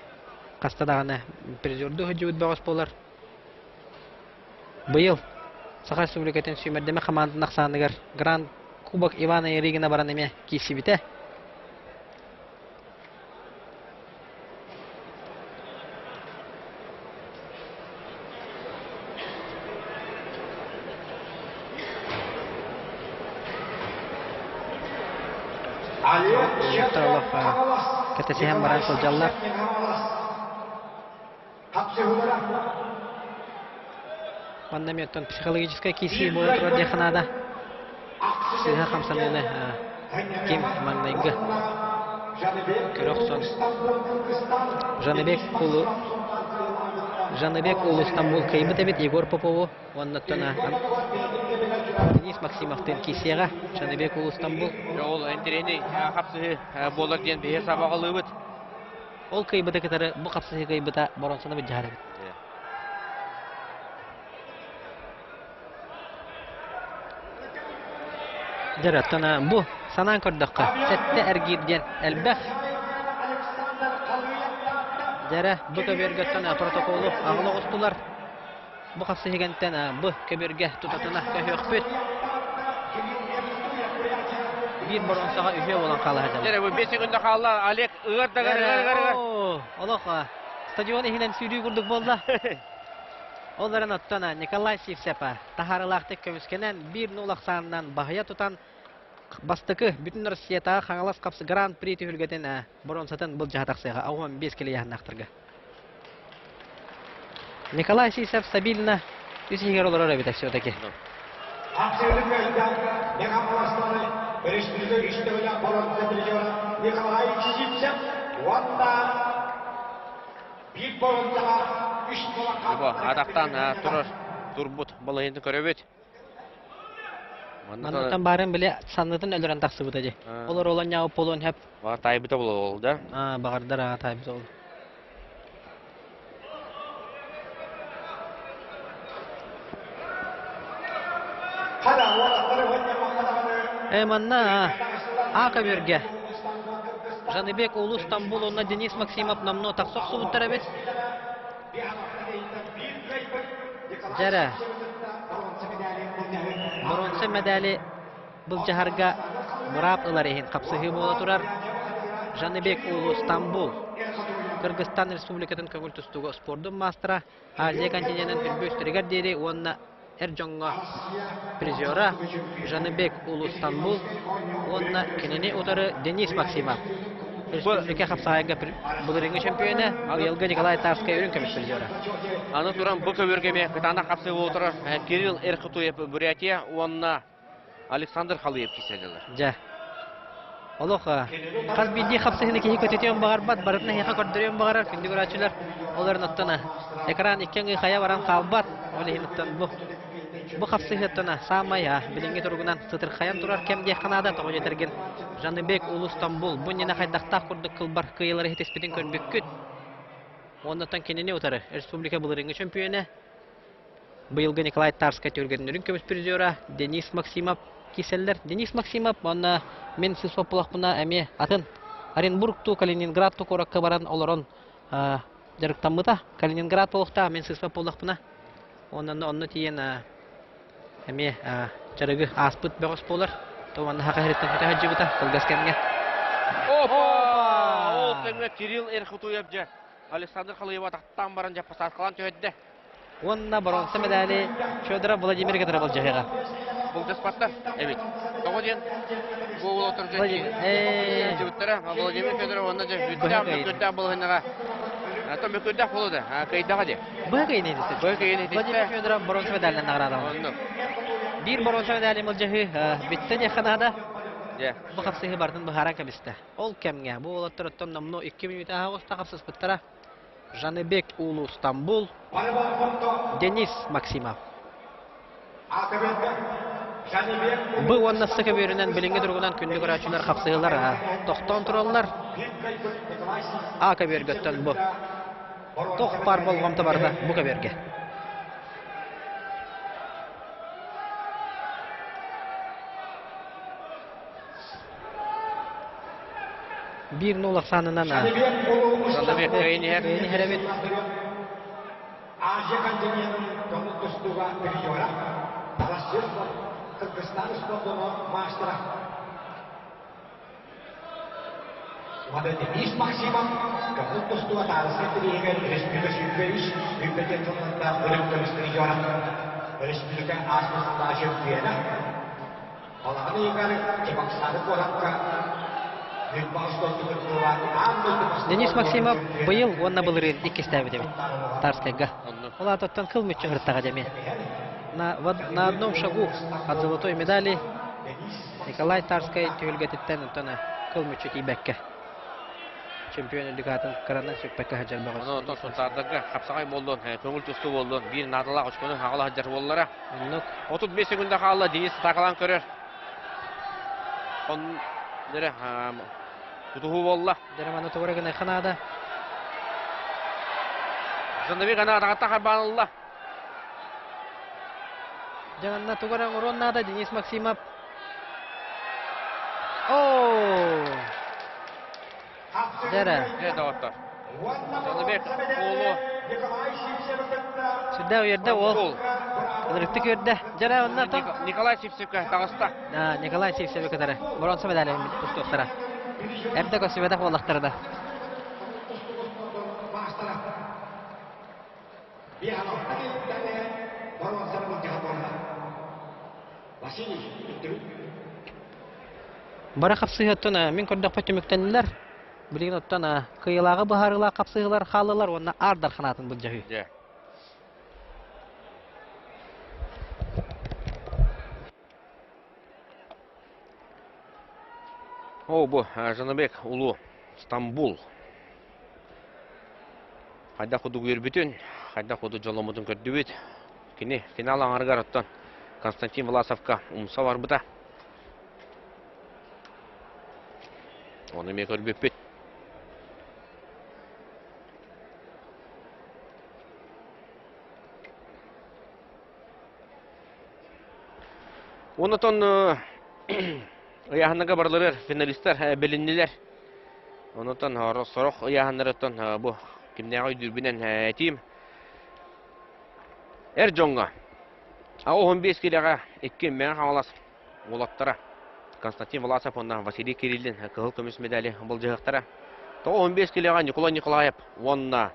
хаста даҕаны призердуу сылдьыбыт бөҕөс буолар. Быйыл Саха Республикатын сүүмэрдэмэ хамаандатын ахсааныгар Гранд Кубок Ивана Ярыгина баран эмиэ киирсибитэ. Кэтэсиһэн баран сылдьаллар. Манна эмиэ оттон психологическай киирсии буола турар диэххэ наада. Сыыһа хамсаныыны ким маҥнайгы көрө охсон Жаныбек Улу Жаныбек Улу Стамбул кыайбыт эбит Егор Попову уонна оттон Денис Максимовтыын киирсиэҕэ Жаныбек Улу Стамбул. Ол интэриэһинэй хапсыһыы буолар диэн биһиги сабаҕалыыбыт. Ол кыайбыта кытары бу хапсыһыы кыайбыта боронсаны былдьаһар эбит. Дьэ, оттон бу санаан көрдөххө, сэттэ эргиир диэн элбэх. Дьэрэ, бу көбүөргэттэн протоколу аҕала оҕустулар. Бу хапсыһыгантан бу көбүөргэ тутатына көһүөхпүт. Биир боруонсаҕа үһүө буолан хаала сылдьаллар. Дьэрэ, бу 5 секунда хаалла. Олег ыар дагар, ыар, ыар, ыар. Олох стадион иһинэн сүүрүү курдук буолла. Ол эрэн оттон Николай Сивцев таһаарыылаахтык көмүскэнэн, 1-0 ахсаанынан баһыйа тутан, бастакы бүтүн Россиятааҕы Хаҥалас хапсы Гран-при түһүлгэтин боруонсатын былдьаһа тахсыаҕа 15 килийэһиннээхтэргэ. Николай Сивцев стабильно үс иһигэр олорор эбит все-таки. Республика үстөҕүлээх боруонса призера Николай Сивцев уонна Бу атахтан турар турбут балаһыйны көрөбүт. Маннаттан баарын биле саннытын өлөрөн тахсыбыта дии. Олор олон ньаабыт буолуон сөп. Баҕар таайбыта буолуо да. Аа, баҕардар аа таайбыта ол. Э манна А көбүөргэ Жаныбек Улу Стамбул уонна Денис Максимов номнуо тахса охсубуттар эбит. Дьэрэ. Боруонса медали былдьаһарга быраап ылар иһин хапсыһыы буола турар. Жаныбек Улу Стамбул Кыргызстан Республикатын көҥүл тустууга спордун маастара Азия континенын үрбүөстэригэр диэри уонна эр дьоҥҥо призера Жаныбек Улустанбул уонна кинини утары Денис Максимов. Республика хапсаҕайга былырыыҥҥы чөмпүйүөнэ Быйылгы Николай Тарскай үрүҥ көмүс призера. Аны туран бу көбүөргэ эмиэ кытаанах хапсыы буола турар Кирилл Эрхутуев Бурятия уонна Александр Халыев киирсэллэр. Дьэ. Олох хас биирдии хапсыһыны киһи көтүтүөн баҕарбат, барытын эһиэхэ көрдөрүөн баҕарар күндү көрөөччүлэр. Олорун оттон экран икки аҥыы хайа баран хаалбат. Ол иһин оттон бу бу хапсыһыаттан саамай билиҥҥи туругунан сытырхайан турар кэм диэххэ наада. Тоҕо диэтэргин Жаныбек Улус Стамбул бу иннинэ хайдахтаах курдук кылбар кыайыылары иһитиспитин көрбүккүт. Уоннаттан кинини утары республика былырыыҥҥы чөмпүйүөнэ Быйылгы Николай Тарскай түһүлгэтин үрүҥ көмүс призера Денис Максимов киирсэллэр. Денис Максимов уонна мин сыспат буоллахпына эмиэ атын Оренбург туу Калининград туу куоракка баран олорон дьарыктаммыта. Калининград буолуохтаах мин сыспат буоллахпына. Онон онно тиийэн эмиэ дьарыгы ааспыт бөҕөс буолар. То манна хаха иһириттэн көтө сылдьыбыта кылгас кэмҥэ. Опа! Ол кэмҥэ Кирилл Эрхутуев дьэ Александр Халыева тахтаан баран дьэ посадкалаан түһэрдэ. Уонна боруонса медали Федоров Владимир кытары былдьаһыаҕа. Былдьаспаттар эбит. Тоҕо диэн бу уолаттар дьэ Владимир Федоров уонна дьэ бүттээх мөккүөрдээх балаһыннаҕа то мөккүөрдээх буолуо да кыайдаҕа дии. Быһа кыйын иһитте. Быһа кыйын иһитте. Владимир Федоров боруонса медалынан наҕараадаланна. Биир боруонса медали былдьаһыы бүттэ диэххэ наада. Бу хапсыһыы барытын быһааран кэбистэ. Ол кэмҥэ бу уолаттар оттон номнуо 2 мүнүүтэ аһаҕаста хапсыспыттара. Жаныбек уулу Стамбул, Денис Максимов. Бу уонна сык көбүөрүнэн билиҥҥи туругунан күндү көрөөччүлэр хапсыһыылар тохтоон тураллар. А көбүөргөттөн бу. Тох пар болҕомто барда бу көбүөргэ. 1-0 ахсаанынан Жаныбек кыайын иһэр. Кыайын иһэр эбит. Азия континентын көҥүл тустууга призера, Россия Кыргызстан спордуна маастара. Уонна Денис Максимов көҥүл тустууга таарыска тириһигэр республика сүүрбэ үс сүүрбэ сыллардаах үрүҥ көмүс призера, республика ааспыт сыллааҕы чемпиона, Денис Максимов быйыл уонна былырыын иккистээбит эбит Тарскайга. Ол аатыттан кыл мүччү сырыттаҕа дьэ эмиэ. На, на одном шагу от золотой медали Николай Тарскай түһүлгэтиттэн онтон кыл мүччү тиийбэккэ чемпион үрдүк аатын кыранан сүкпэккэ сылдьар бөҕөс. Ону оттон Сунтаардарга хапсаҕай буоллун, көҥүл тустуу буоллун, биир наадалаах очкону хаҕала сылдьар буоллара. Оннук. 35 секунда хаалла, Денис атаакалаан көрөр. Он дэрэ тутуһуу буолла. Дэрэ маны тугура гыныахха наада. Жанабек ана атаҕатта харбаанылла. Дьаҥанна тугу эрэ оҥоруон наада Денис Максимов. Оо! Дьэрэ. Дьэ, доҕоттор. Жанабек уолу Сүрдээх үөрдэ уол. Ынырыктык үөрдэ. Дьэрэ, онно Николай Сивцевка таҕыста. Николай Сивцеви кытары боронса медали тустуохтара. Эрдэ көрсүбэтэх буоллахтара да. Бары хапсыһыаттан мин көрдөхпө түмүктэннилэр. Билигин оттон кыайыылааҕы быһаарыылаах хапсыһыылар хааллылар уонна аардар ханаатын былдьаһыы. Дьэ. О, бу Жанабек улуу Стамбул. Хайдах курдук үөрбүтүн, хайдах курдук дьолломмутун көрдүбүт. Кини финал аҥарыгар оттон Константин Власовка умса барбыта. Ону эмиэ көрбүппүт. Онотон ыйааһыннарга барыларыгар финалистар билиннилэр. Онотон сорох ыйааһыннарыттан бу кимнээҕи өйдүүрбүнэн этиим. Эр дьоҥҥо 15 киилэҕэ икки Мэҥэ Хаҥалас уолаттара Константин Власов уонна Василий Кириллин кыһыл көмүс медали былдьаһыахтара. 15 киилэҕэ Николай Николаев уонна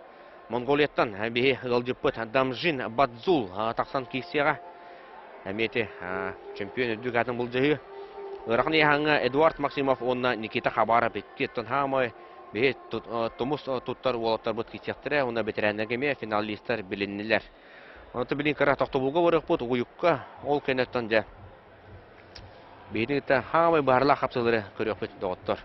Монголияттан биһи ыалдьыппыт Дамжин Бадзул тахсан киирсиэҕэ. Эмиэ ити чемпион үрдүк аатын былдьаһыы. Ыарахан ыйааһыҥҥа Эдуард Максимов уонна Никита Хабаров иккиттэн хаамай биһи тумус туттар уолаттарбыт киирсиэхтэрэ уонна бэтэрээннэргэ эмиэ финалистар билиннилэр. Онтон билин кыра тохтобулга барыахпыт угуйукка ол кэнниттэн дьэ биһиги кытта хаамай баһарлаах хапсыылары көрүөхпүт доҕоттор.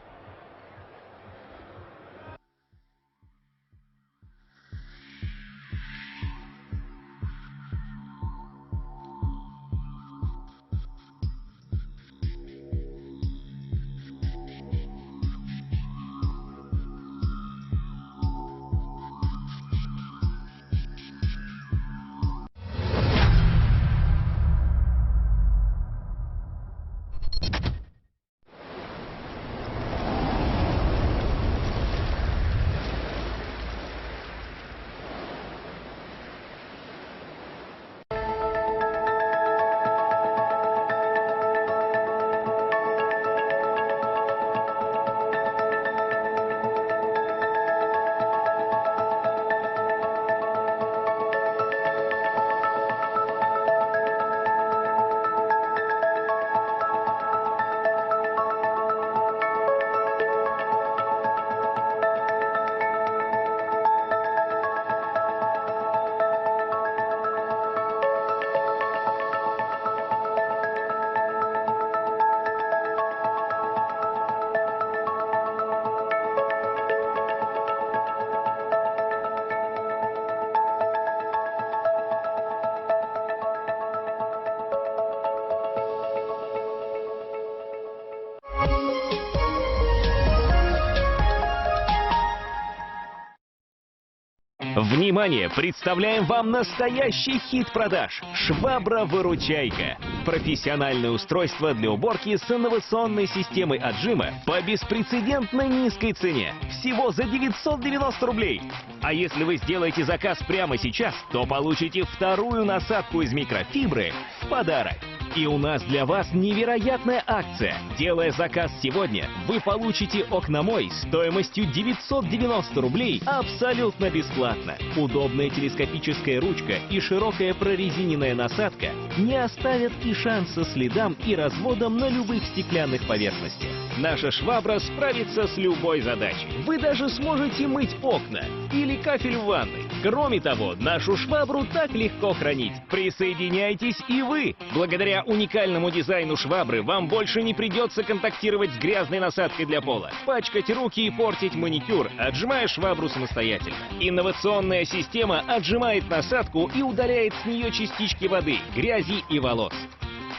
Внимание! Представляем вам настоящий хит продаж – «Швабра-выручайка». Профессиональное устройство для уборки с инновационной системой отжима по беспрецедентно низкой цене. Всего за 990 рублей. А если вы сделаете заказ прямо сейчас, то получите вторую насадку из микрофибры в подарок. И у нас для вас невероятная акция. Делая заказ сегодня, вы получите окномой стоимостью 990 рублей абсолютно бесплатно. Удобная телескопическая ручка и широкая прорезиненная насадка не оставят и шанса следам и разводам на любых стеклянных поверхностях. Наша швабра справится с любой задачей. Вы даже сможете мыть окна или кафель в ванной. Кроме того, нашу швабру так легко хранить. Присоединяйтесь и вы! Благодаря уникальному дизайну швабры вам больше не придется контактировать с грязной насадкой для пола, пачкать руки и портить маникюр, отжимая швабру самостоятельно. Инновационная система отжимает насадку и удаляет с нее частички воды, грязи и волос.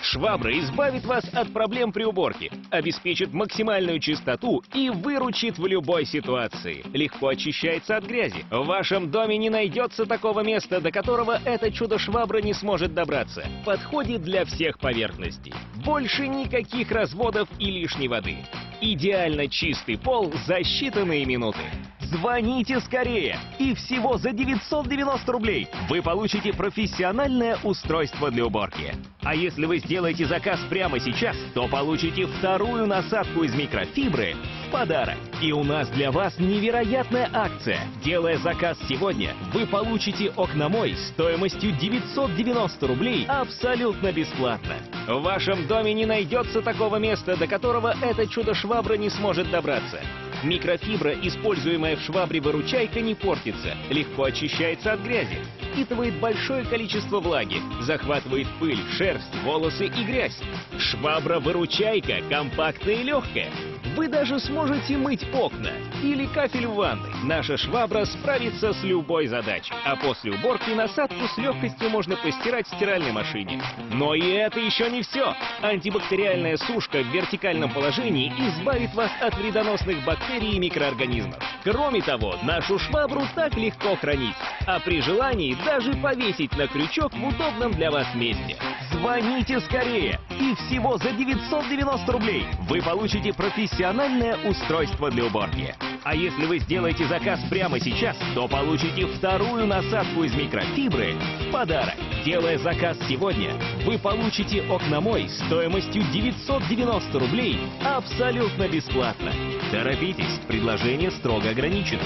Швабра избавит вас от проблем при уборке, обеспечит максимальную чистоту и выручит в любой ситуации. Легко очищается от грязи. В вашем доме не найдется такого места, до которого это чудо-швабра не сможет добраться. Подходит для всех поверхностей. Больше никаких разводов и лишней воды. Идеально чистый пол за считанные минуты. Звоните скорее! И всего за 990 рублей вы получите профессиональное устройство для уборки. А если вы сделаете заказ прямо сейчас, то получите вторую насадку из микрофибры в подарок. И у нас для вас невероятная акция. Делая заказ сегодня, вы получите окномой стоимостью 990 рублей абсолютно бесплатно. В вашем доме не найдется такого места, до которого это чудо-швабра не сможет добраться. Микрофибра, используемая в швабре выручайка, не портится, легко очищается от грязи, впитывает большое количество влаги, захватывает пыль, шерсть, волосы и грязь. Швабра-выручайка компактная и легкая. Вы даже сможете мыть окна или кафель в ванной. Наша швабра справится с любой задачей. А после уборки насадку с легкостью можно постирать в стиральной машине. Но и это еще не все. Антибактериальная сушка в вертикальном положении избавит вас от вредоносных бактерий и микроорганизмов. Кроме того, нашу швабру так легко хранить. А при желании даже повесить на крючок в удобном для вас месте. Звоните скорее! И всего за 990 рублей вы получите профессиональное устройство для уборки. А если вы сделаете заказ прямо сейчас, то получите вторую насадку из микрофибры в подарок. Делая заказ сегодня, вы получите окномой стоимостью 990 рублей абсолютно бесплатно. Торопитесь, предложение строго ограничено.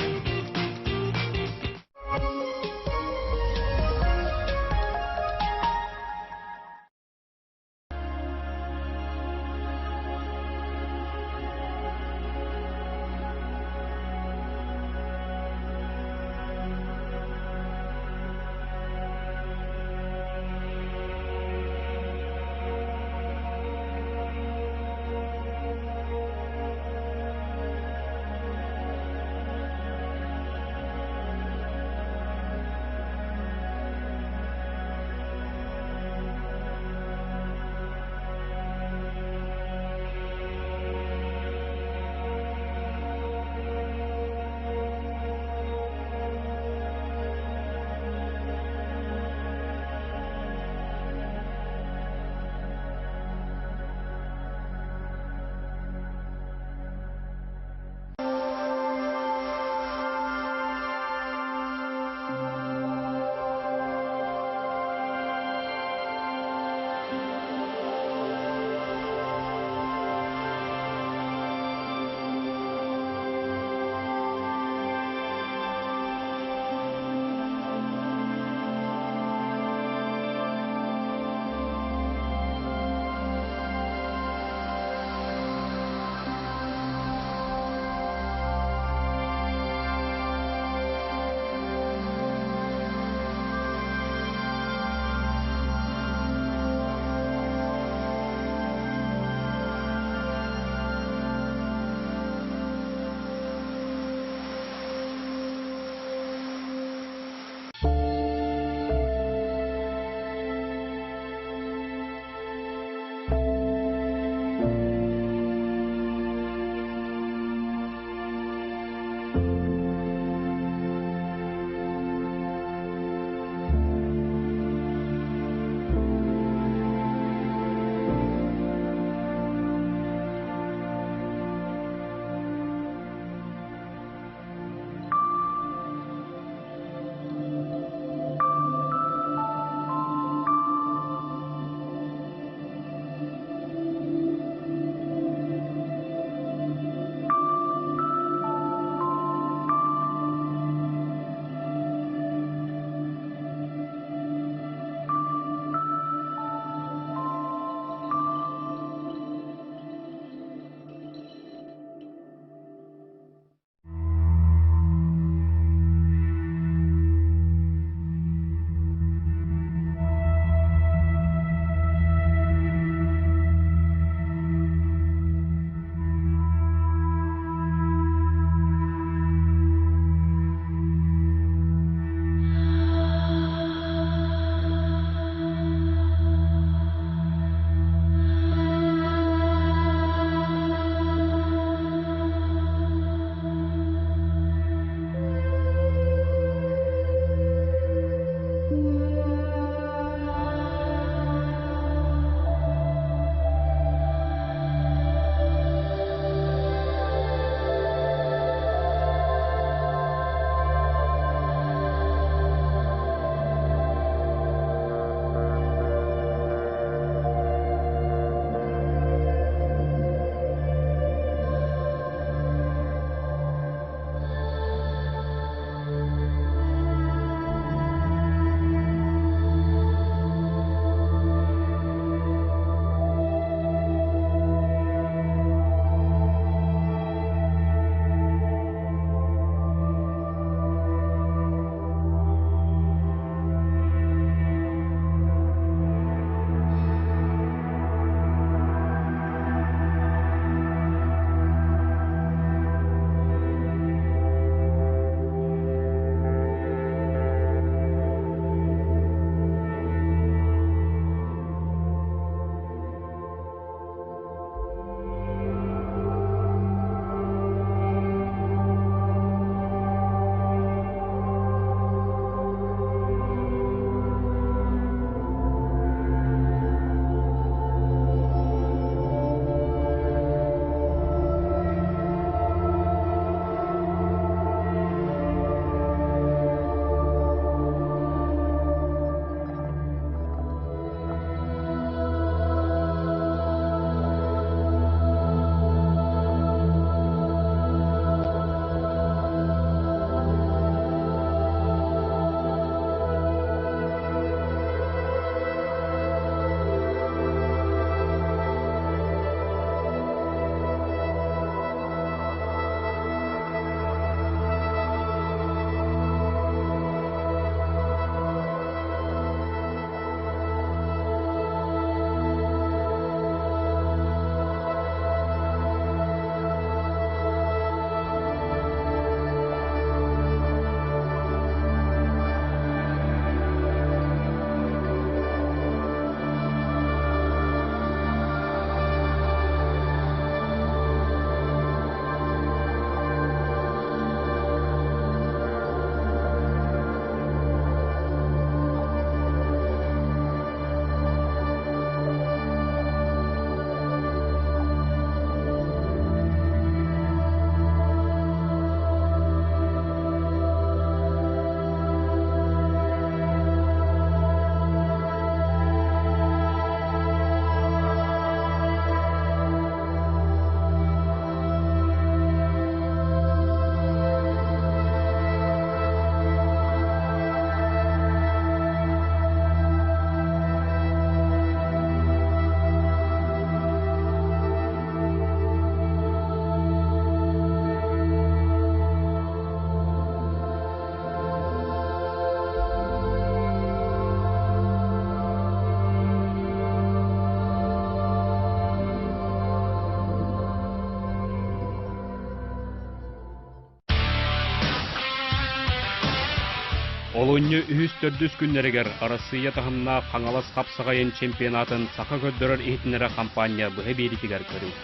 Олунньу үһүс-төрдүс күннэригэр Арассыыйа таһымнаах Хаҥалас хапсаҕайын чемпионатын саха көрдөрөр-иһитиннэрэр хампаанньа быһа биэриитигэр көрүҥ.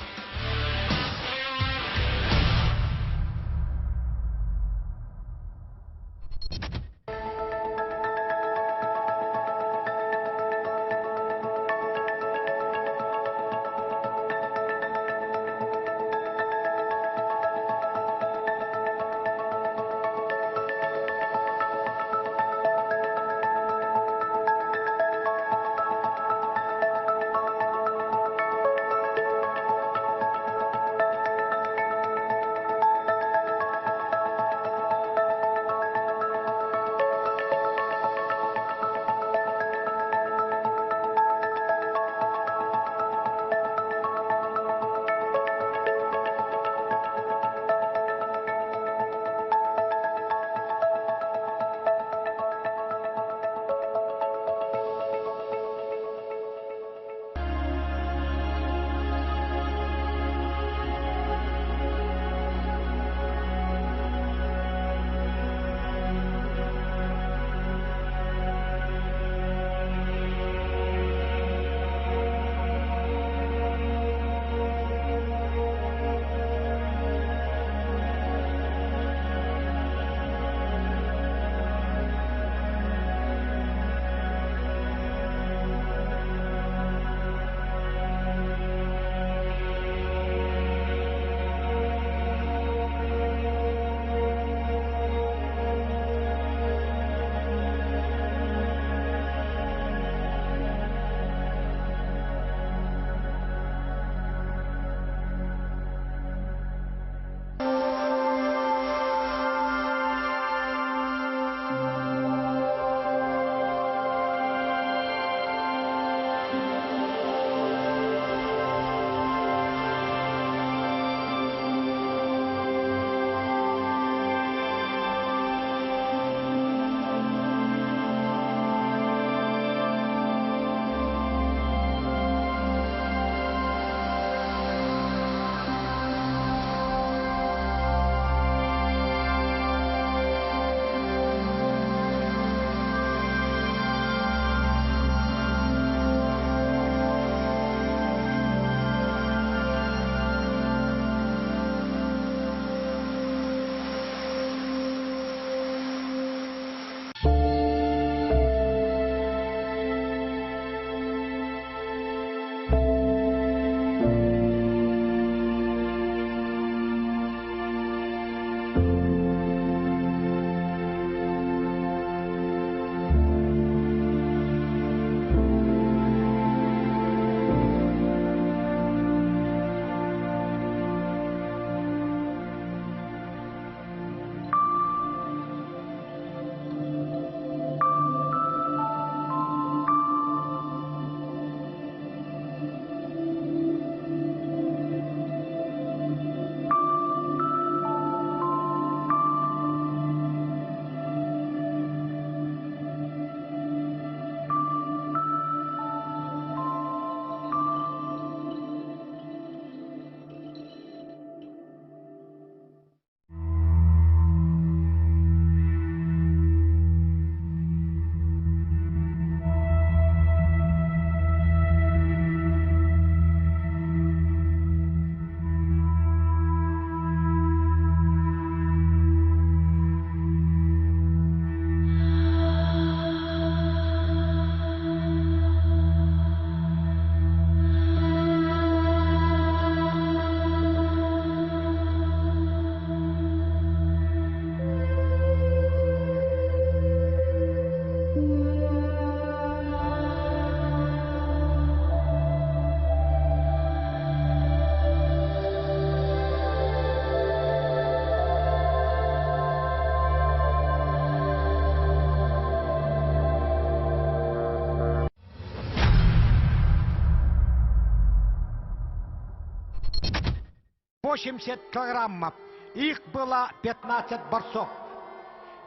80 килограммов. Их было 15 борцов.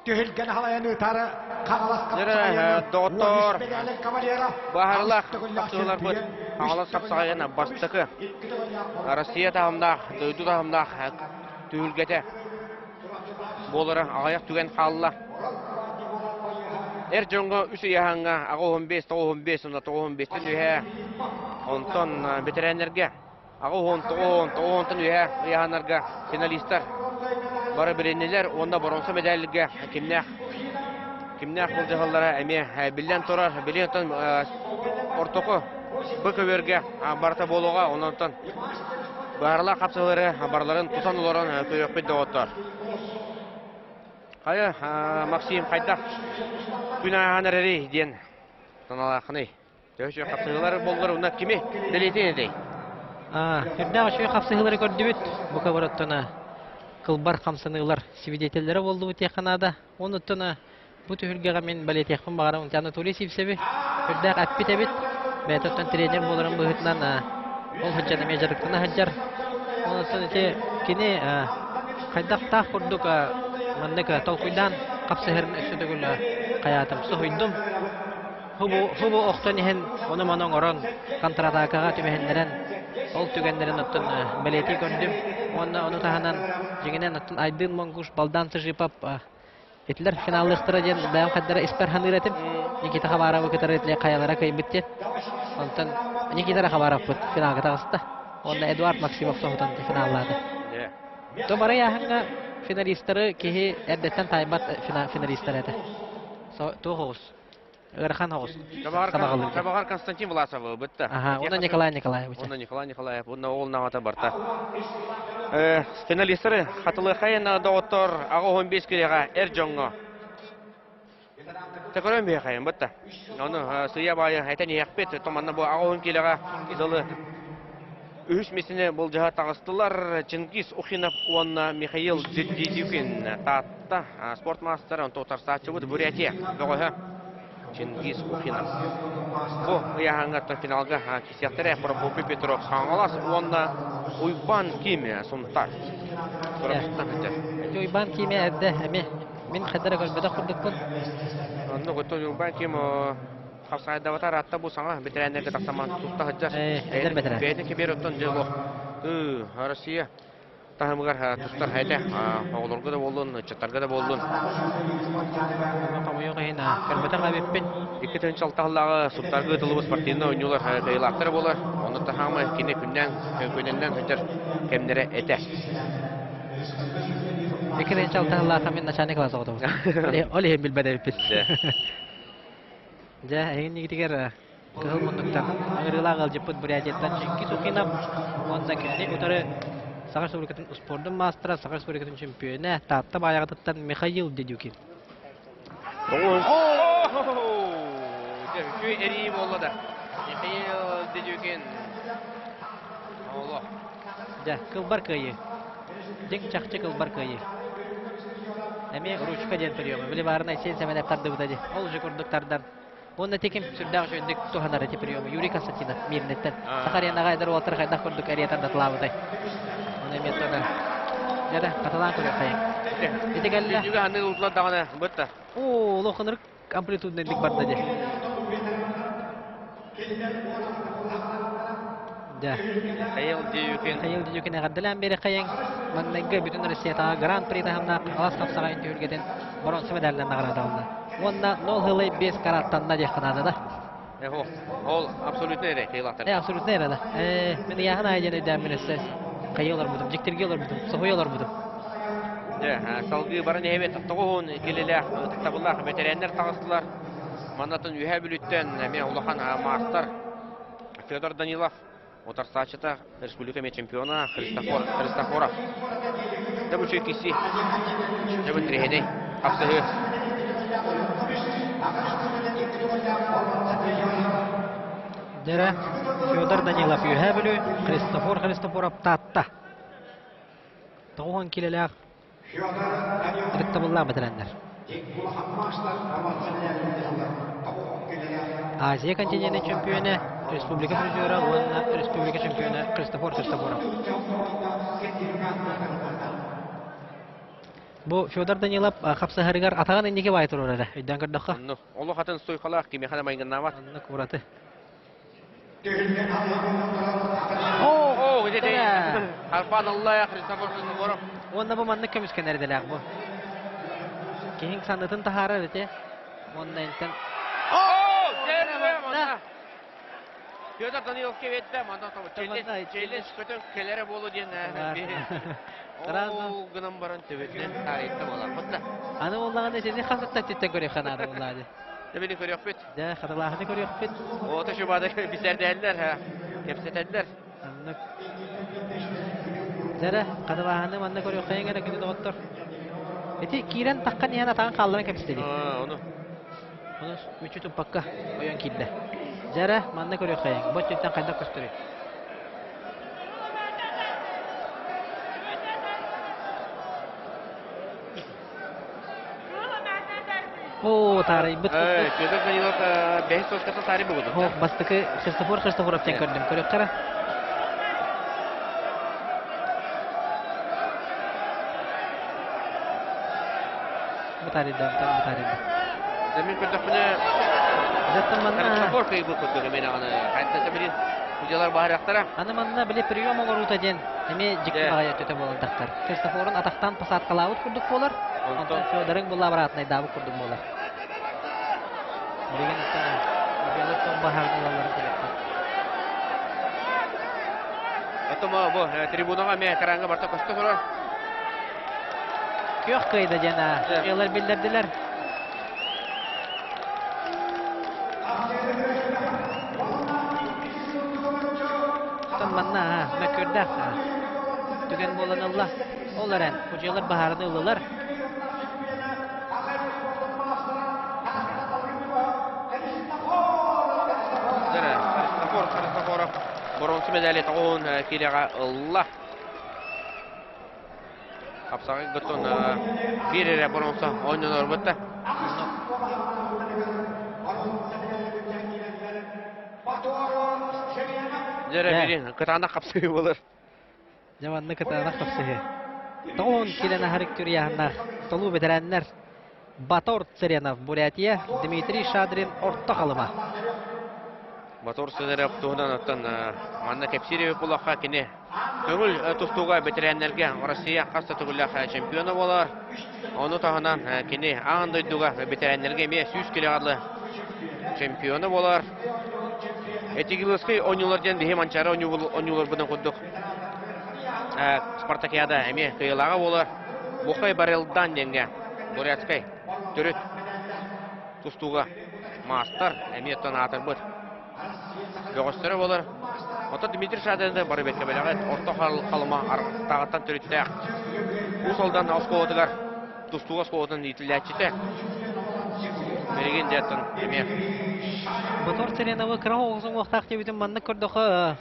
Түһүлгэн халайан ыытары Хаҥалас Дьэ, доҕоттоор, баһарлах хапсыһыыларбыт Хаҥалас хапсаҕайын бастакы Россия таһымнаах, дойду таһымнаах түһүлгэтэ буолара аҕыйах түгэн хаалла. Эр дьоҥҥо үс ыйааһыҥҥа 85, 95 уонна 95-тэн үөһэ, онтон бэтэрээннэргэ 89, 90-тан үөһэ ыйааһыннарга финалистар бары билиннилэр уонна боруонса мэдээлгэ кимнээх кимнээх былдьаһаллара эмиэ биллэн турар. Билигин оттон ортоку бу көбүөргэ барыта буолуоҕа, онон быһаарылаах хапсыһыылары барыларын тутан олорон көрүөхпүт доҕоттор. Хайа, Максим, хайдах күн ааһан эрэрий диэн санаалааххыный? Төһө үчүгэй хапсыһыылар буоллар, уонна кими бэлиэтиэн этэй? Сүрдээх үчүгэй хапсыһыылары көрдүбүт. Бука барыттан кылбар хамсаныылар свидетеллэрэ буоллубут диэххэ наада. Онуттан бу түһүлгэҕэ мин бэлиэтиэхпин баҕарабын. Анатолий Сивцеви сүрдээх эппит эбит. Бэйэтэ оттон тренер буоларын быһыытынан ол сылдьан эмиэ дьарыктана сылдьар. Онуттан ити кини хайдахтаах курдук маннык толкуйдаан хапсыһарын өссө төгүл хайаатым, соһуйдум. Хубу охтон иһэн ону-маны оҥорон, контратакаҕа түбэһиннэрэн, ол түгэннэрин оттон бэлиэтии көрдүм. Уонна ону таһынан, дьиҥинэн, оттон Айдын Монгуш, Балдан Тыжипов итилэр финаллыахтара диэн бэйэм хайдара испэр саныыр этим. Никита Хабаровы кытары итилэр хайалара кыайбыт диэн. Онтон Никита Хабаровпыт финалга таҕыста. Уонна Эдуард Максимов соһутан финаллаата. То бары ыйааһыҥҥа финалистары киһи эрдэттэн таайбат финалистар этэ. Туох оҕус? Ыарахан оҕус. Табаҕар Константин Власовы бытта. Аха, уонна Николай Николаевич. Уонна Николай Николаев, уонна ол наҕата барта. Финалистары хатылыахайын доҕоттор аҕа 15 кириэҕэ эр дьоҥҥо. Тэкөрөн биэхэйин бытта. Ону сыйа баайы этэн иһэхпит. Томанна бу аҕа 10 килэҕэ дылы Үһүс миэстэни былдьаһа таҕыстылар Чингиз Ухинов уонна Михаил Дедюкин. Таатта спорт маастара, онто утарсааччыбыт Бурятия бөҕөһө Чингиз Ухинов. Бу ыйааһыҥҥа финалга кисиэхтэрэ Прокопий Петров Хаҥалас уонна Уйбан Ким Сунтар. Уйбан Кими эрдэ эми мин хайдара көрбөтөх курдукпун. Онно Уйбан Ким Хапсаайдабата ыраатта бу саҥа бэтэрээннэргэ тахсаман тутта сылдьар. Эдэр бэтэрээн. Бэйэтин кэбиэр оттон дьэ Россия таһымыгар тустар этэ. Оҕолорго да буоллун, ыччаттарга да буоллун. Хомойуох иһин көрбөтөх эбиппин. 2 тыһыынча сыллааҕы Сунтаарга ыытыллыбыт спортивнай оонньуулар кыайыылаахтара буолар. Онно таһаамай кини күннээн күнүнэн сылдьар кэмнэрэ этэ. 2 тыһыынча сыллаахха мин начальник класс оҕотобун. Ол иһин билбэт эбиппин. Дьэ, эһигиннигитигэр кыһыл муннуктан ыҥырыылаах ыалдьыппыт Бурятияттан Чингиз Ухинов уонна кинини утары Саха Республикатын успуордун маастара, Саха Республикатын чөмпүйүөнэ Таатта Баайаҕатыттан Михаил Дедюкин. Үчүгэй эрии буолла да. Михаил Дедюкин. Олох. Дьэ, кылбар кыайыы. Дьиҥ чахчы кылбар кыайыы. Эмиэ ручка диэн приемы. Били баарынай сиэн сэмэнэп тардыбыта дии. Ол же курдук тардан. Уонна тиким сүрдээх үчүгэйдик туһанар эти приемы. Юрий Константинов Мирнеттен. Саха аренаҕа эдэр уолаттар хайдах курдук эрийэ тардатылаабытай. Оны эмиэ тута. Дьэ, хатылаан көрүөххэйиҥ. Ити кэллэ. Бүлүүгэ ханнык утулар даҕаны бытта. Оо, олоххонурук амплитуднайдык барда дии. Дьэ. Михаил Дедюкин. Михаил Дедюкин эҕэрдэлээн биэрэхэйиҥ. Маҥнайгы бүтүн Россиятааҕы Гран-при таһымнаах Хаҥалас хапсаҕайын түһүлгэтин боруонса медалынан наҕараадаланна. Уонна нол хылай 5 караттанна диэххэ наада да. Ол абсолютно эрэ кыйылаахтар. Абсолютно эрэ да. Мин ыйааһын аайы диэн өйдөөн өссө хайыы олорбутум, дьиктирги олорбутум, соһуйа олорбутум. Дьэ, салгыы баран иһэбит тоҕуһун килилээх, ытыктабыллаах бэтэрээннэр таҕыстылар. Маннатын Үөһээ Бүлүүттэн эмиэ улахан маастар Федор Данилов утарсааччыта республика эмиэ чемпиона Христофор Христофоров. Дьэ бу киси, дьэ бу тириһинэй хапсыһыы. Дьэрэ Федор Данилов Үөһээ Бүлүү, Христофор Христофоров Таатта. 90 килэлээх ытыктабыллаах бэтэрээннэр. Азия континенын чөмпүйүөнэ, республика призера уонна республика чемпиона Христофор Христофоров. Бу Федор Данилов хапсыһарыгар атаҕын инники баай турар эрэ, өйдөөн көрдөххө. Оннук. Олох атын стойкалаах кимиэхэ да майгыннаабат. Оннук ураты. Оо, Харпан Аллая Христофор Христофоров. Уонна бу маннык көмүскэнэр идэлээх бу. Киһиҥ саннытын таһаарар ити. Уонна интэн Оо, дьэ, Петр Данилов кэбиэтте, манна челлендж көтөн кэлэрэ буолу диэн ол гынан баран төбөтүнэн таарыйта буолар. да. Аны буоллаҕына итини хас аттаттыттан көрүөххэ наада буоллаа дии. Эбини көрүөхпүт. Дьэ, хатылааһыны көрүөхпүт. Ото шубада бисэрдээллэр, кэпсэтэллэр. Аннык. Дьэрэ, хатылааһыны манна көрүөххэйиҥ эрэ күнү доҕоттор. Ити киирэн таххан иһэн атаҕын хаалларан кэбистэ дии. Ону. Ону мүччү туппакка ойон киирдэ. Дьэрэ, манна көрүөххэйиҥ. Бу өттүттэн хайдах көстөрүй? Оо, таарыйбыт курдук. Петр Данилов бэһис точкатын таарый бугуду. Ох, бастакы Христофор Христофоров диэн көрдүм. Көрүөххэ эрэ. Бу таарыйда, бу таарыйда. Мин көрдөхпүнэ, Заттан манна Христофор кыйбыт курдук эмиэ даҕаны хайта билин судьялар баһарыахтара. Аны манна били прием оҥоруута диэн эмиэ дьикти баҕайы өттүтэ буолан тахсар. Христофорун атахтаан посадкалаабыт курдук буолар, онтон Федорыҥ буолла обратнайдаабыт курдук буолар. Билигин оттон белый том баһаарын ылалларын көрүөххэ. Оттон бу трибунаҕа эмиэ экраҥҥа барыта көстө турар. Күөх кыайда диэн судьуйалар биллэрдилэр. Оттон манна мөккүөрдээх түгэн буолан ылла. Ол эрэн, судьуйалар баһаарыны ыллылар. Христофор Христофоров боруонса медали тоҕуһун киилэҕэ ылла. Хапсаҕай гыттон биир эрэ боруонса оонньонор бытта. Дьэрэ бирин кытаанах хапсыы болар. Дьэ манна кытаанах хапсыһыы. Тоҕуһун килэн аһарык түрүйаһыннаах толуу бэтэрээннэр Батор Цыренов Бурятия, Дмитрий Шадрин Орто Халыма. Батор Цыренов туһунан оттон манна кэпсиир булахха кини көҥүл тустууга бэтэрээннэргэ Россия хас да төгүллээх чемпиона буолар. Ону таһынан кини аан дойдуга бэтэрээннэргэ эмиэ 100 килоҕа чемпиона буолар. Этигиловскай оонньуулар диэн биһи Манчаары оонньууларбытын курдук Спартакиада эмиэ кыайыылааҕа буолар. Бухай Барелдан диэҥҥэ Бурятскай төрүт тустууга маастар эмиэ оттон аатырбыт бөҕөстөрө буолар. Оттон Дмитрий Шаденды бары бэркэ бэлэҕит Орто Халыма Арҕахтааҕыттан төрүттээх Уус Алдан оскуолатыгар тустууга оскуолатын иитиллээччитэ. Билигин дьэ оттон эмиэ Ботор Цереновы кыра оҕус уҥуохтаах диэбитин маннык көрдөххө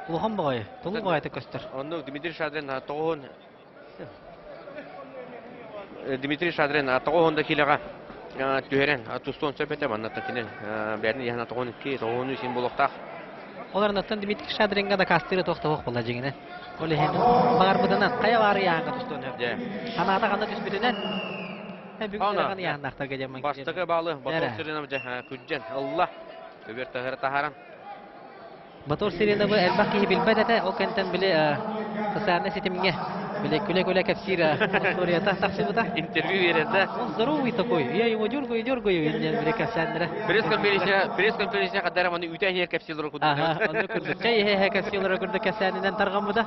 улахан баҕайы, толуу баҕайытык көстөр. Оннук Дмитрий Шадрин тоҕуһун Дмитрий Шадрин тоҕуһун да киилэҕэ түһэрэн тустуон сөп этэ манна кини бэйэтин иһэн тоҕуһун икки тоҕуһун үс буолуохтаах. Олорнуттан Дмитрий Шадринга дакаастыыры туох да суох буолла дьиҥинэн. Ол иһин баҕарбытынан хайа баары ыйааһыҥҥа тустуон сөп. Санаата ханна түспүтүнэн бүгүн ыарахан ыйааһыннаахтарга диэн Бастакы баалы Ботор Сиринов дьэ күрдьэн ылла. Көбүөр таһыра таһааран. Ботор Сириновы элбэх киһи билбэт этэ, ол кэнтэн били социальнай ситимҥэ били күлэ-күлэ кэпсиир историята тахсыбыта. Интервью биэрэрдэ. Он здоровый такой, я его дергаю, дергаю, диэн били кэпсээннэрэ. Пресс-конференция, пресс-конференция хаддара маны үтэ иһэр кэпсиилэр курдук. Аха, онно курдук. Чай иһэ-иһэ кэпсиилэр курдук кэпсээнинэн тарҕаммыта.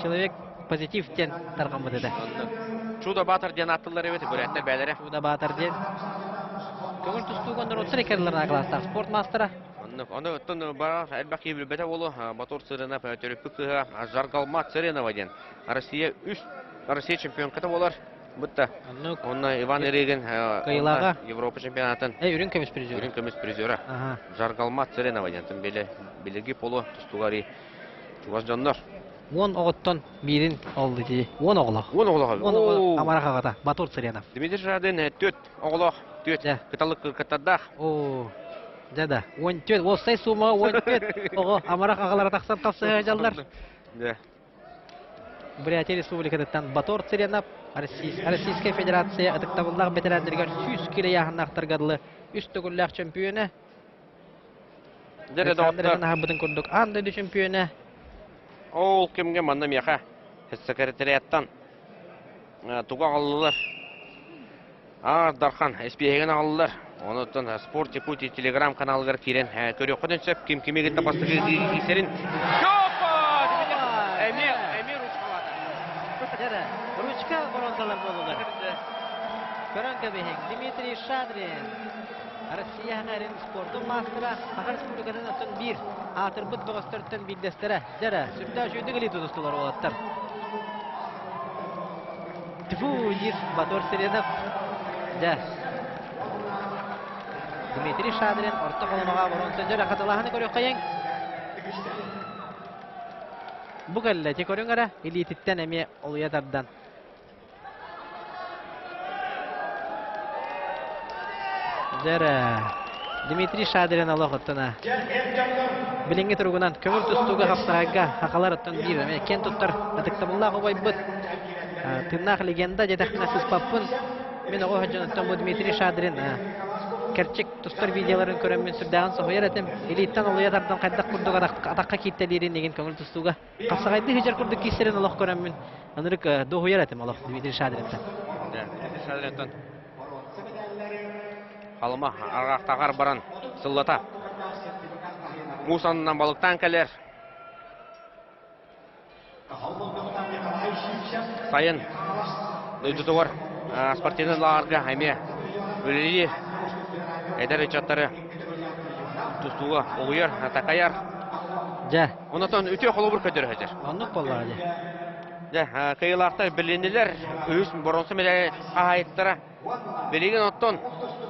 Человек позитив диэн тарҕаммыт этэ. Чудо Баатар диэн ааттыллар эбит, бүрээттэр бээлэрэ. Чудо Баатар диэн. Көҥүл тустууга норуоттар иккардыларына кылаастаах спорт маастара. Оннук. Ону оттон бара элбэх киһи билбэтэ буолуо. Батур Цырынов төрөппүт кыыһа Жаргалма Цырынова диэн Россия үс Россия чемпионката буолар. Бутта. Оннук. Онно Иван Ирыгин Кыайыылааҕа. Европа чемпионатын. Үрүҥ көмүс призера. Үрүҥ көмүс призера. Жаргалма Цырынова диэн биле билиги полу тустууга чугас дьоннор. Уон оҕоттон биирин олду дии. Уон оҕолоох. Уон оҕолоох. Уон оҕо амарах аҕата Батур Цыренов. Дмитрий Шадин түөрт оҕолоох, түөрт кыталык кыргыттардаах. Оо, дьэ да, 14, уопсай суумаҕа 14 оҕо амарах аҕалара тахсан хапсыһа дьаллар. Да. Бурятия Республикатыттан Батор Цыренов, Российская Федерация ытыктабыллаах бэтэрээннэригэр 100 кило ыйааһыннаахтарга дылы үс төгүллээх чөмпүйүөнэ. Дьэ, Александр аһарбытын курдук аан дойду чөмпүйүөнэ. Ол кэмҥэ манна миэхэ секретариаттан тугу аҕаллылар? Аар Дархан эспиэһигин аҕаллылар. Онуттан Спорт Якутии телеграм-каналыгар киирэн көрүөххүтүн сөп. Ким кими кытта бастакы киирсэрин. Эмиэ эмиэ ручкалаата. Дьэрэ, ручка боронсалар буоллулар. Көрөн кэбиһиҥ, Дмитрий Шадрин. Россия эрин спордун маастара, Саха Республикатын оттон биир аатырбыт бөҕөстөртөн биирдэстэрэ. Дьэрэ, сүрдээх үчүгэйдик илии тутустулар уолаттар. Тьфу, диир Батор Сиренов. Дьэ. Дмитрий Шадрин орто холомоҕо боруонса дьэрэ хатылаһаны көрүөххэйиҥ. Бу кэллэ, ити көрүҥ эрэ, илиититтэн эмиэ олуйа тардан. Дьэрэ, Дмитрий Шадрин олох оттона. Билиҥҥи туругунан көҥүл тустууга хапсаҕайга хахалар оттон биир эмиэ киэн туттар ытыктабыллаах убайбыт тыыннаах легенда диэтэхпинэ сыспаппын. Мин оҕо сылдьан бу Дмитрий Шадрин кэрчик тустар видеоларын көрөммүн сүрдээҕин соһуйар этим. Илииттэн олуйа тардан хайдах курдук атахха кииртэлиирин игин көҥүл тустууга хапсаҕайдыы сылдьар курдук киирсэрин олох көрөммүн ынырык дуоһуйар этим олох Дмитрий Шадринтан. Дмитрий Шадринтан Халыма арҕахтаҕар баран сыллата муус аннынан балыктаан кэлэр. Сайын дойдутугар спортивнай лааҕырга эмиэ үлэлии эдэр ыччаттары тустууга угуйар, такайар. Дьэ. Онотон үтүө холобур көрдөрө сылдьар. Оннук буоллаҕа дьэ. Дьэ, кыайыылаахтар билиннилэр, үһүс боруонса мэдээлэ хаһаайыттара. Билигин оттон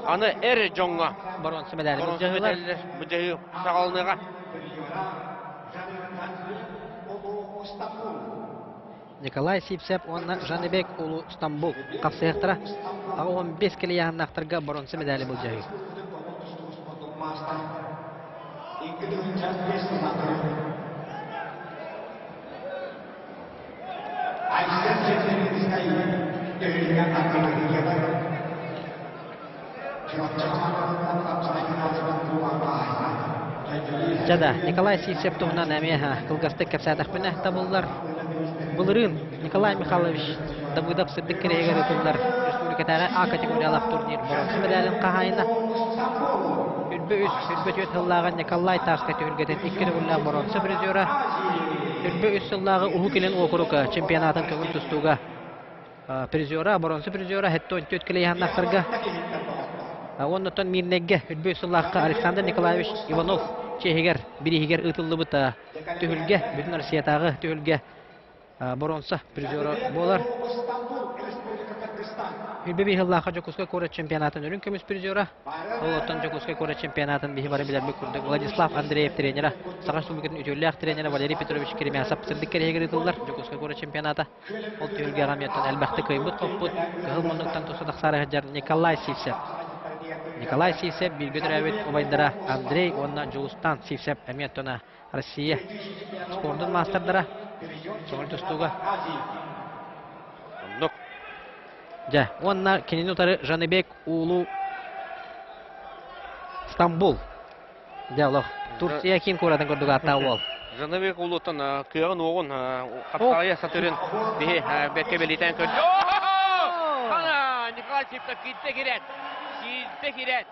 аны эр дьоҥҥо боруонса мэдээлэ боруонса мэдээллэр былдьаһыы саҕаланыаҕа. Николай Сивцев уонна Жаныбек Улу Стамбул хапсыһыахтара. 85 килийааһыннаахтарга боруонса мэдээли былдьаһыы. Дьэ да, Николай Сивцев туһунан эмиэ кылгастык кэпсээтэхпинэ табыллар. Былырыын Николай Михайлович Давыдов сырдык кэриэһигэр ыытыллар республикатааҕы А категориялаах турнир боруонса мэдээлин хаһаайына. Үрбэ үс, үрбэ түөрт сыллааҕы Николай Тарскай түһүлгэтин икки төгүллээх боруонса призера. Үрбэ үс сыллааҕы Уһук Илин уокурук чемпионатын көҥүл тустууга призера, боруонса призера 74 килэйиһаннаахтарга. Уоннаттан Мирнэйгэ үрбэ үс сыллаахха Александр Николаевич Иванов чиэһигэр бирииһигэр ыытыллыбыт түһүлгэ, бүтүн Россиятааҕы түһүлгэ боруонса призера буолар. Үрбэ сыллаахха Дьокуускай куорат чемпионатын үрүҥ көмүс призера. Ол оттон Дьокуускай куорат чемпионатын биһи бары билэрбит курдук Владислав Андреев тренера, Саха Республикатын үтүөлээх тренера Валерий Петрович Керемясов сырдык кэриэһигэр ыытыллар Дьокуускай куорат чемпионата. Ол түһүлгэҕэ эмиэттэн элбэхтик кыайбыт-хоппут, кыһыл муннуктан туста тахсаары сылдьар Николай Сивцев. Николай Сивцев бииргэ төрөөбүт убайдара Андрей уонна Дьулустан Сивцев эмиэ оттон Россия спордун маастардара көҥүл тустууга. Оннук. Дьэ, уонна кинини утары Жаныбек Уулу Стамбул. Дьэ, олох Турция киин куоратын курдук ааттаах уол. Жаныбек Уулуттан кыаҕын уоҕун хапсаҕайа сатырын биһи бэккэ бэлиэтээн көрдө. Николай Сивцев киирдэ киирээт. Киирдэ киирээт.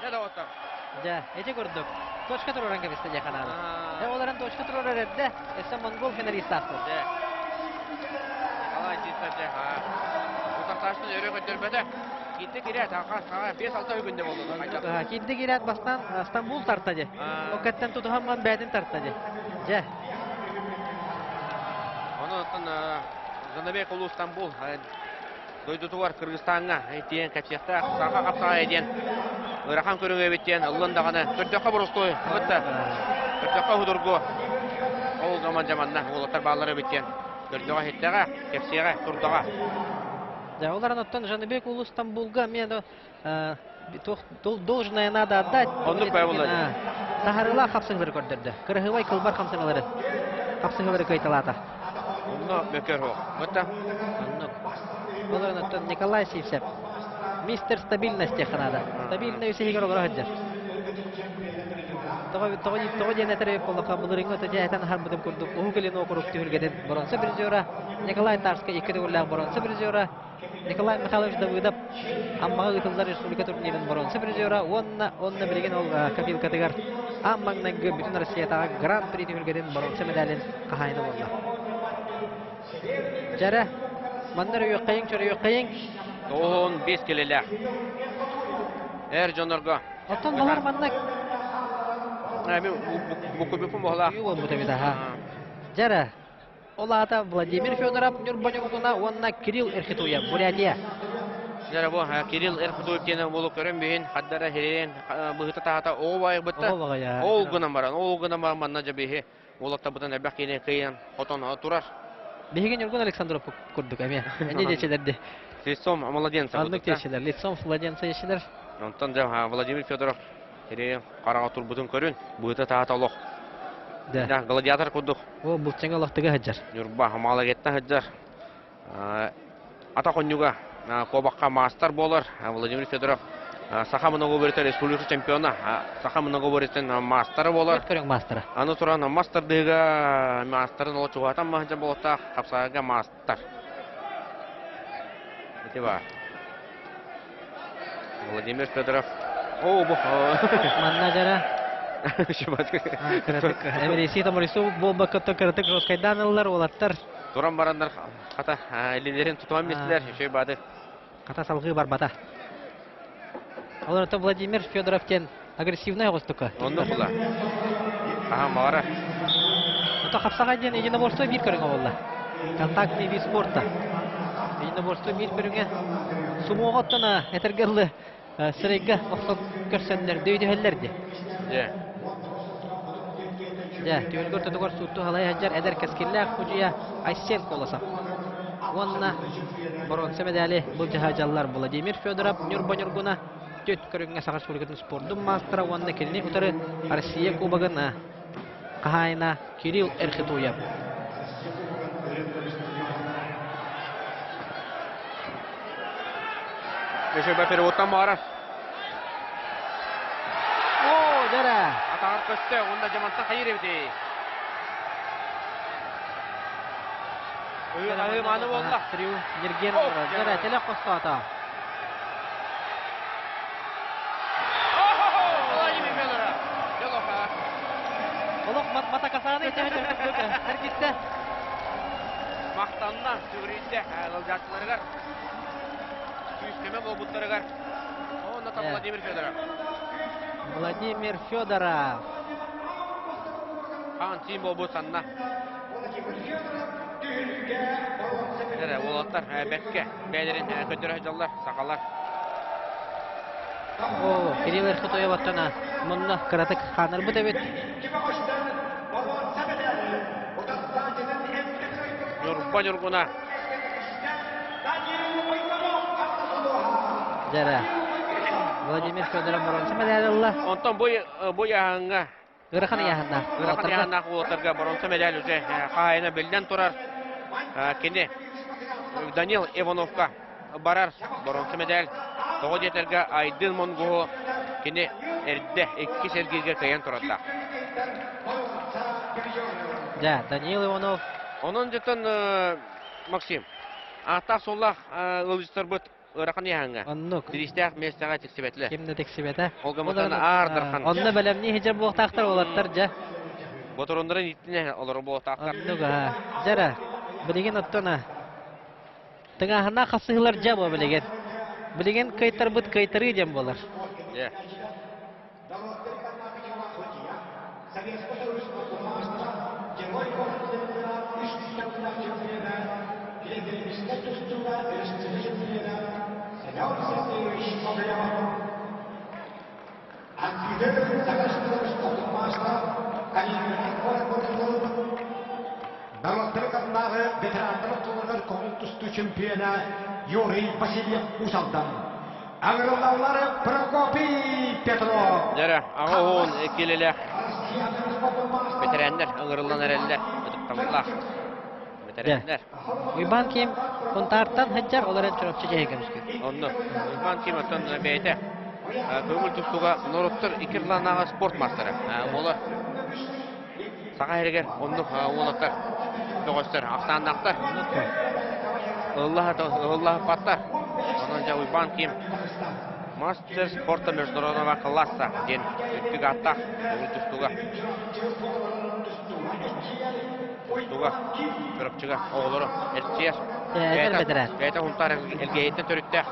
Дьэ, доҕоттор. Дьэ, ити курдук. Точка туруоран кэбистэ дьэ ханааны. Дьэ, ол эрэн точка туруорар эрдэ, өссө монгол финалистаахпыт. Дьэ. Николай Сивцев дьэ, утарсааччыны өрө көрдөрбөтө. Киирдэ киирээт, 5-6 үгүндэ буолла. Киирдэ киирээт бастаан Стамбул тарта дьэ. Ол кэттэн тутуһан бээтин тарта дьэ. Дьэ. Ону оттон Жанабек Улуу Стамбул дойдутугар Кыргызстаҥҥа тиийэн кэпсиэхтээх саха хапсаҕайа диэн ыарахан көрүҥ эбит диэн ыллын даҕаны көрдөххө боростуой кытта көрдөххө судургу ол гаман дьаманна уолаттар бааллар эбит диэн көрдөҕө иһиттэҕэ кэпсиэҕэ турдаҕа. Дьэ, ол оттон Жаныбек Улуу Стамбулга эмиэ да должное надо отдать. Оннук бай буолла. Таһарыылаах хапсыһыылары көрдөрдө. Кырыһыбай кылбар хамсаҥалары хапсыһыылары кыайталаата. Онно мөкөр хоох. Мытта. Оннук. Ол оттон Николай Сивцев мистер стабильность диэххэ наада. Стабильный үсүһүгэр олоро сылдьар. Тоҕо тоҕо тоҕо диэн этэр эбит буоллахха былырыыҥҥы өтө этэн аһарбытым курдук Уһук Илин уокурук түһүлгэтин боронса призера Николай Тарскай икки төгүллээх боронса призера. Николай Михайлович Давыдов Аммаҕа ыытыллар республика турнирын боруонса призера уонна онно билигин ол копилкатыгар аан маҥнайгы бүтүн Россиятааҕы Гран-при түһүлгэтин боруонса медалин хаһаайына буолла. Дьэрэ, манна өрөйүөххэйиҥ, чөрөйүөххэйиҥ. 95 килэлээх. Эр дьонорго. Оттон балар манна Букубипун буолла. Буолбут эбит аха. Дьэрэ, Ол аата Владимир Федоров Ньурба Ньургуна уонна Кирилл Эрхитуев, Бурятия. Дьэ бу Кирилл Эрхитуев диэн уолу көрөн биһин хаддара хирин быһыта таһата оо байбытта. Ол гынан баран, ол гынан баран манна дьэ биһи уолаттарбытын элбэх киһини кыйан хотон турар. Биһиги Ньургун Александров курдук эмиэ. Эмне дечелерди. Лицом младенца. Аннык дечелер, лицом младенца дечелер. Онтон дьэ Владимир Федоров Хирин хараҕа турбутун көрүн, быһыта таһата олох. Да. Гладиатор курдук. О, булчаҥа олохтуга сылдьар. Ньурба Хамалагеттан сылдьар. Ата хонньуга куобахха маастар буолар Владимир Федоров саха многоборьета республика чемпиона, саха многоборьетын маастара буолар. Көрүҥ маастара. Аны туран мастардыыга маастарын оло чугаһатан маһынча болоттаах хапсаҕайга маастар. Ити бар. Владимир Федоров. О, бу. Манна жара. Эмирисий Тамарису буолбакка кыратык жесткайдаан ыллар уолаттар. Туран бараннар хата илилерин тутуан бистилер. Үчүгэй баады. Хата салгыы барбата. Олорто Владимир Федоров диэн агрессивный оҕустука. Онно була. Аха мара. Ото хапсаҕай диэн единоборство биир көрүҥэ буолла. Контактный вид спорта. Единоборство биир көрүҥэ. Сумуоҕа оттон этэргэ дылы сырайга охсон көрсөннөр дөйдөһөллөр ди. Дьэ. Дьэ, түөлгөр тотугар суутту халай сылдьар эдэр кэскиллээх судьуйа Айсен Колосов. Уонна боруонса медали былдьаһа дьаллар Владимир Федоров Ньурба Ньургуна түөрт көрүҥҥэ Саха Республикатын спордун маастара уонна кинини утары Россия Кубогын хаһаайына Кирилл Эрхитуев. Еще переводтан баара. О, дара! Атаҕар көстө, уонна дьамантан хайыр эбитий. Ыһыы мааны буолла. Триумф Ерген дара теле хостоото. Олох матакасааны эргиттэ. Махтанна, сүгүрүйдэ ыалдьааччыларыгар, күүс-көмө буолбуттарыгар. Онно Владимир Федоров. Владимир Федоров. Хаан сиин буолбут санна. Эрэ уолаттар бэккэ бэйэлэрин көрдөрө сылдьаллар сахалар. О, Кирилл Эрхитоев оттон мунна кыратык хаанарбыт эбит. Ньурба Ньургуна. Дьэрэ. Владимир Федоров боруонса медаль ылла. Онтон бу бу яһаҥҥа Ыарахан ыйааһыннаах. Ыарахан ыйааһыннаах уолаттарга боруонса медаль уже хаһаайына биллэн турар. Кини Данил Ивановка барар боруонса медаль. Тоҕо диэтэргэ Айдын Монгуһу кини эрдэ иккис эргииргэ кыайан турардаах. Да, Даниил Иванов. Онон дьоттон Максим, ааттаах-суоллаах ыалдьыттарбыт ыарахан ыйааһыҥҥа. Оннук. Бириистээх миэстэҕэ тиксибэтилэр. Ким да тиксибэтэ. Олгомутан аардархан. Онно бэлэмнии сылдьар буолуохтаахтар уолаттар дьэ. Ботуруоннарын ииттинэ олорор буолуохтаахтар. Оннук аа. Дьэ билигин оттон тыҥааһыннаах хасыһыылар дьэ буо билигин. Билигин кыайтарбыт кыайтарыы диэн буолар. Дьэ. Норуоттары катынааҕы ветераннар ортолоругар көҥүл тустуу чемпиона Юрий Васильев Уус Алдан. Аҥырыллаллар Прокопий Петров. Дьэрэ, аҕа уһун киилэлээх бэтэрээннэр ыҥырыллан эрэллэр, ытыктабыллаах бэтэрээннэр. Уйбаан Ким Сунтаартан сылдьар, ол эрэн Чурапчы дьиэ көмүскүүр. Онно Уйбаан Ким оттон бэйэтэ көҥүл тустууга норуоттар икки ардыларынааҕы спорт маастара буолар. Саха сиригэр оннук уолаттар бөҕөстөр, ахсааннаахтар. Ыллаһыппаттар. Онон дьэ Уйбаан Ким мастер спорта международного класса диэн үрдүк ааттаах көҥүл тустууга тустууга Чурапчыга оҕолору эрчийэр. Эдэр бэтэрээн. Бэйэтэ Сунтаар Элгээйиттэн төрүттээх.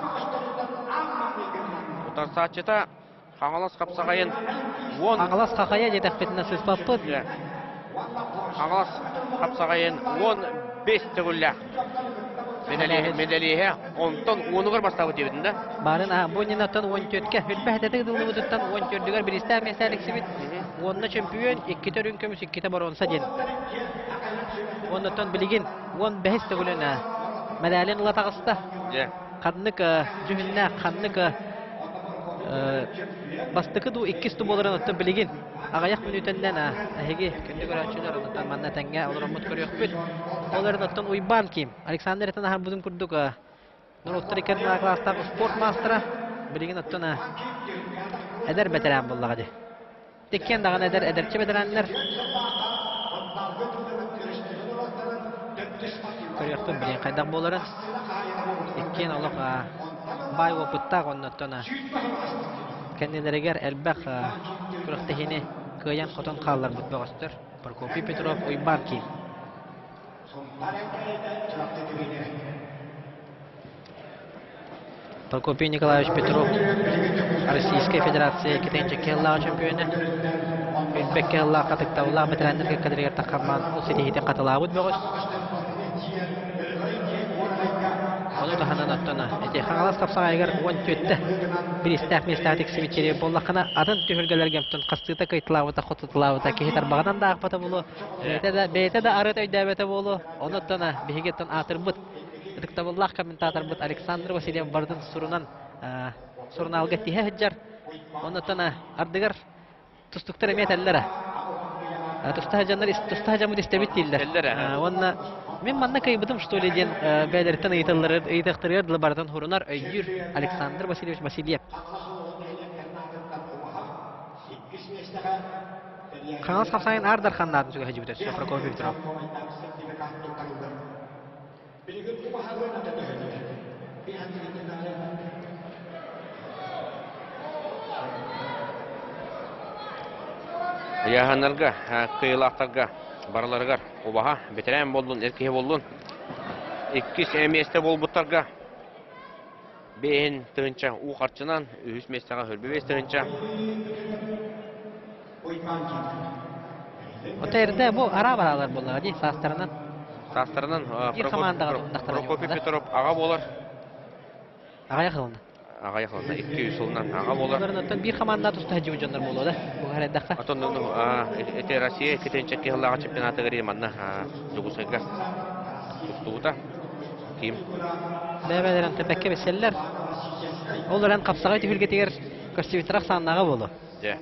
Утарсааччыта Хаҥалас хапсаҕайын 10 Хаҥалас хахайа диэтэхпитинэ сыыспаппыт. Хаҥалас хапсаҕайын 15 төгүллээх медалиһэ онтон уонугар бастаабыт диэбитин да? Баарын бу иннинаттан 14-кэ үрбэһ этэтик ытыллыбытыттан 14-дүгэр биристээх миэстэ тиксибит. Уонна чөмпүйүөн иккитэ үрүҥ көмүс, иккитэ боруонса диэн. Уоннаттан билигин 15 төгүлүн медалин ыла таҕыста. Ханнык дьүһүннээх, ханнык бастакы дуу, иккис дуу буоларын оттон билигин аҕыйах мүнүүтэннэн эһиги күндү көрөөччүлэр онтон манна тэҥҥэ олороммут көрүөхпүт. Ол эрэн оттон Уйбаан Ким, Александр этэн аһарбытын курдук норуоттар икки кылаастаах спорт маастара билигин оттон эдэр бэтэрээн буоллаҕа дии. Иккиэн даҕаны эдэр эдэрчи бэтэрээннэр көрүөхпүт билигин хайдах буоларын. Иккиэн олох баай опыттаах оннуттан кэннилэригэр элбэх күрэхтэһиини кыайан-хотон хаалларбыт бөҕөстөр Прокопий Петров, Уйбаан Киин. Прокопий Николаевич Петров Российскай Федерация иккитинчи кыһыллаах чөмпүйүөнэ, Билбэт кыһыллаах хатыктабыллаах бэтэрээннэр кэккэлэригэр таххаммаан ол ситиһиитин хатылаабыт бөҕөс. Ону таһынан оттон ити Хаҥалас хапсаҕайыгар 14-тэ бириистээх миэстэҕэ тиксибит чири буоллаххына, атын түһүлгэлэргэ оттон хастыыта кыйтылаабыта, хотутулаабыта киһи тарбаҕынан да аахпата буолуо, бэйэтэ да, бэйэтэ да арыт өйдөөбөтө буолуо. Ону оттон биһиги оттон аатырбыт ытыктабыллаах комментаторбыт Александр Васильев барытын сурунан сурунаалга тиһэ сылдьар. Оннуттан ардыгар тустуктар эмиэ этэллэр туста сылдьаннар туста сылдьаммыт истэбит дииллэр. Уонна мин манна кыайбытым что ли диэн бэйэлэриттэн ыйыталлары ыйытыахтарыгар дылы барытын хурунар өйдүүр Александр Васильевич Васильев. Хаҥас хапсайын аар дарханнаатын сүгэ сылдьыбыт өссө Прокопий Петров. Ыйааһыннарга, кыайыылаахтарга барыларыгар убаһа, бэтэрээн буоллун, эр киһи буоллун, иккис миэстэ буолбуттарга 5000 уу харчынан, үһүс миэстэҕэ 25 000. Ото эрдэ бу араа бараалар буоллаҕа дии саастарынан. Саастарынан Прокопий Петров аҕа буолар. Аҕайах ылына. Аҕайах ылына, 200 сылынан аҕа буолар. Оттон биир хамаанда туста сылдьыбыт дьоннор буолуо да, бу эрэдэххэ. Оттон эти Россия иккитинчи кыһыллааҕы чемпионатыгар манна Дьокуускайга тустубута. Ким? Бэйэ-бэйэлэрин тэпэккэ билсэллэр. Ол эрэн хапсаҕай түһүлгэтигэр көрсүбүттэрэ ахсааннааҕа буолуо. Дьэ.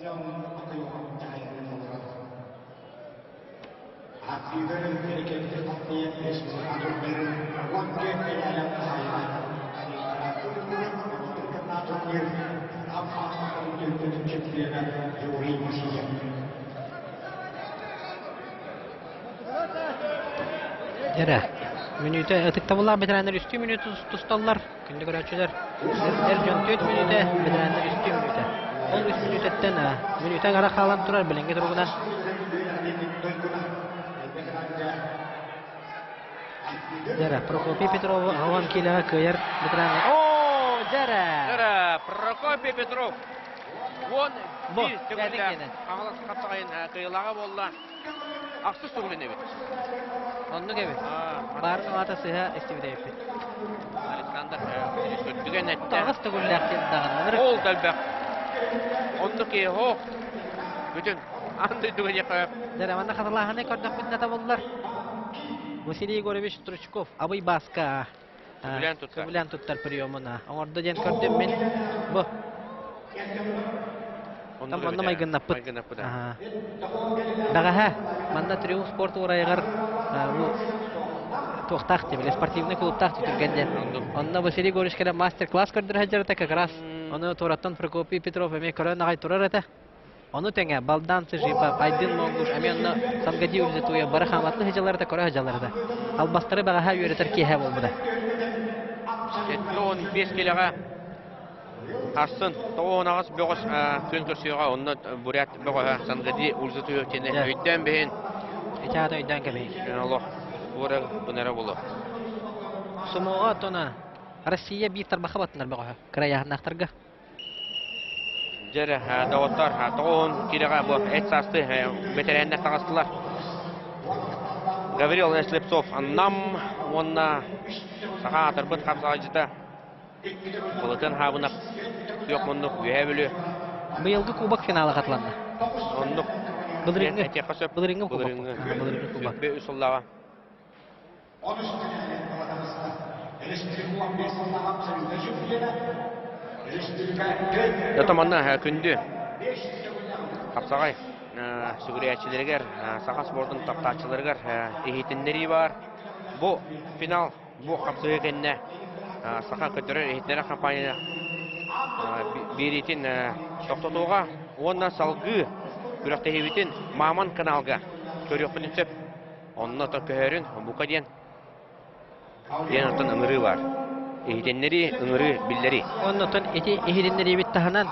Эрэ, мүнүүтэ ытыктабыллаах бэтэрээннэр үстүү мүнүүтэ тусталлар. Күндү көрөөччүлэр, эр дьон 4 мүнүүтэ, бэтэрээннэр үстүү мүнүүтэ. Ол үс мүнүүтэттэн мүнүүтэ аҥара хаалан турар билиҥҥи туругунан. Дьэрэ, Прокопий Петров 10 киилэҕэ кыайар бэтэрээн. Оо, дьэрэ! Дьэрэ, Прокопий Петров 11 төгүллээх Хаҥалас хапсаҕайын кыайыылааҕа буолла. Ахсыс төгүлүн эбит. Оннук эбит. Баарын аата сыһа истибит эбиппит. Александр көрдүгэн эттэ. Аҕыс төгүллээх диэн даҕаны. Ол да элбэх. Оннук киһи бүтүн аан дойдуга диэххэ. Дьэ, манна хатылааһыны көрдөхпүтүнэ табыллар. Василий Егорович Стручков Абый Бааска Сөбүлээн туттар. Сөбүлээн туттар приемун оҥордо диэн көрдүм мин. Бу. Там онно майгыннаппыт. Майгыннаппыт. Бэҕэһээ манна Триумф спорт уурайыгар бу туохтаах диэбили спортивный клубтаах түтүргэн диэн. Онно Василий Егорович кэлэн мастер-класс көрдөрө сылдьар как раз. Ону туораттан Прокопий Петров эмиэ көрөн аҕай турар этэ. Ону тэҥэ Балдан Цыжипов, Айдын Монгуш эмиэ онно Самгади Ульзатуев бары хааматны сыдьаллар да көрө сыдьаллар да. Албастары бэҕэһээ үөрэтэр киэһэ буолбута. 75 килоҕа Арсын 98 бөҕөс күн көрсүөҕэ онно бурят бөҕөһө Сангади Ульзатуев диэни өйдөөн бэһин. Ити аата өйдөөн кэбиһин. Олох буора бунара боло. Сумоҕа тона Россия биир тарбаха баттынар бөҕөһө кырайааһыннаахтарга. Дьэрэ, доҕоттор, тоҕуһун кирэҕэ бу эт саасты бэтэрээннэр таҕыстылар. Гаврил Слепцов Нам уонна саха аатырбыт хапсаҕайдьыта Былытын Хаабынап күөх муннук Үөһээ Бүлүү. Быйылгы кубок финала хатыланна. Оннук. Былырыыҥҥы. Этиэххэ сөп. Былырыыҥҥы кубок. Былырыыҥҥы кубок. Үс сыллааҕа. Ото манна күндү хапсаҕай сүгүрүйээччилэригэр, саха спордун таптааччыларыгар иһитиннэрии баар. Бу финал, бу хапсыһыы кэннэ саха көтөрөр иһитиннэрэр компания биэриитин тохтотууга уонна салгыы күрэхтэһиибитин Мамон каналга көрүөхпүтүн сөп. Онно то көһөрүн бука диэн диэн оттон ыҥырыы баар. Иһитиннэрии, ыҥырыы, биллэрии. Оннотон ити иһитиннэриибит таһынан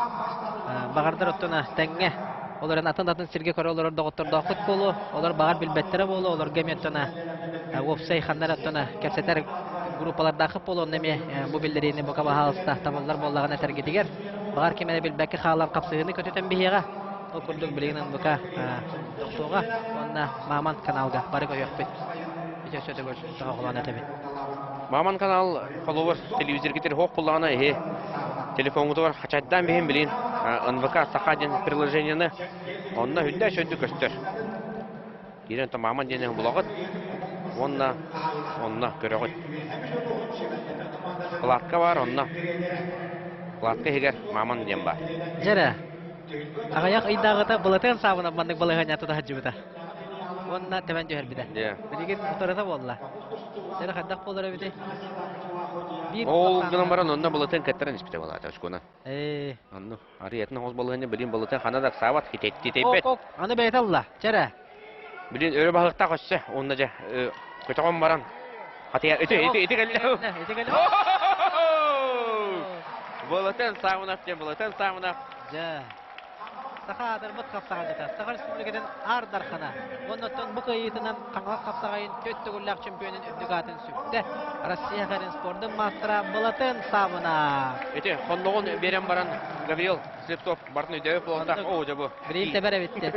баҕардар оттон тэҥҥэ олорон атын-атын сиргэ көрө олорор доҕоттордоохпут буолуо, олор баҕар билбэттэрэ буолуо, олорго эмиэ оттон уопсай ханнар оттон кэпсэтэр группалардаахыт буолуо, онно эмиэ бу биллэриини бука баһаалыста табыллар буоллаҕына этэргитигэр баҕар ким эрэ билбэккэ хаалан хапсыһыыны көтүтэн биһиэҕэ. Ол курдук билигин НВК тохтуоҕа уонна Мамонт каналга бары көрүөхпүт. Ити өссө төгүл тоһоҕолоон этэбин. Мамонт канал холобур телевизоргитер хоох буллаҕына иһи телефоҥҥутугар хачайдаан биһин билин НВК Саха диэн приложениены онно хүндэ шөндү көстөр. Киирэн то Мамонт диэн булаҕыт уонна онно көрөҕүт. Вкладка бар онно. Вкладка иһигэр Мамонт диэн бар. Дьэрэ, Аҕыйах ыйдааҕыта Былатыан Саабынап маннык балаһыанньа тута сылдьыбыта. Уонна тэбэн түһэрбитэ. Билигин утарыта буолла. Дьэ хайдах буолар эбитий? Биир Ол гынан баран онно Былатыан кэттэрэн испитэ буолаата очкуна. Ээ. Онно арыйатын оҕус балаһыанньа билин Былатыан хана да ыксаабат, титэйбэт. Ок, аны бэйэтэ ылла. Чэрэ. Билин өрө баһылыктаах өссө уонна дьэ көтөҕөн баран хатыйа ити ити ити кэллэ. Ити кэллэ. Былатыан Саабынап диэн Былатыан Саабынап. Дьэ. Саха аатырбыт хапсаҕайдьыта, Саха Республикатын Аар Дархана. Уонна бу кыайыытынан Хаҥалас хапсаҕайын төрт төгүллээх чемпионун үрдүк аатын сүктэ. Россия хәрин спордун маастара Былатыан Саабынап. Ити хонноҕун биэрэн баран Гаврил Слепцов бартын өйдөбүт буолуохтаах. Оо, дьэ бу. Билин тэбэр эбиттэ.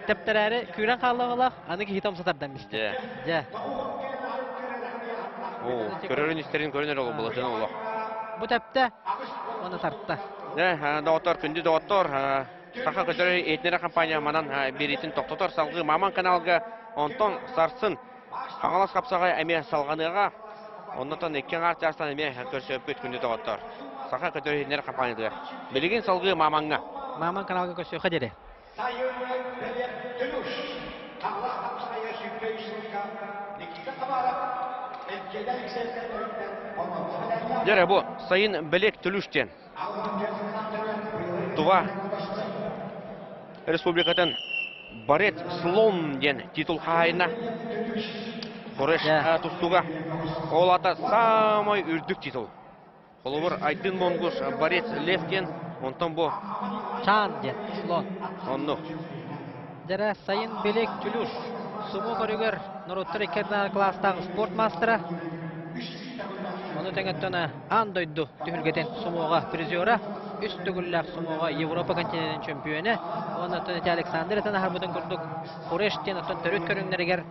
Тэптэрээри күүрэн хааллаҕалаах, аны киһи томсатардан бистэ. Дьэ. Оо, көрөрүн истэрин көрөн эрэ Былатыан олох. Бу тэптэ, уонна тарта. Дьэ, доҕоттор, күндү доҕоттор, Саха көтөрөр иһитиннэрэр компания манан биэриитин тохтотор салгыы Маман каналга, онтон сарсын Хаҥалас хапсаҕай эмиэ салҕаныаҕа. Оннотон икки аҥаар чаастан эмиэ көрсүөхпүт күндү доҕоттор. Саха көтөр иһитиннэрэр компаниятыгар. Билигин салгыы Мамаҥҥа. Маман каналга көрсүөххэ диэри. Дьэ бу сайын Белек Түлүш диэн Тува Республикатын Борец Слон диэн титул хаһаайына Куреш тустууга ол ата самай үрдүк титул. Холобур, Айдын Монгуш Борец Лев диэн, онтон бу Чаан диэн, слон. Оннук. Дьэрэ сайын Белек Түлүш сумо көрүгэр норуоттар икки ардынан кылаастаах спорт маастара. Ону тэҥэттэн аан дойду түһүлгэтин сумоҕа призера, үс төгүллээх сумоҕа Европа континенын чөмпүйүөнэ уонна оттон ити Александр этэн аһарбытын курдук Хуреш диэн оттон төрүт көрүҥнэригэр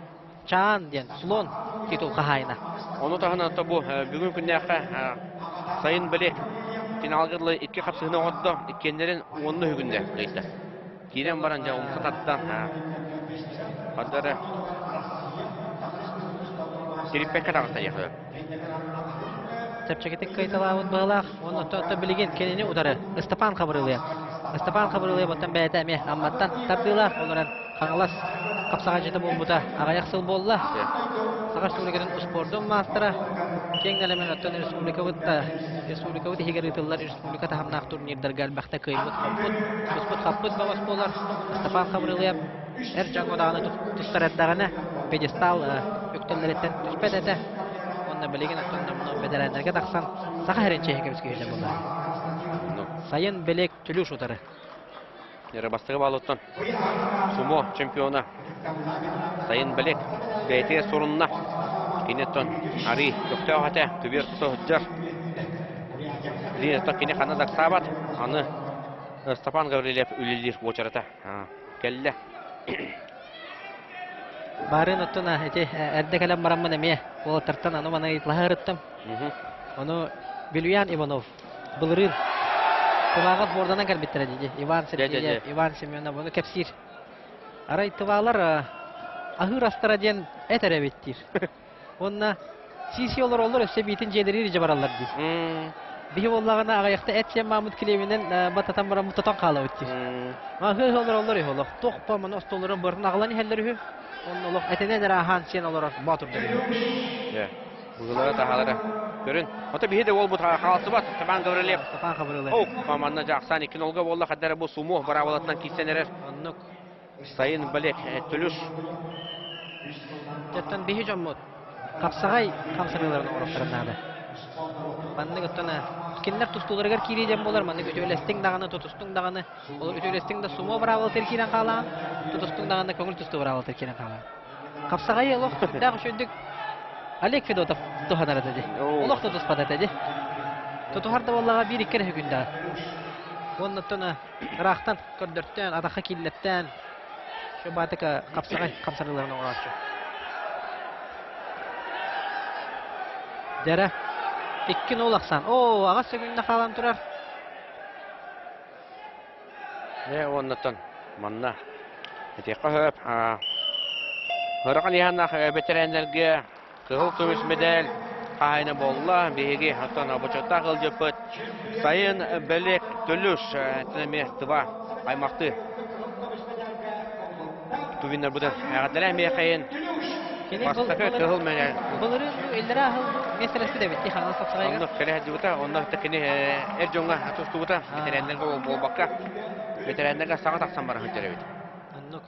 Чаан диэн слон титул хаһаайына. Ону таһынан ото бу бүгүн күннээххэ сайын били финалга дылы икки хапсыһыны оҥордо, иккиэннэрин уонну үһүгүндэ кыайда. Киирэн баран дьэ умса тардан хардары тириппэккэ таҕыста диэхэ. Чэпчэкитик кыайталаабыт быһалаах. Уонна оттон билигин кинини утары Ыстапаан Хабырылыйа. Ыстапаан Хабырылыйа оттон бэйэтэ эмиэ Амматтан тардыылаах. Ол эрэн Хаҥалас хапсаҕайдьыта буолбута аҕыйах сыл буолла. Саха Республикатын успуордун маастара киэҥ нэлэмэн оттон республикабыт республикабыт иһигэр ыытыллар республика таһымнаах турнирдарга элбэхтэ кыайбыт-хоппут, туспут-хаппыт бөҕөс буолар Степан Хабырылыев эр дьоҥҥо даҕаны тустар эрдэҕинэ пьедестал үктэллэриттэн түспэт этэ. Онна билигин оттон номнуо бэтэрээннэргэ тахсан саха сирин чиэһин көмүскүүһүлэр буоллаҕа. Сайын Белек Түлүш утары. Эрэ бастакы баалыттан сумо чемпиона Сайын Белек бэйэтигэр сурунна. Киниттэн арыы көхтөөх этэ, күбүөр тута сылдьар. Билигин кини ханна да ыксаабат. Аны Степан Гаврильев үлэлиир уочарата кэллэ. Баарын оттон ити эрдэ кэлэн бараммын эмиэ уолаттартан аны маны ыйыталаһа ырыттым. Ону Вильян Иванов былырыын Тываҕа сборданан кэлбиттэрэ дии. Иван Сергеев, Иван Семенов ону кэпсиир. Арай тываалар аһыыр астара диэн эт эрэ эбит диир. Уонна сии-сии олороллор өссө биитин дьиэлэригэр илдьэ бараллар диир. Биһи буоллаҕына аҕыйахта эт сиэн мааммыт килиэбинэн бататан баран тотон хаалабыт диир. Аһыы олороллор үһү олох. Туох маны остуолларын быарын аҕалан иһэллэр үһү. Онно олох этинэн эрэ аһаан сиэн олорор боотурдар үһү. Быһыылара таһаалара. Көрүн. Ото биһи да уолбут хаалсыбат. Степан Гаврилев. Степан Гаврилев. О, манна жаксан икки нолга буолла хаддара бу сумо барабалатынан киирсэн эрэр. Оннук. Сайын балет төлүш. Оттон биһи дьоммут хапсаҕай хамсаныыларын оҥоруохтарын наада. Маннык оттон кинилэр тустууларыгар киирии диэн буолар, маннык үтүөлэстиҥ даҕаны, тутустуҥ даҕаны, ол үтүөлэстиҥ да сумо быраабылатыгар киирэн хаалаҕын, тутустуҥ даҕаны көҥүл тустуу быраабылатыгар киирэн хаалаҕын. Хапсаҕайы олох сүрдээх үчүгдүк Олег Федотов туһанар этэ дии. Олох тутуспат этэ дии. Тутуһар да буоллаҕа биир-икки эрэ күндэҕэ. Уонна оттон ыраахтан көрдөртөөн, атахха киллэртээн, Шубатыка хапсаҕай хамсаныыларын оҥорооччу. Дьэрэ, 2-0 ахсаан. Оо, аҕыс секунда хаалан турар. Э, уоннаттан манна этиэххэ сөп. Ыарахан иһаннаах бэтэрээннэргэ кыһыл көмүс мэдээл хаһаайына буолла. Биһиги оттон бочуоттаах ыалдьыппыт Сайын Бэлиэк Төлүш эмиэ тыба аймахтыы тувиннарбытын эҕэрдэлээн миэхэйин бастакы кыһыл мэдээл. Былырыын иллэрээ сыл миэстэлэспит эбит дии Хаҥалас хапсаҕайыгар. Онно кэлэ сылдьыбыта, онно кини эр дьоҥҥо тустубута, бэтэрээннэргэ буолбакка, бэтэрээннэргэ саҥа тахсан бара сылдьар эбит. Оннук.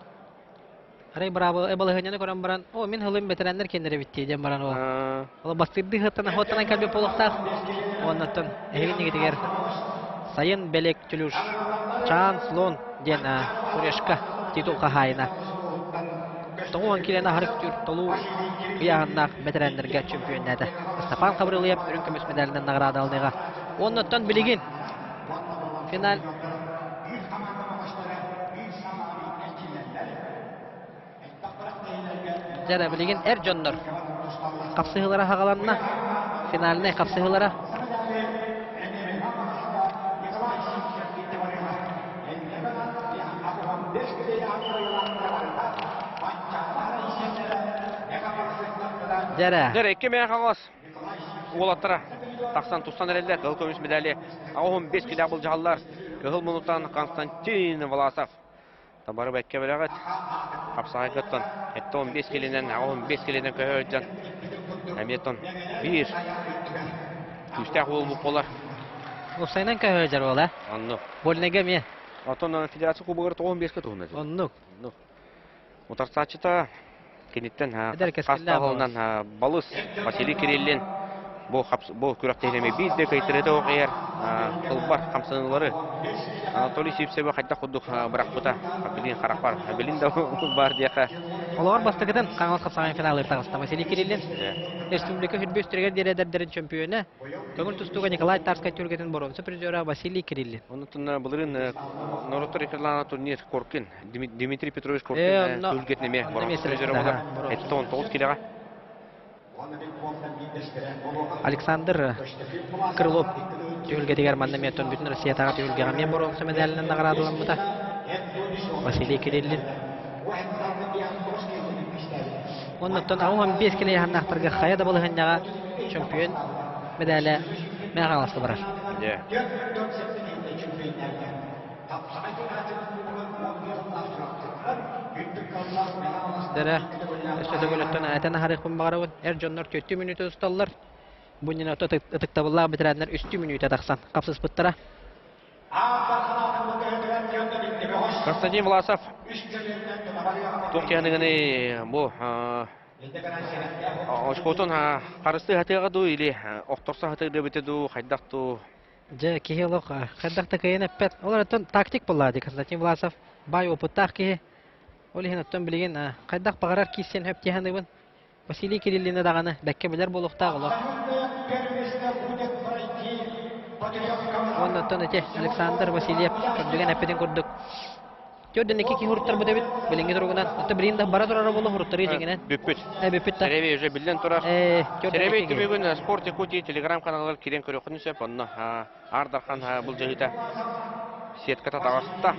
Арай быраабы балаһыанньаны көрөн баран, о, мин һылым бэтэрээннэр киэннэр эбит дии диэн баран ол. Ол бастыырдыы ыһыаттан ахуоттанан кэлбит буолуохтаах. Уоннаттан эһиги иннигитигэр Сайын Белек Түлүш Чаан Слон диэн Курешка титул хаһаайына. Тоҕуон килэн аһарык түр толуу ыйааһыннаах бэтэрээннэргэ чөмпүйүөннээтэ. Степан Хабырылыев үрүҥ көмүс медалынан наҕараадаланыаҕа. Уоннаттан билигин финал Дьэ, билигин эр дьоннор хапсыһыылара хаҕаланна. Финальнай хапсыһыылара. Дьэрэ. Дьэрэ, икки мээ хаҥас уолаттара тахсан тустан эрэллэр. Кыһыл көмүс медали 85 килэ былдьаһаллар. Кыһыл мунутан Константин Власов. Бары бэккэ билэҕит. Хапсаҕайгыттан 75 килинэн, 85 килинэн көһө сылдьан эмиэ тон биир күүстээх уолбут буолар. Уопсайынан көһө сылдьар уол, э? Оннук. Вольныйга эмиэ. Оттон федерация кубогар 95-ке туһунна. Оннук. Оннук. Утарсааччыта киниттэн хас таһылынан балыс Василий Кириллин бу бу күрэхтэһиини биир да кыайтарыта иһэр тылбар хамсаныылары Анатолий Сивцевы хайдах курдук бырахпыта билин харахпар билин да бар диэхэ Олоор бастакытын Хаҥалас хапсаҕайын финалыгар таҕыста Василий Кириллин республика үрбү үстэригэр диэри эдэрдэрин чөмпүйүөнэ Көҥүл тустууга Николай Тарскай түһүлгэтин боруонса призера Василий Кириллин. Онутун былырыын норуоттар иккардылаана турнир Коркин Дмитрий Петрович Коркин түһүлгэтин эмиэ боруонса призера буолар. 79 килэҕэ. Александр Крылов түһүлгэтигэр манна эмиэ бүтүн Россиятааҕы түһүлгэҕэ эмиэ боруонса медалынан наҕараадаламмыта. Василий Кириллин. Оннуттан 15 килэ яһаннаахтарга хайа да балаһыанньаҕа чөмпүйүөн медалэ мэҕэ хаҥаласка барар. Дэрэ, өссө төгүл этэн аһарыахпын баҕарабын. Эр дьоннор түөртүү мүнүүтэ усталлар. Бу иннинэ ытыктабыллаах бэтэрээннэр үстүү мүнүүтэ тахсан хапсыспыттара. Константин Власов туох киһиныгыны бу Очкотун харыстыы хатыаҕа дуу или охторсо хатыа бите дуу хайдах дуу Дьэ, киһи олох хайдах да кыайан эппэт. Ол оттон тактик буоллаа дии Константин Власов баай опыттаах киһи. Ол иһин оттон билигин хайдах баҕарар киирсиэн сөп дии саныыбын. Василий Кириллини даҕаны бэккэ билэр буолуохтаах олох. Уонна оттон ити Александр Васильев көрдүгэн эппитин курдук Төрдөн икки киһи уруттарбыт эбит билиҥҥи туругунан. Оттон билигин да бара турара буолуо уруттарыы дьиҥинэн. Бүппүт. Бүппүт да. Сэрэбэй уже биллэн турар. Сэрэбэй түмүгүн Спорт Якутии телеграм-каналыгар киирэн көрүөххүн сөп. Онно Аар Дархан былдьаһыыта сетката таҕыста.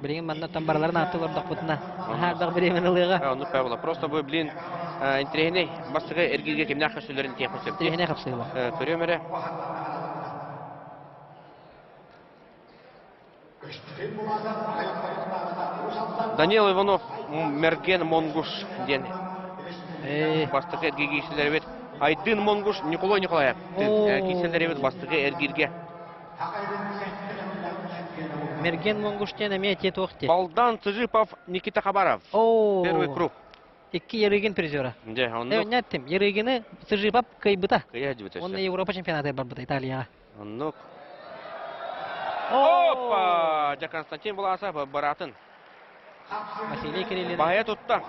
Билигин маннаттан барыларын ааттыы олордохпутуна аһаардах бириэмэни ылыаҕа. Оннук буола. Просто бу блин интэриэһинэй бастакы эргииргэ кимнээх көстүүлэрин тиэххэ сөп. Интэриэһинэй хапсыыла. Көрүөм эрэ. Данил Иванов Мерген Монгуш диэн бастакы эргииргэ киирсэллэр Айдын Монгуш Николай Николаев киирсэллэр эбит бастакы эргииргэ. Мерген Монгуш диэн эмиэ этиэ туох диэ. Балдан Цыжипов Никита Хабаров. Первый круг. Икки Ярыгин призера. Дьэ, оннук. Э, аттым. Ярыгины Цыжипов кыайбыта. Кыайа дьыбыта. Онно Европа чемпионатыгар барбыта Италияҕа. Оннук. Опа! Дьэ Константин Власов быраатын. Василий Кириллин. Баһыйа тутта.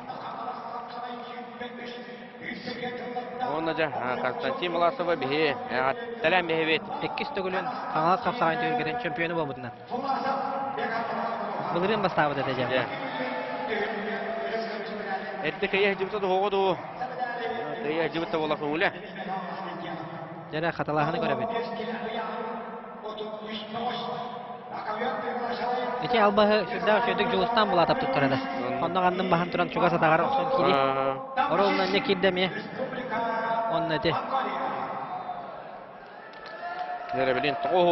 Уонна дьэ Константин Власова биһи тэлээн биһибит. Иккис төгүлүн Хаҥалас хапсаҕайын түһүлгэтин чемпиону буолбутунан. Былырыын бастаабыт этэ дьэ. Эрдэ кыйа дьыбыта туһуҕу дуу. Кыйа дьыбыта буола көҥүлэ. Дьэ хаталааһыны көрөбүт. Ити албаһы сүрдээх үчүгэйдик Дьулустаан Булатов туттар этэ. Онно ханнын баһан туран чугас атаҕар охсон киирии. Оруолунан эмиэ киирдэ эмиэ. Онно ити. Эрэ билин тоҕо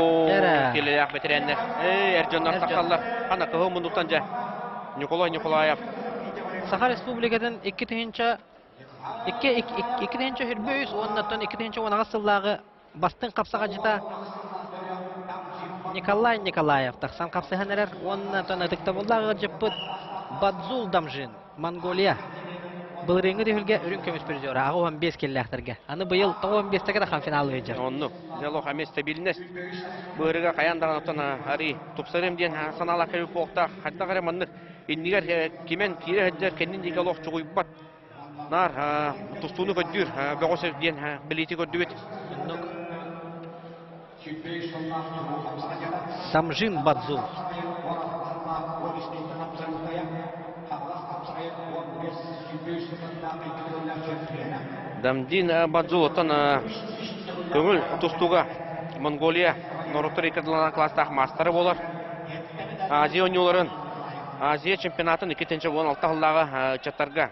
килэлээх бэтэрээннэр. Эй, эр дьоннор тахсаллар. Хана кыһыл муннуктан дьэ. Николай Николаев. Саха Республикатын 2000 2023 уоннаттан 2018 сыллааҕы бастыҥ хапсаҕайдьыта Николай Николаев тахсан хапсыһан эрэр уонна ытыктабыллаах ыалдьыппыт Бадзул Дамжин, Монголия. Былырыыҥҥы түһүлгэ үрүҥ көмүс призера 85 киллээхтэргэ. Аны быйыл 95-тэгэ да финал ыйдьар. Оннук. Дьэ, эмиэ стабильность. Быырыга хайаан даҕаны арый тупсарым диэн санаалаах кэлбит буолуохтаах. Хайдах эрэ маннык иннигэр кимэн киирэ сылдьар кэннин диэки олох чугуйбат. Наар тустууну көрдүүр бөҕөс диэн билиити көрдүбүт. Оннук. Самжин Бадзул. Дамдин Бадзул оттон көҥүл тустууга Монголия норуоттар икки класстаах маастара буолар. Азия оонньууларын Азия чемпионатын 2016 сыллааҕы ыччаттарга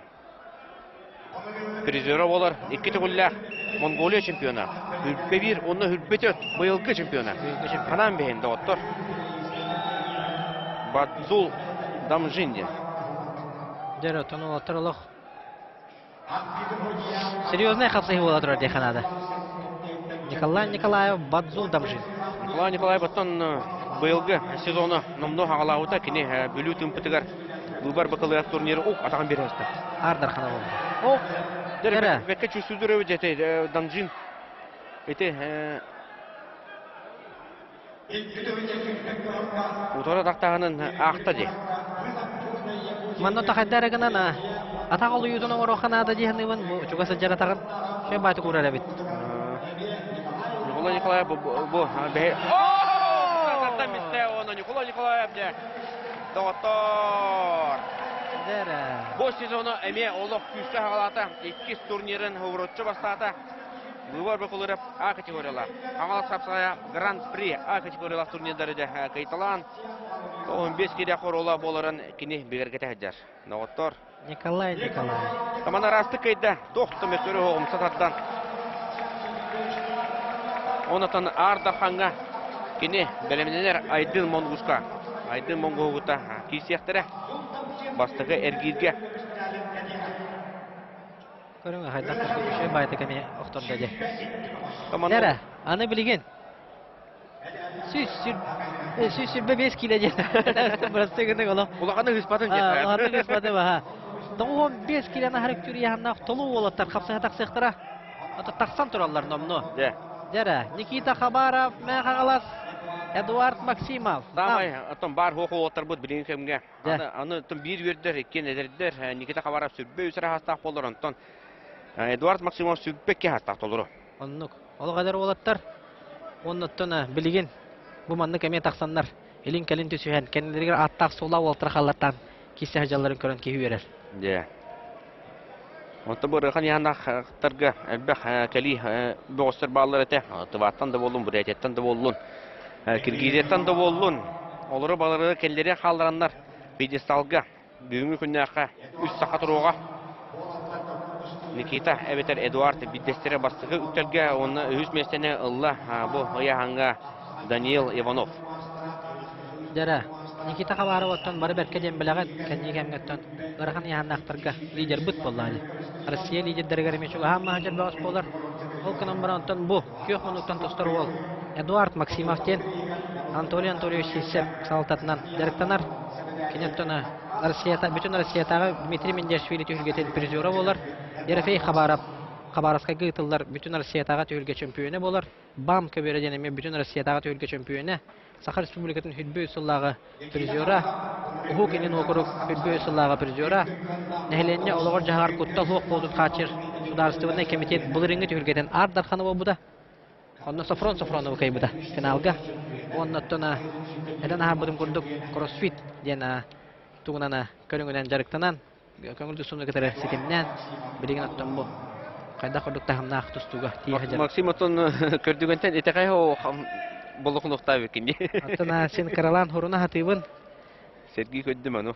призера буолар. Икки төгүллээх Монголия чемпиона. Хүрбэ биир уонна хүрбэ төрт быйылгы чемпиона. Ханаан бэһин доҕоттор. Бадзул Дамжин диэн. Дьэ, оттон уолаттар олох Серьезная хапсыһыы буола турар диэххэ наада. Николай Николаев, Бадзул Дамжин. Николай Николаев оттон быйылгы сезону номнуо хаҕалаабыта. Кини Бүлүү тыымпытыгар быыбар бакалыат турниры ук атаҕын биэрэ Ардархана буолла. О, Дэрэ. Бэккэ чувствует дьэ Дамжин. Ити Утары атахтааһынын аахта дии. Манна тахайда эрэ гынан атах олуйуутун оҥоруохха наада дии саныыбын. Бу чугас сылдьар атаҕын шөй баайты куурар эбит. Николай Николаев бу бэһи Николай Николаев дьэ доҕоттоор. Бу сезону эмиэ олох күүскэ хаҕалаата. Иккис турнирын ууруччу бастаата. Выбор Бакулыров А категориялаах. Хаҥалас хапсаҕайа Гран-при А категориялаах турнирдары дьэ кыйталаан 15 киирэ хоруола буоларын кини бигэргэтэ сылдьар. Доҕоттор. Николай Николаев. Таман араастык кыйда. Туох да мөккөрү оҕумса тардан. Онотон Аар Дархаҥҥа кини бэлэмнэнэр Айдын Монгуска. Айдын Монгуһугута киирсиэхтэрэ. Бастакы эргииргэ. Көрүҥ хайдах курдук үчүгэй баайытык эмиэ охтордо дии. Эрэ, аны билигин сүүс сүр 125 киилэ диэн бырастыы гыннык олох. Улаханы ыспатын диэн. Улаханы ыспатын баха. 95 килен аһарык түрүйэһаннаах толуу уолаттар хапсыһа тахсыахтара. Ото тахсан тураллар номну. Дьэ. Дьэрэ, Никита Хабаров, Мэҥэ Хаҥалас, Эдуард Максимов. Саамай оттон баар хуох уолаттарбыт билиҥҥи кэмҥэ. Аны, аны оттон биир үөрдэр, иккиэн эдэрдэр. Никита Хабаров сүрбэ үс эрэ хаастаах буолар, онтон Эдуард Максимов сүрбэ икки хаастаах толору. Оннук. Олох эдэр уолаттар. Оннуттан билигин бу маннык эмиэ тахсаннар илин-кэлин түсүһэн, кэннилэригэр ааттаах суоллаах уолаттар халлартаан киирсэ сылдьалларын көрөн киһи үөрэр. Дьэ. Онтон бу ырыахан яһанахтарга элбэх кэлии бөҕөстөр бааллар этэ. Тываттан да буоллун, Бурятияттан да буоллун, Киргизияттан да буоллун. Олору балары кэллэри хааллараннар пьедесталга бүгүҥҥү күннээххэ үс саха туруоҕа. Никита эбэтэр Эдуард биирдэстэрэ бастакы үктэлгэ уонна үһүс миэстэни ылла бу ыйааһыҥҥа Даниил Иванов. Дьэрэ, Никита Хабаров оттон бары бэркэ диэн билэҕит, кэнники кэмҥэ оттон ыарахан ыйааһыннаахтарга лидербыт буоллаҕа дии. Россия лидердэригэр эмиэ чугаһаан маһа бөҕөс буолар. Ол гынан баран оттон бу күөх муннуктан тостор уол Эдуард Максимов диэн Анатолий Анатольевич Сивцев салалтатынан дьарыктанар. Кини оттон Россията, бүтүн Россиятааҕы Дмитрий Мендиашвили түһүлгэтин призера буолар. Ерофей Хабаров Хабаровскайга ыытыллар бүтүн Россиятааҕы түһүлгэ чөмпүйүөнэ буолар. БАМ көбүөрэ диэн эмиэ бүтүн Россиятааҕы түһүлгэ чөмпүйүөнэ. Саха Республикатын хүрбүү сыллааҕы призера, Уһук Илин уокурук хүрбүү сыллааҕы призера, нэһилиэнньэ олоҕор-дьаһаҕар куттал суох буолуутун хааччыйар судаарыстыбаннай кэмитиэт былырыыҥҥы түһүлгэтин Аар Дархана буолбута. Онно Софрон Софронову кыайбыта финалга. Уонна оттон этэн аһарбытым курдук кроссфит диэн тугунан көрүҥүнэн дьарыктанан көҥүл тустууну кытары ситимнээн билигин оттон бу хайдах курдук таһымнаах тустууга тиийэ сылдьар. Максим оттон көрдүгэнтэн итэҕэй болохунуохтаабыккын дии. Оттон син кыралаан хуруна хатыыбын. Сергей көрдүм ану.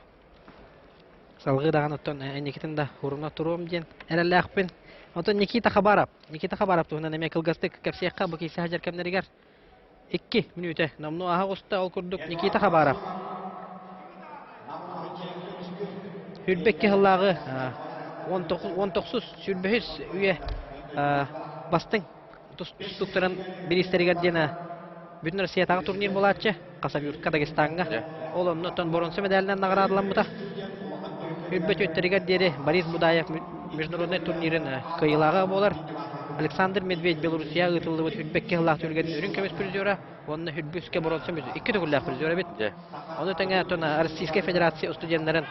Салгыы даҕаны оттон инникитин да хуруна туруом диэн эрэллээхпин. Оттон Никита Хабаров Никита Хабаров туһунан эмиэ кылгастык кэпсиэххэ бу киирсэ сылдьар кэмнэригэр 2 мүнүүтэ номнуо аһа оҕуста ол курдук Никита Хабаров 22 сыллааҕы 19 сүүрбэһис үйэ бастыҥ тустууктарын бириистэригэр диэн бүтүн Россиятааҕы турнир буолааччы Хасавюртка Дагестаҥҥа ол оннуттан боруонса мэдээлинэн наҕараадаламмыта. Үрбэт үөттэригэр диэри Борис Будаев международнай турнирын кыайыылааҕа буолар. Александр Медведь Белоруссия ыытыллыбыт үрбэккэ сыллаах түһүлгэтин үрүҥ көмүс призера уонна үрбүскэ боруонса икки төгүллээх призер эбит. Ону тэҥэ Российскай Федерация студеннарын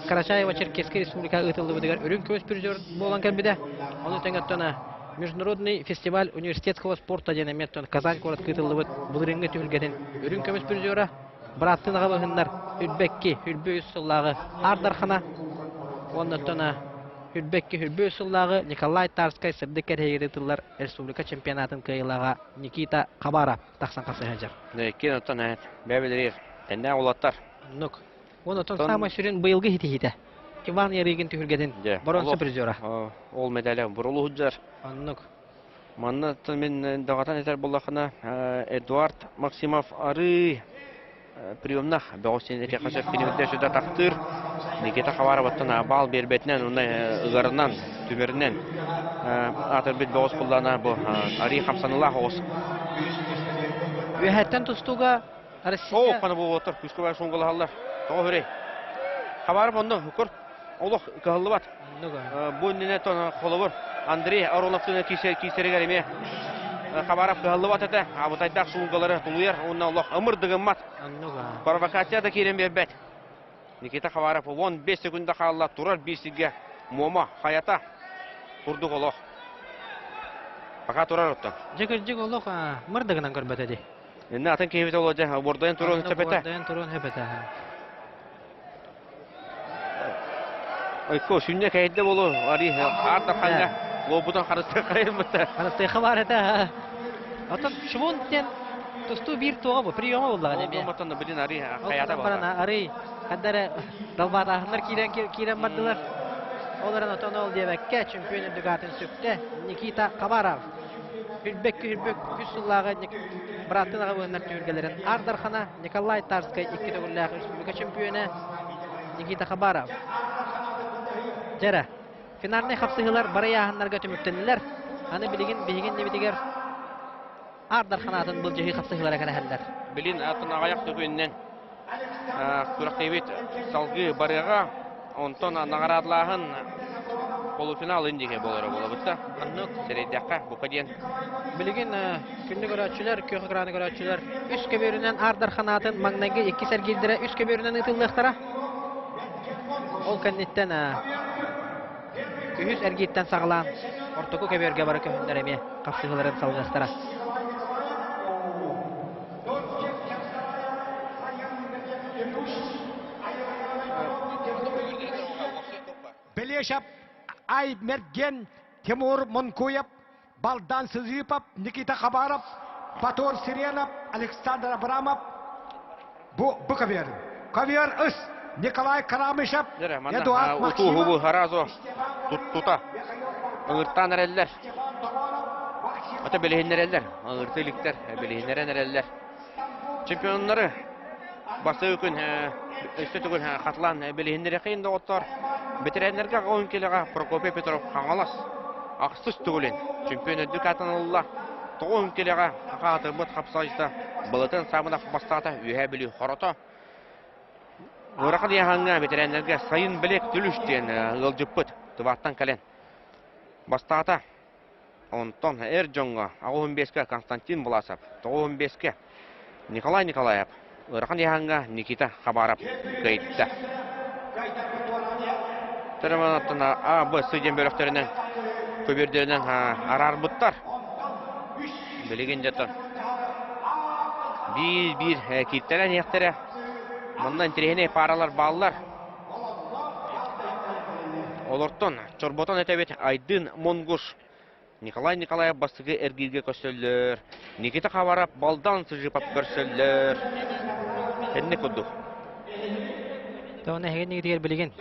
Карачаево-Черкесскэй республика ыытыллыбытыгар үрүҥ көмүс призер буолан кэлбитэ. Ону тэҥэ Международный фестиваль университетского спорта диэн эмиэ Казань куоратка ыытыллыбыт былырыыҥҥы түһүлгэтин үрүҥ көмүс призера бырааттыы аҕабыһыннар Үрбэкки Үрбү үс сыллааҕы Аар Дархана уонна Үрбэкки Үрбү үс сыллааҕы Николай Тарскай сырдык кэрэһигэр ыытыллар республика чемпионатын кыайыылааҕа Никита Хабара тахсан хасыһа дьар. Иккиэн оттон бэбилэрир тэннээх улаттар. Оннук. Уонна оттон саамай сүрүн быйылгы хитиһиитэ Иван Ярыгин түһүлгэтин боруонса призера. Ол медале бурулуһуджар. Оннук. Манна мин даҕатан этэр буоллахына Эдуард Максимов арыы приемнах бөҕөс этиэххэ сөп кинибитэ сүдэ тахтыыр Никита Хабароваттан баал биэрбэтинэн уонна ыгарынан түмэринэн аатырбыт бөҕөс буллаана бу арыы хамсанылаах оҕус. Үөһэттэн тустууга Россия... Оо, хана буолуоттар, күүскэ баар суҥгалаһаллар. Тоҕо хүрэй. Хабаров онно көр, олох кыһаллыбат. Бу иннинэ холобур Андрей Ароновтыын киирсэригэр эмиэ Хабаров кыһаллыбат этэ. Абытайдаах суҥгалары тулуйар уонна олох ымыр-дыгыммат. Провокация да киирэн биэрбэт. Никита Хабаров 15 секунда хаалла турар биир сиргэ Муома хайата курдук олох. Пока турар оттон. Дьэ кырдьык олох мырдыгынан көрбөтө дии. Инне атын киһибит оло дьэ бордойон туруон сөпөтө. Бордойон туруон сөпөтө. Ойко сүнньэ кэйдэ болу ари аар тарханга лобутан харыстыха хайыммыта. Харыстыха бар этэ. Отон швун диэн тустуу биир туоҕа бу приема буллаҕа дии. Ол билин ари хаята баран ари хаддара далбаатааһыннар киирэн киирэн бардылар. Ол эрэн отон ол диэбэккэ чемпион үрдүк аатын сүктэ Никита Хабаров. Үрбэккэ үрбэк үс сыллааҕы бырааттыы аҕабыһыннар түһүлгэлэрин Аар Дархана Николай Тарскай икки төгүллээх республика чөмпүйүөнэ Никита Хабаров. Дьэрэ, финальнай хапсыһыылар бары ыйааһыннарга түмүктэннилэр. Аны билигин биһиги иннибитигэр Аар Дарханаатын былдьаһыы хапсыһыылара кэрэһэллэр. Билин атын аҕыйах төгүннэн күрэхтэһиибит салгыы барыаҕа. Онтон наҕараадалааһын полуфинал индигэ буолара буолабытта. Оннук сэрэйдэххэ бука диэн. Билигин күндү көрөөччүлэр, күөх экраны көрөөччүлэр үс көбүөрүнэн Аар Дархан аатын маҥнайгы иккис эргиирдэрэ үс көбүөрүнэн ыытыллыахтара. Ол кэнниттэн үһүс эргииртэн саҕалаан ортоку көбүөргэ бары көһүннэр эмиэ хапсыһыыларын салгыахтара. Белешев Ай Мерген, Тимур Монкуев, Балдан Сызыпов, Никита Хабаров, Батор Сиренов, Александр Абрамов. Бу, бу ковер. Ковер ыс Николай Карамышев, Эдуард Максимов. Харазо тута ыҥыртаан эрэллэр. Ата билиһиннэрэллэр. Ыҥырты иликтэр, билиһиннэрэн эрэллэр. Чемпионнары бастакы күн өссө төгүл хатылаан билиһиннэриэххин доҕоттор. Бэтэрээннэргэ аҕа килэҕэ Прокопий Петров Хаҥалас ахсыс төгүлүн чемпион үрдүк аатын ылла. Тоҕуһун килэҕэ хаатырбыт хапсаҕайда Былытын Саамынов бастаата Үөһээ Бүлүү хорото. Ыарахан ыйааһыҥҥа бэтэрээннэргэ Сайын Белек Түлүш диэн ыалдьыппыт Тываттан кэлэн бастаата. Онтон эр дьоҥҥо 85-кэ Константин Власов, 95-кэ Николай Николаев, ыарахан ыйааһыҥҥа Никита Хабаров кыайда. Төрөмөнөттөн А, Б, С диэн бөлөхтөрүнэн көбүөрдэринэн араарбыттар. Билигин дьэ биир-биир кииртэлэн иһиэхтэрэ. Манна интэриэһинэй пааралар бааллар. Олортон чорботон этэбит Айдын Монгуш, Николай Николаев бастакы эргииргэ көрсөллөр, Никита Хабаров Балдан Сыжипов көрсөллөр. Кэнник курдук. Тоҕо эһигин игитигэр билигин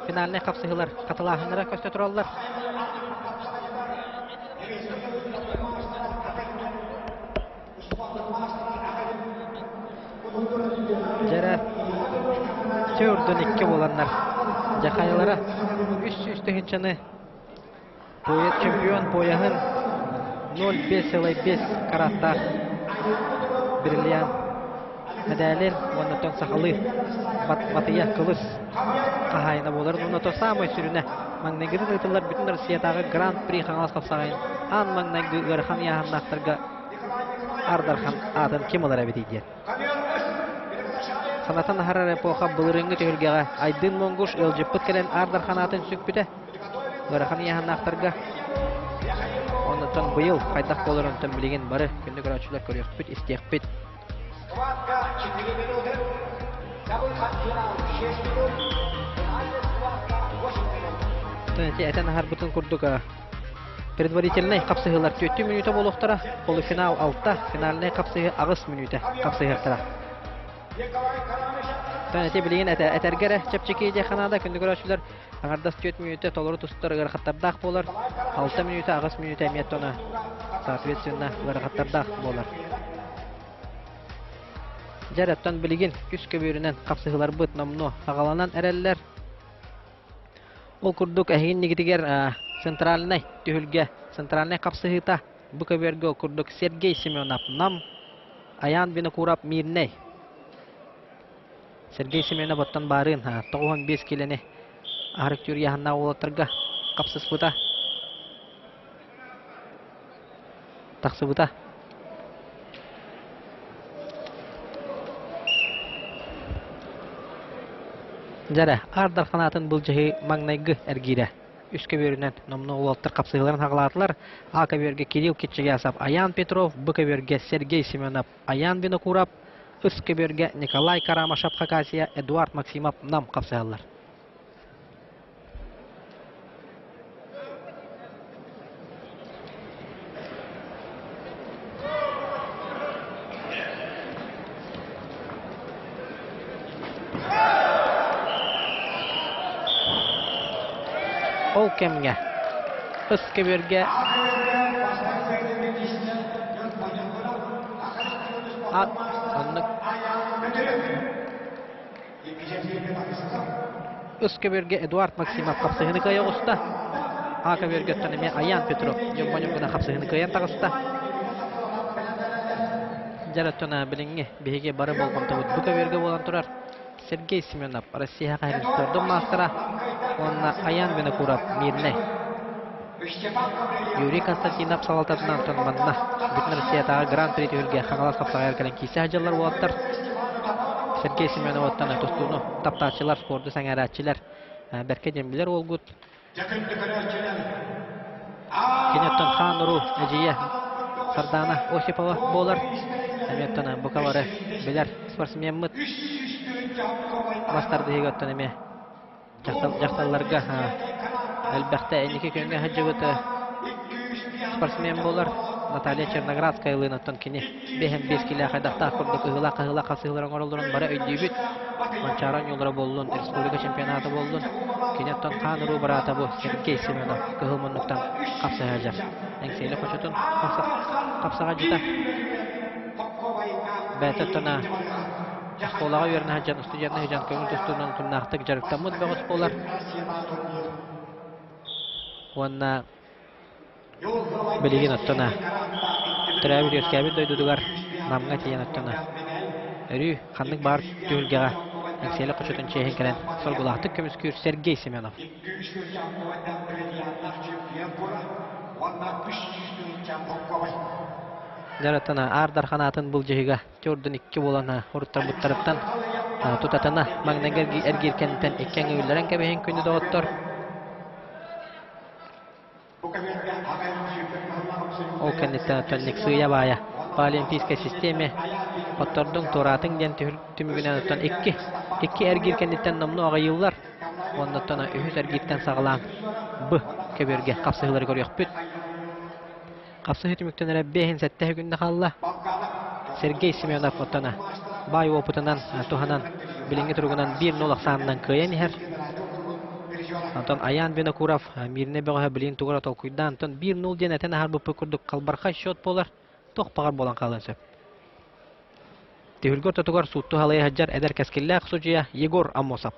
финальнай хапсыһыылар хатылааһыннара көстө тураллар. Дьэрэ төрдөн икки буоланнар Дьахайалара 300 тыһыынчаны поэт чемпион пояһын 0,5,5 караттаах бриллиант мэдээлин уонна оттон сахалыы батыйа кылыс хаһаайына буолар. Уонна то саамай сүрүнэ маҥнайгытын ыытыллар бүтүн Россиятааҕы Гран-при Хаҥалас хапсаҕайын аан маҥнайгы ыарахан ыйааһыннаахтарга Аар Дархан аатын ким ылар эбитий диэн. Санатан аһарар эпоха былырыыҥҥы түһүлгэҕэ Айдын Монгуш ыалдьыппыт кэлэн Аар Дархан аатын сүкпүтэ. Ыарахан ыйааһыннаахтарга Оннуттан быйыл хайдах буолар онтон билигин бары күндү көрөөччүлэр көрүөхпүт, истиэхпит. Этэн аһарбытын курдук Предварительнай хапсыһыылар түөртүү мүнүүтэ буолуохтара, полуфинал алта, финальнай хапсыһыы аҕыс мүнүүтэ хапсыһыахтара. Эти билигин этэргэ эрэ чэпчэки диэххэ наада, күндү көрөөччүлэр аҥардас 4 мүнүүтэ толору тустар ыарахаттардаах буолар, 6 мүнүүтэ, 8 мүнүүтэ эмиэ тона, соответственно, ыарахаттардаах буолар. Дьэ, оттон билигин үс көбүөрүнэн хапсыһыыларбыт номнуо саҕаланан эрэллэр. Ол курдук эһиги иннигитигэр центральнай түһүлгэ, центральнай хапсыһыыта бу көбүөргэ ол курдук Сергей Семенов Нам, Аян Винокуров Мирнэй. Сергей Семенов оттон баарыын 95 киилэни аһарык яһаннаах уолаттарга хапсыспыта. Тахсыбыта. Дьэрэ, Аар Дархан аатын былдьаһыы маҥнайгы эргиирэ. Үс көбүөрүнэн номнуо уолаттар хапсыһыыларын хаҕалаатылар. А көбүөргэ Кирилл Кичигасов, Аян Петров, Б көбүөргэ Сергей Семенов, Аян Винокуров, С көбүөргэ Николай Карамашев Хакасия, Эдуард Максимов Нам хапсыһаллар. Ол кэмҥэ ыс көбүөргэ ат оннук Ыс көбүөргэ Эдуард Максимов хапсыһыыны кыайа оҕуста. А көбүөргэттэн эмиэ Аян Петров ньурба-ньурбана хапсыһыыны кыайан таҕыста. Дьэр оттон билиҥҥи биһиги бары болҕомтобут бу көбүөргэ буолан турар. Сергей Семенов, Россия хаһын спордун маастара уонна Аян Винокуров, Мирнэй. Юрий Константинов салалтатынан онтон манна бүтүн Россиятааҕы Гран-при түһүлгэ Хаҥалас хапсаҕайыгар кэлэн киирсэ сылдьаллар уолаттар. Сергей Семенов оттон тустууну таптааччылар, спорду сэҥээрээччилэр бэркэ диэн билэр уолгут. Кини оттон хаан уруу эдьиийэ Сардаана Осипова буолар. Эмиэ оттон бука бары билэр спортсмеммыт. Мас тардыһыыга оттон эмиэ дьахталларга элбэхтэ инники күөҥҥэ сылдьыбыт спортсмен буолар. Наталья Черноградская ылыын оттон кини биэһэн биэс килэ хайдахтаах курдук ыһыылаах-хаһыылаах хасыһыылар оҥороллорун бары өйдүүбүт. Манчаары оонньуулара буоллун, республика чемпионата буоллун. Кини оттон хаан уруу быраата бу Сергей Семенов кыһыл муннуктан хапсыһа сылдьар. Эҥсиэли хочотун хапсаҕайдьыта. Бэйэтэ оттон оскуолаҕа үөрэнэ сылдьан, студенныы сылдьан көҥүл тустуунан утумнаахтык дьарыктаммыт бөҕөс буолар. Уонна Билигин оттон төрөөбүт-үөскээбит дойдутугар Намҥа тиийэн оттон өрүү ханнык баар түһүлгэҕэ Эҥсиэли хочотун чиэһин кэлэн соргулаахтык көмүскүүр Сергей Семенов. Дьарыттан Аар Дархан аатын былдьаһыыга төрдүн икки буолан уруттарбыттарыттан тутатына маҥнайгы эргиир кэнниттэн икки аҥы үллэрэн кэбиһин күндү доҕоттор. Ол кэнниттэн оттон Никсыя баайа по олимпийской системе хоттордуҥ, туораатыҥ диэн түмүгүнэн оттон икки икки эргиир кэнниттэн номнуо аҕыйыыллар. Уонна оттон үһүс эргииртэн саҕалаан Б көбүөргэ хапсыһыылары көрүөхпүт. Хапсыһыы түмүктэнэрэ биэһин сэттэ күннэ хаалла. Сергей Семенов оттон баай уопутунан туһанан билиҥҥи туругунан 1-0 ахсаанынан кыайан иһэр. Онтон Аян Винокуров Мирнэй бөҕөһө билигин тугу эрэ толкуйдаан, онтон 1-0 диэн этэн аһарбыппыт курдук халбархай счет буолар, туох баҕар буолан хаалыан сөп. Түһүлгэ ортотугар суутту халыйа сылдьар эдэр кэскиллээх судьуйа Егор Аммосов.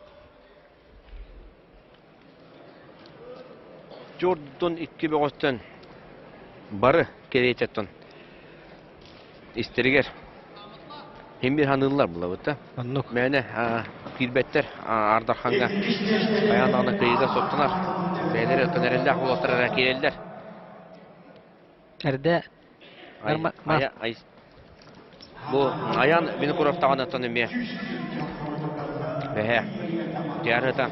Дьордон икки бөҕөстөн бары кэриэтэ истэригэр химбир ханыыллар булабыт да. Оннук. Мээнэ киирбэттэр Ардархаҥҥа хайаан даҕаны кыайыыга соттунар. Бэйэлэрэ оттон эрэллээх уолаттар эрэ киирэллэр. Эрдэ Бу Аян Винокуров даҕаны оттон эмиэ бэһэ тиарыта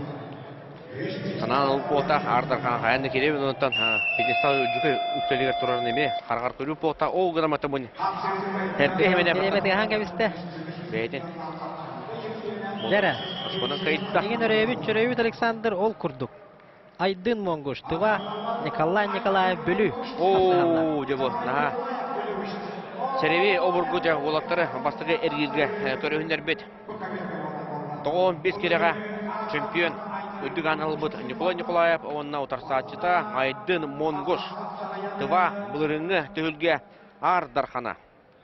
санаан ылып буолта аардархан хайан да кириэбин онтон пьедестал үрдүкү үктэлигэр турарын эмиэ харахар көрүү буолта ол гына мун эрдэ хэмэнэ Бэйэтин кэбистэ. Бэйэтин. Дэрэ. Аспанан кайытта. Игин өрөйбүт чөрөйбүт Александр ол курдук. Айдын Монгуш, Тыва, Николай Николаев, Бүлүү. Оо, дьэ бу, наһаа. Сэрэби обургу дьэ уолаттары бастакы эргииргэ көрүһүннэрбит. Тоҕон бис кирэҕэ чемпион үрдүк аналбыт Николай Николаев уонна утарсааччыта Айдын Монгуш. Тыва былырыҥҥы түһүлгэ Аар Дархана.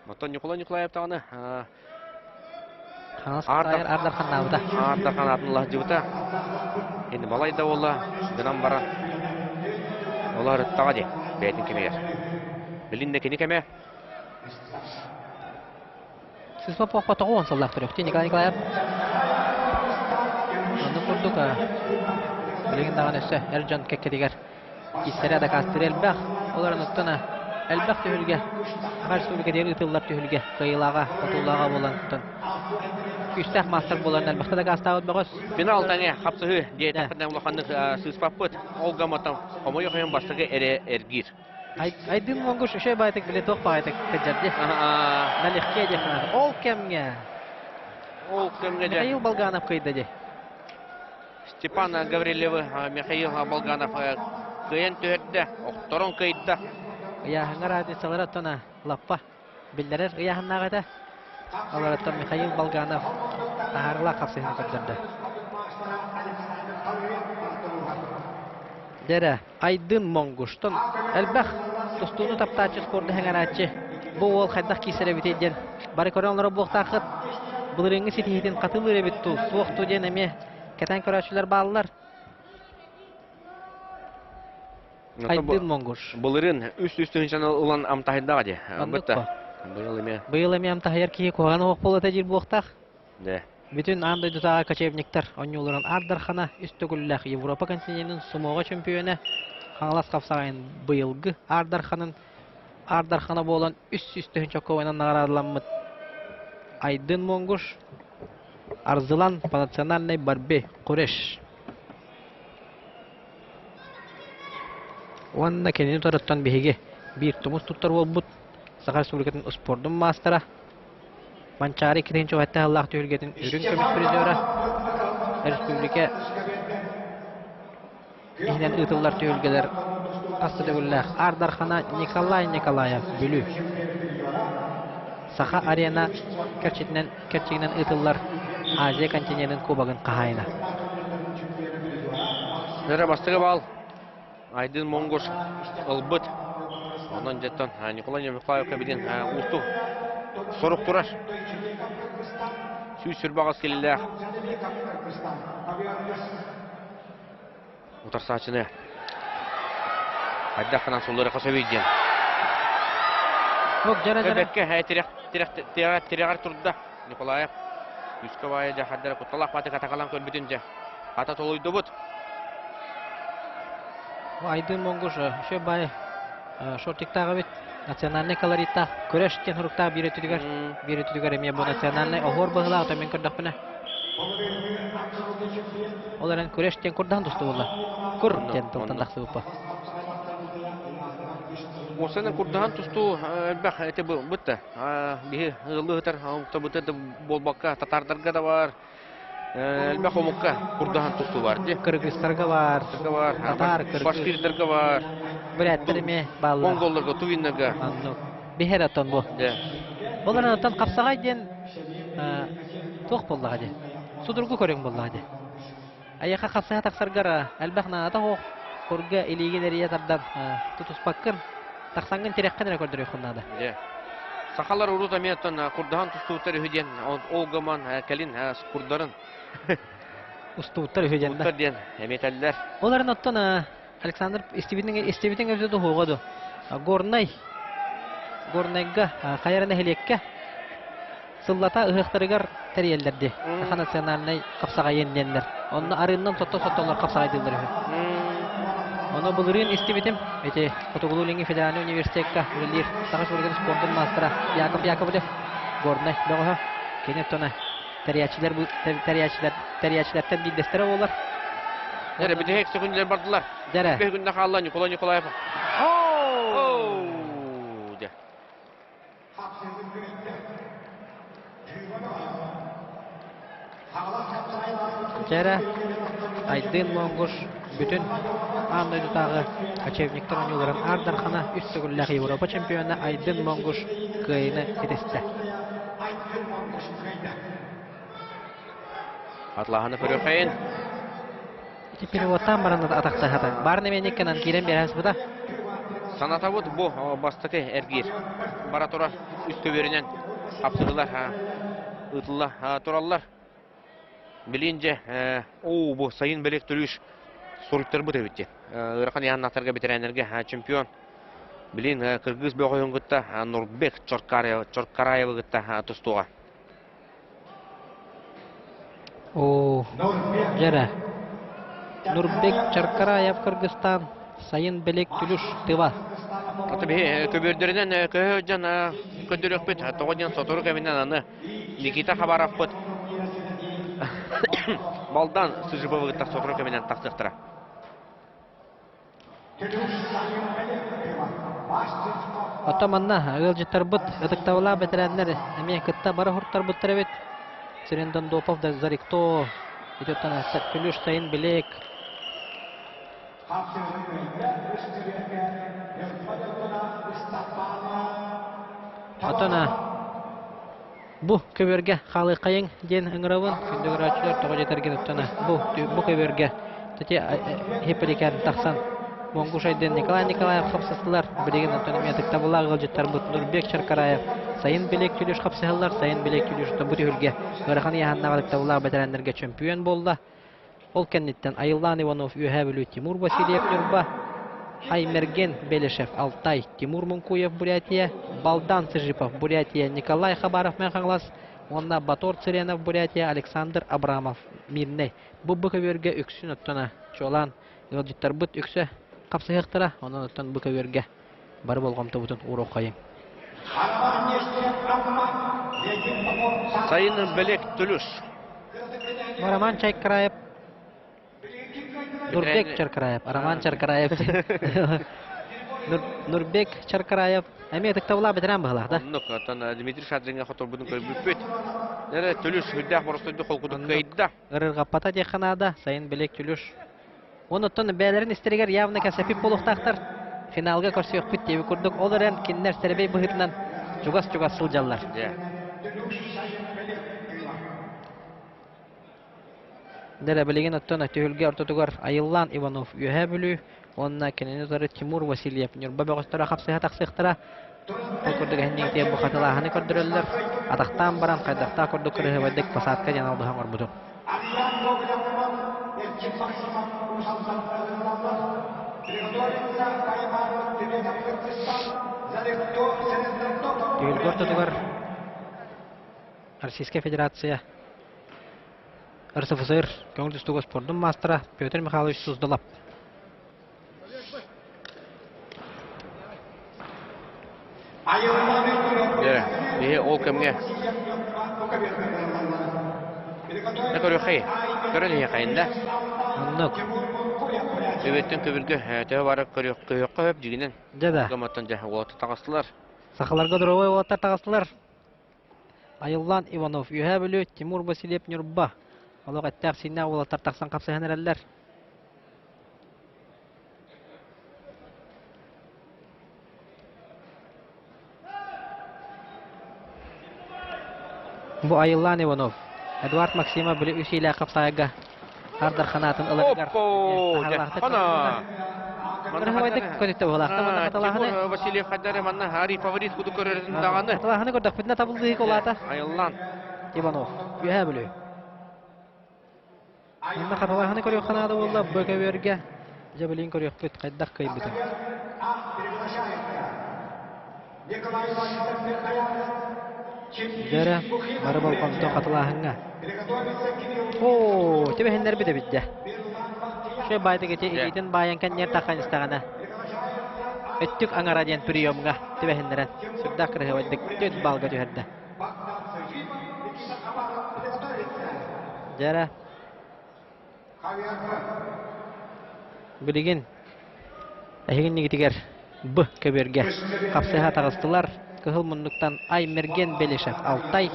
Оттон Николай Николаев даҕаны Аар Дарханнаабыта. Аар Дархан аатын ылаһдьыбыта. Ини балай да буолла, гынан баран олар ыттаҕа дии бэйэтин кэмигэр. Билин да кини кэмэ. Сыспа поххо тоҕуон сыллаах төрүөхтүү Николай Николаев. Оннук курдук билигин даҕаны өссө эр дьон кэккэтигэр Истэрэ дакаастыыр элбэх. Ол оруттан элбэх түһүлгэ Саха Республикатыгар ыытыллар түһүлгэ кыайыылааҕа, хотуулааҕа буолан күүстээх маастар буолан элбэхтэ дакаастаабыт бөҕөс. Финал тэҥэ хапсыһыы диэтэхпинэ улаханнык сыыспаппыт. Ол гамматтан хомойуох иһин бастакы эрэ эргиир. Айдын Монгуш үчүгэй баайтык биле туох баайтык кыдьар Налегке диэххэ Ол кэмҥэ Ол кэмҥэ Михаил Болганов кыйда дии. Степан Гаврильевы Михаил Болганов кыайан түһэрдэ, охторон кыайда. Ыйааһыҥҥа разницалара оттон лаппа биллэрэр ыйааһыннаах этэ. Олороттон Михаил Болганов таһаарылаах хапсыһыыны көрдөрдө. Дэрэ, Айдын Монгуштан элбэх тустууну таптааччы спорду сэҥээрааччы бу уол хайдах киирсэр эбитий диэн бары көрөн олорор буолуохтааххыт. Былырыыҥҥы ситиһиитин хатылыыр эбит дуу, суох дуу диэн эмиэ кэтээн көрөөччүлэр бааллар. Айдын Монгуш. Былырыын үс тыһыынчаны ылан амтаһыйдаҕа дии. Оннук Быйыл эмиэ. Быйыл эмиэ амтаһыйар киһи куһаҕан оһох буолуо этэ диир буолуохтаах. Да. Бүтүн аан дойдутааҕы кочевниктар оонньууларын Аар Дархана үс төгүллээх Европа континенын сумоҕа чөмпүйүөнэ Хаҥалас хапсаҕайын быйылгы Аар Дарханын Аар Дархана буолан 300 тыһыынча кованан наҕараадаламмыт Айдын Монгуш Арзылан по национальной борьбе Куреш Уонна кинини утарыттан биһиги биир тумус туттар уолбут Саха Республикатын успуордун маастара Манчаары иккитин чугаттан сыллаах түһүлгэтин үрүҥ көмүс призера республика иһинэн ыытыллар түһүлгэлэр хас да төгүллээх Аар Дархана Николай Николаев Бүлүү Саха арена кэрчитинэн кэрчигинэн ыытыллар Азия континенын кубогын хаһаайына. Нөрө бастакы бал Айдын Монгуш ылбыт. Онон дьэттэн Николай Николаевка билин уустук сорук турар. 128 килилээх утарсааччыны хайдах гынан сулларыха сөбүй диэн. Бэккэ тирэҕэр турда Николаев. Үскэ баайа дьэ хардара кутталаах бааты катакалан көрбүтүн дьэ хата толуйдубут. Айдын Монгуш еще бай шортиктаах эбит национальный колориттаах күрэш диэн суруктаах биир өттүгэр биир өттүгэр эмиэ бу национальный оһуор быһыылаах мен көрдөхпүнэ ол эрэн күрэш диэн курдаан тустубулла кур диэн тылтан тахсыбыппа Уосана курдаһан тустуу элбэх эти бытта. Биһи ыаллыы сытар омуктарбыт да буолбакка татардарга да бар, Элбэх омукка курдаһан тустуу бар дии. Кыргызтарга бар, бар, татар, кыргыз. Башкирдарга бар. Буряттар эмиэ бааллар. Монголларга, тувиннарга. Оннук. Биһэр оттон бу. Дьэ. Ол эрэн оттон хапсаҕай диэн туох буоллаҕа дии. Судургу көрүҥ буоллаҕа дии. Айаха хапсаһа тахсаргар элбэх наада суох. Курга илиигин эрийэ тардан тутуспаккын, тахсаҥҥын тирэххин эрэ көрдөрүөххүн наада. Дьэ. Сахалар урут эмиэ оттон курдаһан тустубуттар үһү диэн ол гыман кэлин курдарын устубуттар үһү диэн да диэн эмиэтэллэр. Ол эрэн оттон Александр истибитиҥ истибитиҥ эбитэ дуһуоҕа ду Горнай Горнайга хайа эрэ нэһилиэккэ сыллата ыһыахтарыгар тэрийэллэр дии. Саха национальнай хапсаҕайын диэннэр. Онно арыыннан сотто-соттоллор хапсаҕайдыыллар үһү. Ону былырыын истибитим. Ити Хотугулуу-Илиҥҥи федеральнай университекка үлэлиир Саха Республикатын спордун маастара Яков Яковлев Горнай бөҕөһө. Кини оттон тэрийээччилэр тэрийээччилэр тэрийээччилэртэн биирдэстэрэ буолар. Дьэрэ, бүтэһик сөкүндэлэр бардылар. Дьэрэ. Бэһ күндэ хаалла Николай Николаев. Оу! Дьэ. Дьэрэ, Айдын Монгуш бүтүн аан дойдутааҕы кочевниктар оонньууларын Аар Дархана үс төгүллээх Европа чемпиона Айдын Монгуш кыайыыны ситистэ. Атлаһаны көрүөххэйин. Ити переводтаан баран атахтаһата. Баар нэмиэнньиккэнэн киирэн биэрэн сыбыта. Санатабыт бу бастакы эргиир. Бара турар үс көбүөрүнэн хапсыһыылар ыытылла тураллар. Билин дьэ, оо бу сайын бэлиэк түрүүш суруйтарбыт эбит диэн. Ыарахан ыйааннаахтарга бэтэрээннэргэ чемпион. Билин кыргыз бөҕөһүн кытта Нурбек Чоркараевы кытта тустуоҕа. Оо, дьэрэ. Нурбек Чаркараев Кыргызстан, сайын Белек Түлүш, Тыва. Аты биһи көбүөрдэринэн көһө дьон көрдөрүөхпүт. Тоҕо диэн сотору кэминэн аны Никита Хабаровпыт Балдан Сыжыбовы кытта сотору кэминэн тахсыахтара. Оттон манна ыалдьыттарбыт, ытыктабылаах бэтэрээннэр эмиэ кытта бары уһуртарбыттар эбит. Сирин Дондопов да Зарикто, ититтэн Күлүш Сайын Билек. Оттон бу көбүөргэ хаалыаххайыҥ диэн ыҥырабын. Күндү көрөөччүлэр тоҕо дьэтэргин оттон бу бу көбүөргэ Тати Хиппеликэн тахсан Монгуш Айдын Николай Николаев хапсыстылар. Билигин оттон эмиэ ытыктабыллаах ыалдьыттарбыт Нурбек Чаркараев сайын Белек Түлүш хапсыһаллар. Сайын Белек Түлүш бу түһүлгэ ыарахан ыйааһыннаах ытыктабыллаах бэтэрээннэргэ чөмпүйүөн буолла. Ол кэнниттэн Айыллаан Иванов Үөһээ Бүлүү Тимур Васильев Ньурба, Аймерген Белешев Алтай, Тимур Мункуев Бурятия, Балдан Цыжипов Бурятия, Николай Хабаров Мэҥэ Хаҥалас, Уонна Батор Цыренов Бурятия, Александр Абрамов Мирнэй. Бу бу көбүөргэ үксүн оттон чуолаан ыалдьыттарбыт үксэ хапсыһыахтара, онон оттон бу көбүөргэ бары болҕомтобутун ууруоххайыҥ. Сайын Белек Түлүш. Роман Чайкраев Нурбек Чаркараев, Роман Чаркараев. Нурбек Чаркараев эмиэ ытыктабылаах бэтэрээн быһалаах да? Оннук, оттон Дмитрий Шадринга хоторбутун көрбүппүт. Эрэ Түлүш үрдээх боростойду холкутук кыайда. Ырырҕаппата диэххэ наада, сайын Белек Түлүш. Онуттан бэйэлэрин истэригэр явно кэсэпит буолуохтаахтар. Финалга көрсүөхпүт диэби курдук, ол эрэн кинилэр сэрэбэй быһыытынан чугас-чугас сылдьаллар. Дэрэ билигин оттон түһүлгэ ортотугар Айыллаан Иванов Үөһээ Бүлүү уонна кинини утары Тимур Васильев Ньурба бөҕөстөрө хапсыһа тахсыахтара. Ол курдук эһинниҥтиэ бу хатылааһыны көрдөрөллөр. Атахтаан баран хайдахтаах курдук кырыһыбайдык посадка диэн албыһа оҥорбутум. Түһүлгэ ортотугар Российская Федерация РСФСР көҥүл тустууга спордун маастара Петр Михайлович Суздалов. Биһи ол кэмҥэ көрүөххэй, көрөн иһиэхэйин да. Оннук. Төбөттөн көбүргө төһө бары көрүөххэ хөп дьигинэн. Дьэ да. Гаматтан дьэ уолаттар таҕыстылар. Сахаларга дорогой уолаттар таҕыстылар. Айыллаан Иванов, Үөһээ Бүлүү, Тимур Васильев, Ньурба. Олох эттээх-сииннээх уолаттар тахсан хапсыһан эрэллэр. Бу Айыллаан Иванов, Эдуард Максимов били үс иилээх хапсаайга Ардар ханаатын ыларыгар Кырыһыбайдык көтүттэ буолаахта манна хаталаһаны Тимур Васильев хайдары манна Ари фаворит куду көрөрүн даҕаны. Хаталаһаны көрдөхпүтүнэ табыллыы колаата. Айыллаан. Иванов Үөһээ Бүлүү. Манна хаталаһаны көрүөххэ наада буолла бу көбүөргэ. Дьэ билигин көрүөхпүт хайдах кыайбытын. Дьэ эрэ, бары болҕомто хатылааһыҥҥа. Оо, түбэһиннэрбит эбит дьэ. Үчүгэй баайдык ити илиитин баайан кэнниэр таххан истэҕинэ, өттүк аҥара диэн приемҥа түбэһиннэрэн, сүрдээх кыраһыабайдык түөрт баалга түһэрдэ. Дьэ эрэ, Билигин эһигиннигитигэр Б көбүөргэ хапсыһа таҕыстылар. Кыһыл муннуктан Аймерген Белишев Алтай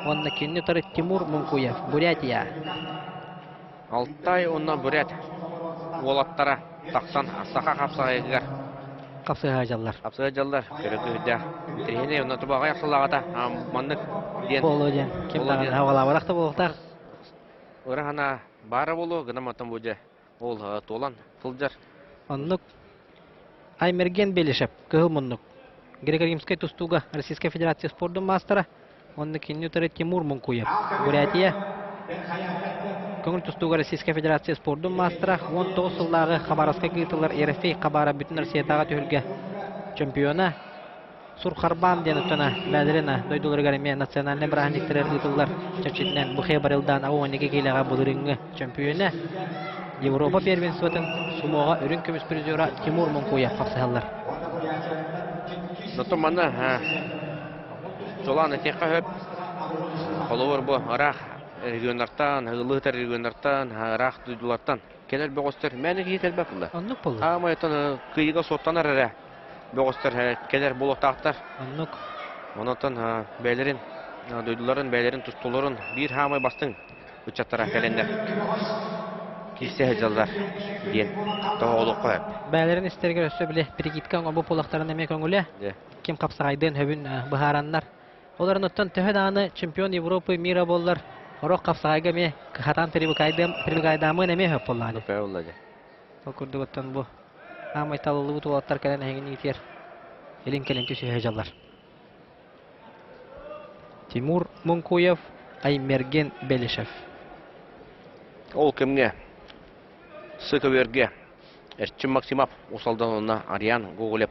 уонна кинини утары Тимур Мункуев Бурятия. Алтай уонна Бурят уолаттара тахсан саха хапсаҕайыгар хапсыһа дьаллар. Хапсыһа дьаллар. Көрөкүһүдэ. Тириһини онно тубаҕай ахсылаҕата маннык диэн. Боло диэн. Ким даҕаны хавалаабарах да буолуохтаах. Ыра санаа баара буолуо, гынан оттон бу дьэ ол туолан сылдьар. Оннук Аймерген Белишев, кыһыл муннук. Греко-римскай тустууга Российскай Федерация спордун маастара, уонна кинини утары Тимур Мункуев, Бурятия. Көҥүл тустууга Российскай Федерация спордун маастара, 19 сыллааҕы Хабаровскай ыытыллар Ерофей Хабара бүтүн Россиятааҕы түһүлгэ чемпиона, Сурхарбаан диэн оттона бээлэрин дойдуларыгар эмиэ национальнай бырааһынньыктары ыытыллар чэрчитинэн Бухе Барылдаан 12 киилэҕэ былырыыҥҥы чөмпүйүөнэ Европа первенствотын сумоҕа үрүҥ көмүс призера Тимур Мункуев хапсыһаллар. Оттон манна Чолаан этиэххэ сөп. Холобур бу ыраах регионнартан, ыһыллыытар регионнартан, ыраах дойдулартан кэлэр бөҕөстөр мээнэ киһи кэлбэт буолла. Оннук буолла. Хаамай оттон кыйыга суоттанар эрэ. бөҕөстөр кэлэр буолуохтаахтар. Оннук. Онон бэйэлэрин дойдуларын, бэйэлэрин тустууларын биир хаамай бастыҥ ыччаттара кэлэннэр киирсэ сылдьаллар диэн тоһоҕолуохха сөп. Бэйэлэрин истэригэр өссө били прикидка оҥорбут буоллахтарына эмиэ көҥүлэ. Ким хапсаҕайдыан сөбүн быһаараннар. Олорон оттон төһө даҕаны чемпион Европы мира буоллар, орох хапсаҕайга эмиэ хатаан привыкайдаамыан эмиэ сөп буоллаҕа. Буолла Ол курдук оттон бу Аамай талыллыбыт уолаттар кэлэн эһигини иитиэр илин-кэлин түсүһэ дьаллар. Тимур Мункуев, Аймерген Белишев. Ол кэмҥэ Сыковерге Эрчим Максимов, Усалдан уонна Ариан Гоголев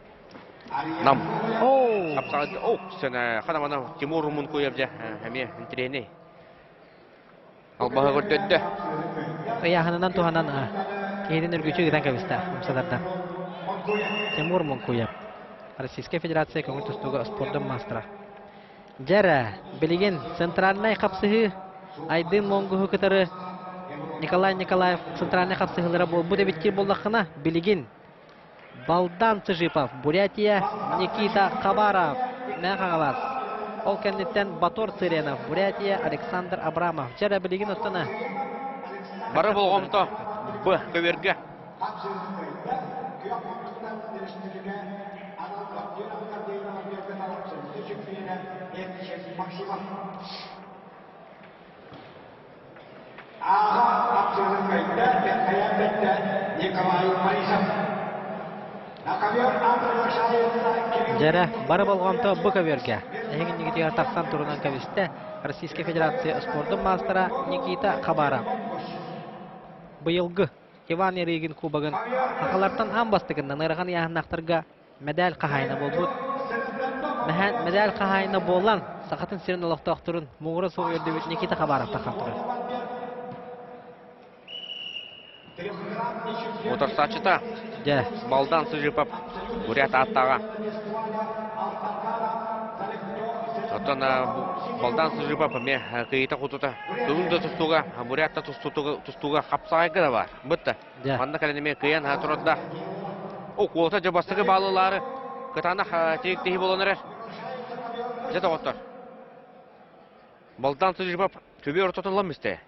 Нам. Оу! Хапсаҕай о сана ханамана Тимур Мункуев дьэ эмиэ интириэһинэй. Албаһы көрдөрдө. Ыйааһынынан туһанан киһитин үргүчү ыытан кэбистэ умсалардан. Тимур Мункуев. Российскай Федерация көҥүл тустууга спордун маастара. Дьэрэ, билигин центральнай хапсыһыы Айдын Монгуһу кытары Николай Николаев центральнай хапсыһыылара буолбут эбит диир буоллаххына, билигин Балдан Цыжипов, Бурятия, Никита Хабаров, Мэҥэ Хаҥалас. Ол кэнниттэн Батор Цыренов, Бурятия, Александр Абрамов. Дьэрэ, билигин оттон Бары болҕомто Б көбүөргэ. Ааҕа хапсыһын кыайда Бэртэйэн бэртэ Николай Борисов. На ковер приглашается Кирилл Дьэрэ, бары болҕомто бу көбүөргэ. Эһиги иннигитигэр тахсан турунан кэбистэ Российскай Федерация спордун маастара Никита Хабаров. Быйылгы Иван Ярыгин Кубогын сахалартан аан бастакыннан ыарахан ыйааһыннаахтарга мэдээл хаһаайына буолбут. Мэдээл хаһаайына буолан, Сахатын сирин олохтоохторун муҥура суох үөрдүбүт Никита Хабаров тахсан турар. Утарсааччыта Дьэ. Балдан Сыжипов Бурят ааттааҕа. Оттон Балдан Сыжипов эмиэ кыйыта-кутута көҥүл да тустууга, Бурят да тустууга хапсаҕайга да баар. Бытта. Манна кэлэн эмиэ кыайан турардаах. О, куота дьэ бастакы баалылаары кытаанах тиһик тиһи буолан эрэр. Дьэ доҕоттор. Балдан Сыжипов көбүөр ортотун ылан мистэ.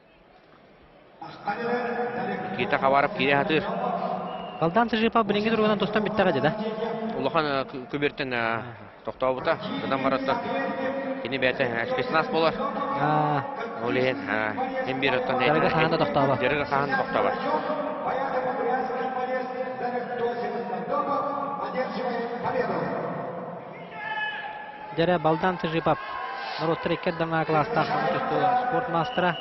Никита Хабаров киирэ сатыыр. Балдан Сыжипов билиҥҥи туругунан тустан бүттэҕэ дьэ да. Улахан көбүөртэн тохтообута. Кынан бараттан кини бэйэтэ спецназ буолар. Ол иһин син биир оттон Дьарыга хаһан да тохтообот. Дьарыга хаһан да тохтообот. Дьэрэ Балдан Тыжипов норуоттар икки ардамнаах кылаастаах көҥүл тустууга спорт маастара,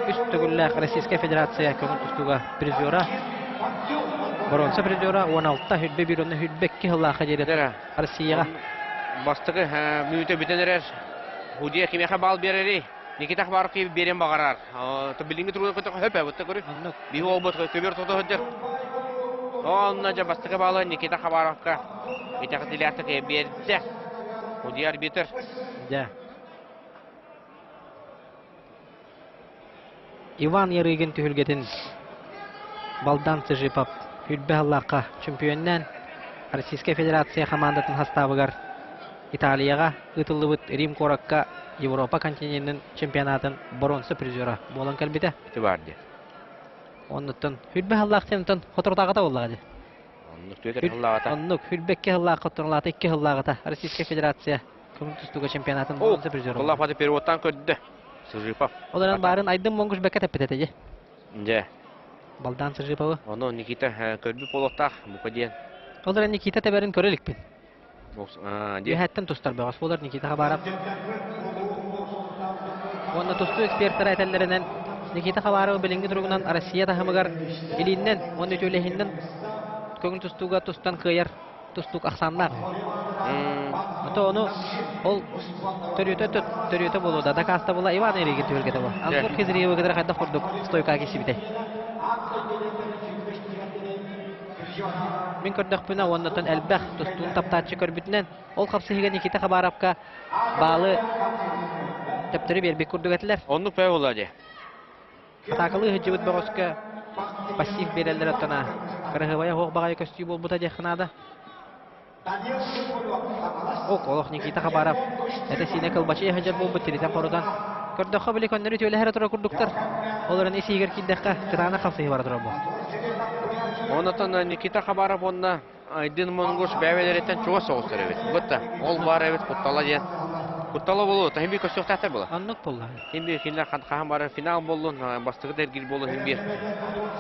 үс төгүллээх Российскай Федерация көҥүл тустууга призера, боруонса призера 16 хүрбэ биир уонна хүрбэ икки сыллаахха диэри Россияҕа. Бастакы мүнүүтэ бүтэн эрэр. Худия кимиэхэ баал биэрэрий? Никита Хабаров биэриэн баҕарар. Билиҥҥи туругу көтөх хөп эбит көрү. Биһи уолбут көбүөр тото сылдьар. Онно дьэ бастакы баалы Никита Хабаровка итэҕэтиилээхтик биэрдэ. Худия арбитр. Дьэ. Иван Ярыгин түһүлгэтин Балдан Цыжипов Үрбэ Аллаахха чөмпүйүөннээн Российскай Федерация хамаандатын састаабыгар Италияҕа ыытыллыбыт Рим куоракка Европа континенын чемпионатын боруонса призера буолан кэлбитэ. Ити баар дии. Оннуттан Үрбэ Аллаах диэн хоторутааҕыта буоллаҕа дии. Оннук түөтэр сыллааҕыта. Оннук Үрбэкки сыллаах хотторулаата икки сыллааҕыта Российскай Федерация көҥүл тустууга чемпионатын боруонса призера. Аллах фаты переводтан көрдө. Сыжипов. Ол эрэн баарын Айдын Монгуш бэккэ тэппит этэ дии. Дьэ. Балдан Сыжиповы. Ону Никита көрбүт буолуохтаах бука диэн. Ол эрэн Никита тэбэрин көрө иликпин. Үөһэттэн тустар бөҕөс буолар Никита Хабаров. Уонна тустуу экспертара этэллэринэн Никита Хабаров билиҥҥи туругунан Россия таһымыгар илииннэн уонна үтүөлэһиннэн көҥүл тустууга тустан кыайар тустуук ахсааннаах. Ото ону ол төрүөтэ төрүөтэ буолуо да дакаастабыла Иван Эригин түһүлгэтэ бу. Антон Хизриевы кытары хайдах курдук стойка киирсибитэй. Мин көрдөхпүнэ уоннатан элбэх тустуун таптааччы көрбүтүнэн ол хапсыһыыга Никита Хабаровка баалы төптөрү биэрбит курдук этилэр. Оннук пэ буолла дии. Атаакалыы сылдьыбыт бөҕөскө пассив биэрэллэр оттон кыраһыабайа суох баҕайы көстүү буолбута диэххэ наада. Ок, олох Никита Хабаров этэ-сиинэ кылбачыйа сылдьар буолбут тиритэн-хорутан. Көрдөххө били көннөрү түөлэһэрэ турар курдуктар. Ол эрэн ис иһигэр киирдэххэ кытаанах хамсыһыы бара турар бу. Онотон Никита Хабаров уонна Айдын Монгуш бэйэлэриттэн чугас соҕустар эбит. Бытта ол баар эбит куттала диэн. Куттала буолуо, таһым бир көстүөхтээхтэр була. Оннук буолла. Хим бир кинилэр хаһан барар финал боллун, бастакы да эргиир буолуо хим бир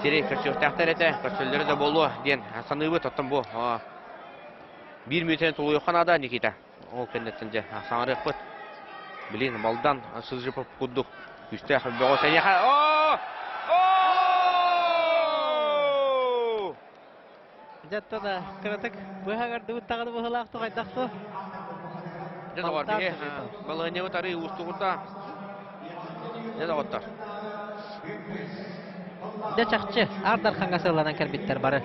сирэй көрсүөхтээхтэр этэ, көрсөллөрө да буолуо диэн саныыбыт. Оттон бу биир мүнүүтэнэн тулуйуохха наада Никита. Ол кэнниттэн дьэ саҥарыахпыт. Блин, Балдан Сыжипов курдук күүстээх бөҕө сэниэхэ. Оо! Оо! Дьэ, оттон кыратык быһа гардыбыт даҕаны быһылаах туох хайдах дуо? Дьэ доҕор, биһи балаһыанньабыт арыы уустугурда. Дьэ доҕоттор. Дьэ чахчы, Аар Дархаҥҥа сыалланан кэлбиттэр бары.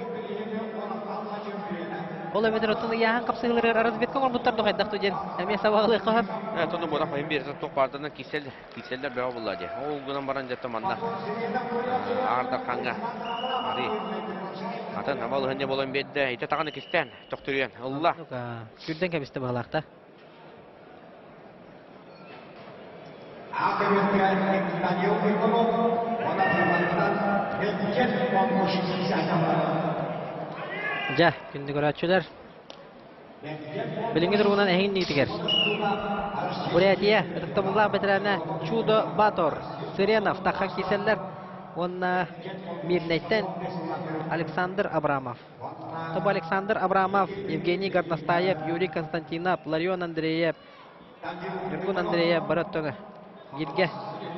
Ол эбэтэр оттон ыйааһын хапсыһыыларыгар разведка оҥорбуттар да хайдах диэн эмиэ сабаҕалыахха сөп. Тону буолан хайын биэрсэн туох баарданан кисэл киселлер бөҕө булла дии. Ол гынан баран дьэ манна Аар Дархаҥҥа арыы атын балаһыанньа буолан биэрдэ. Ити таҕаны кистээн төхтүрүйэн ылла. Сүүрдэн кэбистэ быһалаахта. Дьэ, күндү көрөөччүлэр, билиҥҥи туругунан эһиҥ иннигитигэр Бурятия ытыктабыллаах бэтэрээнэ Чудо Батор, Сыренов таххан киирсэллэр уонна Мирнэйтэн Александр Абрамов. Тобо Александр Абрамов, Евгений Горностаев, Юрий Константинов, Ларион Андреев, Ньургун Андреев бары оттон бииргэ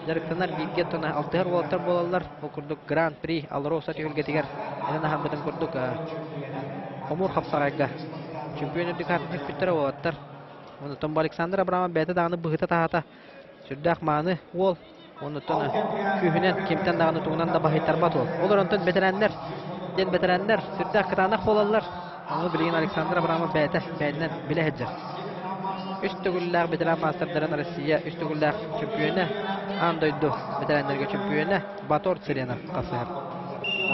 дьарыктанар, бииргэ оттон алтыһар уолаттар буолаллар. Ол курдук Гран-при Алроса түһүлгэтигэр этэн аһарбытым курдук хомуур хапсаҕайга чемпион үрдүк аатын сүкпүттэрэ уолаттар. Онтон бу Александр Абрамов бэйэтэ даҕаны быһыта-таһаата сүрдээх мааны уол. Оннуттан күүһүнэн кимтэн даҕаны тугунан да баһыйтарбат уол. Олор онтон бэтэрээннэр диэн бэтэрээннэр сүрдээх кытаанах буолаллар. Ону билигин Александр Абрамов бэйэтэ бэйэтинэн билэ сылдьар. Үс төгүллээх ветеран маастардарын Россия үс төгүллээх чөмпүйүөнэ, аан дойду бэтэрээннэргэ чөмпүйүөнэ Батор Цыренов хасыһар.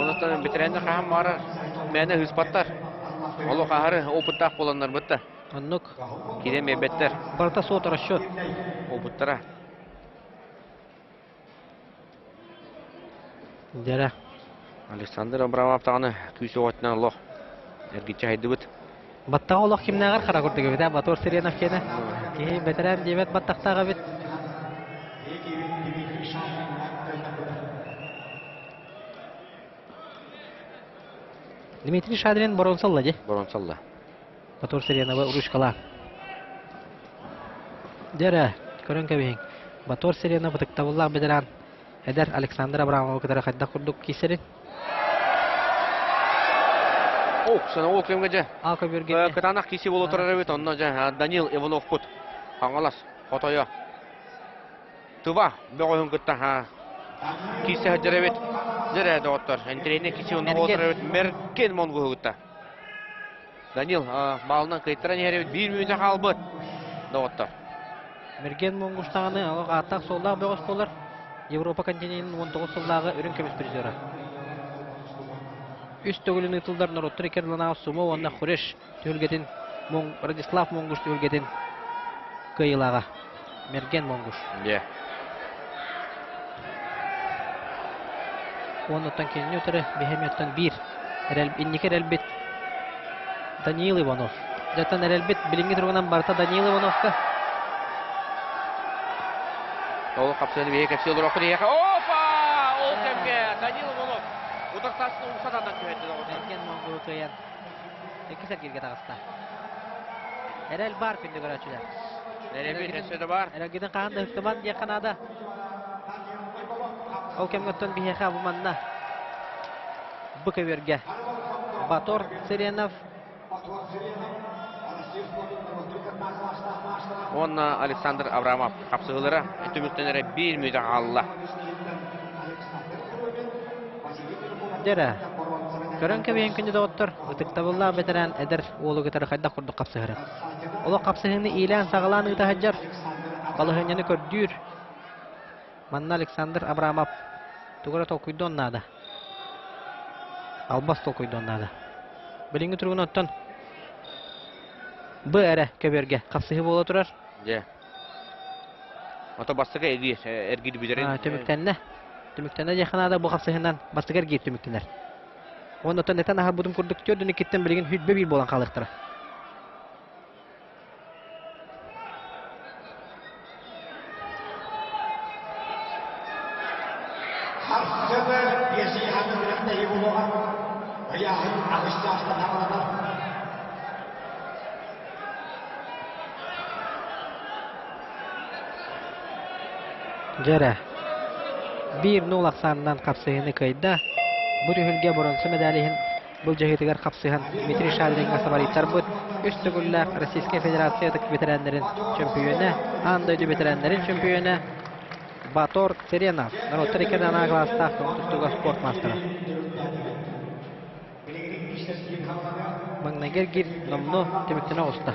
Онуттан бэтэрээннэр хаһан баҕарар мээнэ ыыспаттар. Олох аһары опыттаах буоланнар бытта. Оннук. Киирэн биэрбэттэр. Барыта суот расчет. Опыттара. Дьэрэ. Александр Абрамов даҕаны күүс оҕотунан олох эргиччи хайдыбыт. Баттаҕа олох кимнээҕэр хара курдук эбит ээ, Батор Сиренов киэнэ. Киһи бэтэрээн диэбэт баттахтаах эбит. Дмитрий Шадрин боруонсалла дии. Боруонсалла. Батор Сиренова ручкалаан. Дьэ көрөн кэбиһиҥ. Батор Сиренов ытыктабыллаах ветеран эдэр Александр Абрамовы кытары хайдах курдук киирсэрин. Ох, сана ол кэмҥэ дьэ. Ал көбүөргэ. Кытаанах киси буола турар эбит, онно дьэ Данил Ивановпут Хаҥалас хотойо Тыва бөҕөһүн кытта киирсэ сылдьар эбит. Дьэ доҕоттор, интэриэһинэй киси онно буола турар эбит. Мерген монгуһу кытта. Данил баалынан кыайтаран иһэр эбит. Биир мүнүүтэ хаалбыт, доҕоттор. Мерген Монгуштаҕаны олох ааттаах-суоллаах бөҕөс буолар. Европа континенын 19 сыллааҕы үрүҥ көмүс призера. Үс төгүлүн ыытыллар норуоттар икки ардыларынааҕы сумо уонна хуреш түһүлгэтин Радислав Монгуш түһүлгэтин кыайыылааҕа. Мерген Монгуш. Yeah. Уоннуттан кинини утары биһэмиэттэн биир инники эрэлбит Даниил Иванов. Дьаттан эрэлбит билиҥҥи туругунан барыта Даниил Ивановка. Ол хапсыаны биһиги кэпсии олорохпут эһиэхэ. Опа! Ол кэмҥэ Даниил Иванов утарсааччыны умса тардан түһэрдэ доҕоттор. Мерген Монгулу кыайан иккис эргииргэ таҕыста. Эрэл баар күндү көрөөччүлэр. Эрэлбит өссө да баар. Эрэлгитин хаһан да ыһыктыман диэххэ наада. Ол кэмҥэ оттон биһиэхэ бу манна бу көбүөргэ Батор Сиренов уонна Александр Абрамов хапсыһыылара түмүктэнэрэ биир мүнүүтэ хаалла. Дьэрэ, көрөн кэбиһэн күндү доҕоттор, ытыктабыллаах бэтэрээн эдэр уолу кытары хайдах курдук хапсыһарын. Олох хапсыһыыны иилээн-саҕалаан ыыта сылдьар, балаһыанньаны көрдүүр. Манна Александр Абрамов тугу эрэ толкуйдуон наада. Албас толкуйдуон наада. Билиҥҥи туругунан оттон Б эрэ көбүөргэ хапсыһыы буола турар. Дьэ. Ото бастакы эргиир эргиир бүтэрин. Түмүктэннэ. Түмүктэннэ диэххэ наада бу хапсыһыынан бастакы эргиир түмүктэнэр. Уонна оттон этэн аһарбытым курдук төрдүн иккиттэн билигин хүлбэ биир буолан хаалыахтара. Харсыны биэсийэһаны күрэхтэһии буолуоҕа. Ыйааһын аҕыс чаастан аҕаланар. Дьэ эрэ, 1-0 ахсаанынан хапсыһыыны кыайда. Бу түһүлгэ боруонса мэдээлиһин былдьаһыытыгар хапсыһан Дмитрий Шадриҥҥа сабарыйтарбыт үс төгүллээх Российскай Федерация ытык бэтэрээннэрин чөмпүйүөнэ, аан дойду бэтэрээннэрин чөмпүйүөнэ Батор Церенов, норуоттар икки анаан кылаастаах көҥүл тустууга спорт маастара. Маҥнайгы эргиир номнуо түмүктэнэ оҕуста.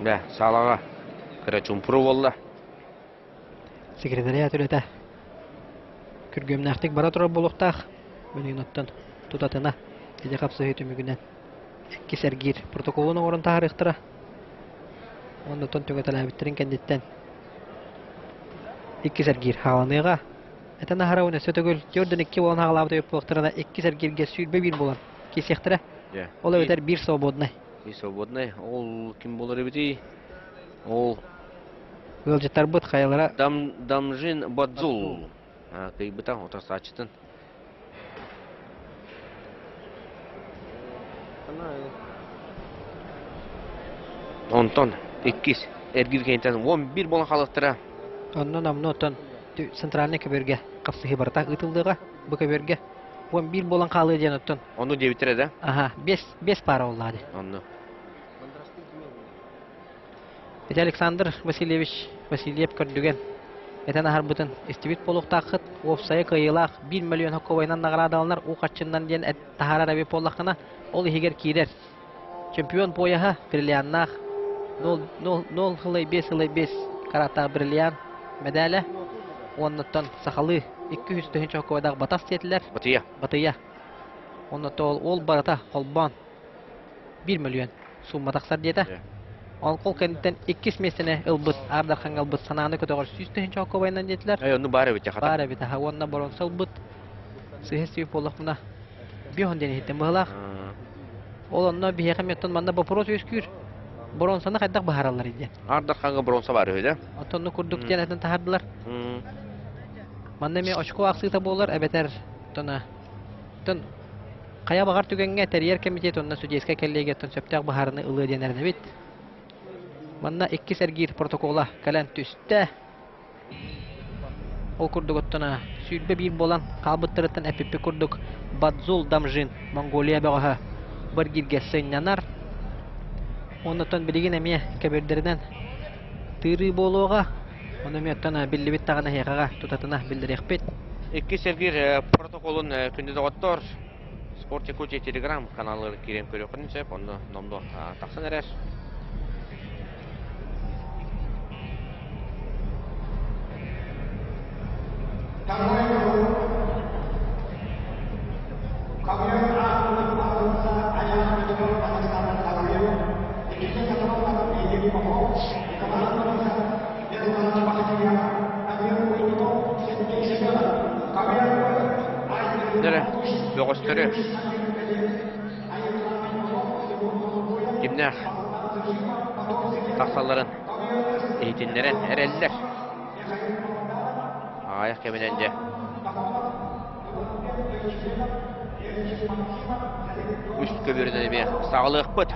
Дэ, саалаҕа кыра чумпуру буолла. Секретариат үлэтэ күргүөмнээхтик бара турар буолуохтаах. Билигин оттон тутатына ити хапсыһыы түмүгүнэн иккис эргиир протоколун оҥорон таһаарыахтара. Оннуттан түҥэтэлээбиттэрин кэнниттэн иккис эргиир хааланыаҕа. Этэн аһарабын өссө төгүл 42 буолан хаалаабыт өйөппуохтарына иккис эргииргэ 21 буолан киирсиэхтэрэ. Ол эбэтэр биир свободнай. Биир свободнай. Ол ким буолар эбитий? Ол Ыалдьыттарбыт хайалара Дам Дамжин Бадзул кыйбыта утарсааччытын. Онтон иккис эргиир кэнниттэн 11 буолан хаалыахтара. Онно номнуо оттон центральнай көбүөргэ хапсыһыы барыта ыытыллыаҕа. Бу көбүөргэ 11 буолан хаалыа диэн оттон. Ону диэбиттэрэ да? Аха, бес пара буоллаҕа дии. Онно. Ити Александр Васильевич Васильев көрдүгэн этэн аһарбытын истибит буолуохтааххыт. Уопсайа кыайыылаах 1 миллион хоккобайынан наҕараадаланар уу харчыннан диэн таһаарар эбит буоллаххына, ол иһигэр киирэр. Чемпион пояһа бриллианнаах 0,5,5 караттаах бриллиант мэдээлэ уоннаттан сахалыы 200 тыһыынча хоккобайдаах батас диэтилэр. Батыйа. Батыйа. Онно ол барыта холбоон 1 миллион сумма тахсар диэтэ. Ол кэнниттэн иккис миэстэни ылбыт, Аар Дархаҥҥа ылбыт санааны көтөҕөр 100 тыһыынча холкуобайынан диэтилэр. Эй, онну баар эбит хата. Баар эбит, аха, уонна боруонса ылбыт. Сыһы сүүп буоллахпына, биһон диэн иһиттэн быһылаах. Ол онно биһиэхэ меттон манна боппуруос үөскүүр. Боруонсаны хайдах быһаараллар диэн. Аар Дархаҥҥа боруонса баар үһү да? Оттон курдук диэн этэн таһардылар. Манна эмиэ очко ахсыыта буолар, эбэтэр тона тон Хайа баҕар түгэҥҥэ тэрийэр кэмитиэт уонна судейскай коллегияттан сөптөөх быһаарыны ылыа диэн эрэнэбит. Манна иккис эргиир протокола кэлэн түстэ. Ол курдук оттон 21 буолан хаалбыттарыттан эппиппит курдук Бадзул Дамжин Монголия бөҕөһө быргиргэ сынньанар. Оннуттан билигин эмиэ кэбирдэринэн тыырыы буолуоҕа. Ону эмиэ оттон биллибит даҕаны эһиэхэҕэ тутатына биллэриэхпит. Иккис эргиир протоколун күндү доҕоттор, Спорт Якутия телеграм каналыгар киирэн көрүөххүтүн сөп, онно номнуо тахсан эрэр. Бөҕөстөрү кимнээх тахсалларын иһитиннэрэн эрэллэр. Аҕыйах кэминэн дьэ үс көбүөрүнэн эмиэ саҕалыахпыт.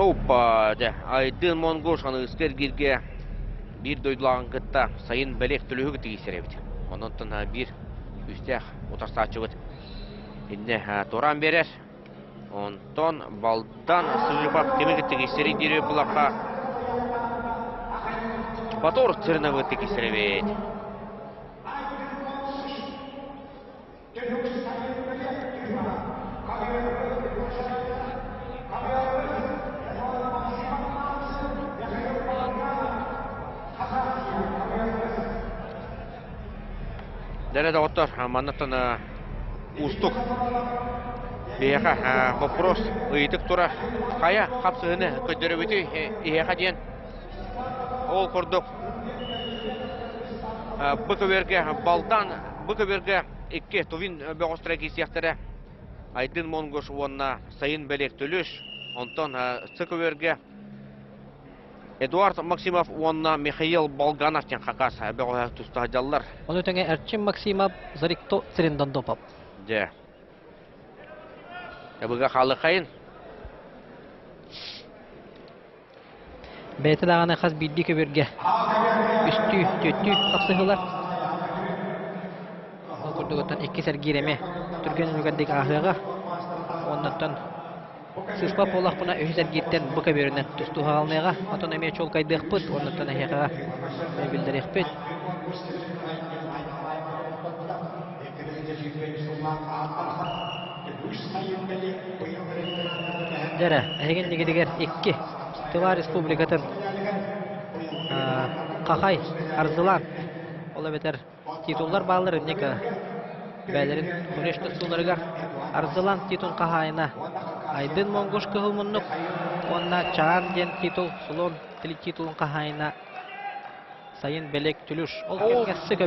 Опа, дьэ, Айдын Монгуш аныгыскы эргииргэ биир дойдулааҕын кытта сайын бэлиэх төлөһүгү тигийсэр эбит. Онон биир күүстээх утарсааччыбыт иннэ туораан биэрэр. Онтон Балдан Сыжипов кими кытта киирсэрий диир булахха Батор Цырновы киирсэр эбит. Дэрэ доҕоттор, маннаттан уустук биһиэхэ боппуруос ыйытык турар. Хайа хапсыһыны көрдөрөбүтүй иһиэхэ диэн. Ол курдук бу көбүөргэ Балдан, бу көбүөргэ икки Тувин бөҕөстөрө киирсиэхтэрэ. Айдын Монгуш уонна Сайын Бэлиэк Төлүш. Онтон Ц көбүөргэ Эдуард Максимов уонна Михаил Болганов диэн хакас бөҕөһө туста сылдьаллар. Ону тэҥэ Эрчим Максимов, Зарикто Цирендондопов. Дьэ. Ябыга хаалыхайын. Бэйэтэ даҕаны хас биирдии көбүөргэ үстүү, түөртүү хапсыһыылар. Ол курдук оттон иккис эргиир эмиэ түргэн үлүгэрдик ааһыаҕа. Уоннаттан сыыспат буоллахпына үһүс эргииртэн бу көбүөрүнэн тустуу хаалыныаҕа. Отон эмиэ чуолкайдыахпыт уоннаттан эһиэхэҕэ биллэриэхпит. Дьэрэ, эһигин нигидигэр икки Тыва Республикатын Хахай, Арзылан, ол эбэтэр титуллар бааллар инник бээлэрин күрэш тустууларыгар Арзылан титул хаһаайына Айдын Монгуш кыһыл муннук уонна Чаан диэн титул Сулон титулун хаһаайына Сайын Белек Түлүш ол кэмҥэ сыка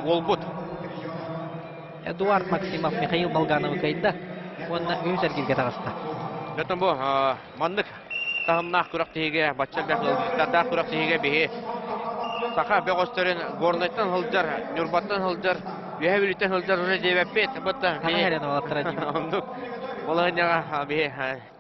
Уолбут. Эдуард Максимов Михаил Болгановы кыайда уонна үһүс эргииргэ таҕыста. Дьонтон бу маннык таһымнаах күрэхтэһиигэ бачча элбэх ыалдьыттардаах күрэхтэһиигэ биһи саха бөҕөстөрүн Горнайтан сылдьар, Ньурбаттан сылдьар, Үөһэ Бүлүүттэн сылдьар уже диэбэппит. Бытта оннук балаһыанньаҕа биһи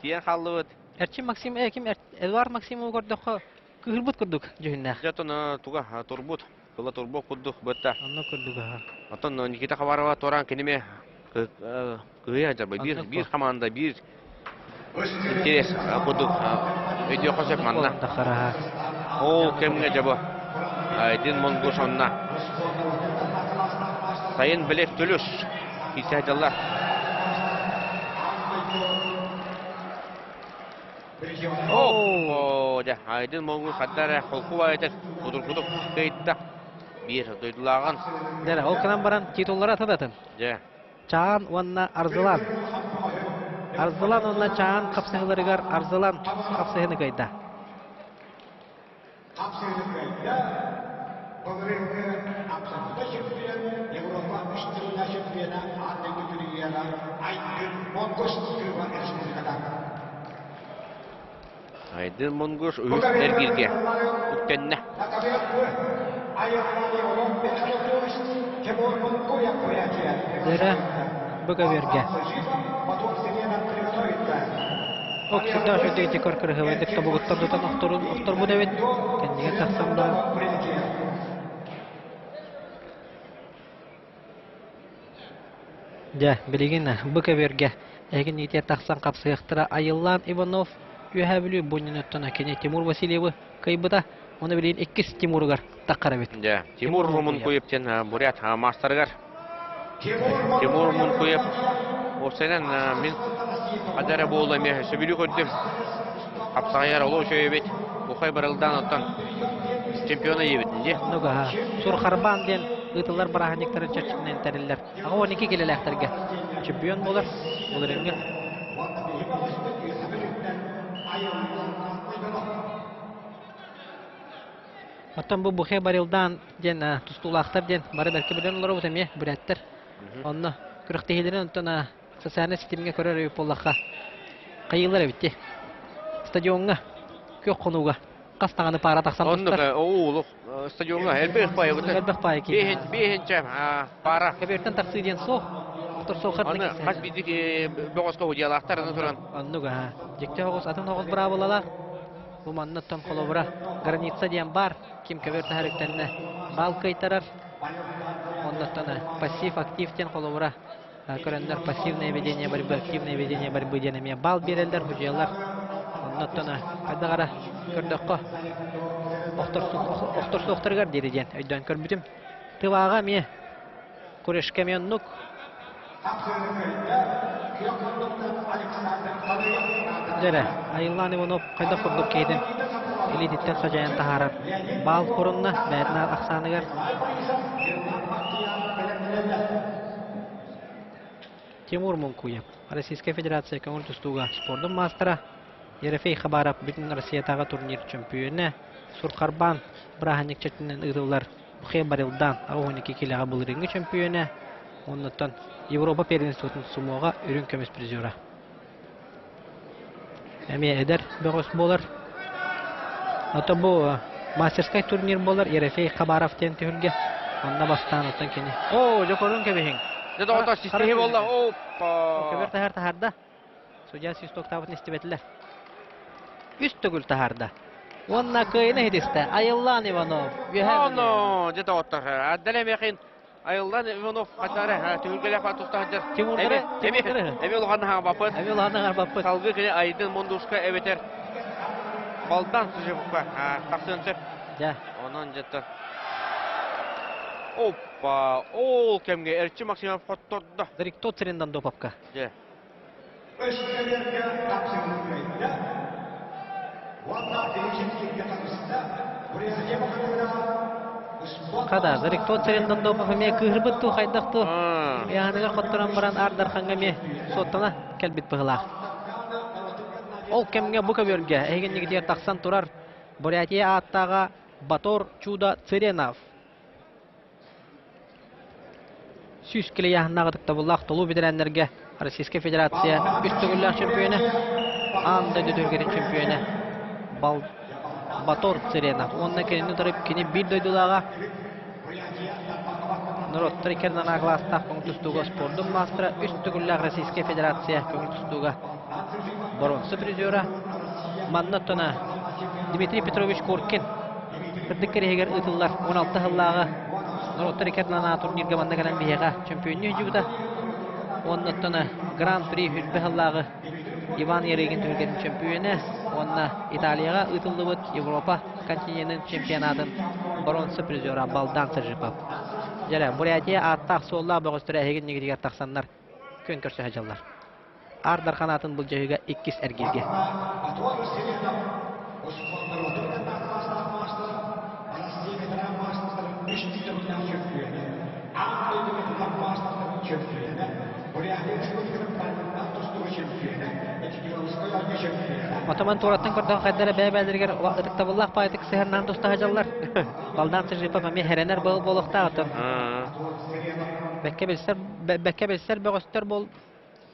тиийэн хааллыбыт. Эрчим Максим, ким Эдуард Максимовы көрдөххө кыһырбыт курдук дьүһүннээх. Дьэ оттон туга турбут, кыла турбут курдук бытта. Онно курдук аха. Оттон Никита Хабарова туораан киниме кыһыйа сылдьар биир биир команда биир интерес курдук өйдүөххэ сөп манна. Ол кэмҥэ дьэ бу Айдын Монгуш онно сайын билет төлүс киирсэ сылдьаллар. Оо, дьэ, Айдын Монгуш ханна эрэ холку баайытык, судургутук кыайда. Биир дойдулааҕын. Дьэ, ол гынан баран титуллара атын. Дьэ. Чаан уонна Арзылан. Арзылан уонна Чаан хапсыһыыларыгар Арзылан хапсыһыыны кыайда. Хапсыһыыны кыайда. Былырыыҥҥы абсолютно чемпион, Европа үс тылына чемпиона аан дойду түрүйүөҕэ Айдын Монгуш Тыва Республиката. Айдын Монгуш үһүс эргииргэ үктэннэ. Дэрэ бу көбүөргэ. Ок сүрдээх үчүгэй декор кырыһыбайдык тобугуттан тутан охторун охторбут эбит. Кэннигэр тахсан баран. Дьэ, билигин бу көбүөргэ эһиги ниитигэр тахсан хапсыһыахтара Айыллаан Иванов Үөһээ Бүлүү Бунньунуттан кини Тимур Васильевы кыайбыта. Уонна билигин иккис Тимуругар таххар эбит. Дьэ, Тимур Мункуев диэн бурят маастарыгар. Тимур Мункуев уопсайынан мин ханна эрэ буолла эмиэ сөбүлүү көрдүм. Хапсаҕайар олус үчүгэй эбит. Бухай барылдаан оттон чемпиона диэбит дии. Ну-га, Сурхарбаан диэн ыытыллар бырааһынньыктарын чэрчитинэн тэриллэр. 82 килэлээхтэргэ чемпион буолар. Былырыыҥҥы. Оттон бу Бухе Барилдаан диэн тустуулаахтар диэн бары бэркэ билэн олоробут эмиэ бүрээттэр. Онно күрэхтэһиилэрин онтон социальнай ситимҥэ көрөр эбит буоллахха хайыылар эбит дии. Стадиоҥҥа, күөх хонууга хас даҕаны паара тахсан Оннук тустар. Уулук стадиоҥҥа элбэх паайа Элбэх паайа киһи. Биэһинчэ паара. Көбүөртэн тахсыы диэн суох. Торсуоххат Аны хас биирдик бөҕөскө удьуолаахтар аны туран. Оннук аа. Дьикти оҕус атын оҕус быраабылалаах. Бу манныттан холобура граница диэн баар. Ким көбүөр таһарыктанна баал кыайтарар. Оннуттан пассив актив диэн холобура көрөннөр пассивное ведение борьбы, активное ведение борьбы диэн эмиэ баал биэрэллэр, худьуйаллар. Оннуттан хайдах эрэ көрдөххө охторсуохтарыгар диэри диэн өйдөөн көрбүтүм. Тывааҕа эмиэ Курешка эмиэ оннук. Дьэрэ, Айыллаан Иванов хайдах курдук киһитин илиититтэн садьайан таһаарар. Баал хорунна бэйэтин ахсааныгар. Тимур Мункуев, Российская Федерация көҥүл тустууга спордун маастара, Ерофей Хабаров бүтүн Россиятааҕы турнир чөмпүйүөнэ, Сурхарбаан бырааһынньык чэрчитинэн ыытыллар Бухе Барилдан 82 килэҕэ былырыыҥҥы чөмпүйүөнэ, оннуттан Европа первенствотын сумоҕа үрүҥ көмүс призера. Эмиэ эдэр бөҕөс буолар. Ото бу мастерскай турнир буолар Ерофей Хабаров диэн түһүлгэ. Онно бастаан оттон кини. Оо, дьокорун кэбиһиҥ. Дьэ доҕоттор, систиһи буолла. Оппа. Көбөр таһар таһарда. Судья свистоктаабытын истибэтилэр. Үс төгүл таһаарда. Уонна кыайыны иһитистэ. Айыллаан Иванов. Үөһээ Оно, дьэ доҕоттор, Аддал эмиэхин Айыллан Иванов хатары түһүлгэлээх тустаһыдыр. Тимурдары, Тимурдары. Эми улахан хаҥабаппыт. Эми улахан хаҥабаппыт. Салгыы кини Айдын Мундушка эбэтэр Балдан Сыжевка тахсыан сөп. Дьэ. Онон дьэ Оппа, ол кэмҥэ Эрчи Максимов хоттордо. Дарикто Церендан допапка. Дьэ. Өскөлөргө тапсырыллыбыта уонна физическийгэ таҕыста Бурятия баһылыга Хада, Зарикто Церендондопов эмиэ кыыһырбыт туу хайдах туу ыйааһыныгар хотторон баран Аар Дархаҥҥа эмиэ суоттана кэлбит быһыылаах. Ол кэмҥэ бу көбүөргэ эһигиннигитигэр тахсан турар Бурятия ааттааҕа Батор Чудо Цыренов 100 кило ыйааһыннаах ытыктабыллаах толуу бэтэрээннэргэ Российскай Федерация үс төгүллээх чөмпүйүөнэ, аан дойду түһүлгэтин чөмпүйүөнэ Бал Батор Цыренов уонна кинини утары кини биир дойдулааҕа норуоттар икки ардынан кылаастаах көҥүл тустууга спордун маастара, үс төгүллээх Российскай Федерация көҥүл тустууга боруонса призера. Манна оттона Дмитрий Петрович Коркин Сырдык кэриһигэр ыытыллар 16 сыллааҕы норуоттар икки ардынан турнирга манна кэлэн биһиэхэ чөмпүйүннүү сылдьыбыта. Уонна оттон Гран-при үрбэ сыллааҕы Иван Ярыгин түһүлгэтин чөмпүйүөнэ уонна Италияҕа ыытыллыбыт Европа континенын чемпионатын боруонса призера Балдан Сажипов. Дьэрэ, Бурятия ааттаах-суоллаах бөҕөстөрө эһигин нигитигэр тахсаннар күөн көрсө сылдьаллар. Аар Дархан аатын былдьаһыыга иккис эргииргэ. Отоман туораттан көрдөххө хайдара бэйэ-бэйэлэригэр ытыктабыллаах баайдык сыһыаннаан туста сылдьаллар. Балдаан Сыжипов эмиэ хэрэнэр буолуохтаах оттон. Бэккэ билсэр бэккэ билсэр бөҕөстөр бол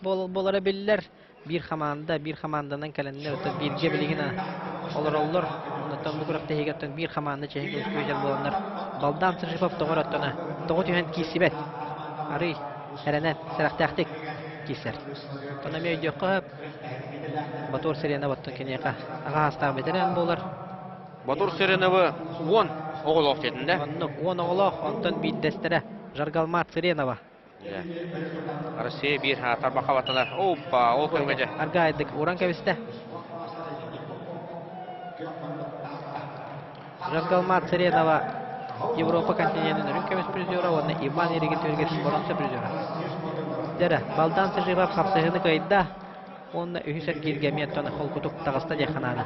буолара биллэр. Биир хамаанда, биир хамаанданан кэлэннэр, оттон бииргэ билигин олороллор. Онтон бу күрэхтэһиигэ оттон биир хамаанда чэһин көмүскүүтэр буоланнар Балдан Сыжипов тоҕор оттона тоҕо түһэн киирсибэт. Арый эрэнэн, сэрэхтээхтик киирсэр. Оттон эмиэ өйдүөххэ сөп. Батур Сиренов оттон киниэхэ аҕа саастаах бэтэрээн буолар. Батур Сиреновы 10 оҕолоох диэтин да? Оннук, 10 оҕолоох, онтон биирдэстэрэ Жаргалмат Сиренова. Россия биир тарбахха баттанар. Опа, ол көҥө дьэ. Аргаайдык уран кэбистэ. Жаргалмат Цыренова Европа континенын үрүҥ көмүс призера уонна Иван Еригин түһүлгэтин боруонса призера. Дьэрэ, Балдан Сыживов хапсыһыыны кыайда уонна үһүс эргииргэ эмиэ оттон холкутук таҕыста диэххэ наада.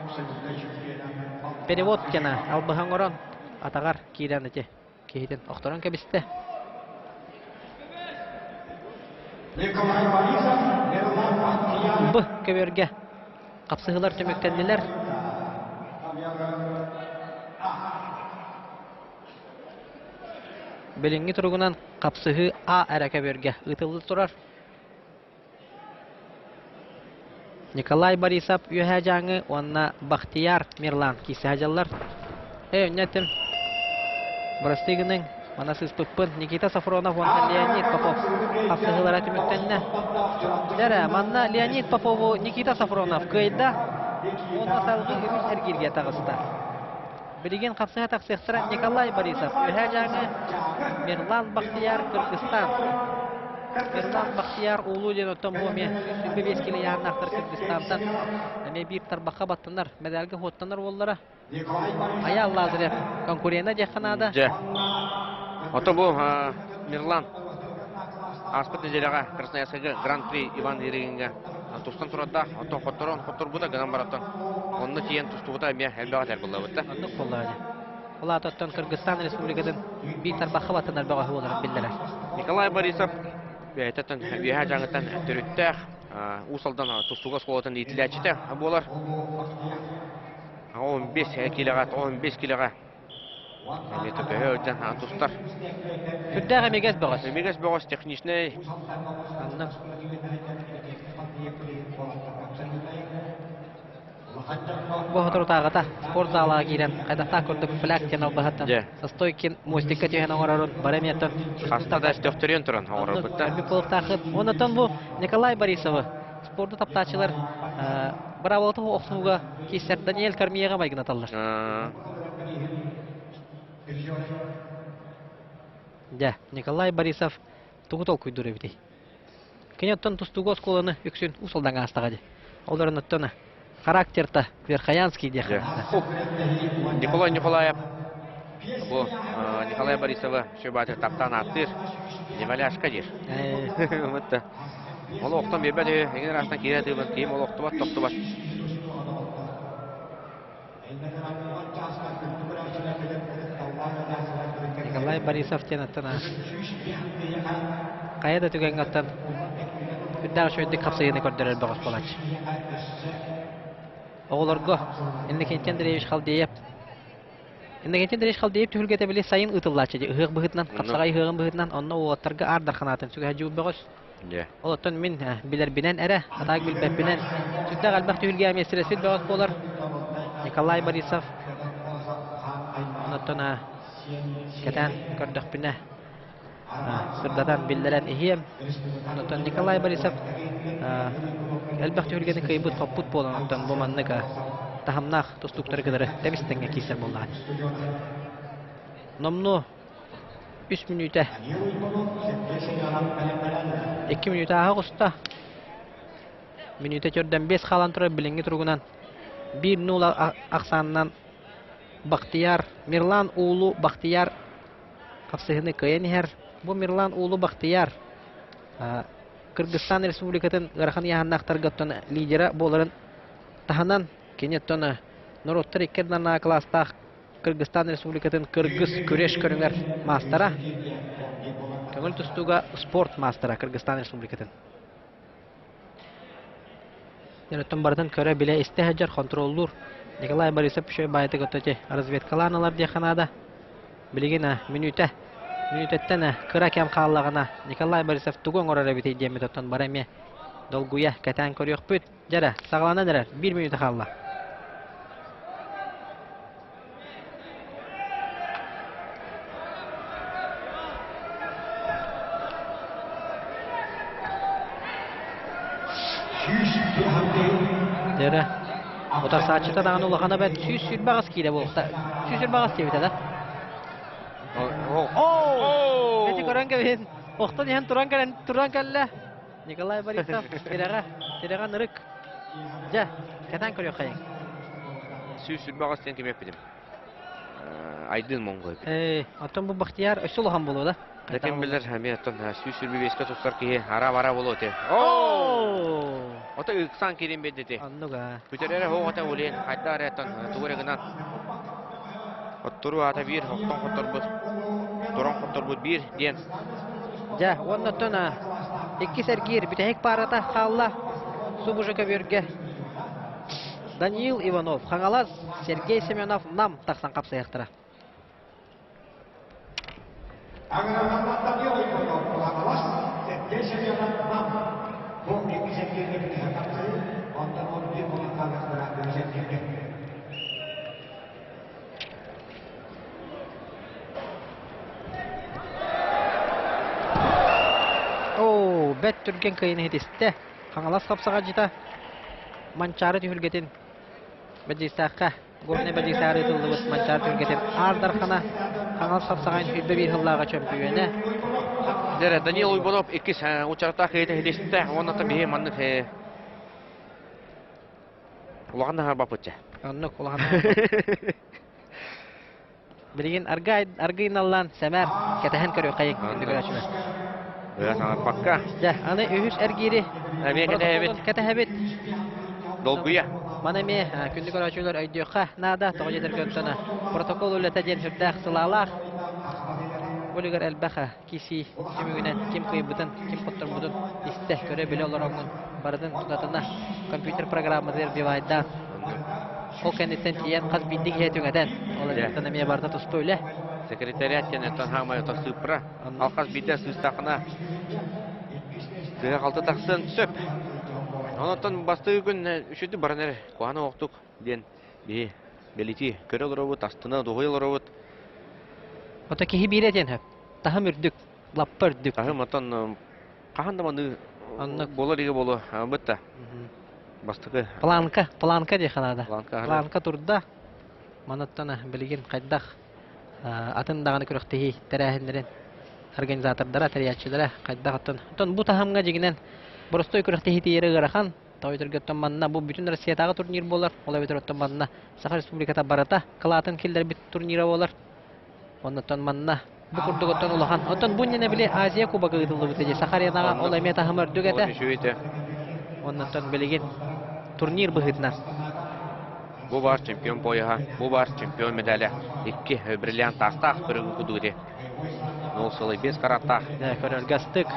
Переводкина албаһа оҥорон атаҕар киирэн ити киһитин охторон кэбистэ. Б көбүөргэ хапсыһыылар түмүктэннилэр. Билиҥҥи туругунан хапсыһыы А эрэ көбүөргэ ыытылла турар. Николай Борисов Үөһээ Дьааҥы уонна Бахтияр Мирлан киирсэ сылдьаллар. Ээ, үнньэ этим. Бырастыы гыныҥ, мана сыыспыппын. Никита Сафронов уонна Леонид Попов хапсыһыылара түмүктэннэ. Дьэрэ, манна Леонид Попову Никита Сафронов кыайда уонна салгыы үһүс эргииргэ таҕыста. Билигин хапсыһа тахсыахтара Николай Борисов, Үөһээ Дьааҥы, Мирлан Бахтияр, Кыргызстан. Мирлан Бахтияр Уулуу диэн оттон бу эмиэ 105 кило ыйааһыннаахтар Кыргызстантан эмиэ биир тарбахха баттанар, мэдээлгэ хуоттанар уоллара. Айаал Лазарев конкурена диэххэ наада. Дьэ. Ото бу Мирлан. Ааспыт нэдиэлэҕэ Красноярскайга Гран-при Иван Ерыгиҥҥа тустан турардаах, оттон хотторон хотторбута гынан бараттан онно тиийэн тустубута эмиэ элбэх этэр буоллабыт да. Оннук буоллаҕа дии. Ол аата оттон Кыргызстан Республикатын биир тарбахха баттанар бөҕөһө буоларын биллэрэр. Николай Борисов бэйэтэ Үөһээ Дьааҥыттан төрүттээх Уус Алдан тустууга оскуолатын иитиллээччитэ буолар. 15 килэҕэ 15 килэҕэ Эмиэ төһө сылдьан аан тустар. Сүрдээх эмигэс бөҕөс. Эмигэс бөҕөс техничнэй. Анна. Бу соторутааҕыта спорт залаҕа киирэн хайдахтаах курдук фляг диэн албаһыттан состойкин мостикка түһэн оҥорорун бары эмиэ Хаста да төхтөрүйэн туран оҥорорбут да. Элбик буолуохтаахыт. Оннотон бу Николай Борисовы спорду таптааччылар быраабылата охсууга киирсэр Даниэль Кармияҕа майгынаталлар. Дьэ, Николай Борисов тугу толкуйдуур эбитий? Кини оттон тустууга оскуоланы үксүн Уус Алдаҥҥа аастаҕа дии. Ол эрэн оттон характерта Верхоянский диэххэ. Николай Николаев бу Николай Борисовы сүбаатыр таптаан ааттыыр. Неваляшка диир. Вот Ол охтон биэрбэт үһү, эҥин араастан киирэ тыыбын, киһим ол охтубат, тохтубат. Николай Борисов диэн аттан хайа да түгэҥҥэ оттон үрдээх үчүгэйдик хапсыйыыны көрдөрөр бөҕөс буолааччы. Оҕолорго Иннокентий Андреевич Халдеев Иннокентий Андреевич Халдеев түһүлгэтэ били сайын ыытыллааччы дии ыһыах быһыытынан, хапсаҕай ыһыаҕын быһыытынан онно уолаттарга аар дарханаатын сүгэһэ дьуур бөҕөс. Ол оттон мин билэрбинэн эрэ, атаак билбэппинэн, сүрдээх элбэх түһүлгэ миэстэлэспит бөҕөс буолар Николай Борисов. Онтон кэтээн көрдөхпүнэ, сырдатан биллэрэн иһиэм. Онтон Николай Борисов элбэх түһүлгэни кыайбыт хоппут буолан, оттон бу маннык таһымнаах тустууктары кытары тэбис-тэҥҥэ киирсэр буоллаҕа. Номнуо Үс мүнүүтэ. Икки мүнүүтэ ааһа оҕуста. Мүнүүтэ төрдөн биэс хаалан турар билиҥҥи туругунан биир нуул ахсаанынан Бахтияр Мирлан Уулу Бахтияр хапсыһыыны кыайан иһэр. Бу Мирлан Уулу Бахтияр Кыргызстан Республикатын ыарахан ыйааһыннаахтарга оттон лидера буоларын таһынан кини оттон норуоттар икки ардыларынааҕы кылаастаах Кыргызстан Республикатын кыргыз күрэш көрүҥэр маастара, көҥүл тустууга спорт маастара Кыргызстан Республикатын. Оттон барытын көрө-билэ истэ сылдьар, хонтуруоллуур Николай Борисов үчүгэй баайытык оттоти разведкалаан ылар диэххэ наада. Билигин мүнүүтэ, мүнүүтэттэн кыра кэм хааллаҕына Николай Борисов тугу оҥорор эбитий диэммит оттон бары эмиэ долгуйа кэтээн көрүөхпүт. Дьэ эрэ, саҕаланан эрэр, биир мүнүүтэ хаалла. Дьэ эрэ, утарсааччыта даҕаны улахана бэрт 128 киилэ буолта. 128 диэбитэ да? Оо! Эти көрөн кэбиһин. Охтон иһэн туран кэлэн туран кэллэ. Николай Борисов тирэҕэ, тирэҕэ нырык. Дьэ, кэтээн көрүөххэйиҥ. 128 диэн кими эппитим? Айдын Монгол эппит. Ээ, оттон бу Бахтияр өссө улахан буолуо да? Да ким билэр, эмиэ оттон 125-кэ тустар киһи ара-бара буолуо этэ. Оо! Ото ыксаан киирин биэрдэ ити. Оннук аа. Бүтэрэрэ оһох ата улин, хайда эрэ оттон тугу эрэ гынан. Отторуу аата биир, охтон хотторбут, туран хотторбут биир диэн. Дьэ, уонна оттон иккис эргиир бүтэһик паарата хаалла субужа көбүөргэ. Даниил Иванов, Хаҥалас, Сергей Семенов, Нам тахсан хапсыйахтара. Агрономаттан Иванов, Хаҥалас, Сергей Семенов, Нам. Бу иккис эргииргэ бүтэһик хапсыйыы, онтон 11 буолан хаалыахтара үһүс эргииргэ. Оо, бэрт түргэн кыайыыны иһитистэ. Хаҥалас хапсаҕайдьыта Манчаары түһүлгэтин Бэдьиистээххэ Горнай Бэдьиисээр ыытыллыбыт Манчаары түһүлгэтин Аар Дархана Хаҥалас хапсаҕайын 21 сыллааҕы чөмпүйүөнэ. Дьэ, Даниил Уйбанов иккис учаратаах киһитэ иһитистэ уонна биһи маннык Улахан наһарбаппыт Оннук улахан Билигин аргыйналлаан сэмээр кэтэһэн көрүөххэйиҥ күндү көрөөччүлэр. Ыга саҥарбакка. Дьэ, аны үһүс эргиири Эмиэ кэтэһэбит. Кэтэһэбит. Долгуйа. Маны эмиэ күндү көрөөччүлэр өйдүөххэ наада. Тоҕо диэтэргэ онтон протокол үлэтэ диэн сүрдээх сылаалаах. Бу үлүгэр элбэх киси түмүгүнэн ким кыайбытын, ким хотторбутун истэ, көрө-билэ олороҥҥун барытын тутатына компьютер программатыгар бивайдаан ол кэнниттэн тиийэн хас биирдии киһи түҥэтэн ол эрдэттэн эмиэ барыта туспа үлэ. Секретариат диэн оттон хаамай ото сыыппара. Алхас биирдэ сыыстахына тыа-халты тахсан сөп. Онон бастакы күн үчүгэй баран эрэ куһаҕан оҕохтук диэн биһи бэлитии көрө олоробут, астына дуһуй олоробут. Ото киһи биирэ диэн хөп. Таһым үрдүк, лаппа үрдүк. Таһым оттон хаһан да маныы буолар игэ буолуо бытта. Бастакы Планка, планка диэхэ наада. Планка турда. Манаттан билигин хайдах атын даҕаны күрэхтэһии тэрээһиннэрин организатордара, тэрийээччилэрэ хайдах оттон оттон бу таһымҥа дьиҥинэн боростуой күрэхтэһии тиийэрэ ыарахан. Тоҕо оттон манна бу бүтүн Россиятааҕы турнир буолар. Ол эбэтэр оттон манна Саха Республиката барыта кылаатын киллэрбит турнира буолар. Оннуттан манна бу курдук оттон улахан. Оттон бу иннинэ били Азия Кубога ыытыллыбыта дии. Саха аренаҕа ол эмиэ таһыма үрдүк этэ. Оннуттан билигин турнир быһыытынан. Бу бар чемпион пояһа, бу бар чемпион медаля. Икки бриллиант таастаах көрүҥ кудук ити. 0,5 караттаах. Көрөргө астык.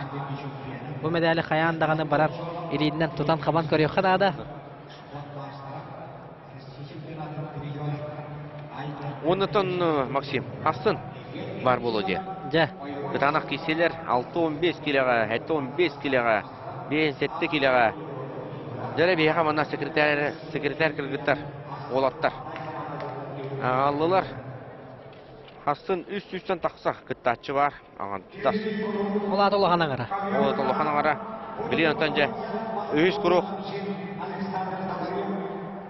Бу медали хайаан даҕаны баран илиинэн тутан-хабан көрүөххэ наада. Оннотон Максим, ахсын бар болу де. Дьэ. Кытаанах киселер 6-15 килоға, 7-15 килоға, 5-7 килоға. Дьэ биһиэхэ манна секретарь, секретарь кыргыттар, уолаттар. Аҕаллылар. Хастын үс сүүстэн тахса кыттааччы бар. Аҕантас. Ол аата улахан аҥара. Ол аата улахан аҥара. Билин онтон дьэ үһүс курук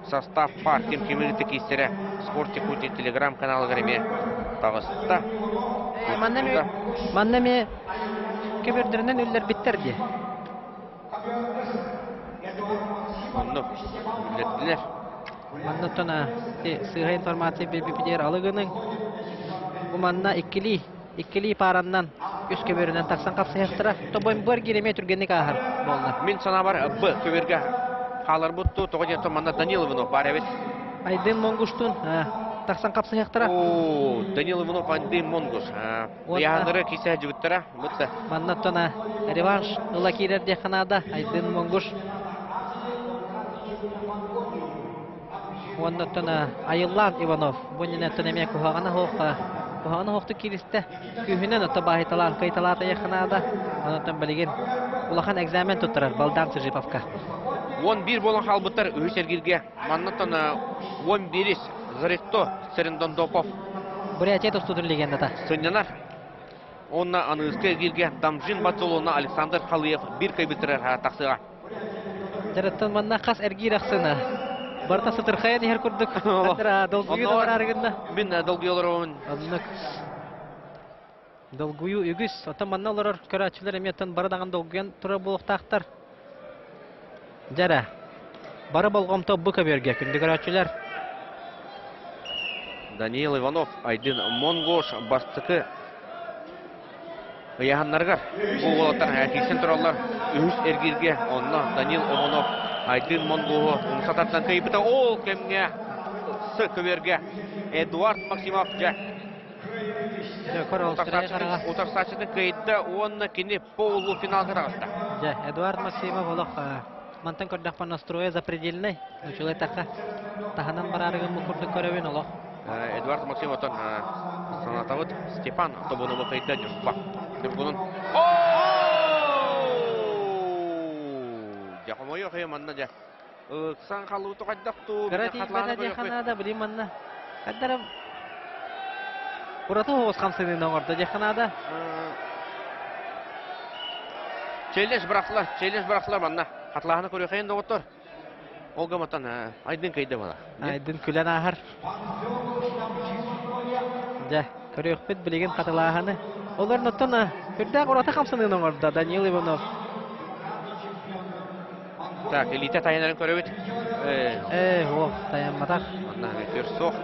состав пар ким кимирити киистэрэ Спорт Якутия телеграм-каналыгар эмиэ таҕыста. Манна эмиэ манна эмиэ көбүөрдэринэн үллэрбиттэр дии. Оннук үллэрдилэр. Маннаттан сыыһа информация биэрбиппитигэр алы гыныҥ. Бу манна иккилии, иккилии паараннан үс көбүөрүнэн тахсан хапсыһыахтара. Тобой бу эргиир эмиэ түргэнник ааһар буолла. Мин санаабар Б көбүөргэ хааларбыт ту тоҕо диэн манна Данил Иванов баар эбит. Айдын Монгуштун тахсан хапсыһыахтара. О, Данил Иванов, Айдын Монгуш. Ыйааһыннары кисе дьыбыттара. Бутта. Маннаттан реванш ыла киирэр диэххэ наада. Айдын Монгуш. Уоннаттан Айыллаан Иванов. Бу иннинэттэн эмиэ куһаҕана суох куһаҕана суохтук кииристэ. Күүһүнэн отто баһыйталаан кыйталаата диэххэ наада. Онон билигин улахан экзамен туттарар Балдан Сыжиповка. 11 буолан хаалбыттар үһүс эргииргэ. Маннаттан 11-ис Заритто Серендондопов. Бурятия тустуутун легендата. Сынньанар. Онно аныгыскы эргииргэ Дамжин Бацолуна Александр Халыев биир кыайбыттарыгар тахсыаҕа. Дьарыттан манна хас эргиир ахсына барыта сытырхайан иһэр курдук долгуйуу да бараары гынна. Мин долгуйа олоробун. Оннук. Долгуйуу үгүс. Оттон манна олорор көрөөччүлэр эмиэ оттон бары даҕаны долгуйан турар буолуохтаахтар. Дьэрэ, бары болҕомто бу көбүөргэ күндү көрөөччүлэр. Даниил Иванов, Айдын Монгош бастакы ыйааһыннарыгар бу уолаттар киирсэн тураллар. Үһүс эргииргэ онно Данил Иванов Айдын Монгоһу умса тардан кыайбыта. Ол кэмҥэ с көбүөргэ Эдуард Максимов дьэ утарсааччытын кыайда уонна кини полуфиналга таҕыста. Дьэ, Эдуард Максимов олох мантан көрдөхпө настроя запредельный. Учулай таха таһынан бараарыгын бу курдук көрөбүн олох. Эдуард Максимов оттон санатабыт Степан Тобунова кыйда Ньурба. Ньургунун. Дьэ хомойуох хойо манна дьэ. Ыксан халууту хайдах туу. Кыра тиийбэтэ диэххэ наада, билим манна. Хайдара Ураты оҕус хамсаныыны оҥордо диэххэ наада. Челлендж бырахтылар, челлендж бырахтылар манна. Хатылааһыны көрүөххэйин доҕоттор. Ол гыматтан Айдын кыйды бала. Айдын күлэн ааһар. Дьэ, көрүөхпүт билигин хатылааһыны. Олор оттон үрдээх ураты хамсаныыны оҥордо Даниил Иванов. Так, элита тайанарын көрөбүт. Э, о, таянматах. Манна өтөр суох.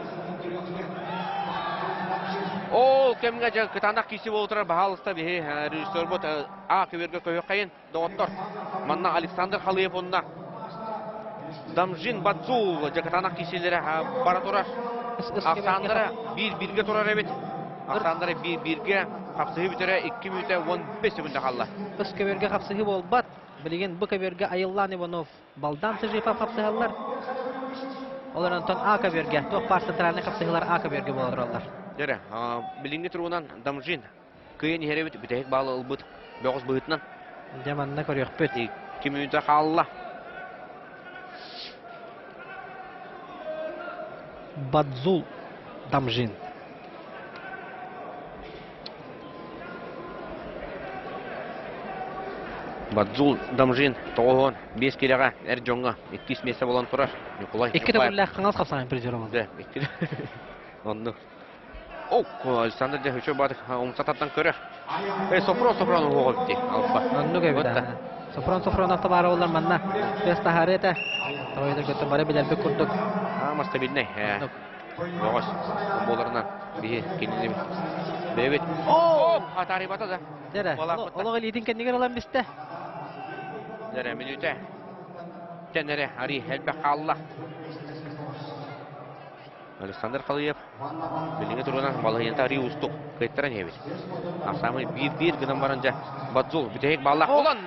О! Ол кэмҥэ дьэ кытаанах киси буолутар баһаалыста биһи режиссербут А көбүөргэ көһүөххэйин доҕоттор. Манна Александр Халыев онна Дамжин Бадзул дьэ кытаанах кисилэрэ бара турар. Ахсаандара биир бииргэ турар эбит. Ахсаандара биир бииргэ хапсыһыы бүтэрэ 2 мүнүүтэ 15 секунда хаалла. Ыс көбүөргэ хапсыһыы буолбат. Билигин бу көбүөргэ Айыллаан Иванов Балдан Сыжипов хапсыһаллар. Олор онтон А көбүөргэ туох баар центральнай хапсыһыылар А көбүөргэ буола тураллар. Дьэрэ, билиҥҥи туругунан Дамжин кыайан иһэрэбит бүтэһик баалы ылбыт бөҕөс быһыытынан. Дьэ манна көрүөхпүт. 2 мүнүүтэ хаалла. Бадзул Дамжин. Бадзул Дамжин 95 килэҕэ эр дьоҥҥо иккис миэстэ буолан турар. Николай Икки төгүллээх хаҥас хапсаҕай призер буолла. Да, икки. Оннук. О, Александр Дяхучев баатык умса тартан көрөр. Э, Сопрон Сопрон уһуоҕа битти. Алпа. Оннук эбит. Сопрон Сопронов табаара боллар манна. Тыас таһаары этэ. Тоҕойдор көттө бары билэрбит курдук. Аама стабильный. Бөҕөс буоларынан биһи кинини бэйэбит. О, атаарыйбата да. Дэрэ, олох илиитин кэннигэр ылан бистэ. Дэрэ, мүнүүтэ. Тэнэрэ, ари элбэх хаалла. Александр Халыев билиҥҥи туругунан балаһыйата арыы уустук кыайтаран иһэбит. Самый биир-биир гынан баран дьэ Бадзул бүтэһик бааллаах булан!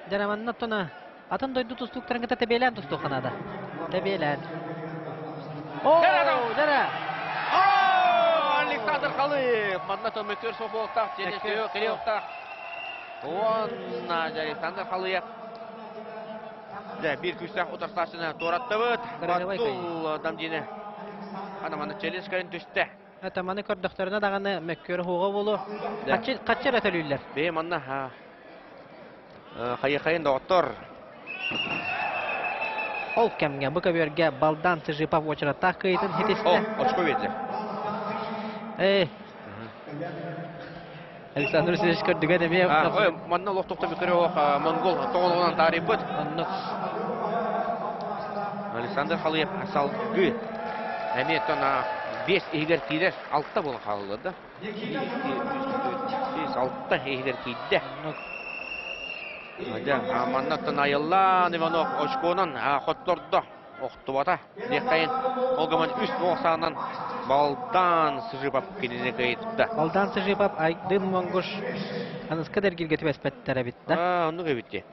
Дьэ манна тона атын дойду тустууктарын кытта тэбиэлээн тустуохха наада. Тэбиэлээн. О, дьэрэ! Александр Халыев манна төмөкөр софуохтаах, теннис кириохтаах. Уонна Александр Халыев Дьэ, биир күүстээх утарсааччыны туораттыбыт. Баттул Дамдины Ана челлендж кэлин түстэ. Это маны көрдөхтөрүнэ даҕаны мөккүөр уһуоҕа буолуо. Хаччы эрэ төлүүллэр. Бэйэ манна хайы-хайын доҕоттор. Ол кэмҥэ бу көбүөргэ Балдан Цыжипов уочараттаах кыайыытын хитистэ. О, очко биэрдэ. Э, Александр Васильевич көрдүгэн эмиэ манна олохтоохто бүтэрэ ох монгол тоҕолоҕунан таарыйбыт. Оннук. Александр Халыев салгыы эмиэ тон 5 иһигэр киирэр 6 буолан хааллылар да. 2, 3, 4, 6 иһигэр киирдэ. Оннук. Дьэ, маннаттан айыллаан Иванов очконан хоттордо. Охтубата. Диэххэйин ол гынан үс буолсаанан Балдан Сыжипов кинини кыайытта. Балдан Сыжипов Айдын Монгуш аныска дэргиргэ түбэспэттэр эбит да. Аа, оннук эбит дии.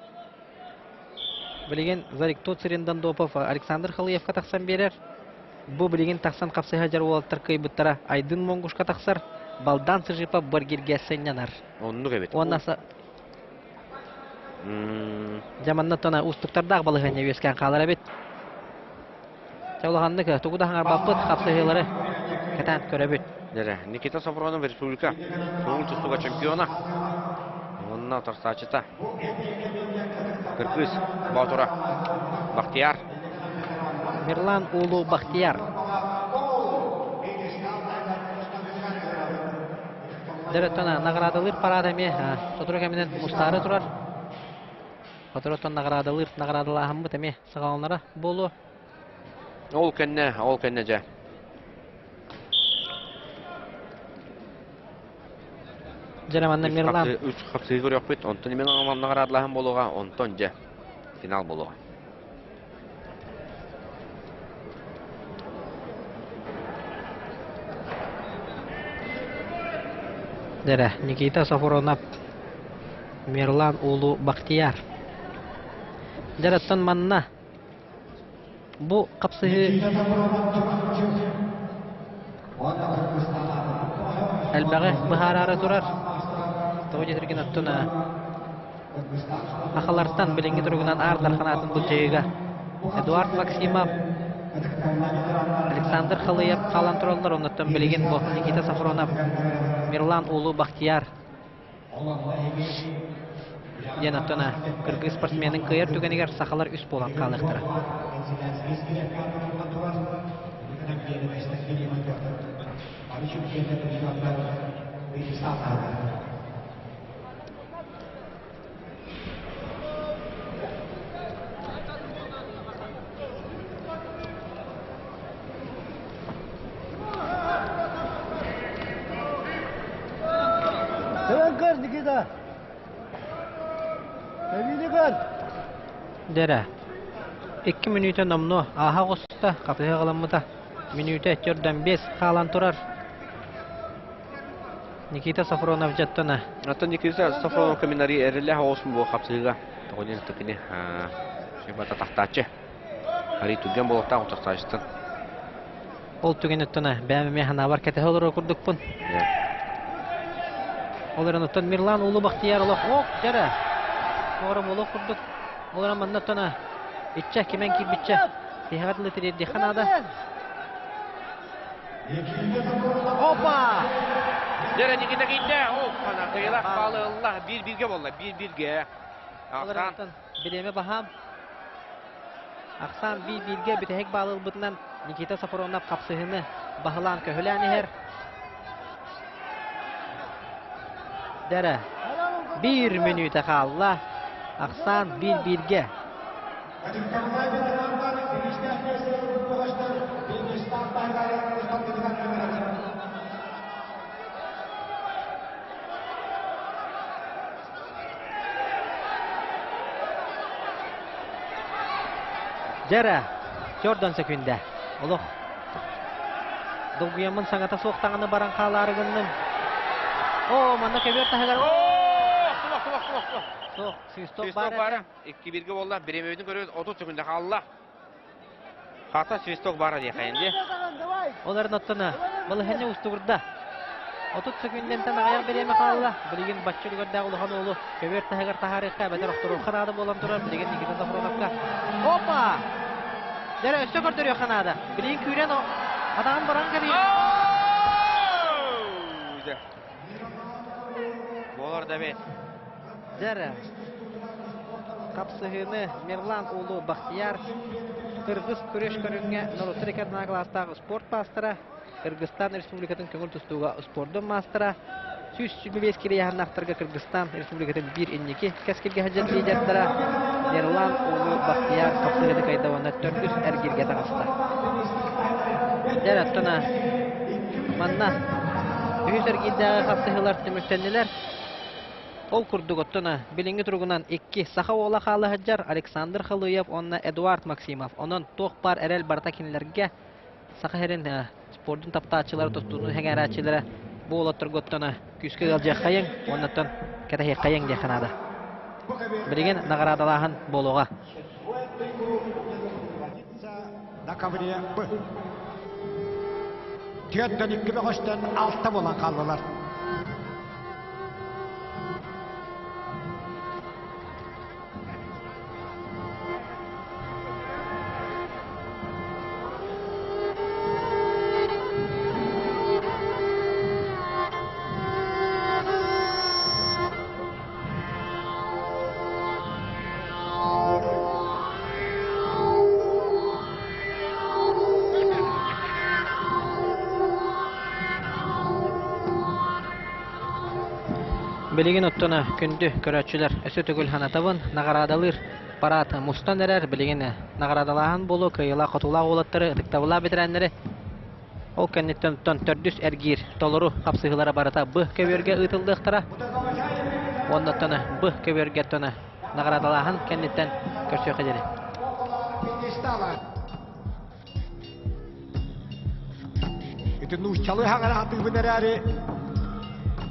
Билигин Зарикто Цирендандопов Александр Халыевка тахсан биэрэр. Бу билигин тахсан хапсыһа дьар уолаттар кыайбыттара Айдын Монгушка тахсар, Балдан Сыжипов Баргиргэ сынньанар. Оннук эбит. Уонна Дьэ манна тона уустуктардаах балаһыанньа үөскээн хаалар эбит. Чэ улаханнык тугу да хаҥарбаппыт, хапсыһыылары кэтээн көрөбүт. Дьэ, Никита Сопронов республика көҥүл тустууга чемпиона. Уонна утарсааччыта Кыргыз Боотура Бахтияр. Мирлан Уулу Бахтияр. Дөрөттөн наҕараадалыыр парад эмиэ сотору кэминэн мустаары турар. Соторуттан наҕараадалыыр наҕараадалааһыммыт эмиэ саҕаланара буолуо. Ол кэннэ, ол кэннэ дьэ. Дьэ манна Мирлан. Үс хапсыһыы көрүөхпүт, онтон именно наҕараадалааһын буолуоҕа, онтон дьэ финал буолуоҕа. Дэрэ, Никита Софронов, Мирлан Улу Бахтияр. Дьэрэ, манна бу хапсыһыы элбэҕи быһаараары турар. Тоҕо диэтэргин оттон Сахалартан билиҥҥи туругунан Аар Дархан аатын былдьаһыыга Эдуард Максимов, Александр Халыев хаалан тураллар. Оннуттан билигин бу Никита Сафронов, Мирлан Улу Бахтияр диэн оттон кыргыз спортсменын кыайар түгэнигэр сахалар үс буолан хаалыахтара. Тэбэн көр, Никита! Тэбиини көр! Дэрэ. Икки мүнүүтэ номнуо ааһа оҕуста, хатыһы аҕаламмыта. Мүнүүтэ 45 хаалан турар. Никита Софронов дьаттана. Оттон Никита Софронов комментарий эрэллээх оҕус бу хапсыһыыга. Тоҕо диэн кини бата тахтааччы. Арый түргэн буолуохтаах утахтааччыттан. Ол түгэн оттон бэйэм эмиэ санаабар кэтэһэ олорор курдукпун. Ол эрэн оттон Мирлан Улуу Бахтияр олох ок дьара. Оҕором олох курдук. Ол эрэн манна оттон иччэ кимэн киирбиччэ тиһэҕэ дылы тириэрдиэххэ наада. Опа! Дьэрэ Никита киирдэ. О, хана кыйылах баалы ылла. Биир-бииргэ буолла. Биир-бииргэ. Ахсаан. Бириэмэ баһаам. Ахсаан биир-бииргэ бүтэһик баалы ылбытынан Никита Софронов хапсыһыны баһылаан көһүлээн иһэр. Дэрэ. Биир мүнүүтэ хаалла. Ахсаан биир-бииргэ. Дьэрэ, Чордон сөкүндэ. Олох. Долгуйаммын саҥата суох таҥаны баран хаалаары гынным. Оо, манна көбүөр таһыгар. Оо, суох, суох, суох, суох. Суох, свисток Свисток баар баара. этэ. Икки бииргэ буолла. Бириэмэбитин көрөбүт 30 секунда хаалла. Хата свисток баара диэхэйин дии. Ол эрэн оттон балаһыанньа уустугурда. 30 секундентэн аҕыйах бириэмэ хаалла. Билигин бачча үлүгэрдээх улахан уолу көбүөр таһыгар таһаарыахха эбэтэр охторуохха наада буолан турар. Билигин Никита Софроновка. Опа! Дьэ, өссө көрдөрүөххэ наада. Билигин күүрэн атаҕын баран кэбиһ. Буолар да эбит. Дьэ, хапсыһыыны Мирлан Улу Бахтияр кыргыз күрэш көрүҥҥэ норуоттар икки кылаастаах спорт маастара, Кыргызстан Республикатын көҥүл тустууга спордун маастара, 125 килояһыннаахтарга Кыргызстан Республикатын биир инники кэскилгэ сылдьар лидердара Мирлан Улу Бахтияр хапсыһыыны кыайда уонна төрдүс эргииргэ таҕыста. Дьэ, оттон манна үһүс эргиирдээҕи хапсыһыылар түмүктэннилэр. Ол курдук оттон билиҥҥи туругунан икки саха уола хаала сылдьар Александр Халыев уонна Эдуард Максимов. Онон туох баар эрэл барыта кинилэргэ. Саха сирин спордун таптааччылара, тустуутун сэҥээрээччилэрэ бу уолаттарга оттон күүскэ ыалдьыаххайыҥ уонна оттон кэтэһиэххэйиҥ диэххэ наада. Билигин наҕараадалааһын буолуоҕа. На ковре Б. Түөртэн икки бөҕөстөн алта буолан хааллылар. Билигин оттон күндү көрөөччүлэр өссө төгүл санатабын, наҕараадалыыр парад мустан эрэр. Билигин наҕараадалааһын буолуо, кыайыылаах-хотуулаах уолаттары, ытыктабыллаах бэтэрээннэри Ол кэнниттэн оттон төрдүс эргиир толору хапсыһыылара барыта Б көбүөргэ ыытыллыахтара. Уонна оттон Б көбүөргэ оттон наҕараадалааһын кэнниттэн көрсүөххэ диэри. Ити нууччалыы хаҥараатыыбын эрээри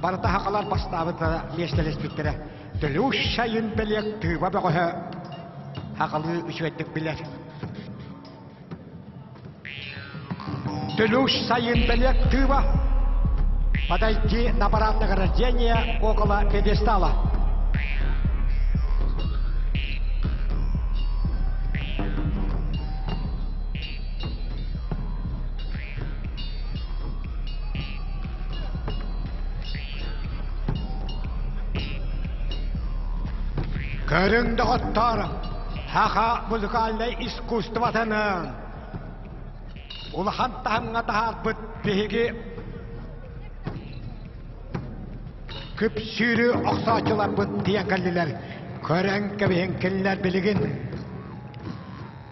барыта хахалар бастаабыттара миэстэлэспиттэрэ. Төлүүш сайын бэлиэк тыыба бөҕөһө хахалыы үчүгэйдик билэр. Төлүүш сайын бэлиэк тыыба подойти на парад награждения около пьедестала. Көрүҥ доҕоттоор, саха музыкальнай искусствотынан улахан таһымҥа таһаарбыт биһиги күпсүүрү охсооччуларбыт тиийэн кэллилэр. Көрөн кэбиһин кинилэр билигин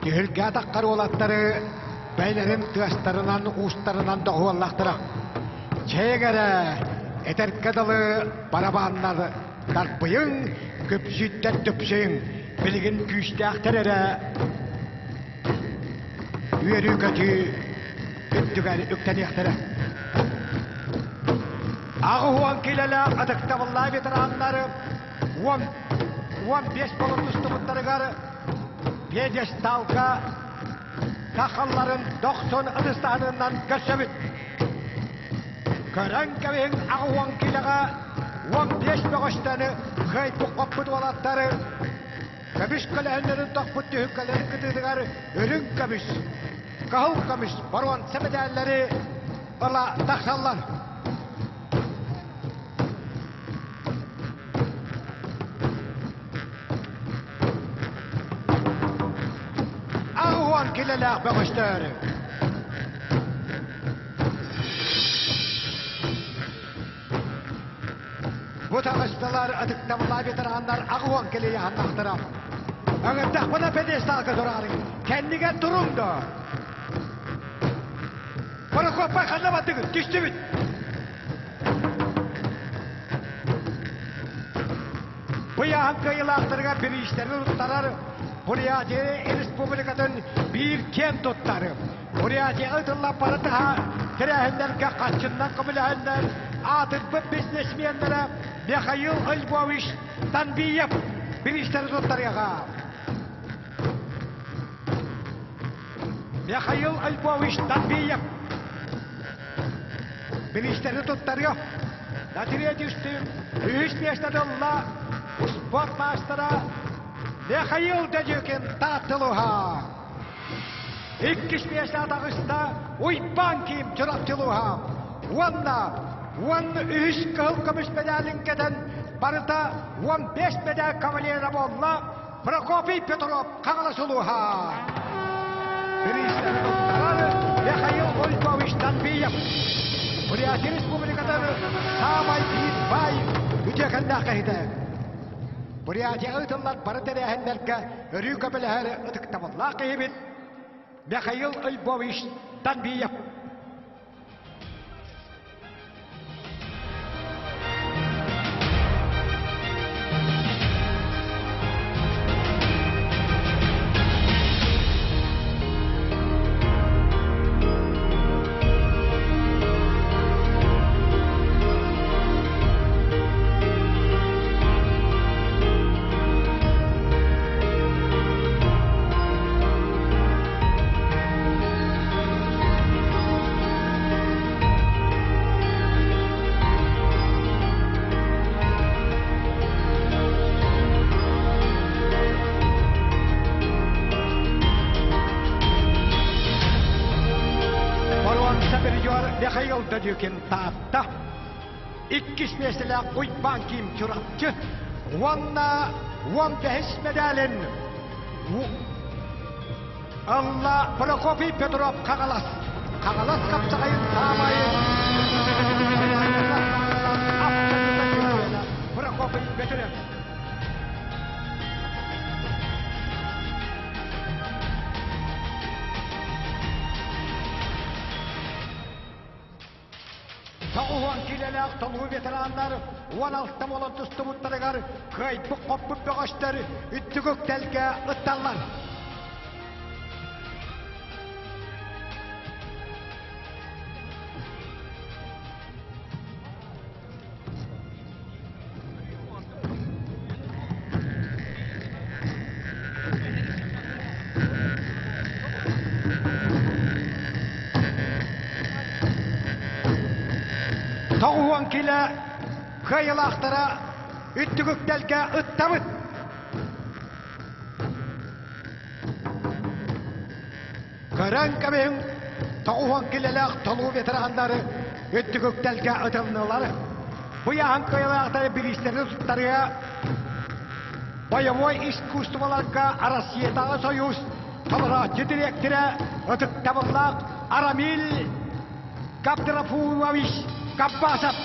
түһүлгэ атаххар уолаттары бэйэлэрин тыастарынан уустарынан доҕуһуоллахтара. Чэйиҥ эрэ, Этэргэ дылы барабааннар тарбыйыҥ, күпсүүттэр түпсүҥ, билигин күүстээхтэр эрэ үөрүү-көтүү үрдүгэр үктэниэхтэрэ. 80 киилэлээх ытыктабыллаах ветераннар 10, 15 болон тустубуттарыгар пьедесталга сахалларын дохсун ытыстаһынынан көрсөбүт. Көрөн кэбиһиҥ 80 киилэҕэ 15 бөҕөстөнү кыайбыт-хоппут уолаттары көмүс көлөһүннэрин тохпут түһүлгэлэрин кытыытыгар үрүҥ көмүс, кыһыл көмүс боруонса мэдээллэри ыла тахсаллар. 80 килэлээх бөҕөстөөрү. Бу таҕыстылар ытыктабыллаах ветераннар 80 килэ яһаннахтара. Ыҥырдахпына пьедесталга тураарын, кэннигэр туруҥ да. Прокопай ханна бардыгыт? Түстүбүт. Бу ыйааһын кыайыылаахтарыгар бириистэри туттарар Бурятия Республикатын биир киэн туттары. Бурятияҕа ыытыллар бары тэрээһиннэргэ хаччыннан көмөлөһөннөр аатырбыт бизнесменнэрэ Михаил Львович Танбиев бириистэри туттарыаҕа. Михаил Львович Танбиев бириистэри туттарыа. На третий үһүс миэстэни ылла спорт маастара Михаил Дедюкин Тааттылуһа. Иккис миэстэ таҕыста Уйбаан Ким Чурапчылуһа. Уонна 13 кыһыл көмүс медалин кэтэн барыта 15 медаль кавалера буолла Прокопий Петров Хаҥалас улууһа. Бириистэри туттарар Михаил Ольгович Танбиев. Бурятия Республикатын саамай биир баай үтүөкэннээх киһитэ. Бурятия ыытыллар бары тэрээһиннэргэ өрүү көмөлөһөр ытыктабыллаах киһибит Михаил Львович Танбиев. Боруонса биридьуор Михаил Дадюкин Таатта иккис миэстэлээх Уйбаан Ким Чурапчы уонна 15 мэдээлин Алла Прокопий Петров Хаҥалас. Хаҥалас хапсаҕайын саамай Прокопий Петров. 90 киилэлээх толуу ветераннар 16 буолан тустубуттарыгар кыайбыт-хоппут бөҕөстөр үрдүк үктэлгэ ытталлар. 90 килэ кыайыылаахтара үрдүк үктэлгэ ыттабыт. Көрөн кэбиһиҥ, 90 килэлээх толуу ветераннары үрдүк үктэлгэ ытылнылар. Бу ыйааһын кыайыылаахтары бириистэрин туттарыа боевой искусстволарга Россиятааҕы Союз толорооччу дириэктэрэ ытыктабыллаах Арамиль Габдрафулович Габбасов.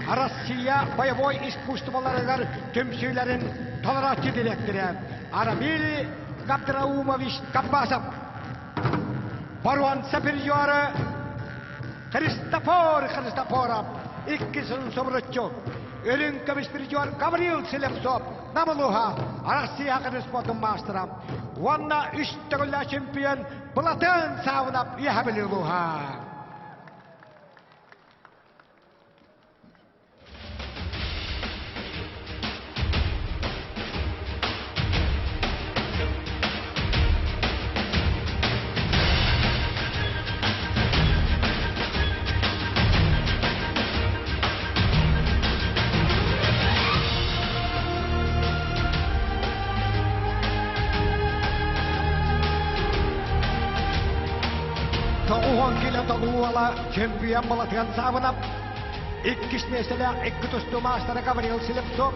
Россия боевой искусстволарыгар түмсүүлэрин толорооччу дириэктэрэ Арамиль Габдраумович Габбасов. Боруонса призеры Христофор Христофоров. Икки сылын собуруччу. Үрүҥ көмүс призер Гаврил Слепцов Намылуха Россия спортун маастара. Уонна үс төгүллээх чемпион Былатын Саабынап Үөһэ Бүлүү улууһа. Тоҕуһуон килэ толуу уола чемпион Балатыан Саабынап, иккис миэстэлээх икки тустуу маастара Гаврил Слепцов,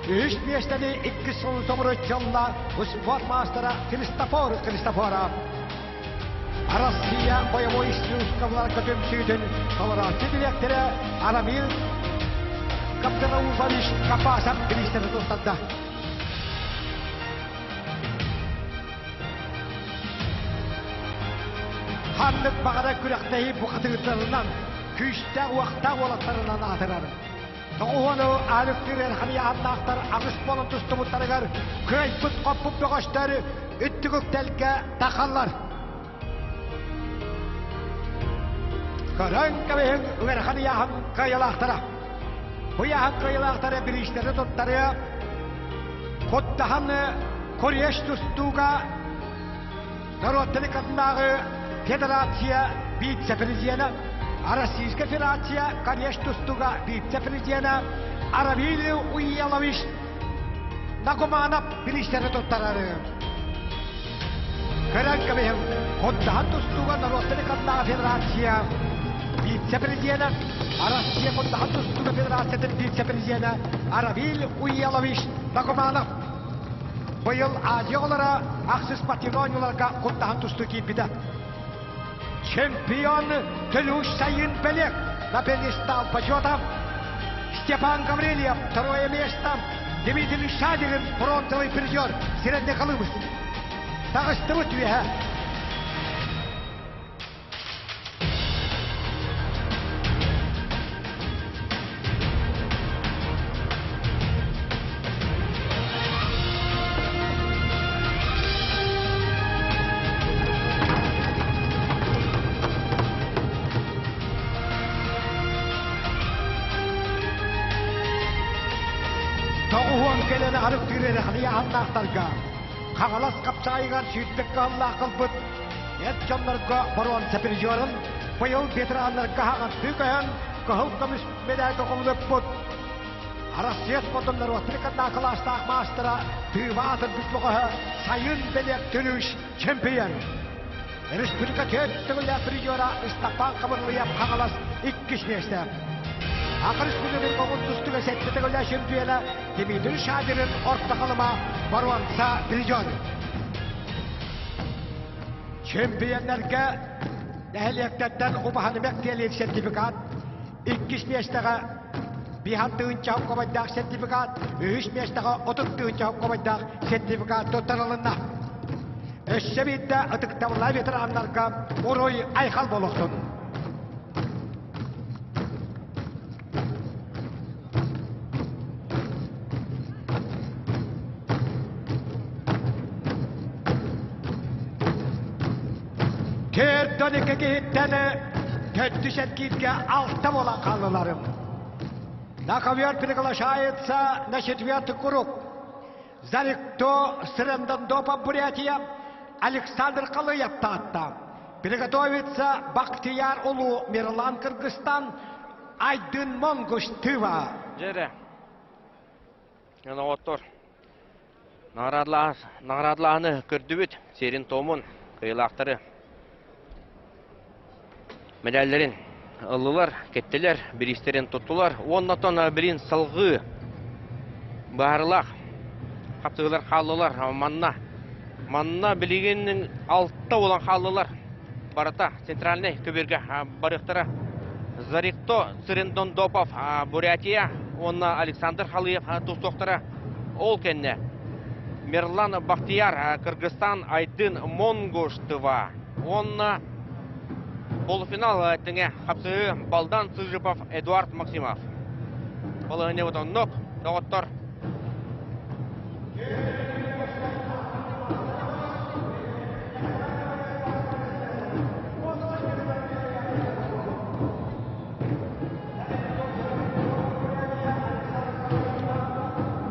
үһүс миэстэни иккис сылын собуруччалла спорт маастара Христофор Христофоров. Россия боевой искусстволарга түмсүүтүн толорооччу дириэктэрэ Арамил Каптанауфович Капасов бириистэри туттарда. Ханнык баҕара күрэхтэһии бухатыырдарынан, күүстээх уохтаах уолаттарынан аатырар. Тоҕуһуону Алексей Эрханиааннаахтар аҕыс буолан тустубуттарыгар кыайбыт-хоппут бөҕөстөр үрдүк үктэлгэ тахаллар. Көрөн кэбиһиҥ ыарахан ыйааһын кыайыылаахтара. Бу ыйааһын кыайыылаахтара бириистэри туттарыа Куттаһан Куреш тустууга норуот телеканнааҕы федерация вице-президенэ, Российская Федерация Куреш тустууга вице-президенэ Аравилий Уелович Нагуманов бириистэри туттарары. Көрөн кэбиһиҥ, Куттаһан тустууга норуот телеканнааҕы федерация вице-президенэ, Россия Куттаһан тустууга федерациятын вице-президенэ Аравиль Уелович Нагуманов быйыл Азия оҕолоро ахсыс спортивнай оонньууларга куттаһан тустуу киирбитэ. Чемпион Төлүүш Сайын Белек на пьедестал почета. Степан Гаврильев второе место. Дмитрий Шадилин бронзовый призер Средний Колымы. Таҕыстыбыт үөһэ. Тоҕуһуон кэлэн арыктыыр эрэ халыйаһаннаахтарга Хаҥалас хапсаайыгар сүүрбэккэ кыһаллаах ылбыт Эр дьоннорго боруонса призерын быйыл ветераннарга хаҥастыы көһөн кыһыл көмүс мэдээлгэ хомулуппут Арассыйа спордун норуоттарын кытта кылаастаах маастара Тыыба аатырбыт бөҕөһө Сайын Белек Түлүш чемпион. Республика төрт төгүллээх призера Ыстапаан Хабырлыйап Хаҥалас иккис миэстэ. Аха республикатын көҥүл тустууга сэттэ төгүллээх чемпиона Дмитрий Шадирин Орто Халыма боруонса призер. Чемпионнарга нэһилиэктэртэн убаһаны мэктиэлиир сертификат, иккис миэстэҕэ биһан тыһыынча хоккобайдаах сертификат, үһүс миэстэҕэ 30 тыһыынча хоккобайдаах сертификат туттарылынна. Өссө биирдэ ытыктабыллаах ветераннарга уруй айхал буолуохтун! Төрдөн икки киһиттэн төрдүс эргииргэ алта буолан хааллыларым. На ковер приглашается на четвертый круг. Зарикто Сырандандопа Бурятия Александр Халыев Таатта. Приготовится Бахтияр Улу Мирлан Кыргызстан Айдын Монгуш Тыва. Дьэрэ. Оҕоттор. Наҕараадалааһыны көрдүбүт. Сиэрин томун, кыайыылаахтары медаллэрин ыллылар, кэттилэр, бириистэрин туттулар. Уоннатон бирин салгыы баарылаах хапсыгылар хааллылар. Манна манна билигин алта буолан хааллылар. Барыта центральный көбүөргэ барыахтара. Зарикто Цырендондопов Бурятия уонна Александр Халыев тустуохтара. Ол кэннэ Мерлан Бахтияр Кыргызстан Айдын Монгуш Тыва уонна Полуфинал тэҥэ хапсыһыы Балдан Цыжипов, Эдуард Максимов. Балаһыанньабыт оннук, доҕоттор.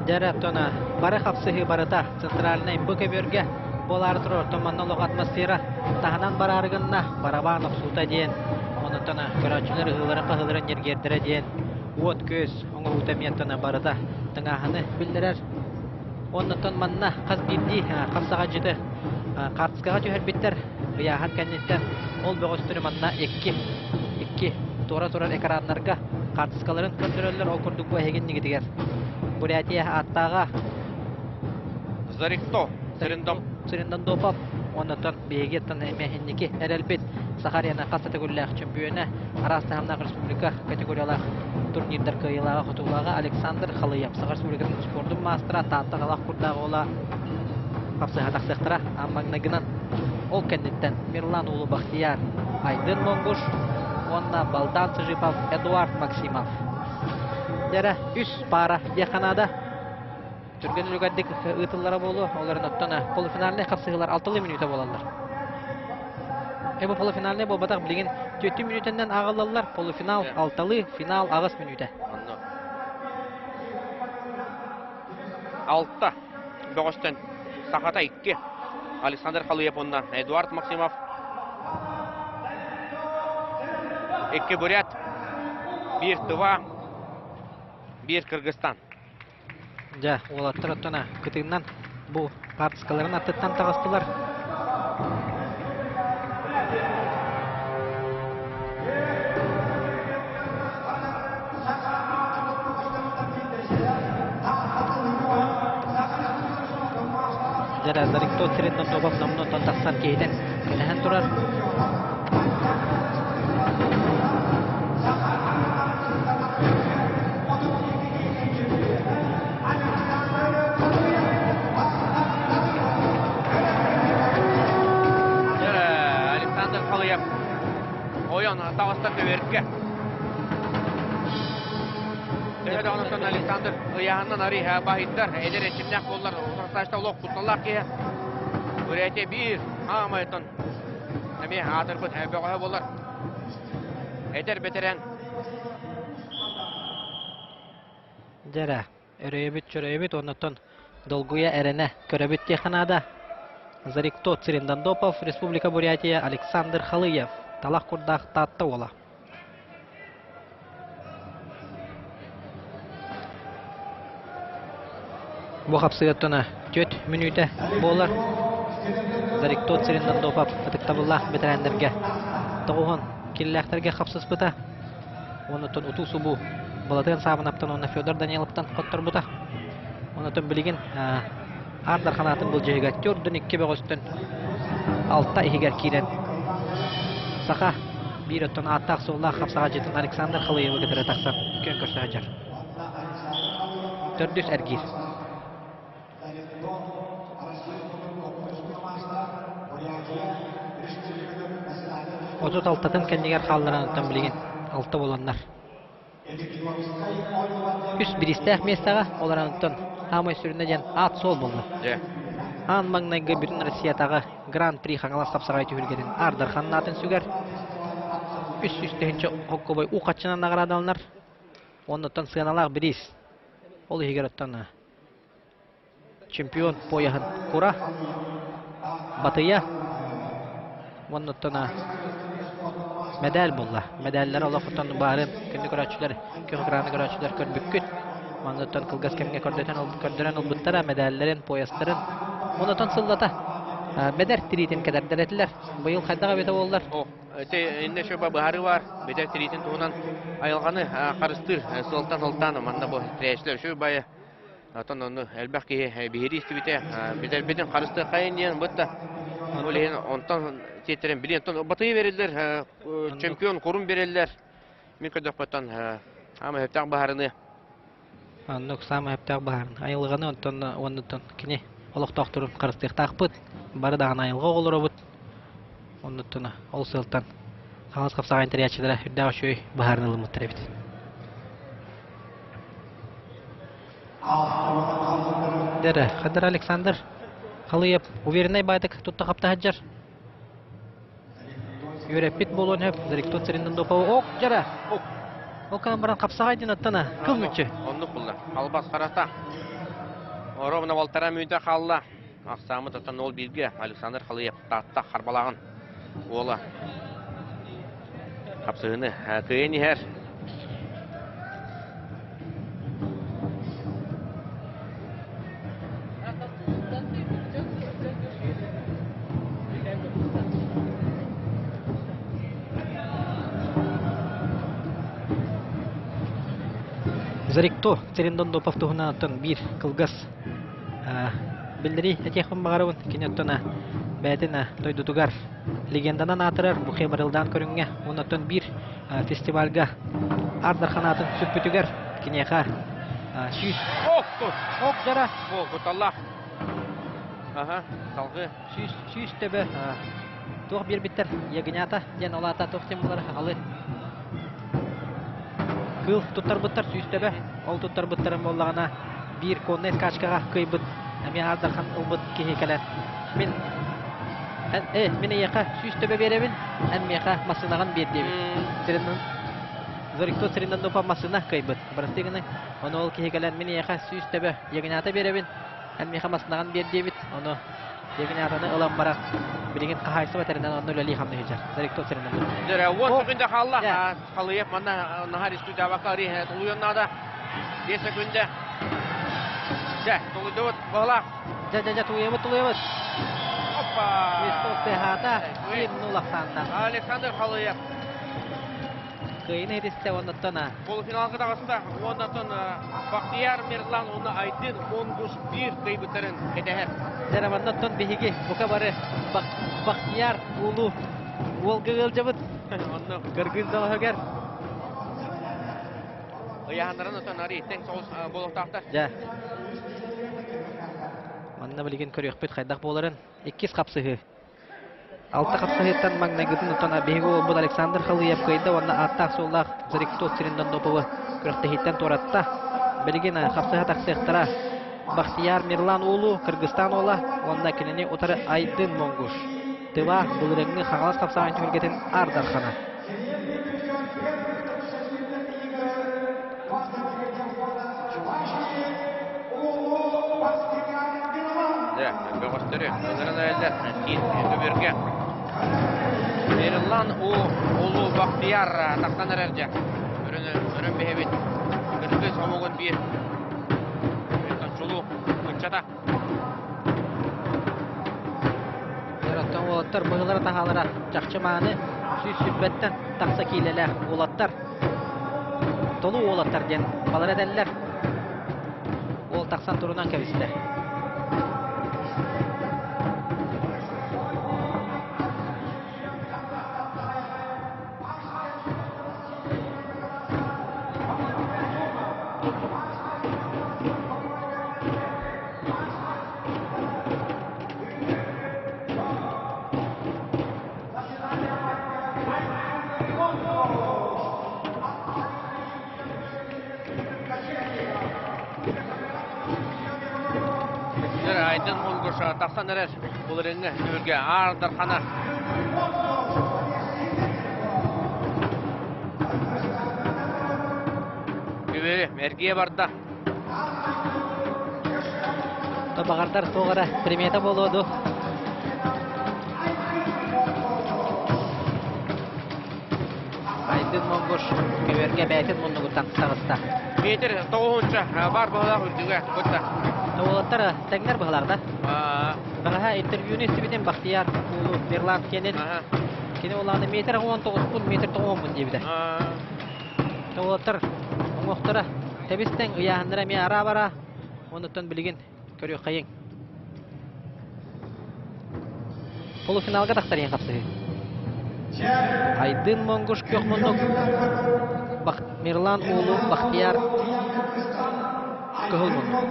Дьэ тона бары хапсыһыы барыта центральнай бу көбүөргэ буолаары турар оттон манна олох атмосфера таһынан бараары гынна барабаан охсуута диэн онуттан көрөөччүлэр ыһыыларын-хаһыыларын ньиргиэрдэрэ диэн уот-күөс оҥоһуута эмиэ оттон барыта тыҥааһыны биллэрэр. Оннуттан манна хас биирдии хапсаҕайдьыты хаартыскаҕа түһэрбиттэр. Ыйааһын кэнниттэн ол бөҕөстөрү манна икки икки туора турар экраннарга хаартыскаларын көрдөрөллөр. Ол курдук бу эһигин нигитигэр Бурятия ааттааҕа Зарихто Цырындом Цырындандопов оннотон биһигиттэн эмиэ инники эрэлбит Саха Арена хас да төгүллээх чөмпүйүөнэ, араас таһымнаах республика категориялаах турнирдар кыайыылааҕа хотуулааҕа Александр Халыев Саха Республикатын спордун маастара Таатта Талах курдаах уола хапсыһа тахсыахтара. Аан маҥнайгынан ол кэнниттэн Мирлан Уулу Бахтияр, Айдын Монгуш уонна Балдан Цыжипов Эдуард Максимов. Дьэрэ үс паара диэххэ наада. Түргэн үлүгэрдик ыытыллара буолуо. Олорун оттон полуфинальнай хапсыһыылар алтылыы мүнүүтэ буолаллар. Эбу полуфинальнай буолбатах билигин түөртүү мүнүүтэннэн ааҕыллаллар. Полуфинал алталыы, финал аҕыс мүнүүтэ. Онно алта бөҕөстөн сахата икки Александр Халыев уонна Эдуард Максимов икки бурят биир Тыва биир Кыргызстан Дьэ, уолаттар оттон кытыыннан бу хаартыскаларын аттыттан таҕыстылар. Дьэ, Зарикто сирин Донтобов номнуоттан тахсан киһитин кэтэһэн турар. Александр Халыев ойон таҕыста көбүөргэ. Төһө даҕаны Александр ыйааһынынан арыйа баһыйдар, эдэр эрчимнээх буоллар, утарсаачта олох кутталлаах киһи. Бүрээти биир аамайтан эмиэ аатырбыт бөҕөһө буолар. Эдэр бэтэрээн Дьэрэ, өрөйөбүт чөрөйөбүт оннуттан долгуйа эрэнэ көрөбүт диэххэ наада. Зарикто Цирендандопов, Республика Бурятия, Александр Халыев, Талах курдаах Таатта уола. Бу хапсыгаттана түөрт мүнүүтэ буолар. Зарикто Цирендандопов ытыктабыллаах бэтэрээннэргэ тоҕуһун киллээхтэргэ хапсыспыта. Оннуттан утуу-субуу Балатыан Саабынаптан уонна Федор Даниловтан хотторбута. Оннуттан билигин Аар Дарханаатын былдьаһыга төрдүн икки бөҕөстөн алта иһигэр киирэн саха биир оттон ааттаах-суоллаах хапсаҕайдьытын Александр Халыевы кытары тахсан күөн көрсө сылдьар. Төрдүс эргиир. 36-тын кэннигэр хаалларан билигин алта буоланнар. Үс бириистээх миэстэҕэ олоронтон хаамай сүрүнэ диэн аат-суол буолла. Аан маҥнайгы бүтүн Россиятааҕы Гран-при Хаҥалас хапсаҕай түһүлгэтин Аар Дархан аатын сүгэр. 300 тыһыынча холкуобай уу хаччынан наҕараадаланар. Оннуттан сыаналаах бириис. Ол иһигэр оттон чемпион пояһын кура, батыйа уоннуттан мэдээл буолла. Мэдээллэр олохтон баарын күндү көрөөччүлэр, күөх экраны көрөөччүлэр көрбүккүт. Манныттан кылгас кэмҥэ көрдөтөн көрдөрөн ылбыттара мэдээллэрин, поястарын. Онотон сыллата бэдэр тириитин кэтэрдэр этилэр. Быйыл хайдах эбитэ буоллар? Ити иннэ шөбө быһаарыы бар. Бэдэр тириитин туһунан айылҕаны харыстыыр сылтан сылтаан манна бу тирээччилэр үчүгэй байы Оттон ону элбэх киһи биһирии истибитэ. Битэрбитин харыстыаххайын диэн бытта. Ол иһин онтон тиэттэрин билиэн. Оттон батыйы бериллэр, чемпион курун бериллэр. Мин көрдөхпөттөн аама өптөөх баһарыны. Оннук саамай өптөөх баһарын. Айылҕаны онтон оннуттан кини олохтоохторун харыстыахтаахпыт. Бары даҕаны айылҕа оҕолоробут. Оннуттан ол сылтан. Хаҥас хапсаҕайын тэрийээччилэрэ үрдээх үчүгэй быһаарыны ылыммыттар эбит. Дэрэ, Хадыр Александр Халыев увереннай баайдык тутта хапта сылдьар. Үөрэппит буолуон сөп. Зарикто Цариндондопова ок дьара. Ол кынан баран хапсаҕай диэн аттана кыл мүччү. Оннук булла. Албас харата. Ровно полтора мүнүүтэ хаалла. Ахсааммыт оттон ол бииргэ Александр Халыев Таатта Харбалааҕын уола хапсыһыыны кыайан иһэр. Зарикто Цериндондопов туһунан оттон биир кылгас биллэрии этиэхпин баҕарабын. Кини оттон бэйэтин дойдутугар легенданан аатырар Бухе Барылдаан көрүҥҥэ уонна оттон биир фестивальга Аар Дархан аатын сүкпүтүгэр киниэхэ 100 Ох дьара Куталлах. Аха, салгыы. 100 төбө туох биэрбиттэр ягнята диэн ол аата туох диэн буолар хахалы кыыл туттарбыттар 100 төбө ол туттарбыттарын буоллаҕына биир коннай скачкаҕа кыайбыт эмиэ Аар Дархан ылбыт киһи кэлэн мин мин эйиэхэ 100 төбө биэрэбин эн миэхэ массыынаҕын биэр диэбит Зорикто Цыринандопа массыына кыайбыт бырастыы гынай ону ол киһи кэлэн мин эйиэхэ 100 төбө ягнята биэрэбин эн миэхэ массыынаҕын биэр диэбит ону ягнятаны ылан баран билигин хаһаайыстыба тэринэн онно үлэлии хамныы сылдьар Зорикто Цыринандопа Дьэ, 10 секунда хаалла. Халыев манна наһаа рискуйдаабакка арыы тулуйуон наада. 5 секунда. Дьэ, тулуйдубут. Баһылаах. Дьэ, дьэ, дьэ, тулуйабыт, тулуйабыт. Опа! Христос тыаһаата. 1-0 ахсаанна. Александр Халыев. Кыайыны иһитистэ уоннаттан Полуфиналга таҕыста. Уоннаттан Бахтияр Мирлан уонна Айдын Монгуш биир кыайбыттарын кэтэһэр. Дьэ, маннаттан биһиги бука бары Бахтияр уулу уолга ыалдьабыт. Онно Кыргыз далаһыгар. Ыйаһаннарын отон арый тэҥ соҕус буолуохтаахтар. Дьэ. Манна билигин көрүөхпүт хайдах буоларын. Иккис хапсыһыы. Алта хапсыһыыттан маҥнайгытын оттон биһиги уолбут Александр Халыев кыайда уонна ааттаах-суоллаах Зарикто Цирендондоповы күрэхтэһииттэн туоратта. Билигин хапсыһа тахсыахтара Бахтияр Мирлан уулу, Кыргызстан уола уонна кинини утары Айдын Монгуш. Тыва былырыыҥҥы Хаҥалас хапсаҕайын түһүлгэтин Аар Дархана. Дьэ, бөҕөстөрү ыҥыран эрэллэр киин көбүөргэ. Мирлан У Улуу Бахтияр тахсан эрэр дьэ. Өрөн бэһэбит. Кыргыз омугун биир чулуу ыччата. Оттон уолаттар быһыылара таһаалара чахчы мааны 120-тэн тахса киилэлээх уолаттар. Толуу уолаттар диэн балар этэллэр. Уол тахсан турунан кэбистэ. Айдын Монгуш тахсан эрэр былырыыҥҥы түһүлгэ Аар Дархана. Күбүрү эргийэ барда. Баҕардар туох эрэ примета буолуо дуу. Айдын Монгуш көбүөргэ бэйэтин муннугуттан таҕыста. Метр тоҕуһунча бар быһылаах үрдүгэ кытта. Уолаттар тэҥнэр быһылаах да? Баҕаһа интервьюну истибитим Бахтияр Уулу Мирлан киэнин. Кини улааны метр 19-пун, метр 9-мун диэбитэ. Уолаттар уҥуохтара тэбис-тэҥ ыйааһыннара эмиэ араа-бараа. Онуттан билигин көрүөххэйиҥ. Полуфиналга тахсар иһин хапсыһыы. Айдын Монгуш күөх муннук Мирлан Уулу Бахтияр кыһыл муннук.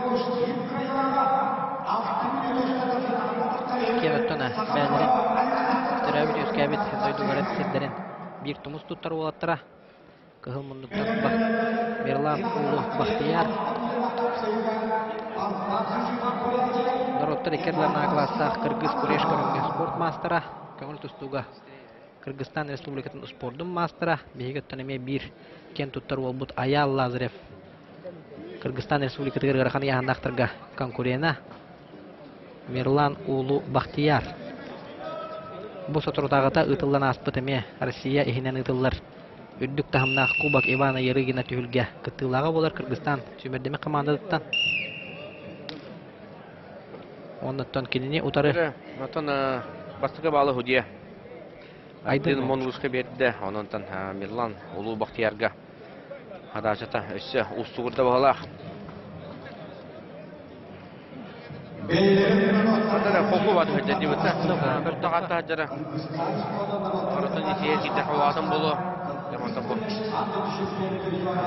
Киэн өттүн бэйэлэрин төрөөбүт үөскээбит дойдуларын сирдэрин. биир тумус туттар уолаттара. Кыһыл муннуктан Мирлан Улу Бахтияр. Норуоттар икки ардыларынааҕы кылаастаах кыргыз куреш көрүҥҥэ спорт маастара, көҥүл тустууга Кыргызстан Республикатын спордун маастара, биһиги оттон эмиэ биир киэн туттар уолбут Аял Лазарев Кыргызстан Республикатыгар ыарахан ыйааһыннаахтарга конкурена Мирлан Уулу Бахтияр. Бу соторутааҕыта ыытыллан ааспыт эмиэ Россия иһинэн ыытыллар үрдүк таһымнаах Кубок Ивана Ярыгина түһүлгэ кыттыылааҕа буолар Кыргызстан сүүмэрдэммит хамаандатыттан. Оннуттан кинини утары Оттон бастакы баалы Худия Айдын Монгуска биэрдэ. Ононтон Мирлан Улуу Бахтиярга хадаачата өссө уустугурда баһылаах. Атара холку баты хадьа дибыта. Туттаҕатта хадьара. Оротон исиэ китэ холоотон болу. Ямонтон бу.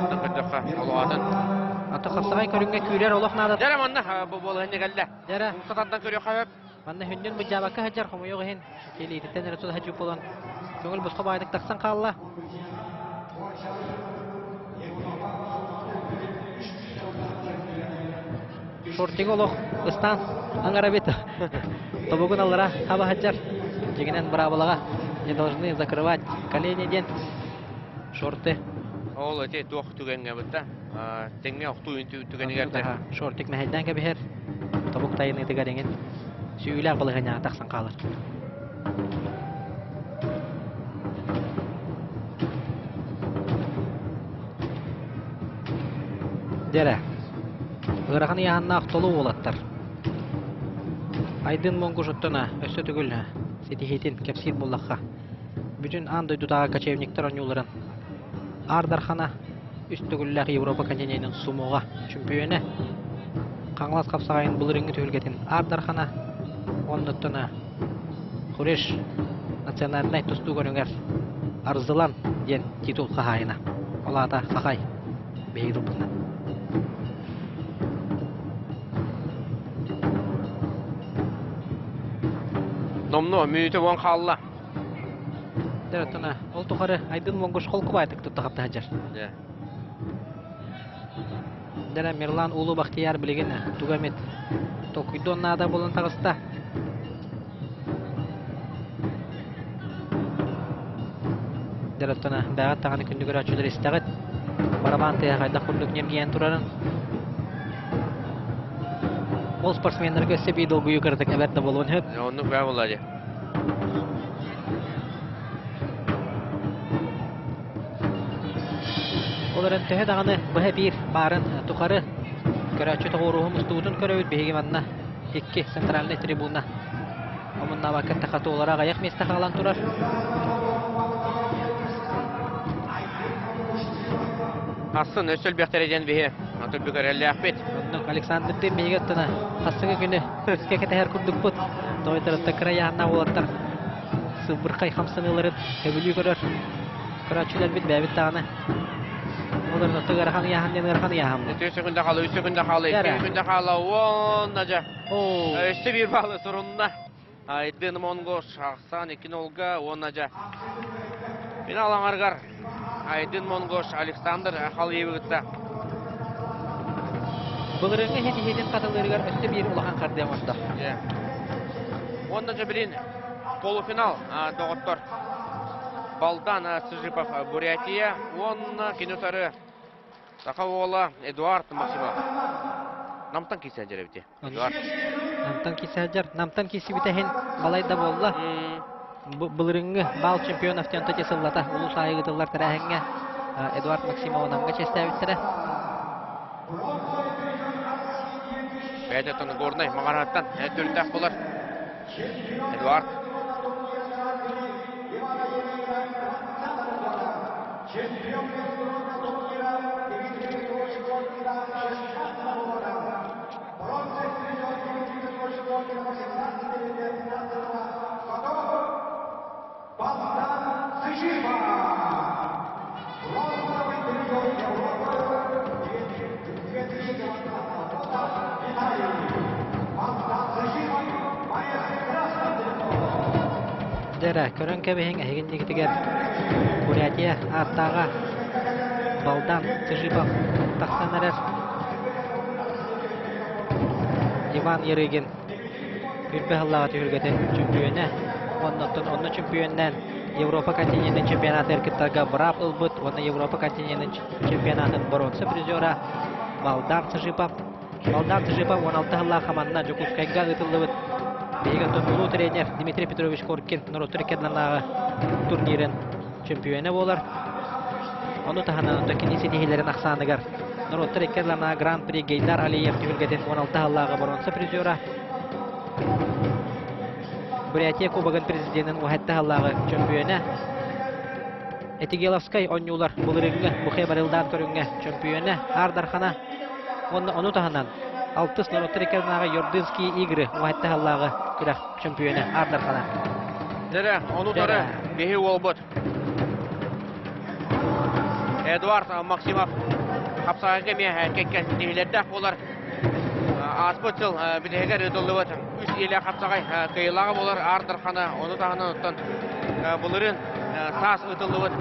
Онтон көрдөххө холоотон. Ата хапсаҕай көрүҥҥэ күүрэр олох наада. Дьэрэ манна бу буолан кэллэ. Дьэрэ. Сатантан көрүөххэ сөп. Манна хүндүн быдьаабакка сылдьар хомойуох иһин киэлиититтэн эрэ тутаһа буолан көҥүл босхо баайдык тахсан хаалла. Шортига олох ыстаан аҥарабит тобугун аллара хаба сылдьар. Дьиҥинэн быраабылаҕа не должны закрывать колени диэн шорты. Ол эти туох түгэҥҥэ бытта тэҥҥэ охтуу түгэнигэр Шортик мэһэйдээн кэбиһэр, тобук тайыныытыгар эҥин сүүйүүлээх балаһыанньаҕа тахсан хаалар. Дьэрэ, ыарахан ыйааһыннаах толуу уолаттар. Айдын Монгуш оттона өссө төгүл ситиһиитин кэпсиир буоллахха, бүтүн аан дойдутааҕы кочевниктар оонньууларын Аар Дархана үс төгүллээх Европа континенын сумоҕа чөмпүйүөнэ, Хаҥалас хапсаҕайын былырыыҥҥы түһүлгэтин Аар Дархана уонна Хуреш национальнай тустуу көрүҥэр Арзылан диэн титул хаһаайына. Ол аата Хахай биһиги тылбытынан. Номнуо мүнүүтэ уон хаалла. Дөрөттөнө, ол тухары Айдын Монгуш холкубайтык тутта хапта сылдьар. Дэрэ Мирлан Улуу Бахтияр билигин туга эмит толкуйдуон наада буолан таҕыста. Дөрөттөнө, бэҕэт даҕаны күндү көрөөччүлэр истэҕит. Барабан тыаһа хайдах курдук ньиргийэн турарын. Ол спортсменнарга өссө биир долгуйуу кыратык эбэр да буолуон сөп. Оннук бээ буолла дии. Ол эрэн төһө даҕаны быһа биир баарын тухары көрөөччү тоҕуоруһу мустубутун көрөбүт биһиги манна икки центральнай трибуна омуннаабакка тахатуулара аҕыйах миэстэ хаалан турар. Асын өссө элбэхтэрэ диэн биһи отурбу көрөллөөхпүт. Оннук Александр Дым биһиги оттона хассыҥы күнү Үскэ кэтэһэр курдукпут. Тоойторотто кыра яһаннаах уолаттар сылбырхай хамсаныыларын сөбүлүү көрөр. Көрөөччүлэрбит бэйэбит даҕаны. Олорун отто ыарахан ыйааһын диэн ыарахан ыйааһыммыт. Үс секунда хаала, үс секунда хаала, икки секунда хаала, уонна дьэ. Өссө биир баалы сурунна. Айдын Монгош, Ахсан икки нолга, уонна дьэ. Финал аҥарыгар Айдын Монгош Александр Халиевы кытта Былырыыҥҥы иһит-иһитин хатылыырыгар өссө биир улахан хардыы оҥордо. Уонна дьэ билин полуфинал доҕоттор Балдан Сыжипов Бурятия уонна кини утары саха уола Эдуард Максимов. Намтан киирсэн дьэрэбити. Эдуард. Намтан киирсээдьэр. Намтан киирсибитэ иһин балай да буолла. Былырыыҥҥы бал чемпионов диэн тати сыллата улуус аайы ыытыллар тэрээһиҥҥэ Эдуард Максимова Намҥа чиэстээбиттэрэ. Бэйэтэ Горнай Маҥараһыттан төрүттээх буолар. Эдуард. Дьэ эрэ, көрөн кэбиһиҥ эһигиннигитигэр. Бурятия ааттааҕа Балдан Цыжипов тахсан эрэр. Иван Ярыгин Үрбэ сыллааҕы түһүлгэтин чөмпүйүөнэ уонна оттон онно чөмпүйүөннээн Европа континенын чемпионатыгар кыттарга быраап ылбыт уонна Европа континенын чемпионатын боруонса призера Балдан Цыжипов. Балдан Цыжипов 16 сыллаах хаманна Дьокуускайга ыытыллыбыт биһиги оттон улуу тренер Дмитрий Петрович Коркин норуоттар иккардынааҕы турнирын чөмпүйүөнэ буолар. Ону таһынан оттон кини ситиһиилэрин ахсааныгар норуоттар икки ардыларынааҕы Гран-при Гейдар Алиев түһүлгэтин 16 сыллааҕы боруонса призера, Бурятия Кубогын президенин 17 сыллааҕы чөмпүйүөнэ, Этигеловскай оонньуулар былырыыҥҥы Бухе барылдаан көрүҥҥэ чөмпүйүөнэ Аар Дархана уонна ону таһынан алтыс норуоттар икки ардынааҕы Йордынские игры 17 сыллааҕы күрэх чөмпүйүөнэ Аар Дархана. Дэрэ, ону тары биһи уолбут Эдуард Максимов хапсаҕайга эмиэ кэккэ ситиһиилэрдээх буолар. Ааспыт сыл бүтэһигэр ыытыллыбыт үс иилээх хапсаҕай кыайыылааҕа буолар Аар Дархана, ону таһынан оттон былырыын саас ыытыллыбыт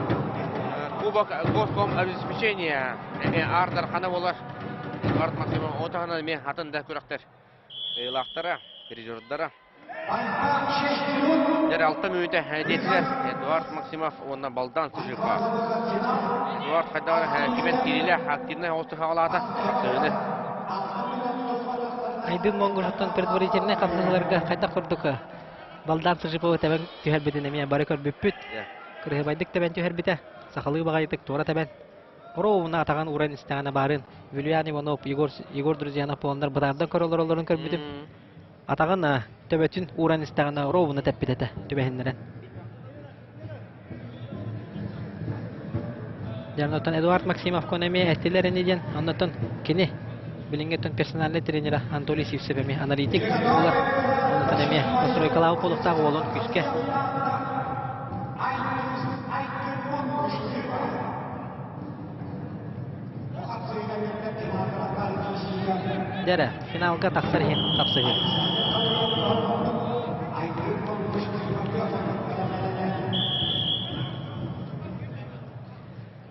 Кубок Госкомобеспечения эмиэ Аар Дархана буолар. Эдуард Максимов ону таһынан эмиэ атын да күрэхтэр кыайыылаахтара, призердара. Дьэр алта мүнүүтэ диэтилэр Эдуард Максимов уонна Балдан Сыжипа. Эдуард хайдах кимэн киирилэ активнай оҕустук хаҕалаата. Хапсыһыыны. Айдын Монгушуттан предварительнай хапсыһыыларга хайдах курдук Балдан Сыжиповы тэбэн түһэрбитин эмиэ бары көрбүппүт. Кырыһыбайдык тэбэн түһэрбитэ. Сахалыы баҕайытык туора тэбэн. Ровно атаҕын ууран истэҕинэ баарын Юлиан Иванов, Егор, Егор Друзьянов буоланнар бытаардан көрөлөр көрбүтүм. Атаҕын төбөтүн ууран истэҕинэ ровно тэппит этэ түбэһиннэрэн. Дьэ, онтон Эдуард Максимов эмиэ этилэр ини диэн, оннотон кини билиҥҥи персональный тренера Анатолий Сивцев эмиэ аналитик буолар. Оннотон эмиэ настройкалаабыт буолуохтаах уолун күүскэ. Дьэ финалга тахсар иһин тапсыһыы.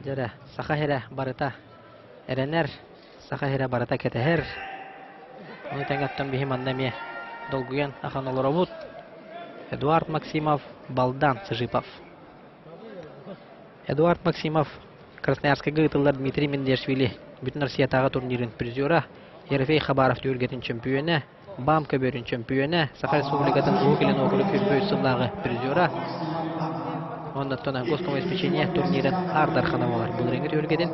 Дьэ саха сирэ барыта эрэнэр, саха сирэ барыта кэтэһэр. Ону тэҥэ оттон биһи манна эмиэ долгуйан ахан олоробут. Эдуард Максимов, Балдан Сыжипов. Эдуард Максимов Красноярскайга ыытыллар Дмитрий Мендешвили Бүтүн Россиятааҕы турнирын призера, Ерофей Хабаров түһүлгэтин чөмпүйүөнэ, БАМ көбүөрүн чөмпүйүөнэ, Саха Республикатын Уһук Илин уокурук үрбүт сыллааҕы призера, оннуттан Госкомобеспечение турнирын Аар Дархана буолар былырыыҥҥы түһүлгэтин.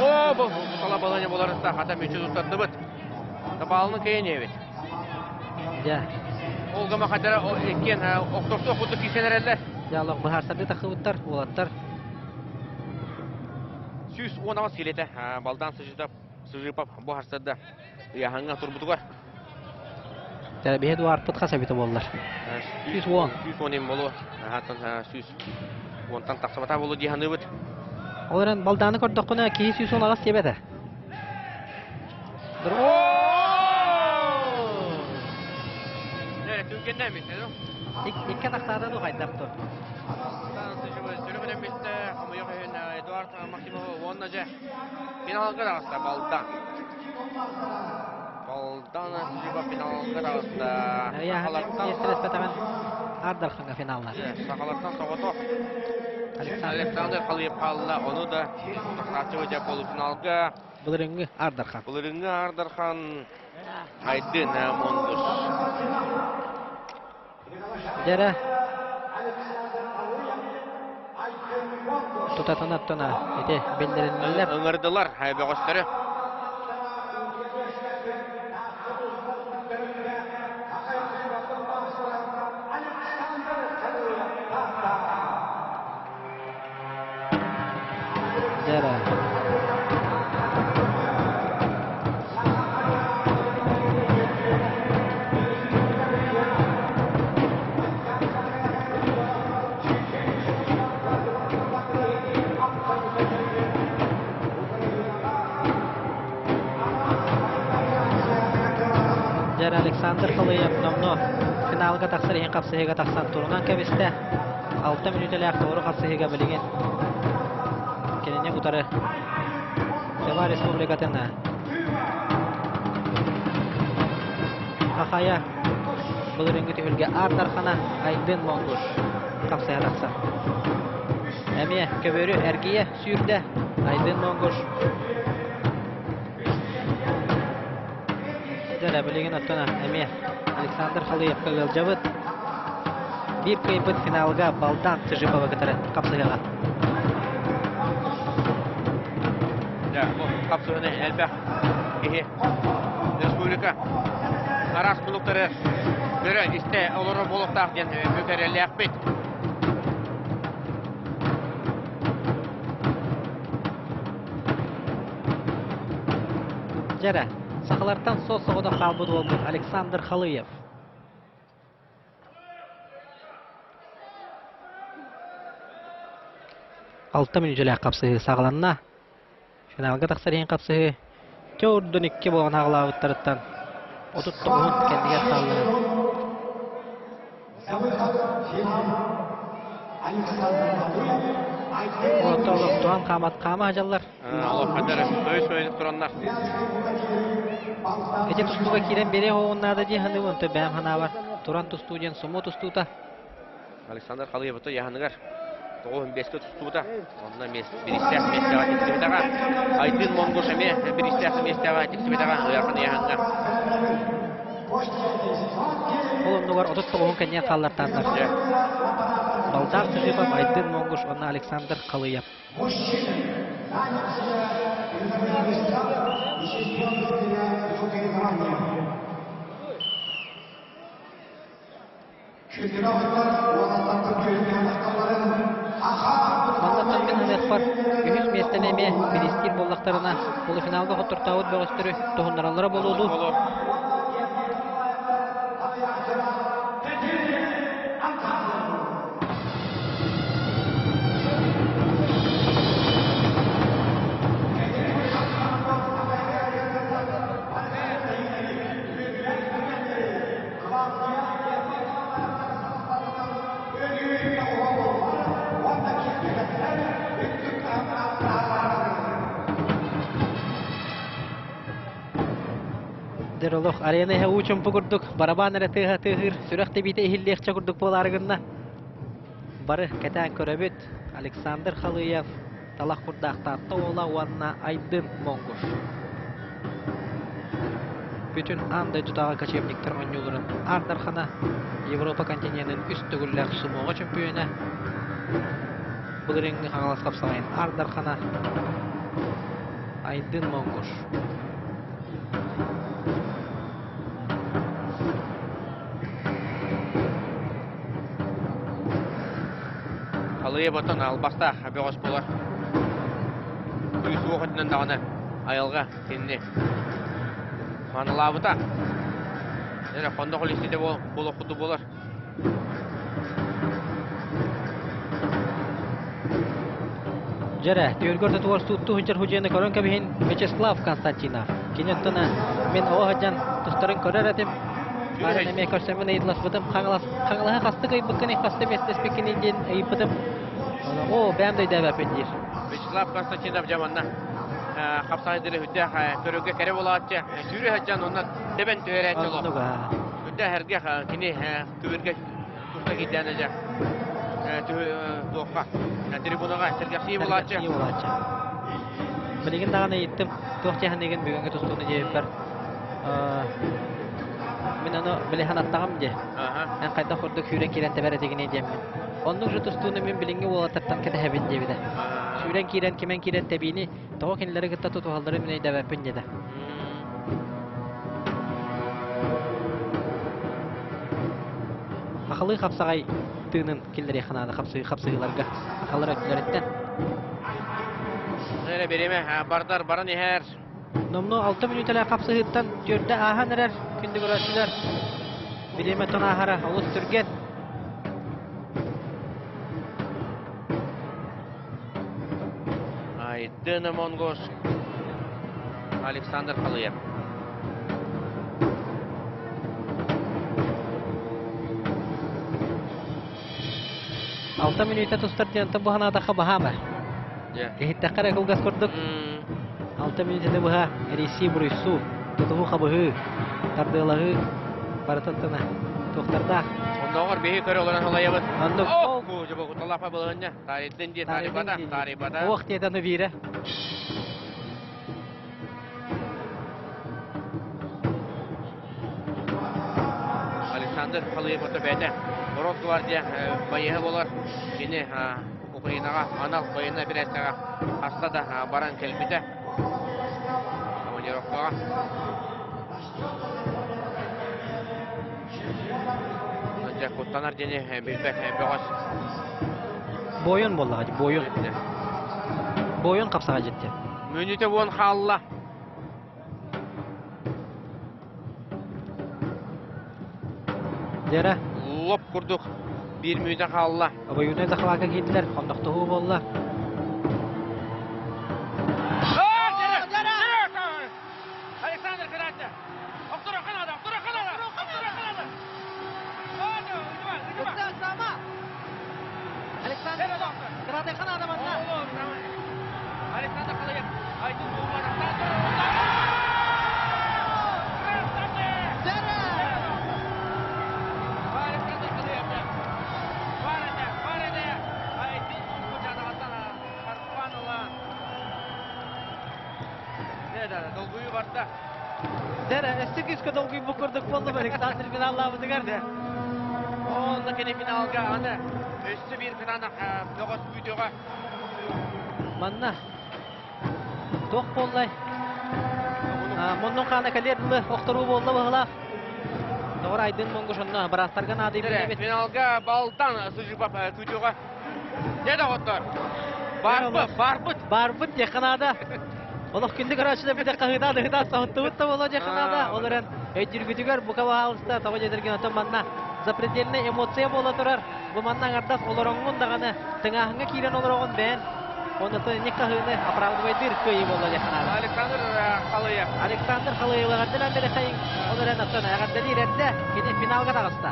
О, бу сала баланя боларыста хата мүчү туттардыбыт. Табаалны кэйэн эбит. Дьэ. Ол гама хадара иккиэн охторсуох курдук киирсэн эрэллэр. Дьэ, олох быһаарсардыы тахсыбыттар, уолаттар. 110 килиэтэ Балдан Сыжипов, Сыжипов бу харсарда ыйааһыҥҥа турбутугар. Дьэ, биһи дуарпыт хас эбитэ буоллар? 110. 110 им болу. Хаттан 110-тан тахсыбата болу дии саныыбыт. Ол эрэн Балданы көрдөххүнэ киһи 110 диэбэтэ. Икки атахтаата дуу хайдах дуу? Эдуард Максимов уонна дьэ финалга таҕыста Балдан. Балдан Сыжипов финалга таҕыста. Сахалартан Ардарханга финаллар. Сахалартан соҕотох Александр Халыев хаалла. Ону да тахсааччы дьэ полуфиналга Былырыҥҥы Аар Дархан. Былырыҥҥы Аар Дархан Айдын Монгуш. Дьэрэ тутатына оттона ити биллэриннилэр. Ыҥырдылар бөҕөстөрү. Дьэрэ. Дьэрэ Александр Халыев номнуо финал финалга тахсар иһин хапсыһыыга тахсан турунан кэбистэ. 6 мүнүүтэлээх толору хапсыһыыга билигин кинини утары Тыва Республикатын Хахая былырыыҥҥы түһүлгэ Аар Дархана Айдын Монгуш хапсыһа тахсар. Эмиэ көбүөрү эргийэ сүүрдэ Айдын Монгуш. Дьэ, билигин оттон эмиэ Александр Халыевка ыалдьабыт. Биир кыайбыт финалга Балдан Цыжипова кытары хапсыһыаҕа. Дьэ, бу хапсыһыны элбэх киһи республика араас мунуктары көрө истэ олорор буолуохтаах диэн бүк эрэллээхпит. Дьэрэ, сахалартан суос-соҕотох хаалбыт уолбут Александр Халыев. Алта мүнүүтэлээх хапсыһыы саҕаланна. Финалга тахсар иһин хапсыһыы төрдүн икки буолан аҕалаабыттарыттан 39-ун кэннигэр хаалларан. Уоттар олохтоон хаамат хаама сылдьаллар. Олоххадары өй-сөйүк тураннар. Ити тустууга киирэн биэриэх оҕуннаада дии саныыбын, онто бэйэм санаабар туран тустуу диэн сумуо тустуута. Александр Халыевы яһаныгар 95-ке тустубута. Онно биристээх миэстэҕэ тиксибэтэҕэ. Айдын Монгуш эмиэ биристээх миэстэҕэ тиксибэтэҕэ ыарахан ыйааһыҥҥа. Ол оннугар 39 кэнниэн хааллартааннар. Балдар Цыжипов, Айдын Монгуш уонна Александр Халыев. Манна мин саныахпар, үһүс миэстэни эмиэ бириистиир буоллахтарына, полуфиналга хоттортообут бөҕөстөрү туһуннараллара буолуо дуу? Дэр олох арена иһэ уу чумпу курдук барабан эрэ тыаһа тыаһыыр сүрэх тэбиитэ иһиллиэхчэ курдук буолаары гынна. Бары кэтээн көрөбүт. Александр Халыев, Талах курдаах Таатта уола уонна Айдын Монгуш. Бүтүн аан дойдутааҕы кочевниктар оонньууларын Аар Дархана, Европа континенын үс төгүллээх сумоҕа чөмпүйүөнэ, былырыыҥҥы Хаҥалас хапсаҕайын Аар Дархана, Айдын Монгуш. Халыйа ботон албастаах бөҕөс буолар. Күүс уох өттүнэн даҕаны айылҕа кинини маанылаабыта. Эрэ хоннох илистите буолуох курдук буолар. Дьэрэ, түөргөр тутугар сууттуу сылдьар худьуйаны көрөн кэбиһин Вячеслав Константинов. Кини оттон мин оҕо сылдьан тустарын көрөр этим. Арын эмиэ көрсөммүн ыйыталаспытым. Хаҥалас, Хаҥалаһы хастык ыйбыккыный, хаста миэстэспиккиний диэн ыйыппытым. Оо, бэйэм да өйдөөбөппүн диир. Вячеслав Константинов дьэ манна хапсаҕайдары үрдээх көрөргө кэрэ буолааччы. Сүүрэ сылдьан онно тэбэн түһэрээччи олох. Үрдээх эргэх кини күбүргэ туста киирдээнэ дьэ туохха трибунаҕа сэргэхсийии буолааччы. Билигин даҕаны ыйыттым, туох дьаһаныгын бүгүҥҥү тустууну диэбиппэр мин ону били санаттаҕым дии. Эн хайдах курдук сүүрэн киирэн тэбэр этигиний диэммин. Оннук же тустууну мин билиҥҥи уолаттартан кэтэһэбин диэбитэ. Сүүрэн киирэн, кимэн киирэн тэбиини тоҕо кинилэри кытта тутуһалларын мин өйдөөбөппүн диэтэ. Сахалыы хапсаҕай тыынын киллэриэххэ наада хапсыһыыларга сахалар өттүлэриттэн. Эрэ бириэмэ бардар баран иһэр. Номнуо 6 мүнүүтэлээх хапсыһыыттан түөрдэ ааһан эрэр күндү көрөөччүлэр. Бириэмэ тон ааһара олус түргэн. Айдын Монгош Александр Халыев. Алта мүнүүтэ тустар диэн бу санаатахха баһаама. Иһиттэххэ эрэ кылгас курдук. Алта мүнүүтэни быһа эрийсии буруйсуу, тутуһуу хабыһыы, тардыалаһыы барытын тына туохтардаах. Оннооҕор биһи көрө олорон халайабыт. Оннук. Оо, дьэ бу балыһынньа. Таарыйдын дии, таарыйбата, таарыйбата. Ох диэтэ биирэ. Александр Халыев ото бэйэтэ Росгвардия байыаһа буолар. Кини Украинаҕа анал военнай операцияҕа хаста да баран кэлбитэ. Командировкаҕа. Дьэ, куттанар диэни билбэт бөҕөс. Бойун буоллаҕа, бойун. Бойун хапсаҕа дьиттэ. Мүнүүтэ буон хаалла. Дьэрэ. Лоп курдук биир мүнүүтэ хаалла. Обоюднай захватка киирдилэр, хондохтоһуу буолла. Александр Каратя! Охторо Канада! Охторо Канада! Охторо Канада! Александр Каратэ Канада манна! Александр Халаев! Айдын Долгуйу барда. Дэрэ, өссө күүскэ долгуйбут курдук буоллум Александр финаллаабытыгар. Онно кини финалга аны өссө биир кытаанах бөҕөс күүтүөҕэ. Манна туох буоллай? Муннун хаана кэлиэр дылы охторуу буолла быһылаах. Доҕор Айдын Монгуш онно быраастарга наадыйбыт эбит. Финалга балтан Сыжипов күүтүөҕэ. Дьэ доҕоттор, барбыт, барбыт. Барбыт диэххэ наада. Олох күндү көрөөччүлэр бүтэ хаһыытаан ыһытаан соһуттубут да буолуо диэххэ наада. Ол эрэн өйдүүргүтүгэр бука баһаалыста тоҕо диэтэргин оттон манна запредельнай эмоция буола турар. Бу манна аҥардас олороҥҥун даҕаны тыҥааһыҥҥа киирэн олороҕун бэйэн. Оннуттан инник хаһыыны оправдывайдыыр кыайыы буолла диэххэ наада. Александр Халыев. Александр Халыев эҕэрдэлээн бэлэхтэйиҥ. Ол эрэн оттон эҕэрдэлиир эрдэ кини финалга таҕыста.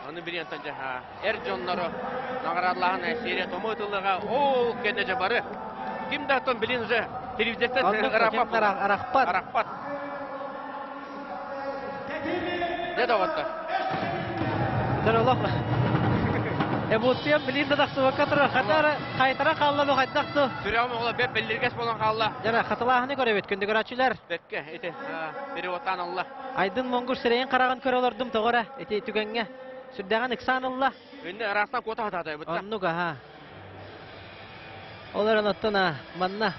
Аны бириэнтэн дьаһа эр дьоннору наҕараадалааһын серия тому ытыллыга ол кэннэ дьэ бары ким да оттон билин уже телевизортан арахпат арахпат арахпат дьэ доҕоттор Доролох эмоциям билин да тахсыбакка турар хатара хайтара хаалла бу хайдах ту сүрэҕим оҕоло бэп бэллиргэс буолан хаалла дьара хатылааһыны көрөбүт күндү көрөөччүлэр бэккэ ити переводтаан алла Айдын Монгуш сирэйин хараҕын көрө олордум тоҕо эрэ ити түгэҥҥэ сүрдээҕин ыксаан ылла. Инне ыраастан куота хатаата бытта. Оннук аха. Ол эрэн оттон манна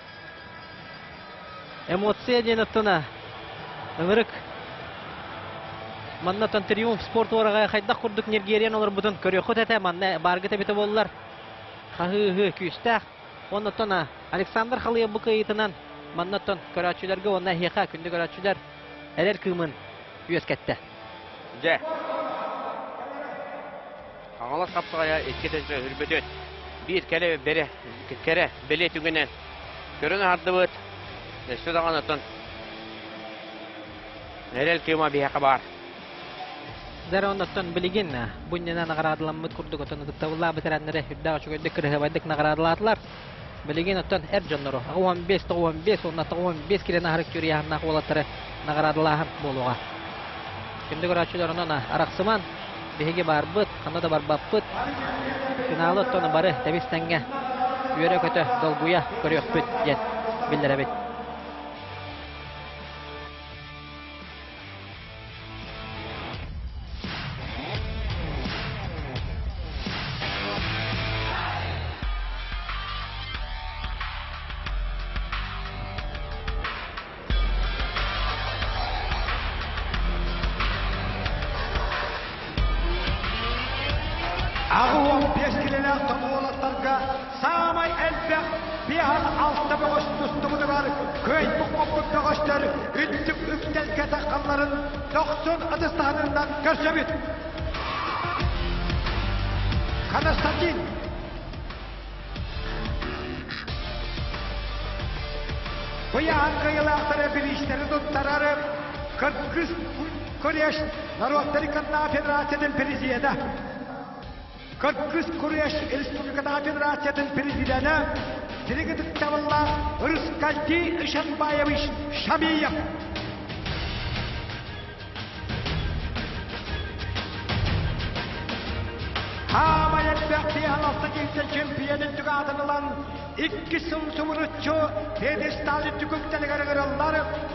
эмоция диэн оттон ынырык манна оттон Триумф спорт уораҕайа хайдах курдук ньиргиэрийэн олорбутун көрүөххүт этэ манна бааргыт эбитэ буоллар хаһыы-ыһыы күүстээх Уонна оттон Александр Халыев бу кыайыытынан манна оттон көрөөччүлэргэ уонна эһиэхэ күндү көрөөччүлэр эрэл кыымын үөскэттэ. Дьэ. Хаҥалас хапсаҕайа икки тыһыынча үрбөтүөт. Биир кэрэ бэрэ кэрэ бэлиэ түгэнэн көрөн аһардыбыт. Өссө даҕаны оттон эрэл кыыма биһиэхэ баар. Дэр оннуттан билигин бу иннинэ наҕараадаламмыт курдук оттон ытыктабыллаах бэтэрээннэри үрдээх үчүгэйдик кырыһыбайдык наҕараадалаатылар. Билигин оттон эр дьоннору 15 95 уонна 95 килэн аһарык түөрүйэһиннээх уолаттары наҕараадалааһын буолуоҕа. Күндү көрөөччүлэр онон арахсыман, биһиги баарбыт, ханна да барбаппыт. Финалы оттон бары тэбис-тэҥҥэ үөрэ-көтө, долгуйа көрүөхпүт диэн биллэрэбит. 85 килэлээх уолаттарга саамай элбэх биэһэн алта бөҕөс тустубутугар кыайбыт-хоппут бөҕөстөр үрдүк үктэлгэ таххалларын дохсун ытыстаһынынан көрсөбүт. Константин Быйаан кыайылаахтара бириистэри туттарары Кыргыз Күреш норуоттары кытта федерациятын президенэ, Кыргыз Күреш Республикатааҕы Федерациятын президенэ Дириҥ ытыктабыллаах Рыскальди Ишанбаевич Шамиев. Хаамай элбэх 56 киһиттэн чемпионын түгаатын ылан, икки сыл субуруччу пьедестал түкүктэлигэр ыҥырыллар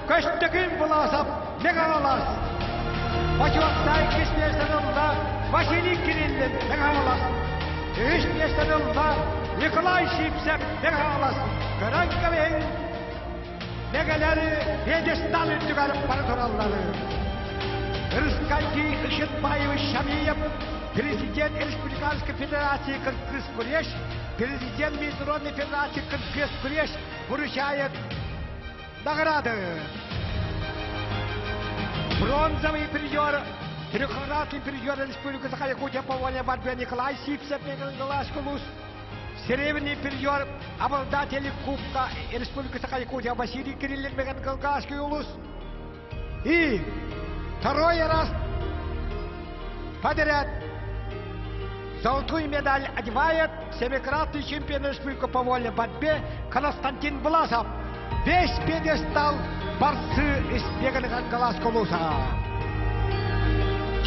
Көстөкүүн Буласов Мегалас. Бочуоттай иккис миэстэни ылла Василий Кириллин Мегалас. Үһүс миэстэни ылла Николай Сивцев Мегалас. Көрөн кэбиһиҥ, Мегэлэр пьедестал үрдүгэр бара тураллар. Рыскайдий Ишетбаевич Шамиев, президент Республиканской Федерации Кыргыз Куреш, президент Международной Федерации Кыргыз Куреш вручает награды. Бронзовый призер, трехкратный призер Республики Саха-Якутия по вольной борьбе Николай Сипсев, Мегалаш Серебряный призер, обладатель Кубка Республики Саха-Якутия Василий Кириллин Мегангалашский улус. И второй раз подряд золотую медаль одевает семикратный чемпион республики по вольной борьбе Константин Власов. Весь пьедестал борцы из Мегангалашского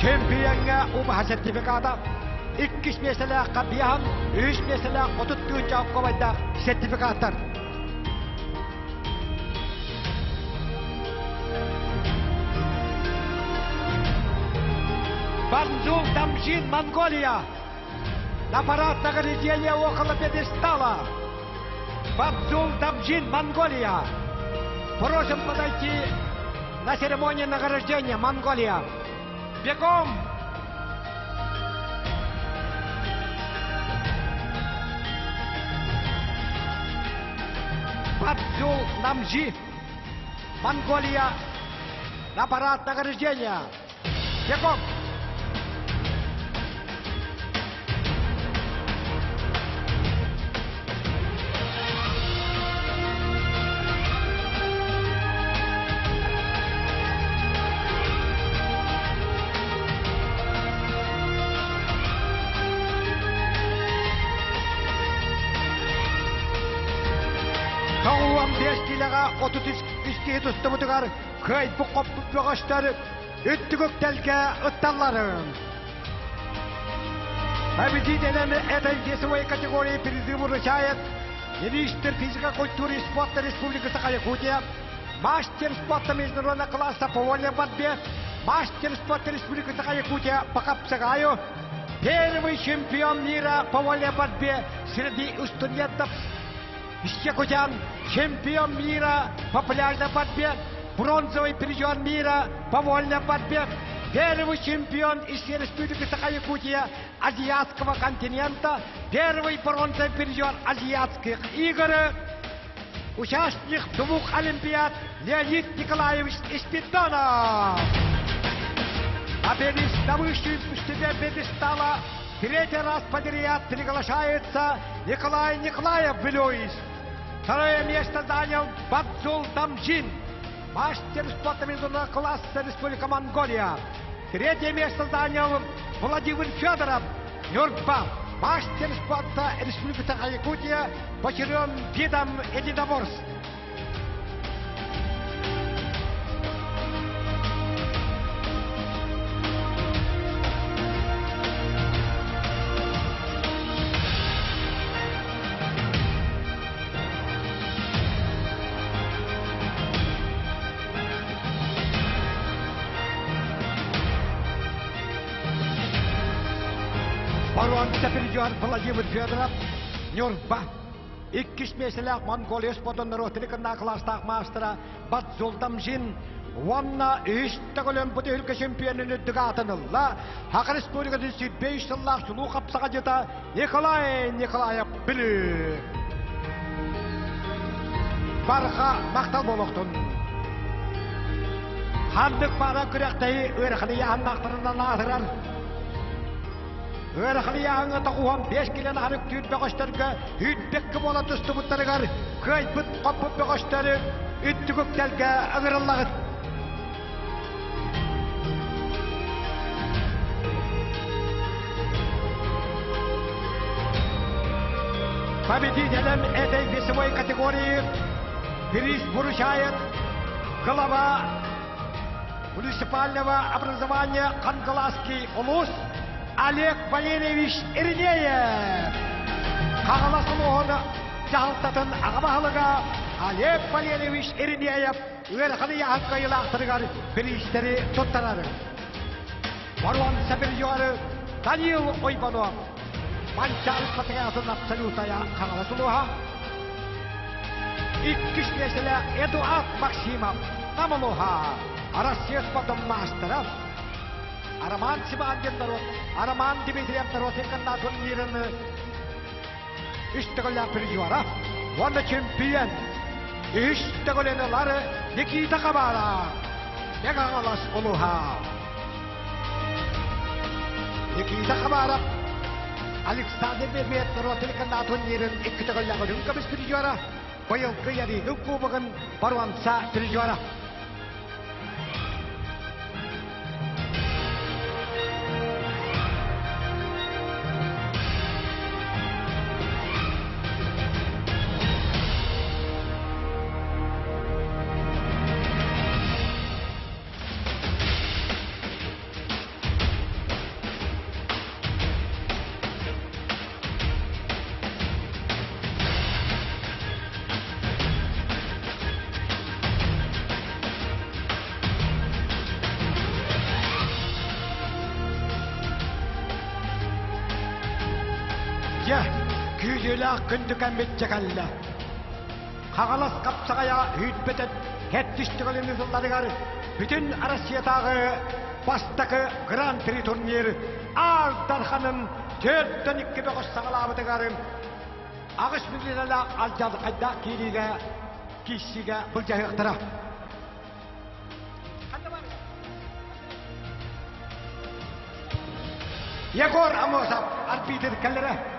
Чемпионҥа убаһа сертификата иккис миэстэлээх Хабихан, үһүс миэстэлээх 30 чауккабайдаах сертификаттар. Банзул Дамжин, Монголия. На парад награждения около пьедестала. Бабзул Дамжин, Монголия. Просим подойти на церемонию награждения, Монголия. Бегом! Бабзул Намжи, Монголия, на парад награждения. Бегом! Тоҕуон киилэҕэ 33 киһи тустубутугар кыайбыт хоппут бөҕөстөр Үрдүк үктэлгэ ытталларын. Победителем этой весовой категории призы вручает министр физической культуры и спорта Республики Саха-Якутия, мастер спорта международного класса по вольной борьбе, мастер спорта Республики Саха-Якутия по хапсагаю, первый чемпион мира по вольной борьбе среди студентов якутян, чемпион мира по пляжной борьбе, бронзовый призер мира по вольной борьбе, первый чемпион из Республики Саха-Якутия азиатского континента, первый бронзовый призер азиатских игр, участник двух олимпиад Леонид Николаевич Испитонов. А на высшую степень пьедестала третий раз подряд приглашается Николай Николаев Белюис. Второе место занял Бадзул Дамжин, мастер спорта международного класса Республика Монголия. Третье место занял Владимир Федоров, Нюрба, мастер спорта Республики Саха-Якутия по четырем видам единоборств. Боруонса призер Владимир Федоров, Нюрба. Иккис миэстэлээх Монголия спордун норуоттарын кылаастаах маастара Бадзулдамжин уонна үс төгүл бу түһүлгэ чемпионун үрдүк аатын ылла. Саха Республикатын 25 сыллаах чулуу хапсаҕайдьыта Николай Николаев Бүлүү. Барҕа махтал буолуохтун. Ханнык баара күрэхтэһии ыарахан ыйааһыннаахтарынан аатырар. Ыарахан ыйааһыҥҥа тоҕуһан биэс килэн аһарык түүр бөҕөстөргө үүрбэккэ буола тустубуттарыгар кыайбыт хоппут бөҕөстөрү үрдүк үктэлгэ ыҥырыллаҕыт. Победителям этой весовой категории приз вручает глава муниципального образования Хангаласский улус Олег Валерьевич Иринеев. Хаҥалас улууһун дьаһалтатын аҕа баһылыга Олег Валерьевич Иринеев ыарахан ыйааһын кыайыылаахтарыгар бириистэри туттарар. Боруонса призеры Данил Ойбонов. Манчаары Патриатын абсолютая Хаҥалас улууһа. Иккис миэстэлээх Эдуард Максимов Нам улууһа. Россия спортун маастара Роман Сибандин норуот, Роман Дмитриев норуотун кытта турнирын үс төгүллээх призера уонна чемпион үс төгүлүн ылар Никита Хабаров Мэҥэ-Хаҥалас улууһа. Никита Хабаров Александр Бельмет норуотун кытта турнирын икки төгүллээх үрүҥ көмүс призера, быйылгы Ярины Кубогын боруонса призера. Дьэ, күүтүүлээх күндү кэммит кэллэ. Хаҥалас хапсаҕайа үүппэтэн сэттис төгүлүн ыытылларыгар бүтүн Россиятааҕы бастакы Гран-при турнир Аар Дарханын 4-2 бөҕөс саҕалаабытыгар аҕыс мүнүүтэлээх алдьархайдаах киириигэ киирсиигэ былдьаһыахтара. Егор Амосов арбитр кэллэрэ.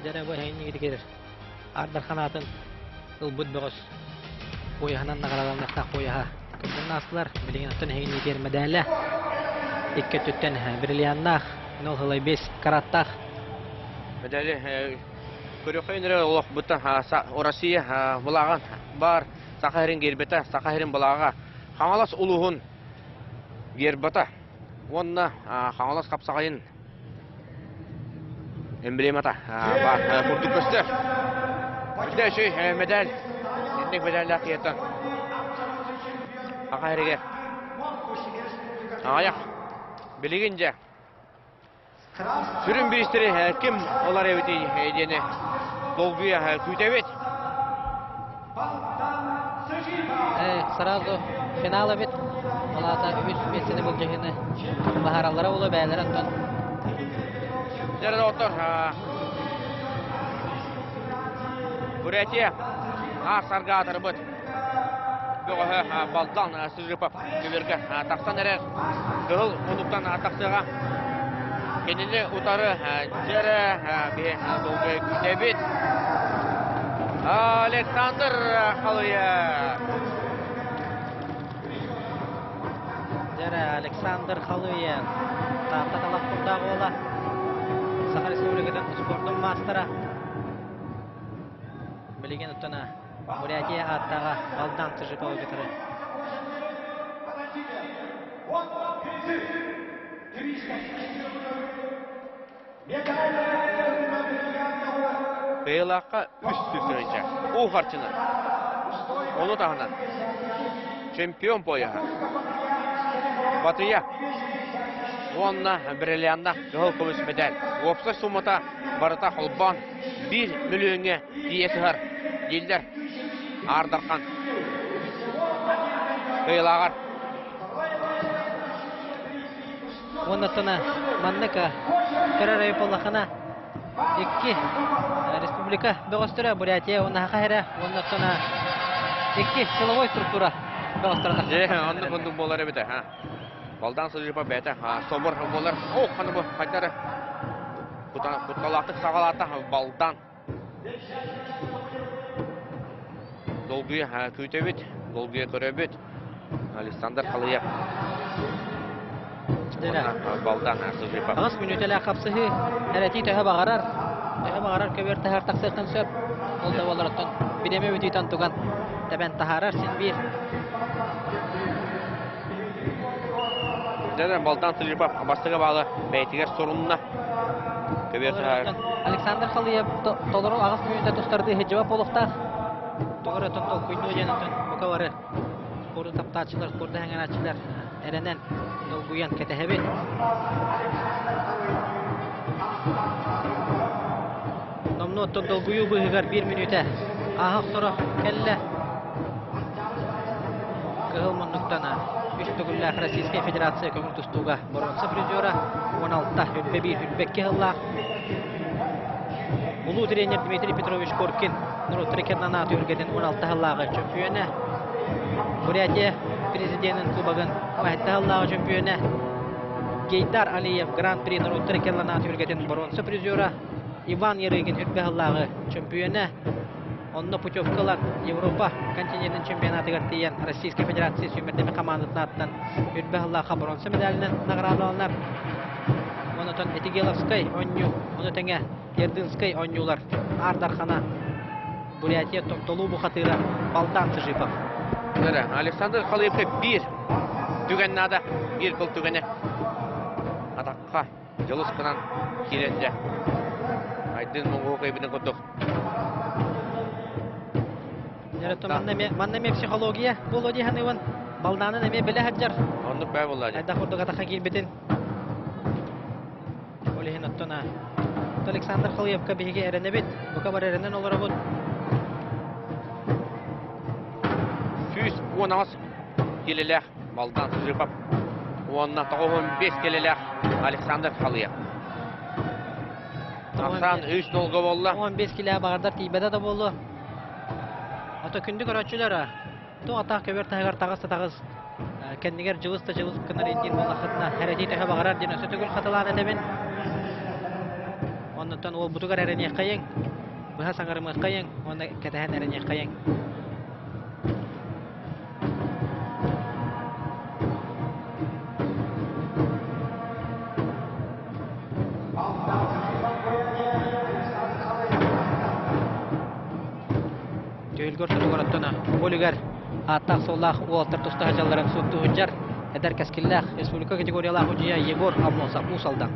Дьэ, бу эһигиннигитигэр Аар Дархан аатын ылбыт бөҕөс пояһынан наҕараадаланыахтаах пояһа көрдөрөн аастылар. Билигин оттон эһигиннигитигэр мэдээлэ икки өттүттэн бриллианнаах 0,5 караттаах. Мэдээли көрүөххэ эрэ олох быттан Россия былааҕын бар Саха сирин гербэтэ, Саха сирин былааҕа Хаҥалас улууһун гербата уонна Хаҥалас хапсаҕайын эмблемата баар курдук көстөр. Үрдэ үчүй медаль, инник медаллаах киһиттэн Саха сиригэр аҕыйах билигин дьэ Сүрүн бириистэри ким ылар эбитий диэни долгуйа күүтэбит. Сразу финал эбит. Ол аата үс миэстэни былдьаһыыны баһараллара буолуо бэйэлэрэ оттон. Дьэ, доҕоттор, Бурятия аар-сарга аатырбыт бөҕөһө Балдан Сыжипов көбүөргэ тахсан эрэр кыһыл муннуктан тахсыаҕа. Кинини утары дьэрэ биһи долгуйа күүтэбит. Александр Халыев. Дьэрэ Александр Халыев. Таатта талах курдаах уола. Саха Республикатын спордун маастара. Билигин оттон Бурятия ааттааҕа Балдан Тыжиповы кытары. Кыайыылаахха 300 тыһыынча уу харчынан. Ону таһынан чемпион пояһа Батыя уонна бриллианна кыһыл көмүс медаль. Уопсай суммата барыта холбоон биир мөлүйүөҥҥэ тиийэ сыһар дииллэр Аар Дархан кыайыылааҕар. Уонна маннык көрөр буоллаххына икки республика бөҕөстөрө Бурятия уонна Саха сирэ уонна икки силовой структура бөҕөстөрө Дьэ, оннук оннук буолар эбит ha. Балдан сылдьыпа бэйэтэ собор буолар. О, ханы бу хайдары кутталаахтык саҕалаата Балдан. Долгуйа күүтэбит, долгуйа көрөбүт. Александр Халыев. Балдан сылдьыпа. Аҕыс мүнүүтэлээх хапсыһыы эрэтии төһө баҕарар. Төһө баҕарар көбүөр таһар тахсыаххын сөп. Ол да буоллар оттон бириэмэ бүтүүтэн туган тэбэн таһаарар син биир. Дьэ, Балдан Филиппов бастакы баалы бэйэтигэр сурунна. Көбүөр таһаар. Александр Халыев толору аҕыс мүнүүтэ тустардыы сылдьыбат буолуохтаах. Тоҕо эрэ толкуйдуу диэн оттон бука бары спорду таптааччылар, спорду сэҥээрээччилэр эрэнэн, долгуйан кэтэһэбит. Номнуо оттон долгуйуу быыһыгар биир мүнүүтэ ааһа охсоро кэллэ. Кыһыл муннуктан үс төгүллээх Российскай Федерация көҥүл тустууга боруонса призера 16 үрбэ биир үрбэкки сыллаах Улуу тренер Дмитрий Петрович Коркин норуоттар иккиэн түһүлгэтин 16 сыллааҕы чөмпүйүөнэ, Бурятия президенин кубогын 17 сыллааҕы чөмпүйүөнэ, Гейдар Алиев Гран-при норуоттар иккиэн түһүлгэтин боруонса призера, Иван Ярыгин үрбэ сыллааҕы чөмпүйүөнэ, онно путевка ылан Европа континенын чемпионатыгар тиийэн Российскай Федерация сүүмэрдэммит хамаандатын ааттан үрбэ сыллаахха боруонса медалынан наҕараадаланар. Онотон Этигеловскай оонньуу, ону тэҥэ Ердынскай оонньуулар Аар Дархана, Бурятия Томтолуу бухатыыра Балдан Цыжипов. Александр Халыевка биир түгэн наада, биир кыл түгэнэ. Атахха дьылыс гынан киирэн дьэ. Айдын Монгол кыйбытын курдук. Манна эмиэ психология буолуо дии саныыбын. Балдаанын эмиэ билэ сылдьар. Оннук бээ буолла. Хайдах курдук атахха киирбитин. Ол иһин оттон Александр Халыевка биһиги эрэнэбит, бука бары эрэнэн олоробут. 118 килэлээх Балдан Сыжипов уонна 95 килэлээх Александр Халыев. Ахсаан үс долго буолла. 15 килэ баҕардар тиийбэтэ да буолуо. Ото күндү көрөөччүлэр, Туох атаах көбөр таһыгар таҕыс да таҕыс, кэннигэр дьылыс да дьылыс гынар диир буоллаххытына, эрэтии төһө баҕарар диэн өссө төгүл хатылаан этэбин. Оннуттан уолбутугар эрэниэххэйиҥ, быһа саҥарымыаххайыҥ уонна кэтэһэн эрэниэххэйиҥ. Түһүлгэ ортотугар оттон бу үлүгэр ааттаах-суоллаах уолаттар туста сылдьалларын суоттуу сылдьар эдэр кэскиллээх республика категориялаах удьуйа Егор Аммосов Уус Алдан.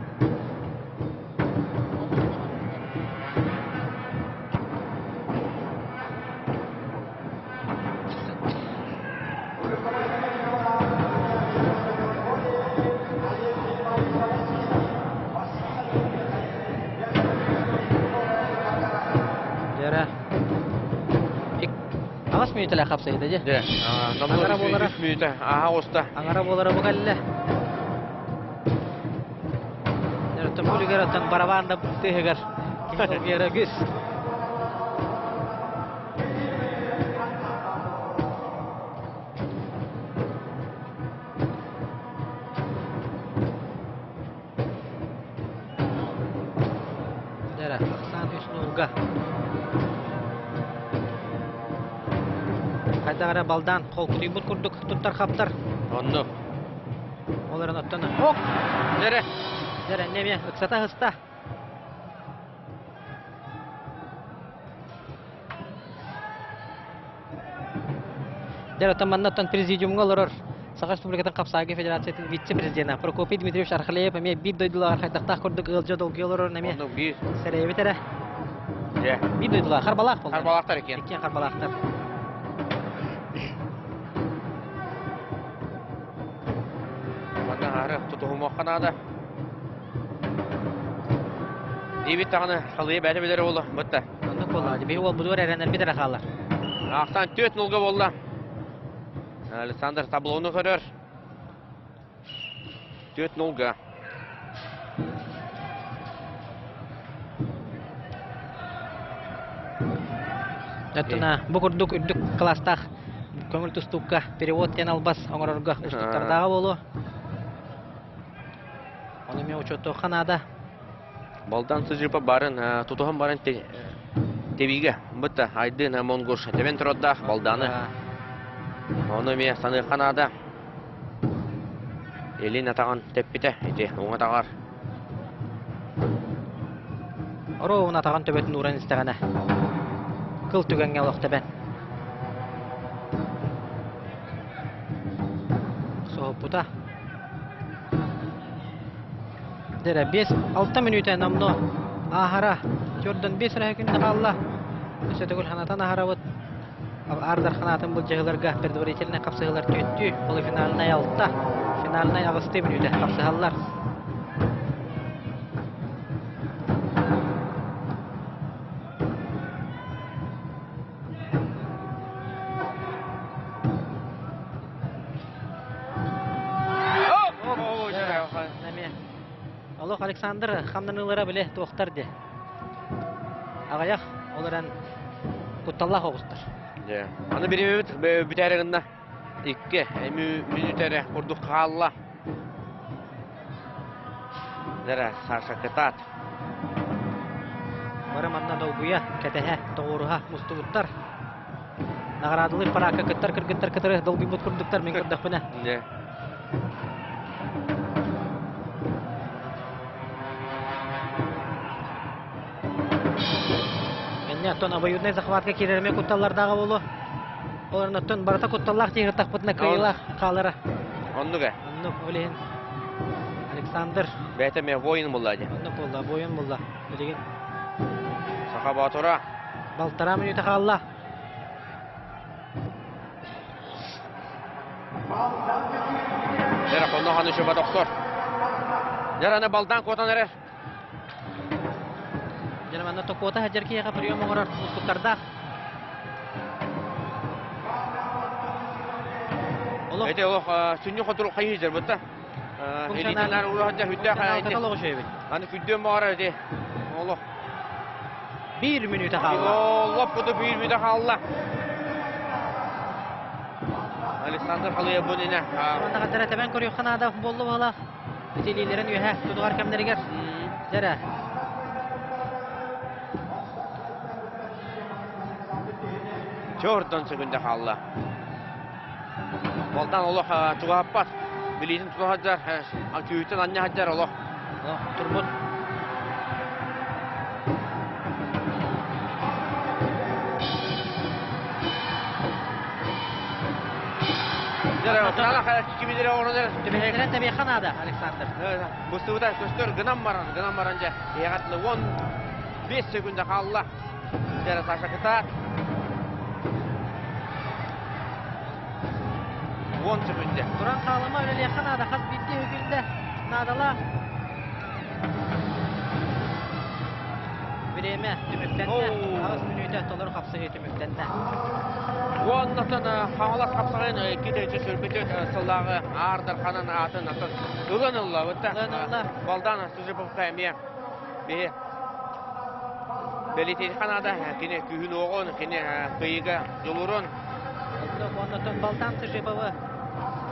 Дьэрэ Аҕыс мүнүүтэлээх хапсайда дьэ. Дьэ, Аҥара буолара. Үс мүнүүтэ ааһа оҕуста. Аҥара буолара бу кэллэ. Оттон бүлүгэр оттон барабан да тыаһыгар киһи долгуйара үгүс. Дьэрэ, ахсаан үс нуулга. Хайдах эрэ балдаан холкутуйбут курдук туттар-хаптар. Оннук. Ол эрэн оттон ох! Дьэрэ. Дьэрэ, эмиэ ыксата ыста. Дьэ, оттон манна оттон президиумҥа олорор Саха Республикатын Хапсаҕай Федерациятын вице-президенэ Прокопий Дмитриевич Архалеев эмиэ биир дойдулааҕар хайдахтаах курдук ыалдьа долгуйа олорорун эмиэ сэрэйэбит эрэ. Биир дойдулаах, Харбалаах буолла. Харбалаахтар иккиэн. Иккиэн Харбалаахтар. Манна аһары тутуһумуохха наада. Диэбит даҕаны халыйа бэйэтэ билэр уолу бытта. Оннук буолла. Биһи уолбутугар эрэнэрбит эрэ хаалар. Ахсан 4 нулга буолла. Александр таблону көрөр. 4 нулга. Оттон бу курдук үрдүк класстаах көҥүл тустуукка перевод диэн албас оҥорорго устуктардааҕа буолуо. Ону эмиэ учуоттуохха наада. Балдан сыжыпа барын тутуһан баран тебиге бытта Айдын Монгуш тебен турардаах балданы. Ону эмиэ саныахха наада. Илин атаҕын тэппитэ ити уҥа атаҕар. Оруобун атаҕын төбөтүн ууран истэҕинэ, кыл түгэҥҥэ олох тэбэн. Соһуппута. Дэрэ, 5-6 мүнүүтэ номнуо ааһара. Чордон 5 эрэ күндэ хаалла. Өссө төгүл ханатан аһарабыт. Аар Дархан былдьаһыыларга предварительнай хапсыһыылар түөттүү, полуфинальнай алта, финальнай аҕыстыы мүнүүтэ хапсыһаллар. Олох Александр хамнаныылара биле туохтар де. Аҕыйах, ол эрэн кутталлаах оҕустар. Дьэ, аны бириэмэбит бүтээри гынна. Икки мүнүүтэ эрэ курдук хаалла. Дэрэ, Саша кытаат. Бары манна долгуйа, кэтэһэ, тоҕуоруһа мустубуттар. Наҕараадалыыр параакка кыттар кыргыттар кытары долгуйбут курдуктар мин көрдөхпүнэ. Дьэ. Инне оттон обоюднай захватка киирэрме кутталлардааҕа буолуо. Олорон оттон барыта кутталлаах тиһиртахпытына кыайыылаах хаалара. Оннук ээ. Оннук ол иһин Александр. Бэйэтэ эмиэ воин булла дии. Оннук буолла, воин булла билигин. Саха Боотура. Балтараа мүнүүтэ хаалла. Дьэ, хонно ханы шөбө тохсор. Дьэ, аны балдан куотан эрэр. Дьэ, манна токуота сылдьар киһиэхэ прием оҥорор уустуктардаах. Эти олох сүнньү хотуру хайыы сылдьар бутта. Илиитинэн ура сылдьар хүддээх Аны күддүөн баҕарар ити. Олох. Биир мүнүүтэ хаалла. Лоппуту биир мүнүүтэ хаалла. Александр Халыев бу иннинэ. Манна тэбэн көрүөххэ наада буолла баҕалаах. Итилиилэрин үөһэ тутугар кэмнэригэр. Дьэрэ. Чордон секунда хаалла. Балдан олох чугаһаппат. Билиитин тута сылдьар, күүтэн анньа сылдьар олох. Турбут. Түбэһиэхэ тэбиэхэ наада, Александр. Быстыбыта көстөр гынан баран, гынан баран дьэ, иһэҕэтлы 15 секунда хаалла. Дьэ, Саша кытаат. 10 секунда. Туран хаалыма үлэлиэххэ наада, хас биирдии үгүндэ наадалаах. Бириэмэ түмүктэннэ. Аҕыс мүнүүтэ толору хапсыһыы түмүктэннэ. Уоннатан Хаҥалас хапсаҕайын 2 сыллааҕы Аар Дарханын аатын атын ылан ылла. Ылан ылла. Балдан Сыжиповка эмиэ биһи бэлиэтиэххэ наада. Кини күүһүн уоҕун, кини кыйыга дьулуурун. Оннотон Балдан Сыжиповы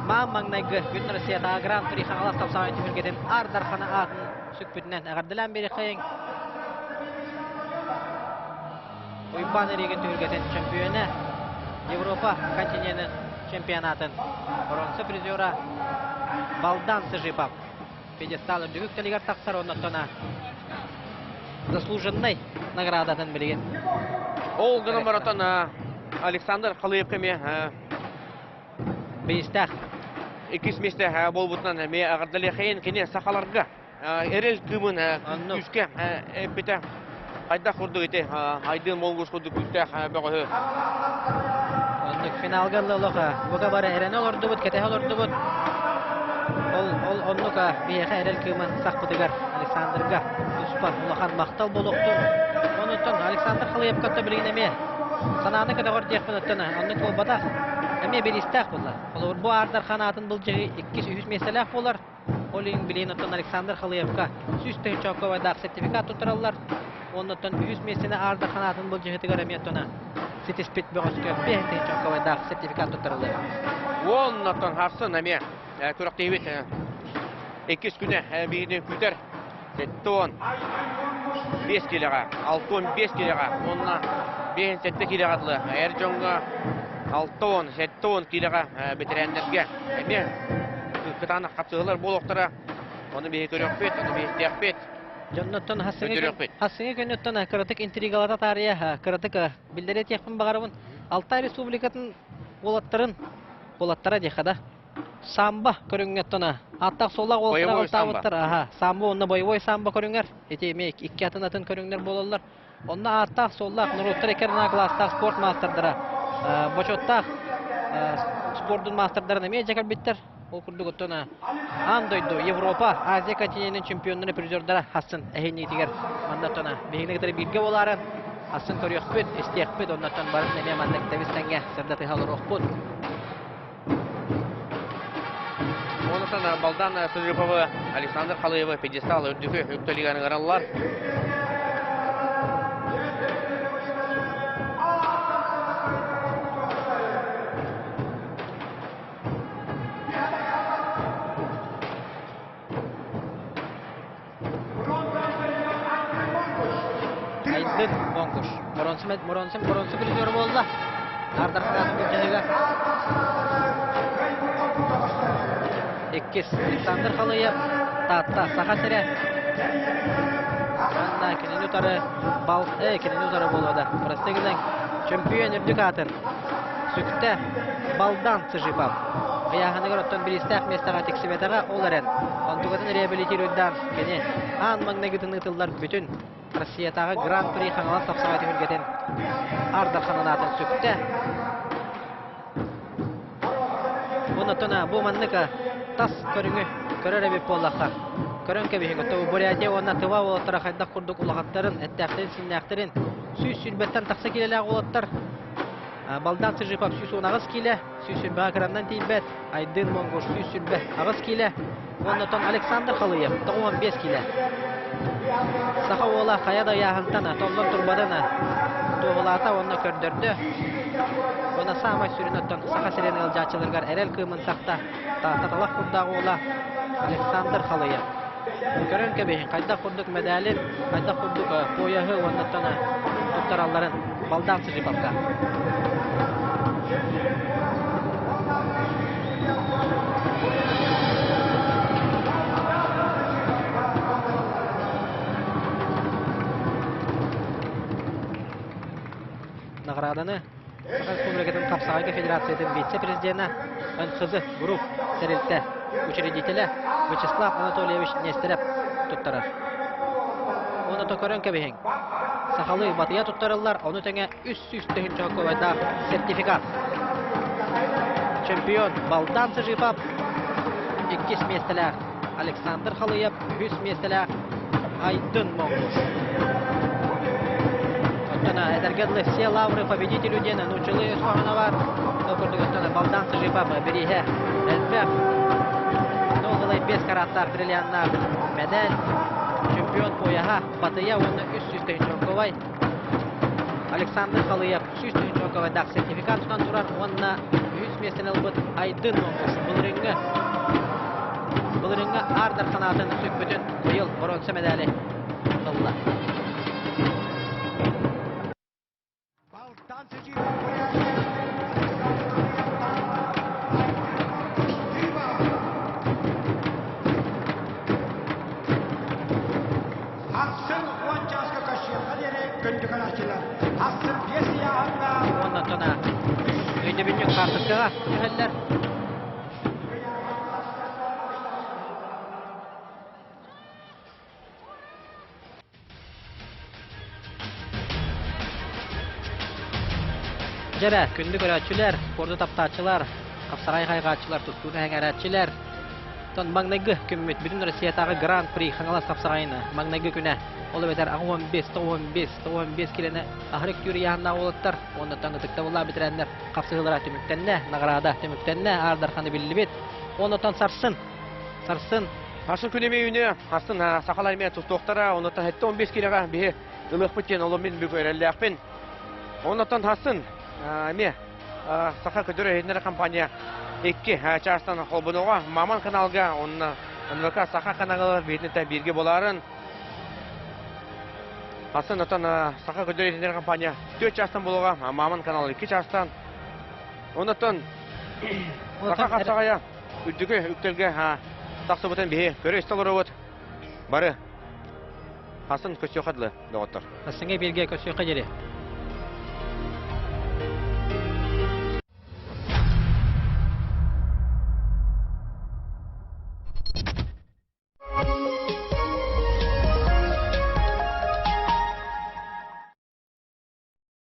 маам маҥнайгы Бүтүн Россиятааҕы Гран-при Хаҥалас хапсаҕайын түһүлгэтин Аар Дархана аатын сүкпүтүнэн эҕэрдэлээн биэриэххэйиҥ. Уйбаан Эригин түһүлгэтин чөмпүйүөнэ, Европа континенын чемпионатын боруонса призера Балдан Сыжипов пьедестал үрдүк үктэлигэр тахсар оннуттан заслуженнай наградатын билигин. Ол гынан баратан Александр Халыевка эмиэ Биистээх. Иккис миэстэ буолбутунан эмиэ эҕэрдэлиэхэйин кини сахаларга эрэл кыымын күүскэ эппитэ. Хайдах курдук ити Айдын Монгуш курдук күүстээх бөҕөһү. Оннук финалга олох бука бары эрэнэ олордубут, кэтэһэ олордубут. Ол, ол оннук биһиэхэ эрэл кыымын сахпытыгар Александрга туспа улахан махтал буолуохтун. Онуттан Александр Халыевкаттан билигин эмиэ санааны көтөҕөр диэхпин оттон оннук буолбатах. Эмиэ бириистээх буолла. Холобур, бу Аардар ханаатын былдьаһыы иккис, үһүс миэстэлээх буолар. Ол иһин билигин оттон Александр Халыевка 100 тыһыынча окуобайдаах сертификат туттараллар. Уонна оттон үһүс миэстэни Аардар ханаатын былдьаһыытыгар эмиэ оттон ситиспит бөҕөскө 5 тыһыынча окуобайдаах сертификат туттарыллар. Уонна оттон харсын эмиэ күрэхтэһиибит иккис күнэ биһигини күүтэр. 75 киилэҕэ, 65 киилэҕэ уонна 57 киилэҕэ дылы эр дьоҥҥо 60, 70 киилэҕэ бэтэрээннэргэ эмиэ кытаанах хапсыһыылар буолуохтара. Ону биһиги көрүөхпүт, ону биһиги истиэхпит. Дьонноттон хассыҥы күнүттэн кыратык интригалата таарыйа кыратык биллэрэ этиэхпин баҕарабын. Алтай Республикатын уолаттарын уолаттара диэххэ да самбо көрүҥҥэттэн ааттаах суоллаах уолаттара алтаабыттар аха самбо уонна боевой самбо көрүҥэр ити эмиэ икки атын атын көрүҥнэр буолаллар онно ааттаах суоллаах норуоттар икки кылаастаах спорт маастардара бочуоттаах спордун маастардарын эмиэ дьэ кэлбиттэр ол курдук оттон аан дойду Европа Азия континенин чемпионнара призердара хассын эһинниитигэр манна оттон биһигини кытары бииргэ буолаарын хассын көрүөхпүт истиэхпит оннуттан барын эмиэ маннык тэбис тэҥҥэ сырдатыһа олоруохпут Онутан Балдан Сыжиповы, Александр Халыевы пьедестал үрдүкү үктэлигэр ыҥыраллар. Айдын Монгуш. Моронсу Моронсу Моронсу призер буолла. Ардар былдьаһыга. Иккис Александр Халыев Таатта Саха сирэ. Уонна кинини утары бал э кинини утары буолуо да. Прости гынан чемпион үрдүк аатын сүктэ Балдан Цыжипов. Ыйааһыныгар оттон бириистээх миэстэҕэ тиксибэтэҕэ ол эрэн онтукатын реабилитируйдаан кини аан маҥнайгытын ыытыллар бүтүн Россиятааҕы Гран-при Хаҥалас тапсаҕай түһүлгэтин Аар Дарханын аатын сүктэ. Онтон бу маннык тас көрүҥү көрөр эбит буоллахха, көрөн кэбиһиҥ. Оттон Бурятия уонна Тыва уолаттара хайдах курдук улахаттарын, эттээхтэрин-синнээхтэрин 120-тэн тахса киилэлээх уолаттар Балдан Сыжипов 118 киилэ, 120 кыраннан тиийбэт, Айдын Монгуш 128 киилэ, уонна Александр Халыев 95 киилэ. Саха уола хайа да ыйааһынтан толлон турбатын туоһулаата уонна көрдөрдө. Уонна саамай сүрүн оттон Саха сирин ыалдьааччыларыгар эрэл кыымын сахта Таатта талах курдаах уола Александр Халыев. Көрөн кэбиһин, хайдах курдук мэдээлин, хайдах курдук пояһы уонна туттаралларын балдаах Сыжиповка. Награданы Саха Республикатын Хапсаҕайга Федерациятын вице-президенэ НХЗ Групп тэрилтэ учредителэ Вячеслав Анатольевич Нестерев туттарар. Уонна то көрөн кэбиһиҥ. Сахалыы батыйа туттарыллар, ону тэҥэ 300 тыһыынча холкуобайдаах сертификат. Чемпион Балдан Сыжипов, иккис миэстэлээх Александр Халыев, үһүс миэстэлээх Айдын Монгуш. Оттон эдэргэ дылы все лавры победителю диэн нууччалыы өс хоһооно бар. Ол курдук оттон Балдан Сыжипов бирииһэ элбэх. Нуолалай 5 караттаах бриллианнаах медаль, чемпион пояһа, батыйа уонна 300 тыһыынча Александр Халыев 100 тыһыынча сертификат тутан турар уонна үһүс миэстэни ылбыт Айдын Монгуш былырыыҥҥы былырыыҥҥы Аар Дарханаатын сүкпүтүн быйыл боруонса мэдээли ылла. Ахсын уон чааска көрсүөххэ диэри күндү көрөөччүлэр. Ахсын биэс ыйааһынна. Уонна тона өйдөбүнньүк хаартыскаҕа түһэллэр. Дьэрэ, күндү көрөөччүлэр, спорду таптааччылар, хапсаҕай хайҕааччылар, тустууну эҥэрээччилэр, Оттон маҥнайгы күммүт Бүтүн Россиятааҕы Гран-при Хаҥалас хапсаҕайына маҥнайгы күнэ. Ол эбэтэр 85, 95, 95 килэни аһары үктүүр ыйааһыннаах уолаттар уонна оттон ытыктабыллаах бэтэрээннэр хапсыһыылара түмүктэннэ, наҕараада түмүктэннэ, Аар Дарханы биллибит. Уонна оттон сарсын, сарсын Сарсын күн эмиэ үүнүө, сарсын сахалар эмиэ тустуохтара, онуттан 75 килэҕэ биһи ылыахпыт диэн олом мин бүгүн эрэллээхпин. Онуттан сарсын эмиэ Саха көтөр иһитиннэрэр компания икки чаастан холбонуоҕа Маман каналга уонна НВК Саха каналыгар биһитинтэн бииргэ буоларын Атын отон Саха көтөр иһитиннэрэр компания 4 чаастан буолуоҕа Маман канал 2 чаастан. Онотон Саха хапсаҕайа үрдүкү үктэлгэ тахсыбытын биһи көрө истэ олоробут. Бары. Хасын көсүөхэ дылы, доҕоттор. Хасыҥа бииргэ көсүөхэ диэри.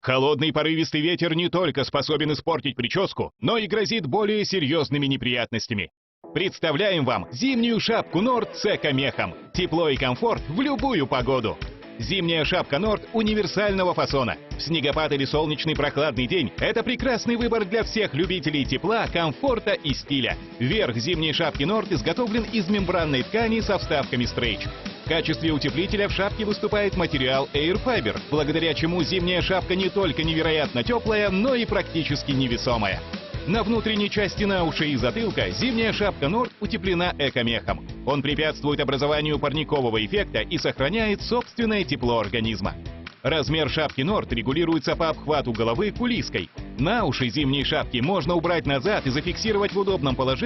Холодный порывистый ветер не только способен испортить прическу, но и грозит более серьезными неприятностями. Представляем вам зимнюю шапку Норд с эко-мехом. Тепло и комфорт в любую погоду. Зимняя шапка Норд универсального фасона. В снегопад или солнечный прохладный день это прекрасный выбор для всех любителей тепла, комфорта и стиля. Верх зимней шапки Норд изготовлен из мембранной ткани со вставками стрейч. В качестве утеплителя в шапке выступает материал Air Fiber, благодаря чему зимняя шапка не только невероятно теплая, но и практически невесомая. На внутренней части на уши и затылка зимняя шапка Норд утеплена экомехом. Он препятствует образованию парникового эффекта и сохраняет собственное тепло организма. Размер шапки Норд регулируется по обхвату головы кулиской. На уши зимней шапки можно убрать назад и зафиксировать в удобном положении.